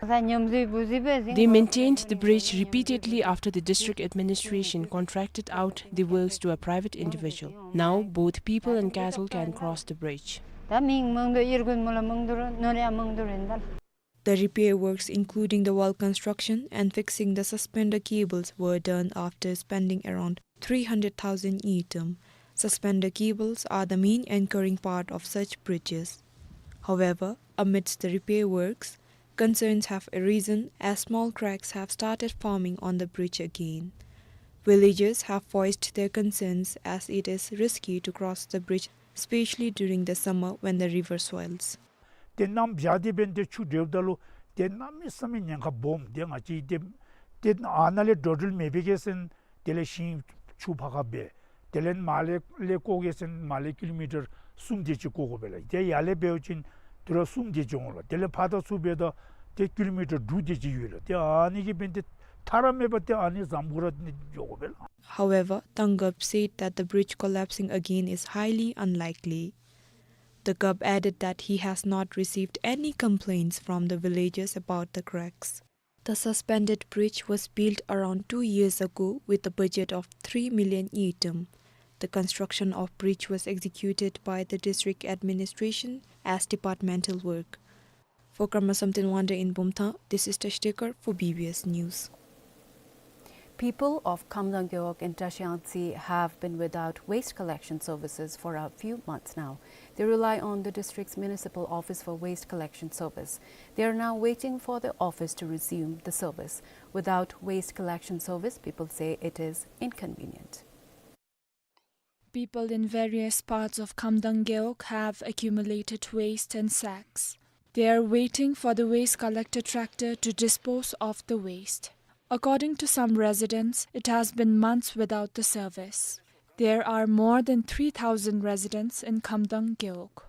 They maintained the bridge repeatedly after the district administration contracted out the works to a private individual. Now, both people and cattle can cross the bridge. ད་མི་མང་དུ་ཨིར་གུན་མོ་ལ་མང་དུ་རུ་ནོར་ཡ་མང་དུ་རུ་ཨིན་ད་ལགས། The repair works, including the wall construction and fixing the suspender cables, were done after spending around three hundred thousand ngultrum. Suspender cables are the main anchoring part of such bridges. However, amidst the repair works, concerns have arisen as small cracks have started forming on the bridge again. Villagers have voiced their concerns as it is risky to cross the bridge, especially during the summer when the river swells. ཏེ་གནམ་བྱཱར་ཏེ་འབདན་ཏེ་ཆུ་འགྲིལཝ་ད་ལུ་ཏེ་གནམ་མེད་ས་མེད་ཉེན་ཁ་སྦོམ། ཏེ་ང་བཅས་ཏེ་ཏེ་ཨ་ནཱ་ལས་འགྲོ་འགྲུལ་མེད་པའི་གི་ཟེར་ན་དེ་ལས་ཤིང་ཆུ་ཕར་ཁ་འབད། དེ་ལས་མར་ལས་ལས་བཀོ་གེ་ཟེར་ན་མར་ལས་ཀི་ལོ་མི་ཊར་གསུམ་དེ་ཅིག་བཀོ་དགོ་པས་ལགས། ཏེ་ཡར་ལས་འབད་བ་ཅིན་དུས་རབས་གསུམ་དེ་ཅིག་འོང་ལགས། དེ་ལས་ཕར་དང་ཚུར་འབདཝ་ད་ཏེ་ཀི་ལོ་མི་ཊར་དྲུག་དེ་ཅིག་ཡོད་ལགས། ཏེ་ཨ་ནི་གིས་འབདན་ཏེ་མཐའ་ར་མེད་པར་ཏེ་ཨ་ནི་ཟམ་གུ་ར་ནི་འགྱོ་དགོ་པས་ལགས། However, Tangkhab said that the bridge collapsing again is highly unlikely. Tangkhab added that he has not received any complaints from the villagers about the cracks. The suspended bridge was built around two years ago with a budget of three million ngultrum. The construction of bridge was executed by the district administration as departmental work. For Karma Samten Wonder in Bumthang, this is Tashi Tekar for B B S News. People of Khamdang Gewog in Trashiyangtse have been without waste collection services for a few months now. They rely on the district's municipal office for waste collection service. They are now waiting for the office to resume the service. Without waste collection service, people say it is inconvenient. People in various parts of Khamdang Gewog have accumulated waste in sacks. They are waiting for the waste collector tractor to dispose of the waste. According to some residents, it has been months without the service. There are more than three thousand residents in Khamdang Gewog.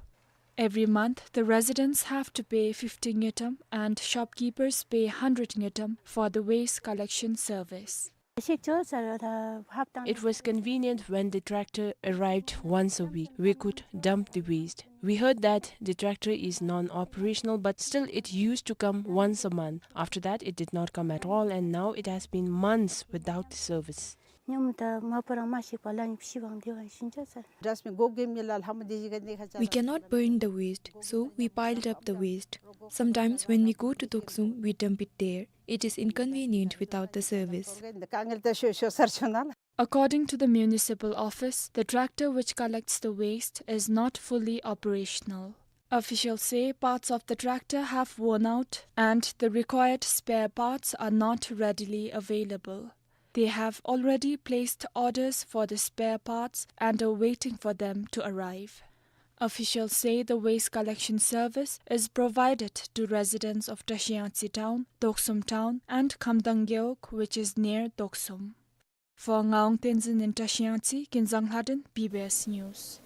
Every month, the residents have to pay fifty ngultrum and shopkeepers pay hundred ngultrum for the waste collection service. It was convenient when the tractor arrived once a week. We could dump the waste. We heard that the tractor is non-operational, but still it used to come once a month. After that, it did not come at all, and now it has been months without the service. ཉམས་ད་མ་པ་རང་མ་ཤེས་པ་ལ་ཉམས་ཤི་བང་དེ་བ་ཤིན་ཅང་ས། Dustbin go game ཉིད་ལ་ལྷ་མོ་དེ་ཞིག་ག་ནི་ཁ་ཅ། We cannot burn the waste, so we piled up the waste. Sometimes when we go to Doksum, we dump it there. It is inconvenient without the service. དཀའ་ངལ་ད་ཤོ་ཤོ་སར་ཆོ་ན་ལ། According to the municipal office, the tractor which collects the waste is not fully operational. Officials say parts of the tractor have worn out and the required spare parts are not readily available. They have already placed orders for the spare parts and are waiting for them to arrive. Officials say the waste collection service is provided to residents of Trashiyangtse town, Doksum town, and Khamdang Gewog, which is near Doksum. For Ngawang Tenzin in Trashiyangtse, Kinzang Lhaden, B B S News.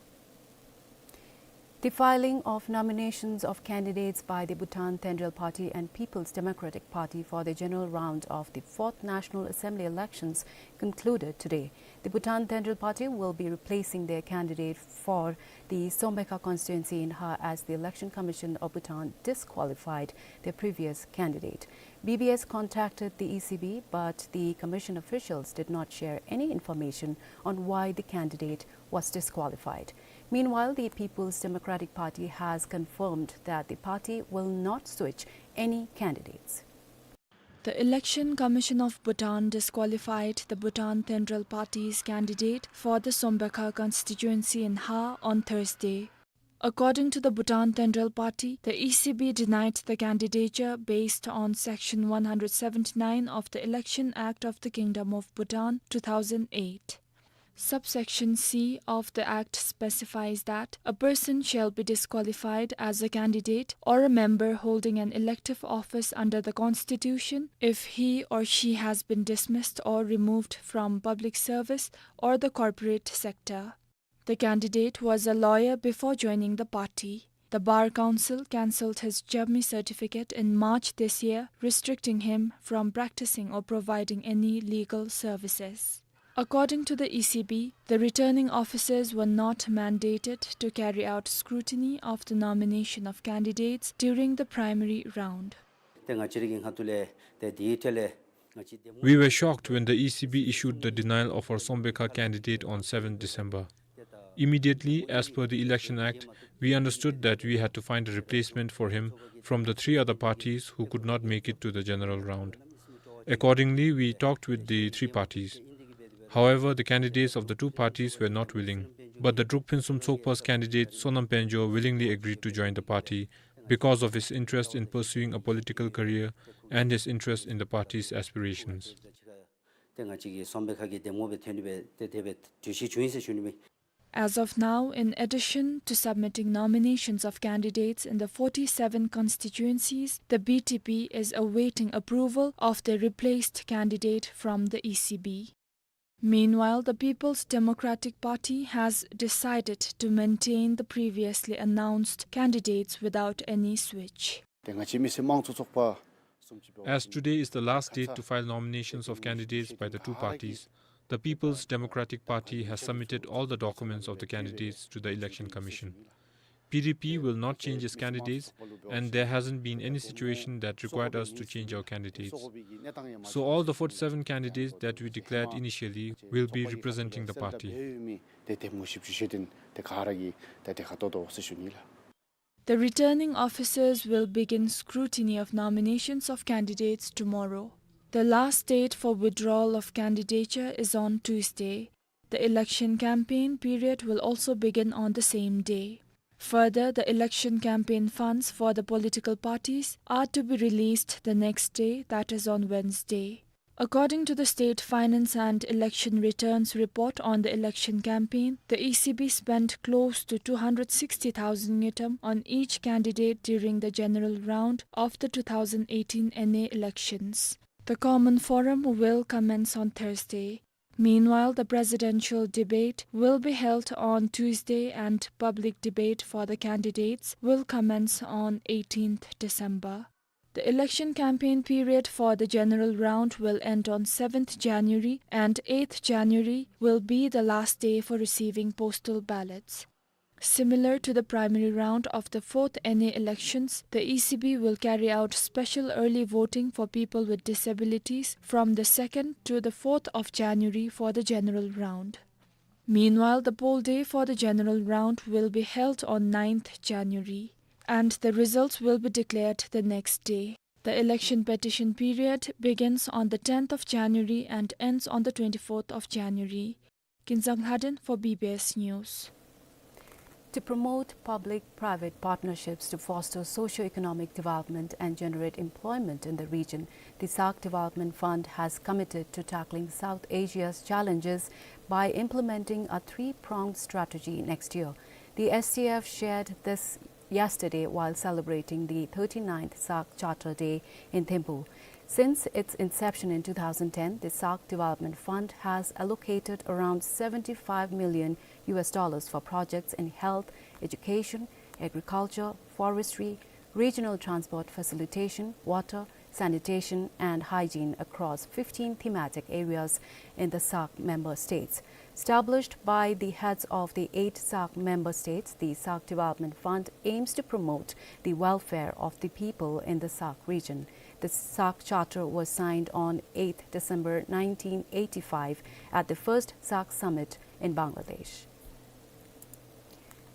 The filing of nominations of candidates by the Bhutan Thenrel Party and People's Democratic Party for the general round of the fourth National Assembly elections concluded today. The Bhutan Thenrel Party will be replacing their candidate for the Sombekha constituency in Haa, as the Election Commission of Bhutan disqualified their previous candidate. B B S contacted the E C B, but the commission officials did not share any information on why the candidate was disqualified. Meanwhile, the People's Democratic Party has confirmed that the party will not switch any candidates. The Election Commission of Bhutan disqualified the Bhutan Thenrel Party's candidate for the Sombekha constituency in Haa on Thursday. According to the Bhutan Thenrel Party, the E C B denied the candidature based on Section one hundred seventy-nine of the Election Act of the Kingdom of Bhutan, two thousand eight. Subsection C of the Act specifies that a person shall be disqualified as a candidate or a member holding an elective office under the Constitution if he or she has been dismissed or removed from public service or the corporate sector. The candidate was a lawyer before joining the party. The Bar Council cancelled his Jabmi certificate in March this year, restricting him from practicing or providing any legal services. According to the E C B, the returning officers were not mandated to carry out scrutiny of the nomination of candidates during the primary round. ཏེ་ང་བཅས་རའི་གི་ཁ་ཐུག་ལས་ཏེ་དེའི་ཐད་ལས་ང་བཅས་We were shocked when the E C B issued the denial of our Sombekha candidate on seventh December. Immediately, as per the Election Act, we understood that we had to find a replacement for him from the three other parties who could not make it to the general round. Accordingly, we talked with the three parties. However, the candidates of the two parties were not willing, but the Drukphinsum Tsokpa's candidate Sonam Penjo willingly agreed to join the party because of his interest in pursuing a political career and his interest in the party's aspirations. As of now, in addition to submitting nominations of candidates in the forty-seven constituencies, the B T P is awaiting approval of the replaced candidate from the E C B. Meanwhile, the People's Democratic Party has decided to maintain the previously announced candidates without any switch. As today is the last date to file nominations of candidates by the two parties, the People's Democratic Party has submitted all the documents of the candidates to the Election Commission. P D P will not change its candidates, and there hasn't been any situation that required us to change our candidates. So all the forty-seven candidates that we declared initially will be representing the party. The returning officers will begin scrutiny of nominations of candidates tomorrow. The last date for withdrawal of candidature is on Tuesday. The election campaign period will also begin on the same day. Further, the election campaign funds for the political parties are to be released the next day, that is on Wednesday. According to the State Finance and Election Returns report on the election campaign, the E C B spent close to two hundred sixty thousand ngultrum on each candidate during the general round of the two thousand eighteen N A elections. The common forum will commence on Thursday. Meanwhile, the presidential debate will be held on Tuesday and public debate for the candidates will commence on eighteenth December. The election campaign period for the general round will end on seventh January, and eighth January will be the last day for receiving postal ballots. Similar to the primary round of the fourth N A elections, the E C B will carry out special early voting for people with disabilities from the second to the fourth of January for the general round. Meanwhile, the poll day for the general round will be held on ninth January, and the results will be declared the next day. The election petition period begins on the tenth of January and ends on the twenty-fourth of January. Kinzang Lhaden for B B S News. To promote public-private partnerships to foster socio-economic development and generate employment in the region, the SAARC Development Fund has committed to tackling South Asia's challenges by implementing a three-pronged strategy next year. The S D F shared this yesterday while celebrating the thirty-ninth SAARC Charter Day in Thimphu. Since its inception in two thousand ten, the SAARC Development Fund has allocated around seventy-five million U S dollars for projects in health, education, agriculture, forestry, regional transport facilitation, water, sanitation, and hygiene across fifteen thematic areas in the SAARC member states. Established by the heads of the eight SAARC member states, the SAARC Development Fund aims to promote the welfare of the people in the SAARC region. The SAARC Charter was signed on eighth December nineteen eighty-five at the first SAARC Summit in Bangladesh.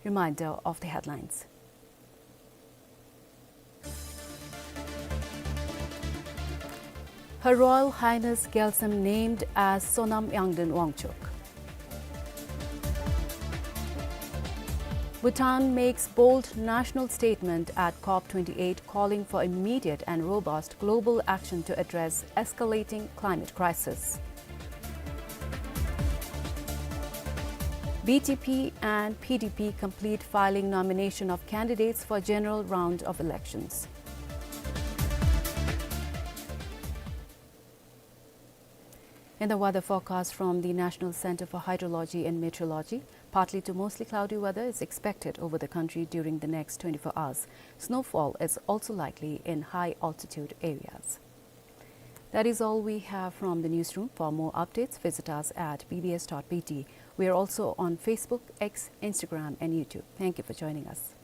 Reminder of the headlines. Her Royal Highness Gyaltsem named as Sonam Yangden Wangchuck. Bhutan makes bold national statement at COP twenty-eight, calling for immediate and robust global action to address escalating climate crisis. B T P and P D P complete filing nomination of candidates for general round of elections. In the weather forecast from the National Center for Hydrology and Meteorology, partly to mostly cloudy weather is expected over the country during the next twenty-four hours. Snowfall is also likely in high altitude areas. That is all we have from the newsroom. For more updates, visit us at B B S dot B T. We are also on Facebook, X, Instagram, and YouTube. Thank you for joining us.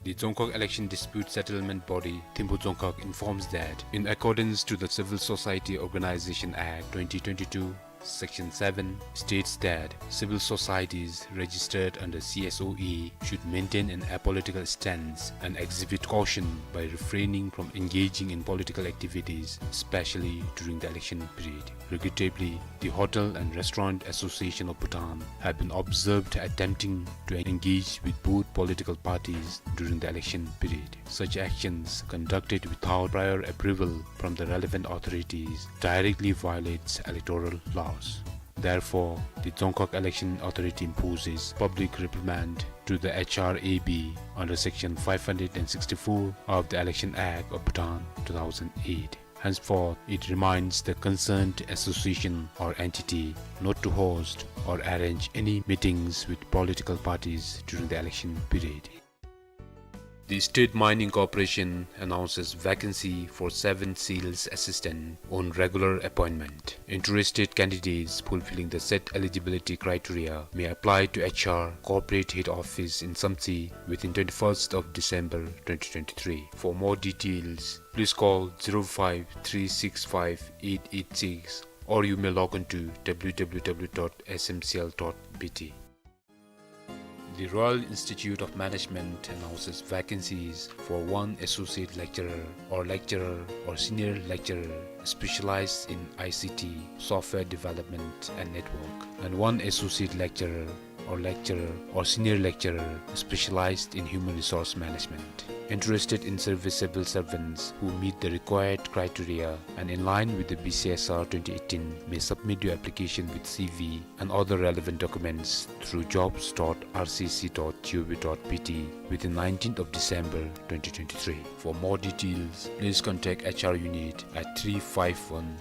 The Dzongkhag Election Dispute Settlement Body, Thimphu Dzongkhag, informs that, in accordance to the Civil Society Organization Act twenty twenty-two, Section seven states that civil societies registered under C S O E should maintain an apolitical stance and exhibit caution by refraining from engaging in political activities, especially during the election period. Regrettably, the Hotel and Restaurant Association of Bhutan have been observed attempting to engage with both political parties during the election period. Such actions, conducted without prior approval from the relevant authorities, directly violates electoral laws. Therefore, the Dzongkhag Election Authority imposes public reprimand to the H R A B under Section five hundred sixty-four of the Election Act of Bhutan two thousand eight. Henceforth, it reminds the concerned association or entity not to host or arrange any meetings with political parties during the election period. The State Mining Corporation announces vacancy for seven sales assistant on regular appointment. Interested candidates fulfilling the set eligibility criteria may apply to H R Corporate Head Office in Samtse within twenty-first of December twenty twenty-three. For more details, please call zero five three six five eight eight six, or you may log on to W W W dot S M C L dot B T. The Royal Institute of Management announces vacancies for one associate lecturer or lecturer or senior lecturer specialized in I C T, software development and network, and one associate lecturer or lecturer or senior lecturer specialized in human resource management. Interested in serviceable servants who meet the required criteria and in line with the B C S R twenty eighteen may submit your application with C V and other relevant documents through jobs dot R C C dot G O V dot B T within nineteenth of December twenty twenty-three. For more details, please contact H R unit at three five one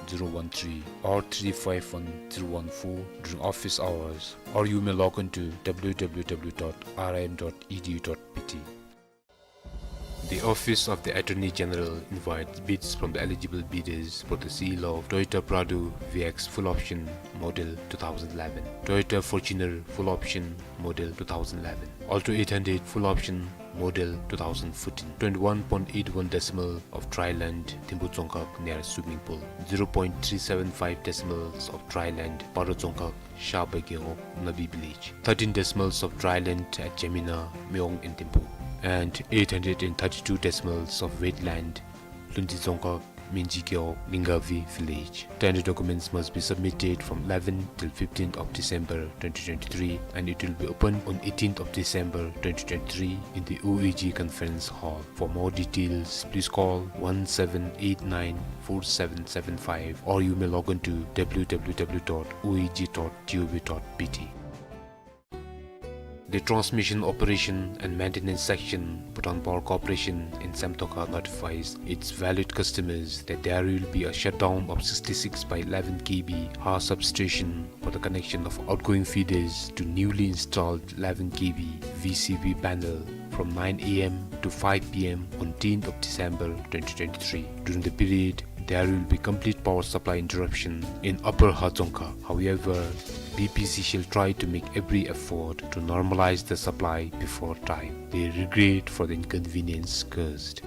zero one three or three five one zero one four during office hours, or you may log on to W W W dot R I M dot E D U dot B T. The Office of the Attorney General invites bids from the eligible bidders for the sale of Toyota Prado V X full option model two thousand eleven, Toyota Fortuner full option model two thousand eleven, Alto eight hundred full option model two thousand fourteen, twenty-one point eight one decimal of dry land, Thimphu Dzongkhag near swimming pool, zero point three seven five decimals of dry land, Paro Dzongkhag, Shabageo, Nabi village, thirteen decimals of dry land at Jamina, Meong and Thimphu, and eight hundred and thirty-two decimals of wet land, Lunti Dzongkhag, Minjigeo, Lingavi village. Tender documents must be submitted from eleventh till fifteenth of December twenty twenty-three, and it will be opened on eighteenth of December twenty twenty-three in the O A G conference hall. For more details, please call one seven eight nine four seven seven five, or you may log on to W W W dot O A G dot G O V dot B T. The Transmission Operation and Maintenance Section, Bhutan Power Corporation in Samtokha notifies its valued customers that there will be a shutdown of sixty-six by eleven K V Ha substation for the connection of outgoing feeders to newly installed eleven K V V C V panel from nine A M to five P M on tenth of December twenty twenty-three. During the period, there will be complete power supply interruption in Upper Ha Dzongkhag. However, B P C shall try to make every effort to normalize the supply before time. They regret for the inconvenience caused.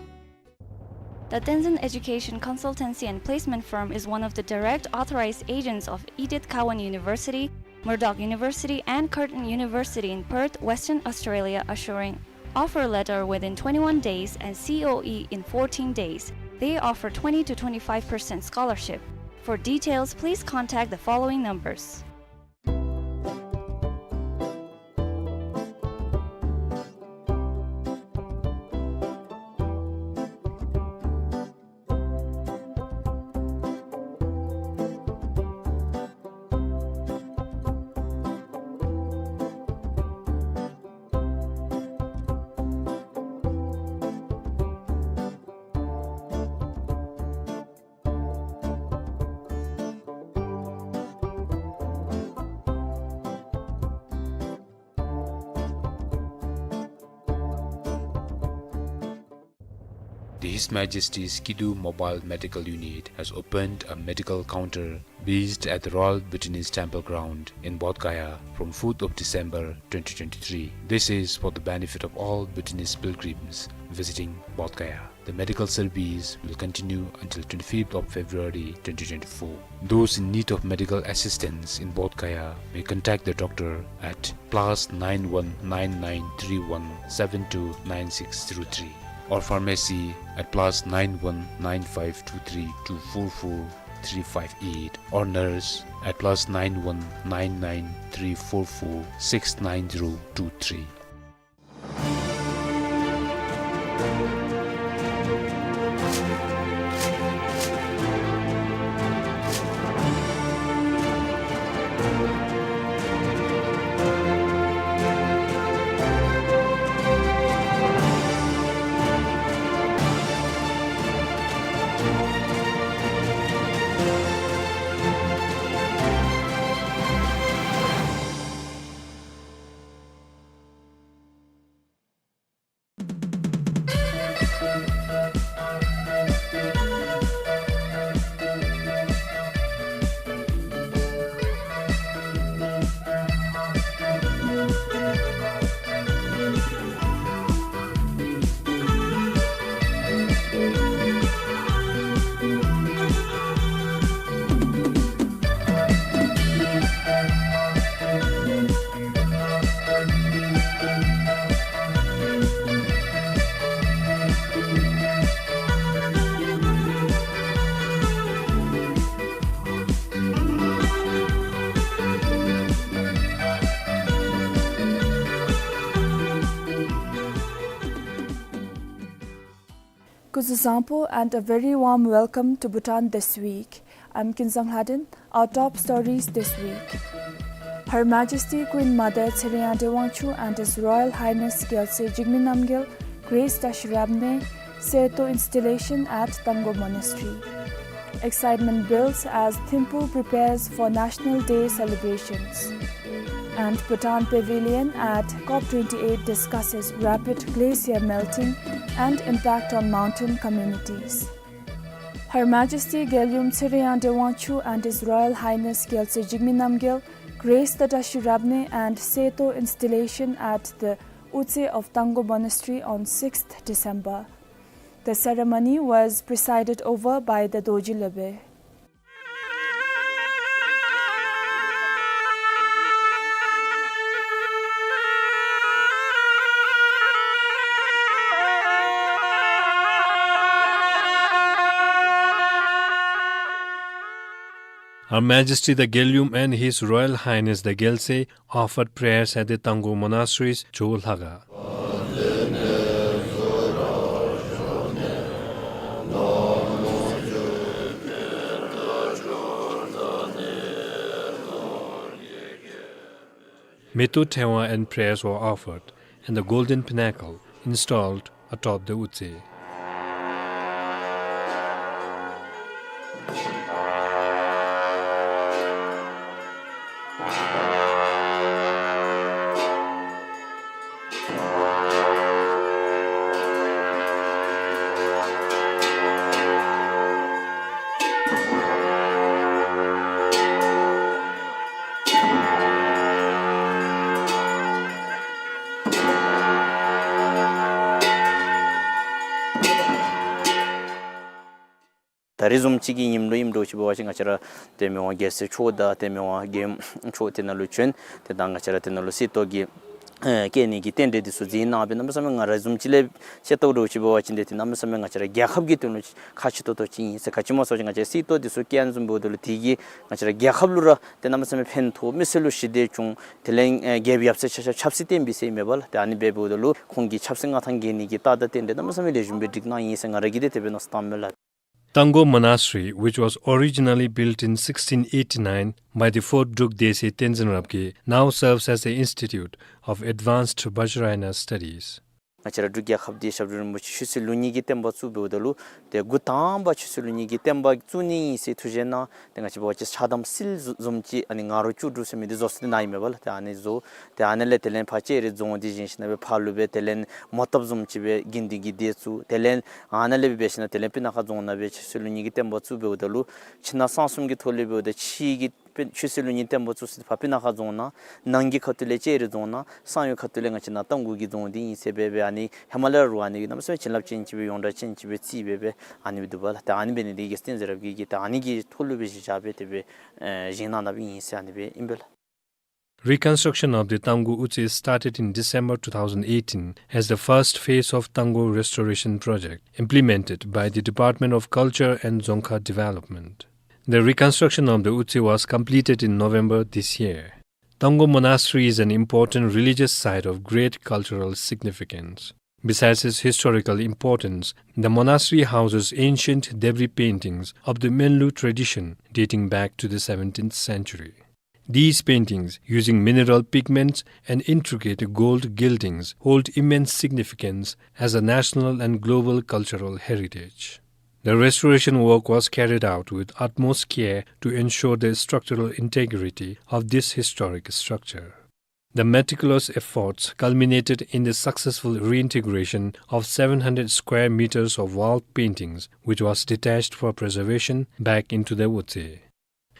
The Tenzin Education Consultancy and Placement Firm is one of the direct authorized agents of Edith Cowan University, Murdoch University, and Curtin University in Perth, Western Australia, assuring offer letter within twenty-one days and C O E in fourteen days. They offer twenty to twenty-five percent scholarship. For details, please contact the following numbers. His Majesty's Kidu Mobile Medical Unit has opened a medical counter based at the Royal Bhutanese Temple Ground in Bodh Gaya from fourth of December twenty twenty-three. This is for the benefit of all Bhutanese pilgrims visiting Bodh Gaya. The medical service will continue until twenty-fifth of February twenty twenty-four. Those in need of medical assistance in Bodh Gaya may contact the doctor at plus nine one nine nine three one seven two nine six zero three, or pharmacy at plus nine one nine five two three two four four three five eight, or nurse at plus nine one nine nine three four four six nine zero two three. Kuzuzangpo and a very warm welcome to Bhutan This Week. I'm Kinzang Lhaden. Our top stories this week. Her Majesty Queen Mother Tshering Yangde Wangchuck and His Royal Highness Gyaltsey Jigme Namgyal grace Tashi Rabne, Seyto installation at Tanggo Monastery. Excitement builds as Thimphu prepares for National Day celebrations. And Bhutan Pavilion at COP twenty-eight discusses rapid glacier melting and impact on mountain communities. Her Majesty Gelyum Tshering Yangde Wangchuck and His Royal Highness Gyaltsey Jigme Namgyal grace the Tashi Rabne and Seyto installation at the Utse of Tanggo Monastery on sixth December. The ceremony was presided over by the Dorji Lobey. Her Majesty the Gelyum and His Royal Highness the Gyaltsey offered prayers at the Tanggo Monastery's Jolhaga. Metu Thewa and prayers were offered, and the golden pinnacle installed atop the Utse. ད་རེས་བཟུམ་ཅིག་གི་ཉིནམ་ལུ་ཨིནམ་འདྲཝ་ཅིག་འབད་བ་ཅིན་ང་བཅས་ར་ཏེ་མི་དབང་རྒྱལ་སྲས་མཆོག་དང་ཏེ་མི་དབང་རྒྱལ་ཡུམ་མཆོག་དེ་ནང་ལུ་བྱོན། ཏེ་ད་ང་བཅས་ར་དེ་ནང་ལུ་གསེར་ཏོག་གི་ཨེ་བཀལ་ནི་གི་རྟེན་འབྲེལ་འདི་ཚུ་མཛད་གནང་སྦེ་གནམ་མེད་ས་མེད་ང་ར་བཟུམ་ཅིག་ལས་ཤེས་ལྟཝ་འདྲཝ་ཅིག་འབད་བ་ཅིན་ཏེ་ཏེ་གནམ་མེད་ས་མེད་ང་བཅས་ར་རྒྱལ་ཁབ་ཀྱི་དོན་ལུ་ཁག་ཆེ་ཏོག་ཏོ་ཅིག་ཨིན་ཟེར། ག་ཅི་སྨོ་ཟེར་བ་ཅིན་ང་བཅས་གསེར་ཏོག་འདི་ཚུ་བཀལ་བཟུམ་འབདཝ་ད་ལུ་དེ་གིས་ང་བཅས་ར་རྒྱལ་ཁབ་ལུ་ར་ཏེ་གནམ་མེད་ས་མེད་ཕན་ཐོགས། མི་སེར་ལུ་ཞི་བདེ་འབྱུང་། དེ་ལས་ཨེ་རྒྱལཔོ་ཡབ་སྲས་ཆ་ཁྱབ་ཆབ་སྲིད་བརྟན་པའི་ཟེར་མས་པ་ལགས། ཏེ་ཨ་ནི་འབདཝ་ད་ལུ་ཁོང་གི་ཆབ་སྲིད་མངའ་ཐང་རྒྱས་ནི་གི་རྟགས་དང་རྟེན་འབྲེལ་གནམ་མེད་ས་མེད་ལེགས་ཤོམ་སྦེ་སྒྲིག་གནང་ཡི་ཟེར་ང་ར་གིས་ཏེ་དེ་སྦེ་མནོ་བསམ་བཏངམ་མས་ལགས། Tanggo Monastery, which was originally built in sixteen eighty-nine by the fourth Druk Dese Tenzin Rabgye, now serves as the Institute of Advanced Vajrayana Studies. ང་བཅས་ར་འབྲུག་རྒྱལ་ཁབ་འདི་ཞབས་དྲུང་རིན་པོ་ཆེ་ཆོས་སྲིད་ལུགས་གཉིས་ཀྱི་བསྟན་པ་བཙུགས་འབདཝ་ད་ལུ་ཏེ་འགོ་དང་པ་ཆོས་སྲིད་ལུགས་གཉིས་ཀྱི་བསྟན་པ་བཙུགས་ནི་ཨིན་ཟེར་ཐུགས་བཞེད་གནང་། ཏེ་ང་བཅས་འབད་བ་ཅིན་ཕྱག་དམ་སིལ་བཟུམ་ཅིག་ཨ་ནི་ང་རོ་བཅུ་དྲུག་ཟེར་མི་འདི་བཟོ་སྟེ་ནཱ་ཨིན་མས་པ་ལགས། ཏེ་ཨ་ནི་བཟོ། ཏེ་ཨ་ནི་ལས་དེ་ལས་ཕར་ལྕགས་རི་རྫོང་འདི་བཞེངས་ཞིནམ་ལས་ཕར་ལུ་སྦེ་དེ་ལས་མོ་བཏབ་བཟུམ་ཅིག་སྦེ་དགེ་འདུན་གྱི་སྡེ་བཙུགས། དེ་ལས་ཨ་ནཱ་ལས་སྦེ་འབད་ཞིནམ་ལས་དེ་ལས་སྤུ་ན་ཁ་རྫོང་ནང་སྦེ་ཆོས་སྲིད་ལུགས་གཉིས་ཀྱི་བསྟན་པ་བཙུགས་འབདཝ་ད་ལུ་ཕྱི་ནང་གསང་གསུམ་གྱི་ཐོག་ལས་འབདཝ་ད་ཕྱི་གི་དཔེ་ཆོས་སྲིད་ལུགས་གཉིས་བསྟན་པ་བཙུགས་ས་འདི་ཕར་སྤུ་ན་ཁ་རྫོང་ནང་། ནང་གི་ཁ་ཐུག་ལས་ལྕགས་རི་རྫོང་ནང་། གསང་བའི་ཁ་ཐུག་ལས་ང་བཅས་ནཱ་རྟ་མགོ་གི་རྫོང་འདི་ཨིན་ཟེར་སྦེ་སྦེ་ཨ་ནི་ཧེ་མ་ལས་ར་ཨ་ནི་གནམ་མེད་ས་མེད་བྱིན་རླབས་ཅན་ཅིག་སྦེ་ཡོངས་གྲགས་ཅན་ཅིག་སྦེ་བརྩིས་སྦེ་སྦེ་ཨ་ནི་སྦེ་འདུག་པ་ལགས། ཏེ་ཨ་ནི་འབད་ནི་འདི་གིས་བསྟན་འཛིན་རབ་རྒྱས་ཀྱིས་ཏེ་ཨ་ནི་གི་ཐོག་ལུ་སྦེ་གཞི་བཞག་སྦེ་དེ་སྦེ་ཨེ་བཞེངས་གནང་གནངམ་ཨིན་ཟེར་ཨ་ནི་སྦེ་ཨིན་པས་ལགས། Reconstruction of the Tanggo Utse started in December two thousand eighteen as the first phase of Tanggo Restoration Project implemented by the Department of Culture and Dzongkha Development. The reconstruction of the Utse was completed in November this year. Tanggo Monastery is an important religious site of great cultural significance. Besides its historical importance, the monastery houses ancient debris paintings of the Menlu tradition dating back to the seventeenth century. These paintings, using mineral pigments and intricate gold gildings, hold immense significance as a national and global cultural heritage. The restoration work was carried out with utmost care to ensure the structural integrity of this historic structure. The meticulous efforts culminated in the successful reintegration of seven hundred square meters of wall paintings, which was detached for preservation, back into the Utse.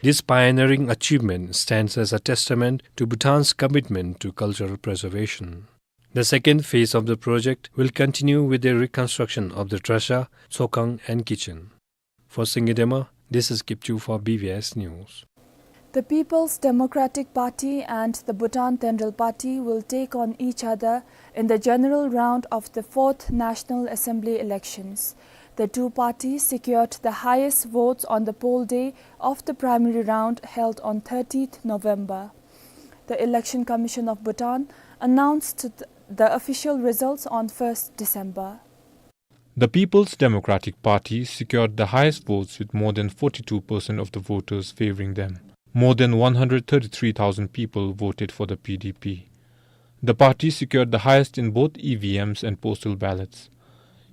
This pioneering achievement stands as a testament to Bhutan's commitment to cultural preservation. The second phase of the project will continue with the reconstruction of the trasha, tsokhang, and kitchen. For Singye Dema, this is Kipchu for B B S News. The People's Democratic Party and the Bhutan Tenrel Party will take on each other in the general round of the fourth National Assembly elections. The two parties secured the highest votes on the poll day of the primary round held on thirtieth November. The Election Commission of Bhutan announced th-, the official results on first December. The People's Democratic Party secured the highest votes with more than forty-two percent of the voters favoring them. More than one hundred thirty-three thousand people voted for the P D P. The party secured the highest in both E V Ms and postal ballots.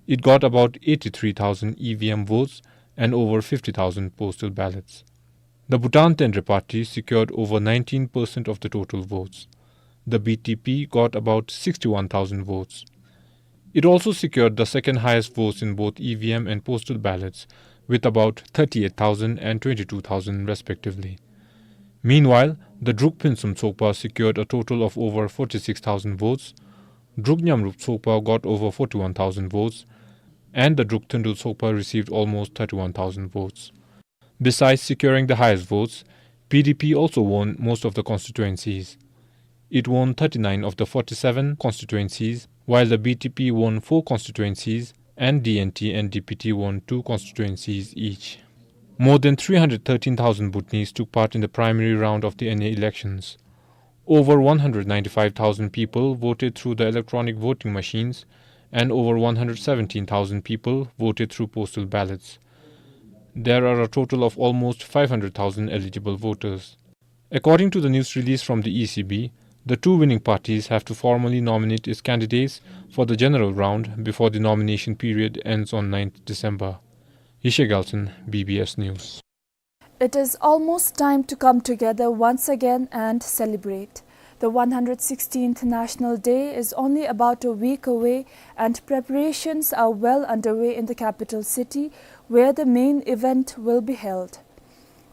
It got about eighty-three thousand E V M votes and over fifty thousand postal ballots. The Bhutan Tenrel Party secured over nineteen percent of the total votes. The B T P got about sixty-one thousand votes. It also secured the second highest votes in both E V M and postal ballots, with about thirty-eight thousand and twenty-two thousand respectively. Meanwhile, the Druk Phuentsum Tsokpa secured a total of over forty-six thousand votes, Druk Nyamrup Tsokpa got over forty-one thousand votes, and the Druk Thundul Tsokpa received almost thirty-one thousand votes. Besides securing the highest votes, P D P also won most of the constituencies. It won thirty-nine of the forty-seven constituencies, while the B T P won four constituencies and D N T and D P T won two constituencies each. More than three hundred thirteen thousand Bhutanese took part in the primary round of the N A elections. Over one hundred ninety-five thousand people voted through the electronic voting machines, and over one hundred seventeen thousand people voted through postal ballots. There are a total of almost five hundred thousand eligible voters. According to the news release from the E C B, the two winning parties have to formally nominate its candidates for the general round before the nomination period ends on ninth December. Yeshe Gyaltsen, B B S News. It is almost time to come together once again and celebrate. The one hundred sixteenth National Day is only about a week away, and preparations are well underway in the capital city, where the main event will be held.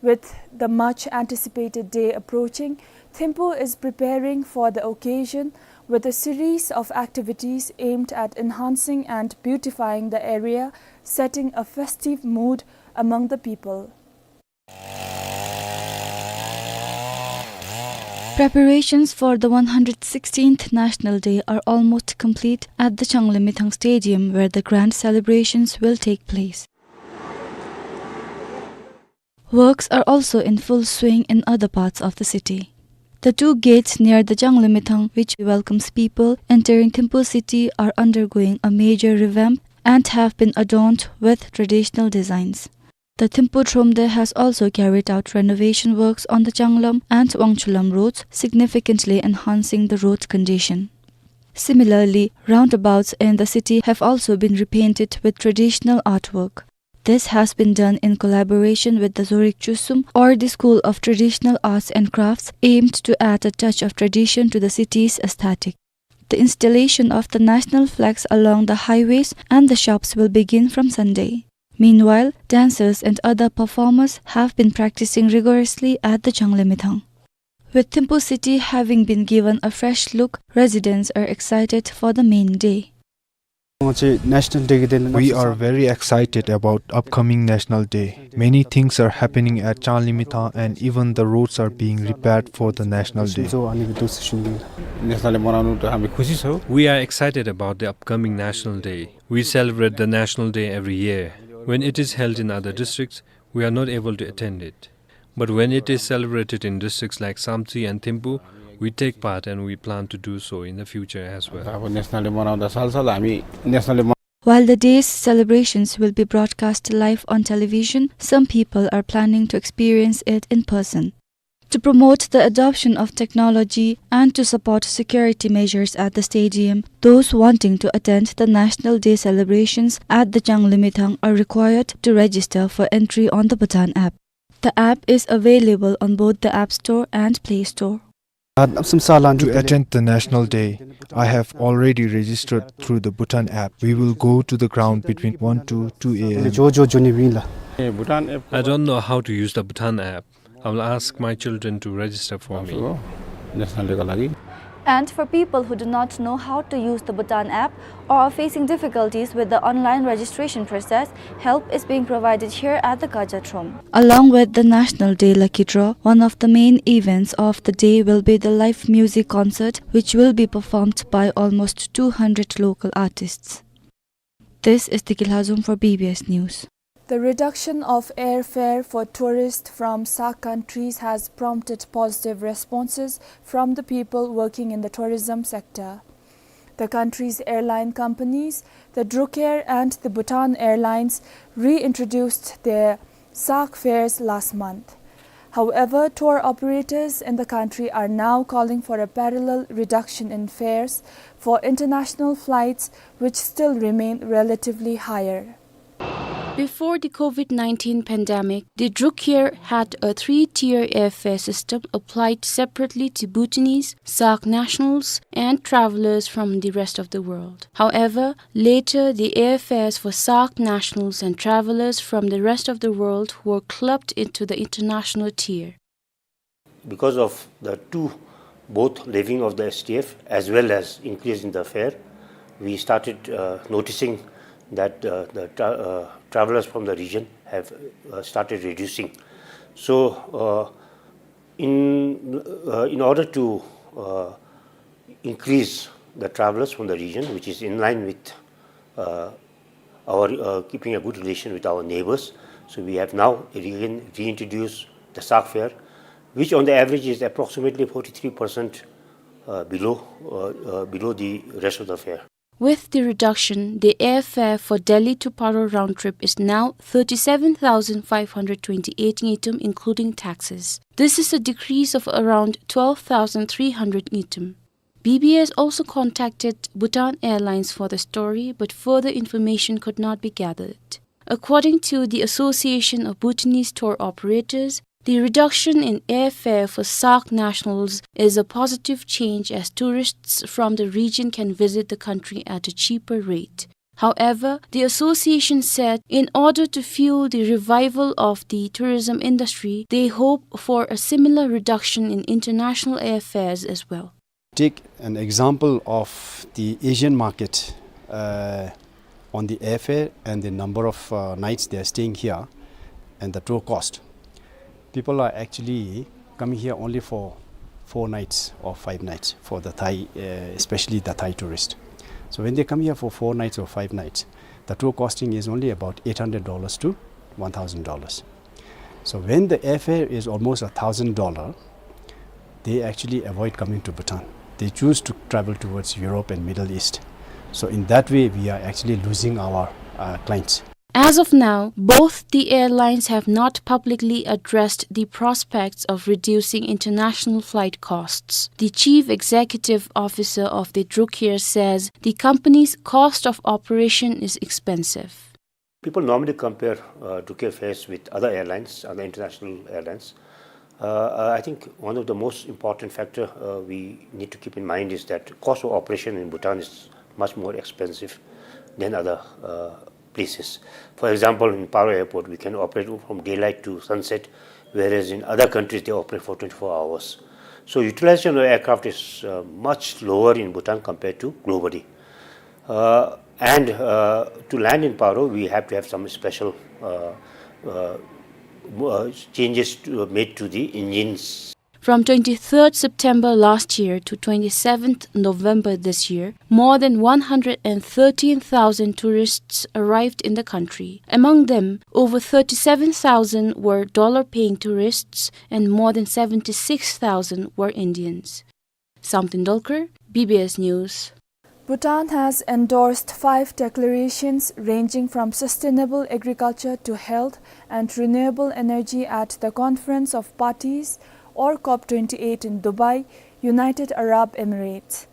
With the much anticipated day approaching, Thimphu is preparing for the occasion with a series of activities aimed at enhancing and beautifying the area, setting a festive mood among the people. Preparations for the one hundred sixteenth National Day are almost complete at the Changlamithang Stadium, where the grand celebrations will take place. Works are also in full swing in other parts of the city. The two gates near the Changlamithang, which welcomes people entering Thimphu city, are undergoing a major revamp and have been adorned with traditional designs. The Thimphu Thromde has also carried out renovation works on the Changlam and Wangchulam roads, significantly enhancing the road condition. Similarly, roundabouts in the city have also been repainted with traditional artwork. This has been done in collaboration with the Zorig Chusum or the School of Traditional Arts and Crafts, aimed to add a touch of tradition to the city's aesthetic. The installation of the national flags along the highways and the shops will begin from Sunday. Meanwhile, dancers and other performers have been practicing rigorously at the Janglimithang. With Thimphu city having been given a fresh look, residents are excited for the main day. We are very excited about upcoming National Day. Many things are happening at Janglimithang and even the roads are being repaired for the National Day. We are excited about the upcoming National Day. We celebrate the National Day every year. When it is held in other districts, we are not able to attend it. But when it is celebrated in districts like Samtse and Thimphu, we take part and we plan to do so in the future as well. अब national day मनाउँदा साल साल हामी national day मना- While the day's celebrations will be broadcast live on television, some people are planning to experience it in person. To promote the adoption of technology and to support security measures at the stadium, those wanting to attend the National Day celebrations at the Janglimithang are required to register for entry on the Bhutan app. The app is available on both the App Store and Play Store. To attend the National Day, I have already registered through the Bhutan app. We will go to the ground between one to two a m. जो जो जो नहीं हुई ला। I don't know how to use the Bhutan app. I will ask my children to register for me. National Deka लागि। And for people who do not know how to use the Bhutan app or are facing difficulties with the online registration process, help is being provided here at the Gaja Trom. Along with the National Day Lucky Draw, one of the main events of the day will be the live music concert, which will be performed by almost two hundred local artists. This is Tiki Lhazom for B B S News. The reduction of airfare for tourists from SAARC countries has prompted positive responses from the people working in the tourism sector. The country's airline companies, the Druk Air and the Bhutan Airlines, reintroduced their SAARC fares last month. However, tour operators in the country are now calling for a parallel reduction in fares for international flights, which still remain relatively higher. Before the COVID nineteen pandemic, the Druk Air had a three-tier airfare system applied separately to Bhutanese, SAARC nationals, and travelers from the rest of the world. However, later the airfares for SAARC nationals and travelers from the rest of the world were clubbed into the international tier. Because of the two, both levying of the S T F as well as increase in the fare, we started, uh, noticing that, uh, the tra-, uh, travelers from the region have, uh, started reducing. So, uh, in, uh, in order to, uh, increase the travelers from the region, which is in line with, uh, our, uh, keeping a good relation with our neighbors. So we have now again reintroduced the SAARC fare, which on the average is approximately forty-three percent, uh, below, uh, uh, below the rest of the fare. With the reduction, the airfare for Delhi to Paro round trip is now thirty-seven thousand five hundred twenty-eight ngultrum, including taxes. This is a decrease of around twelve thousand three hundred ngultrum. B B S also contacted Bhutan Airlines for the story, but further information could not be gathered. According to the Association of Bhutanese Tour Operators, the reduction in airfare for SAARC nationals is a positive change, as tourists from the region can visit the country at a cheaper rate. However, the association said in order to fuel the revival of the tourism industry, they hope for a similar reduction in international airfares as well. Take an example of the Asian market, uh, on the airfare and the number of, uh, nights they are staying here and the tour cost. People are actually coming here only for four nights or five nights for the Thai, uh, especially the Thai tourist. So when they come here for four nights or five nights, the tour costing is only about eight hundred dollars to one thousand dollars. So when the airfare is almost a thousand dollar, they actually avoid coming to Bhutan. They choose to travel towards Europe and Middle East. So in that way, we are actually losing our, uh, clients. As of now, both the airlines have not publicly addressed the prospects of reducing international flight costs. The chief executive officer of the Druk Air says the company's cost of operation is expensive. People normally compare, uh, Druk Air fares with other airlines, other international airlines. Uh, I think one of the most important factor, uh, we need to keep in mind is that cost of operation in Bhutan is much more expensive than other, uh, places. For example, in Paro Airport, we can operate from daylight to sunset, whereas in other countries, they operate for twenty-four hours. So utilization of aircraft is, uh, much lower in Bhutan compared to globally. Uh, and, uh, to land in Paro, we have to have some special, uh, uh, uh, changes to, made to the engines. From twenty-third September last year to twenty-seventh November this year, more than one hundred and thirteen thousand tourists arrived in the country. Among them, over thirty-seven thousand were dollar-paying tourists and more than seventy-six thousand were Indians. Samten Dolkar, B B S News. Bhutan has endorsed five declarations ranging from sustainable agriculture to health and renewable energy at the Conference of Parties, or COP twenty-eight, in Dubai, United Arab Emirates.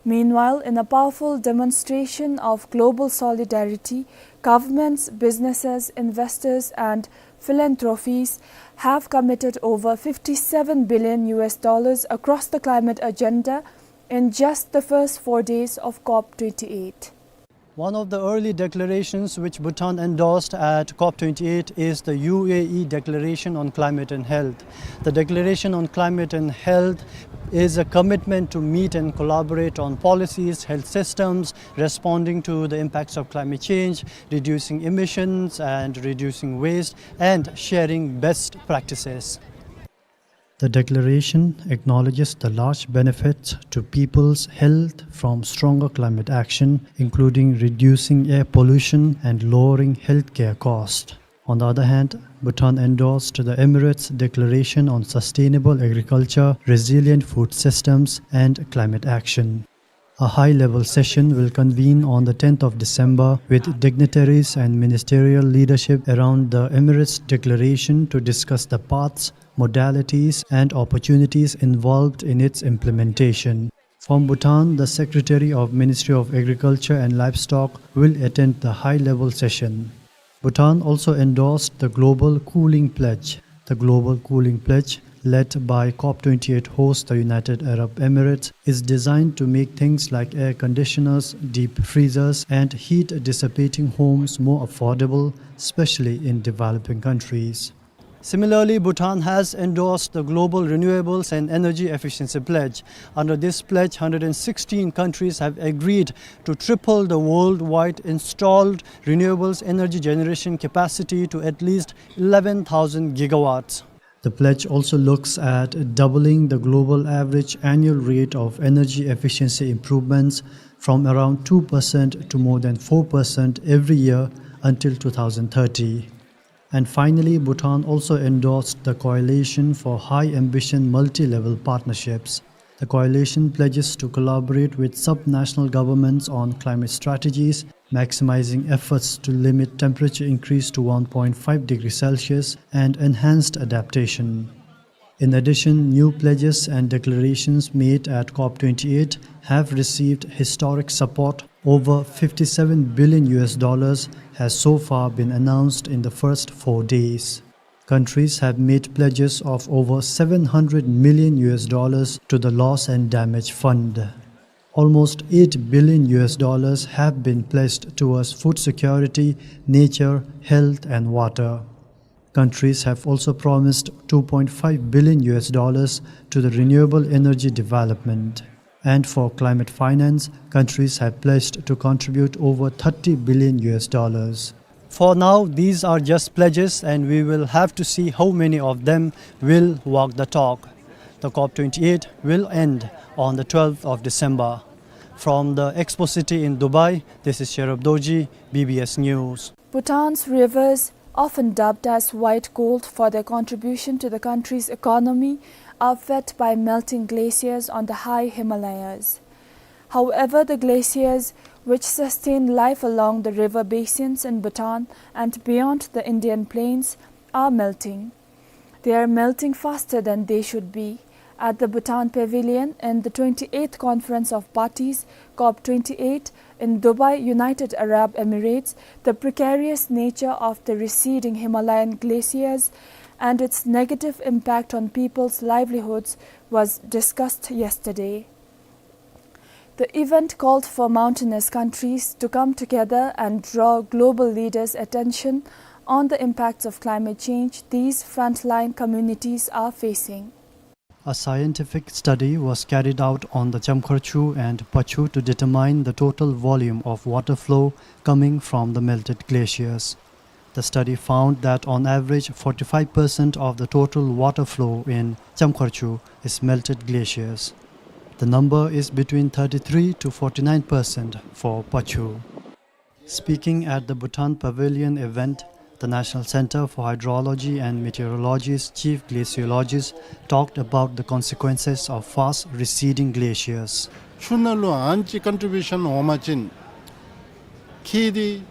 Meanwhile, in a powerful demonstration of global solidarity, governments, businesses, investors, and philanthropies have committed over fifty-seven billion U S dollars across the climate agenda in just the first four days of COP twenty-eight. One of the early declarations which Bhutan endorsed at COP twenty-eight is the U A E Declaration on Climate and Health. The Declaration on Climate and Health is a commitment to meet and collaborate on policies, health systems, responding to the impacts of climate change, reducing emissions and reducing waste, and sharing best practices. The declaration acknowledges the large benefits to people's health from stronger climate action, including reducing air pollution and lowering healthcare costs. On the other hand, Bhutan endorsed the Emirates' Declaration on Sustainable Agriculture, Resilient Food Systems, and Climate Action. A high-level session will convene on the tenth of December with dignitaries and ministerial leadership around the Emirates Declaration to discuss the paths, modalities, and opportunities involved in its implementation. From Bhutan, the Secretary of Ministry of Agriculture and Livestock will attend the high-level session. Bhutan also endorsed the Global Cooling Pledge. The Global Cooling Pledge, led by COP twenty-eight host, the United Arab Emirates, is designed to make things like air conditioners, deep freezers, and heat-dissipating homes more affordable, especially in developing countries. Similarly, Bhutan has endorsed the Global Renewables and Energy Efficiency Pledge. Under this pledge, hundred and sixteen countries have agreed to triple the worldwide installed renewables energy generation capacity to at least eleven thousand gigawatts. The pledge also looks at doubling the global average annual rate of energy efficiency improvements from around two percent to more than four percent every year until two thousand thirty. And finally, Bhutan also endorsed the Coalition for High Ambition Multi-Level Partnerships. The coalition pledges to collaborate with sub-national governments on climate strategies, maximizing efforts to limit temperature increase to one point five degrees Celsius and enhanced adaptation. In addition, new pledges and declarations made at COP twenty-eight have received historic support. Over fifty-seven billion U S dollars has so far been announced in the first four days. Countries have made pledges of over seven hundred million U S dollars to the Loss and Damage Fund. Almost eight billion U S dollars have been pledged towards food security, nature, health, and water. Countries have also promised two point five billion U S dollars to the renewable energy development. And for climate finance, countries have pledged to contribute over thirty billion U S dollars. For now, these are just pledges, and we will have to see how many of them will walk the talk. The COP twenty-eight will end on the twelfth of December. From the Expo City in Dubai, this is Sherab Dorji, B B S News. Bhutan's rivers, often dubbed as white gold for their contribution to the country's economy, are fed by melting glaciers on the high Himalayas. However, the glaciers, which sustain life along the river basins in Bhutan and beyond the Indian plains, are melting. They are melting faster than they should be. At the Bhutan Pavilion in the twenty-eighth Conference of Parties, COP twenty-eight, in Dubai, United Arab Emirates, the precarious nature of the receding Himalayan glaciers and its negative impact on people's livelihoods was discussed yesterday. The event called for mountainous countries to come together and draw global leaders' attention on the impacts of climate change these frontline communities are facing. A scientific study was carried out on the Chamkharchu and Pachhu to determine the total volume of water flow coming from the melted glaciers. The study found that on average, forty-five percent of the total water flow in Chamkharchu is melted glaciers. The number is between thirty-three to forty-nine percent for Pachhu. Speaking at the Bhutan Pavilion event, the National Center for Hydrology and Meteorology's chief glaciologist talked about the consequences of fast receding glaciers. ཆུ་ནང་ལུ་ཨ་ནི་ཅིག་ཀོན་ཊི་བིའུ་ཤཱན་འོང་པ་ཅིན་ཁེ་འདི་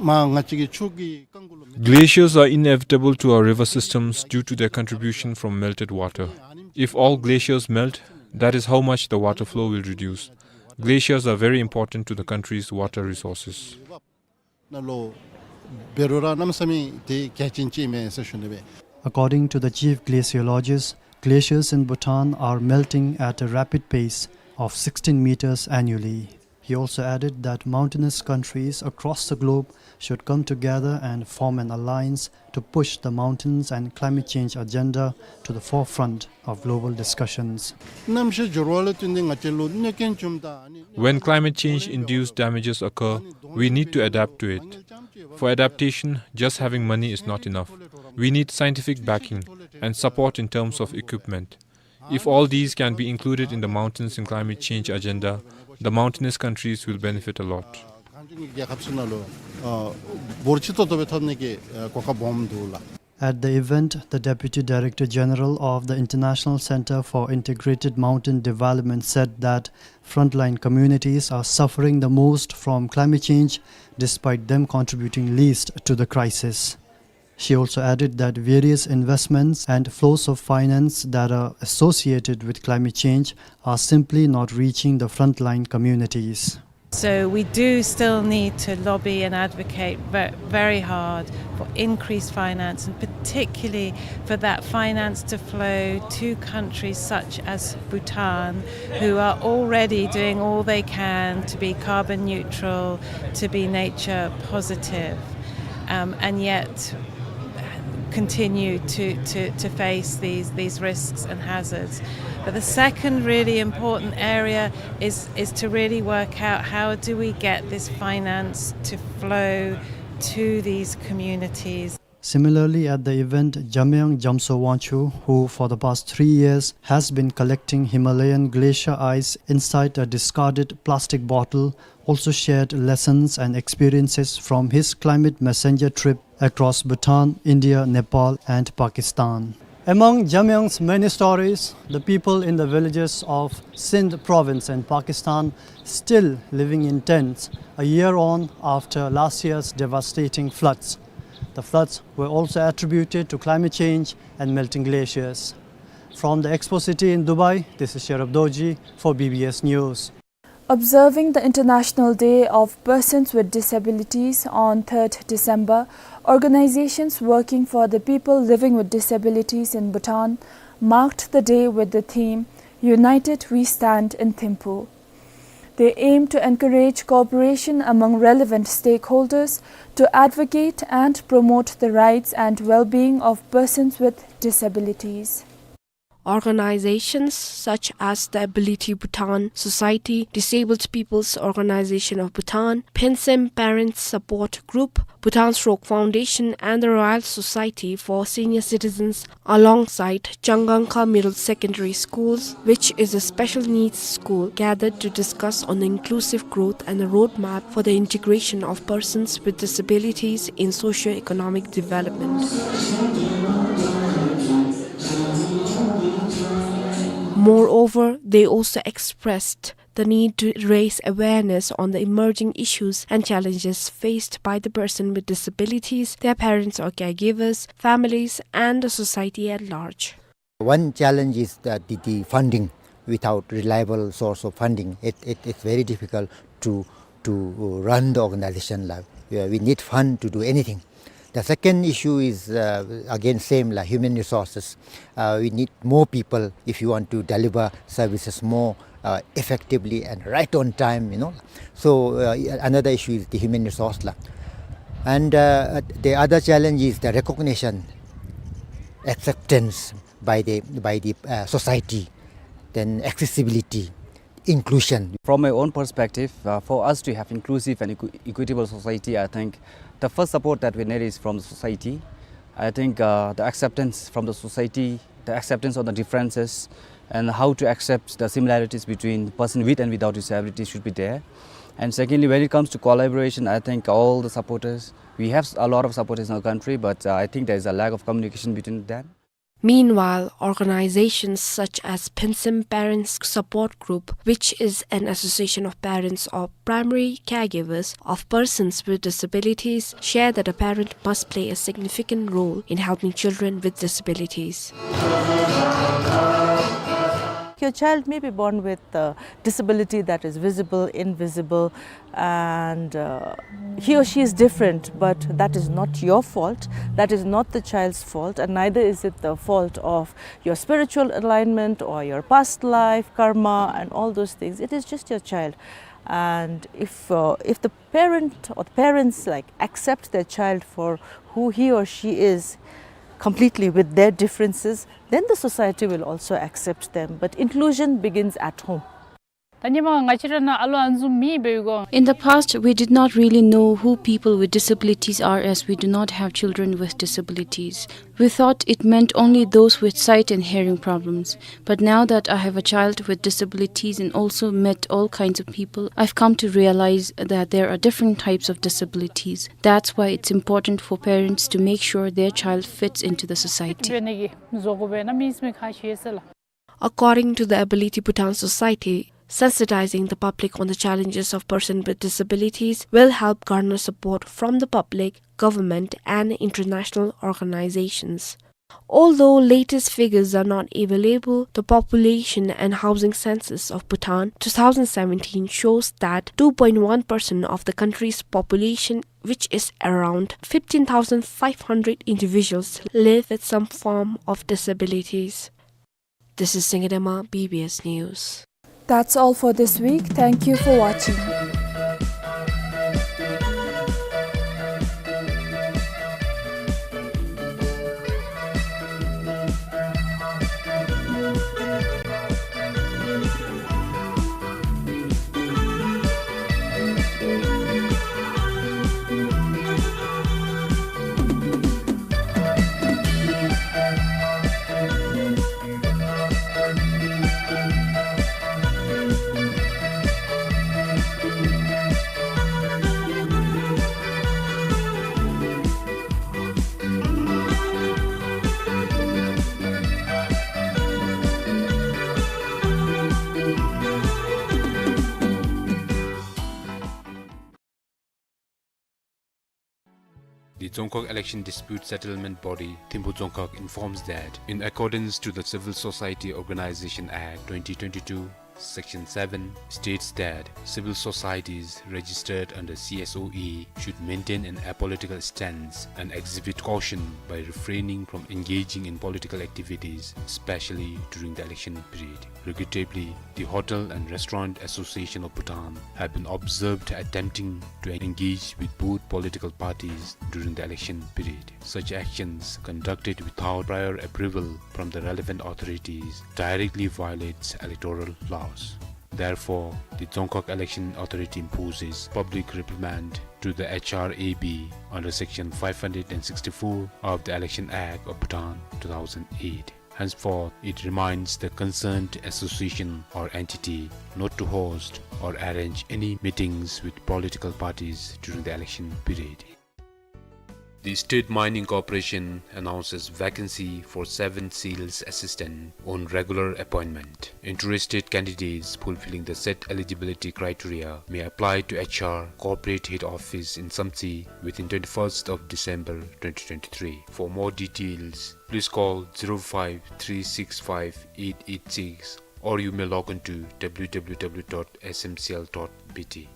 མ་ང་བཅས་ཀྱི་ཆུ་གི་རྐང་འགུ་ལུ། Glaciers are inevitable to our river systems due to their contribution from melted water. If all glaciers melt, that is how much the water flow will reduce. Glaciers are very important to the country's water resources. ནང་ལུ་འབད་རུང་ར་གནམ་མེད་ས་མེད་དེ་གལ་ཆེན་ཅིག་མས་ཟེར་ཞུ་ནི་སྦེ། According to the chief glaciologist, glaciers in Bhutan are melting at a rapid pace of sixteen meters annually. He also added that mountainous countries across the globe should come together and form an alliance to push the mountains and climate change agenda to the forefront of global discussions. གནམ་གཤིས་འགྱུར་བ་ལུ་བརྟེན་ཏེ་ང་བཅས་ལུ་གནོད་སྐྱོན་བྱུངམ་ད་ཨ་ནི། When climate change induced damages occur, we need to adapt to it. For adaptation, just having money is not enough. We need scientific backing and support in terms of equipment. If all these can be included in the mountains and climate change agenda, the mountainous countries will benefit a lot. གངས་ལྗོངས་ཀྱི་རྒྱལ་ཁབ་ཚུ་ནང་ལུ་ཨ་འབོར་ཆེ་ཏོག་ཏོ་སྦེ་ཐོབ་ནི་གི་ཨ་གོ་སྐབས་སྦོམ་འདུག་ལགས། At the event, the Deputy Director General of the International Center for Integrated Mountain Development said that frontline communities are suffering the most from climate change, despite them contributing least to the crisis. She also added that various investments and flows of finance that are associated with climate change are simply not reaching the frontline communities. So we do still need to lobby and advocate ve-, very hard for increased finance, and particularly for that finance to flow to countries such as Bhutan, who are already doing all they can to be carbon neutral, to be nature positive, um, and yet continue to, to, to face these, these risks and hazards. But the second really important area is, is to really work out how do we get this finance to flow to these communities. Similarly, at the event, Jamyang Jamso Wangchuk, who for the past three years has been collecting Himalayan glacier ice inside a discarded plastic bottle, also shared lessons and experiences from his Climate Messenger trip across Bhutan, India, Nepal, and Pakistan. Among Jamyang's many stories, the people in the villages of Sindh province in Pakistan still living in tents a year on after last year's devastating floods. The floods were also attributed to climate change and melting glaciers. From the Expo City in Dubai, this is Sherab Dorji for B B S News. Observing the International Day of Persons with Disabilities on third December, organizations working for the people living with disabilities in Bhutan marked the day with the theme, "United We Stand" in Thimphu. They aim to encourage cooperation among relevant stakeholders to advocate and promote the rights and well-being of persons with disabilities. Organizations such as the Ability Bhutan Society, Disabled People's Organization of Bhutan, Phensem Parents Support Group, Bhutan Stroke Foundation, and the Royal Society for Senior Citizens, alongside Changangkha Middle Secondary Schools, which is a special needs school, gathered to discuss on the inclusive growth and the roadmap for the integration of persons with disabilities in socio-economic development. Moreover, they also expressed The need to raise awareness on the emerging issues and challenges faced by the person with disabilities, their parents or caregivers, families, and the society at large. One challenge is that the, the funding. Without reliable source of funding, it, it, it's very difficult to, to run the organization. Like, yeah, we need fund to do anything. The second issue is, uh, again, same, like, human resources. Uh, we need more people if you want to deliver services more, uh, effectively and right on time, you know. So, uh, another issue is the human resource, la. And, uh, the other challenge is the recognition, acceptance by the, by the, uh, society, then accessibility, inclusion. From my own perspective, uh, for us to have inclusive and equi-, equitable society, I think the first support that we need is from the society. I think, uh, the acceptance from the society, the acceptance of the differences, and how to accept the similarities between the person with and without disability should be there. And secondly, when it comes to collaboration, I think all the supporters, we have a lot of supporters in our country, but, uh, I think there is a lack of communication between them. Meanwhile, organizations such as Phintsem Parents Support Group, which is an association of parents or primary caregivers of persons with disabilities, share that a parent must play a significant role in helping children with disabilities. Your child may be born with a disability that is visible, invisible, and, uh, he or she is different, but that is not your fault. That is not the child's fault, and neither is it the fault of your spiritual alignment or your past life, karma, and all those things. It is just your child. And if, uh, if the parent or the parents, like, accept their child for who he or she is, completely with their differences, then the society will also accept them. But inclusion begins at home. ད་ཉི་མ་ང་བཅས་ར་ནང་ཨ་ལོ་ཨ་འཛུམ་མེད་པའི་སྒོ། In the past, we did not really know who people with disabilities are, as we do not have children with disabilities. We thought it meant only those with sight and hearing problems. But now that I have a child with disabilities and also met all kinds of people, I've come to realize that there are different types of disabilities. That's why it's important for parents to make sure their child fits into the society. According to the Ability Bhutan Society, sensitizing the public on the challenges of persons with disabilities will help garner support from the public, government, and international organizations. Although latest figures are not available, the Population and Housing Census of Bhutan two thousand seventeen shows that two point one percent of the country's population, which is around fifteen thousand five hundred individuals, live with some form of disabilities. This is Singye Dema, B B S News. That's all for this week. Thank you for watching. The Dzongkhag Election Dispute Settlement Body, Thimphu Dzongkhag, informs that, in accordance to the Civil Society Organization Act twenty twenty-two, Section seven states that civil societies registered under C S O A should maintain an apolitical stance and exhibit caution by refraining from engaging in political activities, especially during the election period. Regrettably, the Hotel and Restaurant Association of Bhutan have been observed attempting to engage with both political parties during the election period. Such actions, conducted without prior approval from the relevant authorities, directly violates electoral laws. Therefore, the Dzongkhag Election Authority imposes public reprimand to the H R A B under Section five hundred and sixty-four of the Election Act of Bhutan two thousand eight. Henceforth, it reminds the concerned association or entity not to host or arrange any meetings with political parties during the election period. The State Mining Corporation announces vacancy for seven sales assistant on regular appointment. Interested candidates fulfilling the set eligibility criteria may apply to H R Corporate Head Office in Samtse within twenty-first of December twenty twenty-three. For more details, please call zero five three six five eight eight six, or you may log on to W W W dot S M C L dot B T.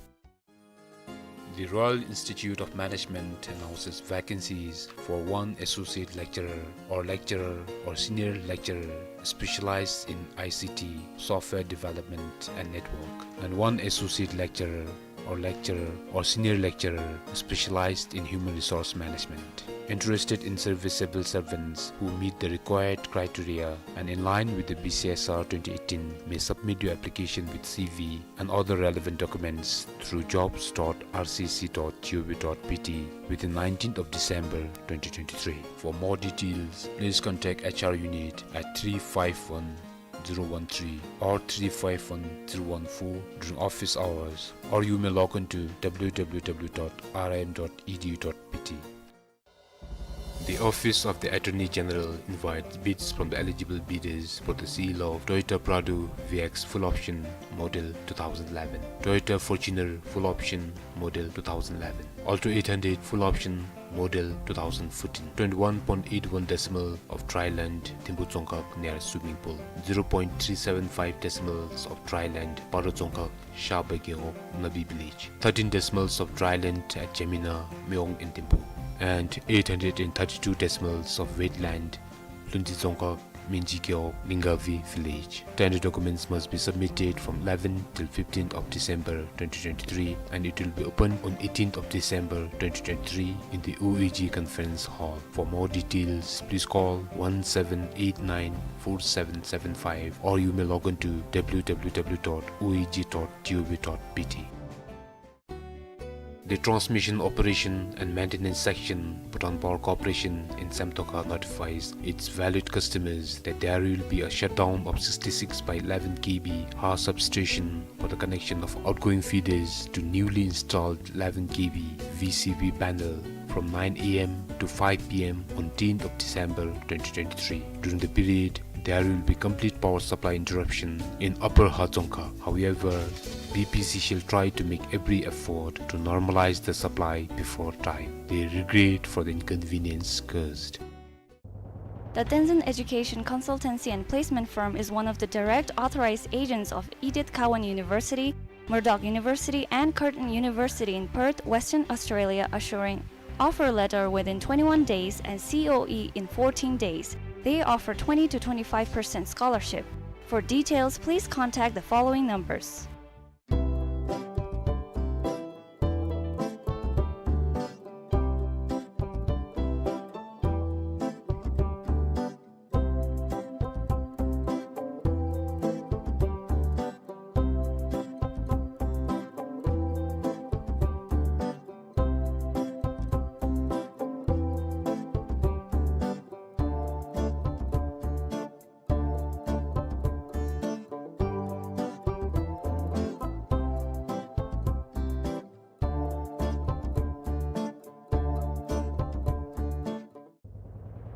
The Royal Institute of Management announces vacancies for one associate lecturer or lecturer or senior lecturer specialized in I C T, software development and network, and one associate lecturer or lecturer or senior lecturer specialized in human resource management. Interested in serviceable servants who meet the required criteria and in line with the B C S R twenty eighteen may submit your application with C V and other relevant documents through jobs dot R C C dot G O V dot B T within nineteenth of December twenty twenty-three. For more details, please contact H R unit at three five one zero one three or three five one zero one four during office hours, or you may log on to W W W dot R I M dot E D U dot B T. The Office of the Attorney General invites bids from the eligible bidders for the sale of Toyota Prado V X full option model two thousand eleven, Toyota Fortuner full option model two thousand eleven, Alto eight hundred full option model two thousand fourteen, twenty-one point eight one decimal of dry land, Thimphu Tsongkhag near swimming pool, zero point three seven five decimals of dry land, Paro Tsongkhag, Shabagengok, Nabi village, thirteen decimals of dry land at Jamina, Myeong in Thimphu, and eight hundred and thirty-two decimals of wetland, Lunti Tsongkhag, Minji Gewog, Lingavi village. Tender documents must be submitted from eleventh till fifteenth of December twenty twenty-three, and it will be opened on eighteenth of December twenty twenty-three in the O A G conference hall. For more details, please call one seven eight nine four seven seven five, or you may log on to W W W dot O A G dot G O V dot B T. The Transmission Operation and Maintenance Section, Bhutan Power Corporation in Semtoka notifies its valued customers that there will be a shutdown of sixty-six by eleven K V Ha substation for the connection of outgoing feeders to newly installed eleven K V V C V panel from nine A M to five P M on tenth of December twenty twenty-three. During the period, there will be complete power supply interruption in Upper Ha Tsongkhag. However, B P C shall try to make every effort to normalize the supply before time. They regret for the inconvenience caused. The Tenzin Education Consultancy and Placement Firm is one of the direct authorized agents of Edith Cowan University, Murdoch University, and Curtin University in Perth, Western Australia, assuring offer letter within twenty-one days and C O E in fourteen days. They offer twenty to twenty-five percent scholarship. For details, please contact the following numbers.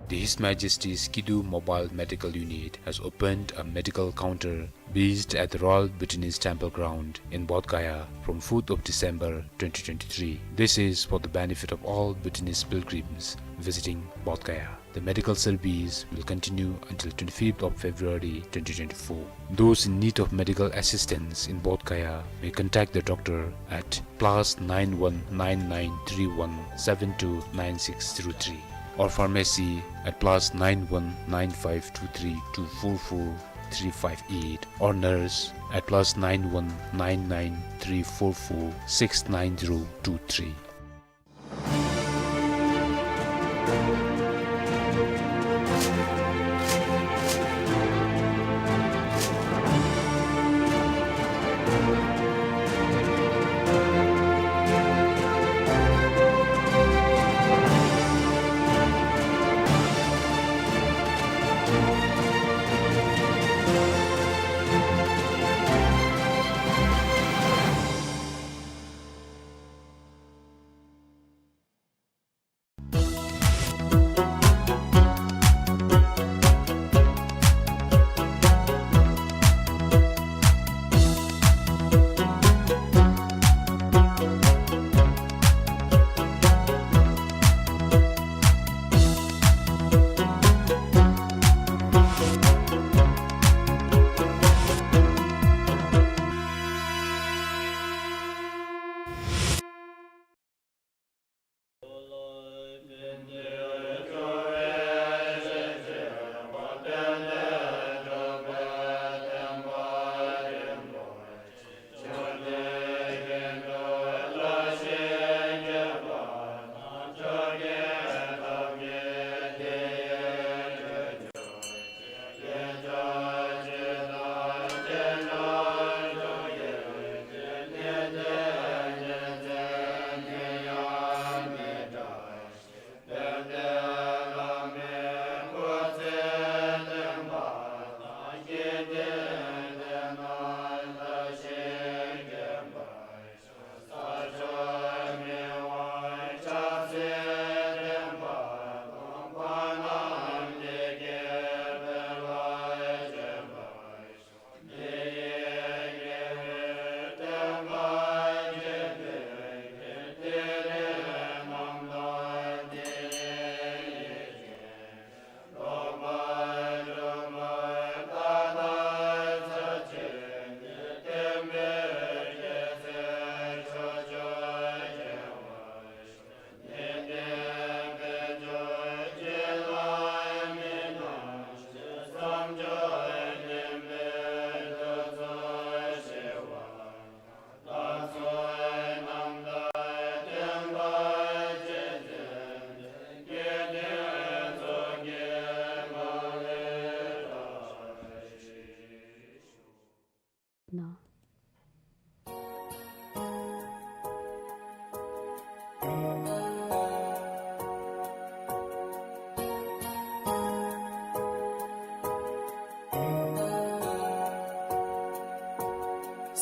The His Majesty's Kidu Mobile Medical Unit has opened a medical counter based at the Royal Bhutanese Temple Ground in Bodh Gaya from fourth of December twenty twenty-three. This is for the benefit of all Bhutanese pilgrims visiting Bodh Gaya. The medical service will continue until twenty-fifth of February twenty twenty-four. Those in need of medical assistance in Bodh Gaya may contact the doctor at plus nine one nine nine three one seven two nine six zero three, or pharmacy at plus nine one nine five two three two four four three five eight, or nurse at plus nine one nine nine three four four six nine zero two three.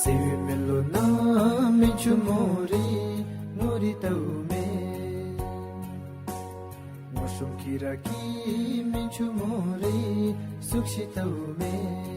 སེར་བའི་མེ་ལོང་ནང་མིག་ཆུ་མོ་རེ་ངུ་རེ་བལྟཝ་མས། ངོ་ཤུམ་ཁྱི་ར་གི་མིག་ཆུ་མོ་རེ་ཟུག་ཤིག་བལྟཝ་མས།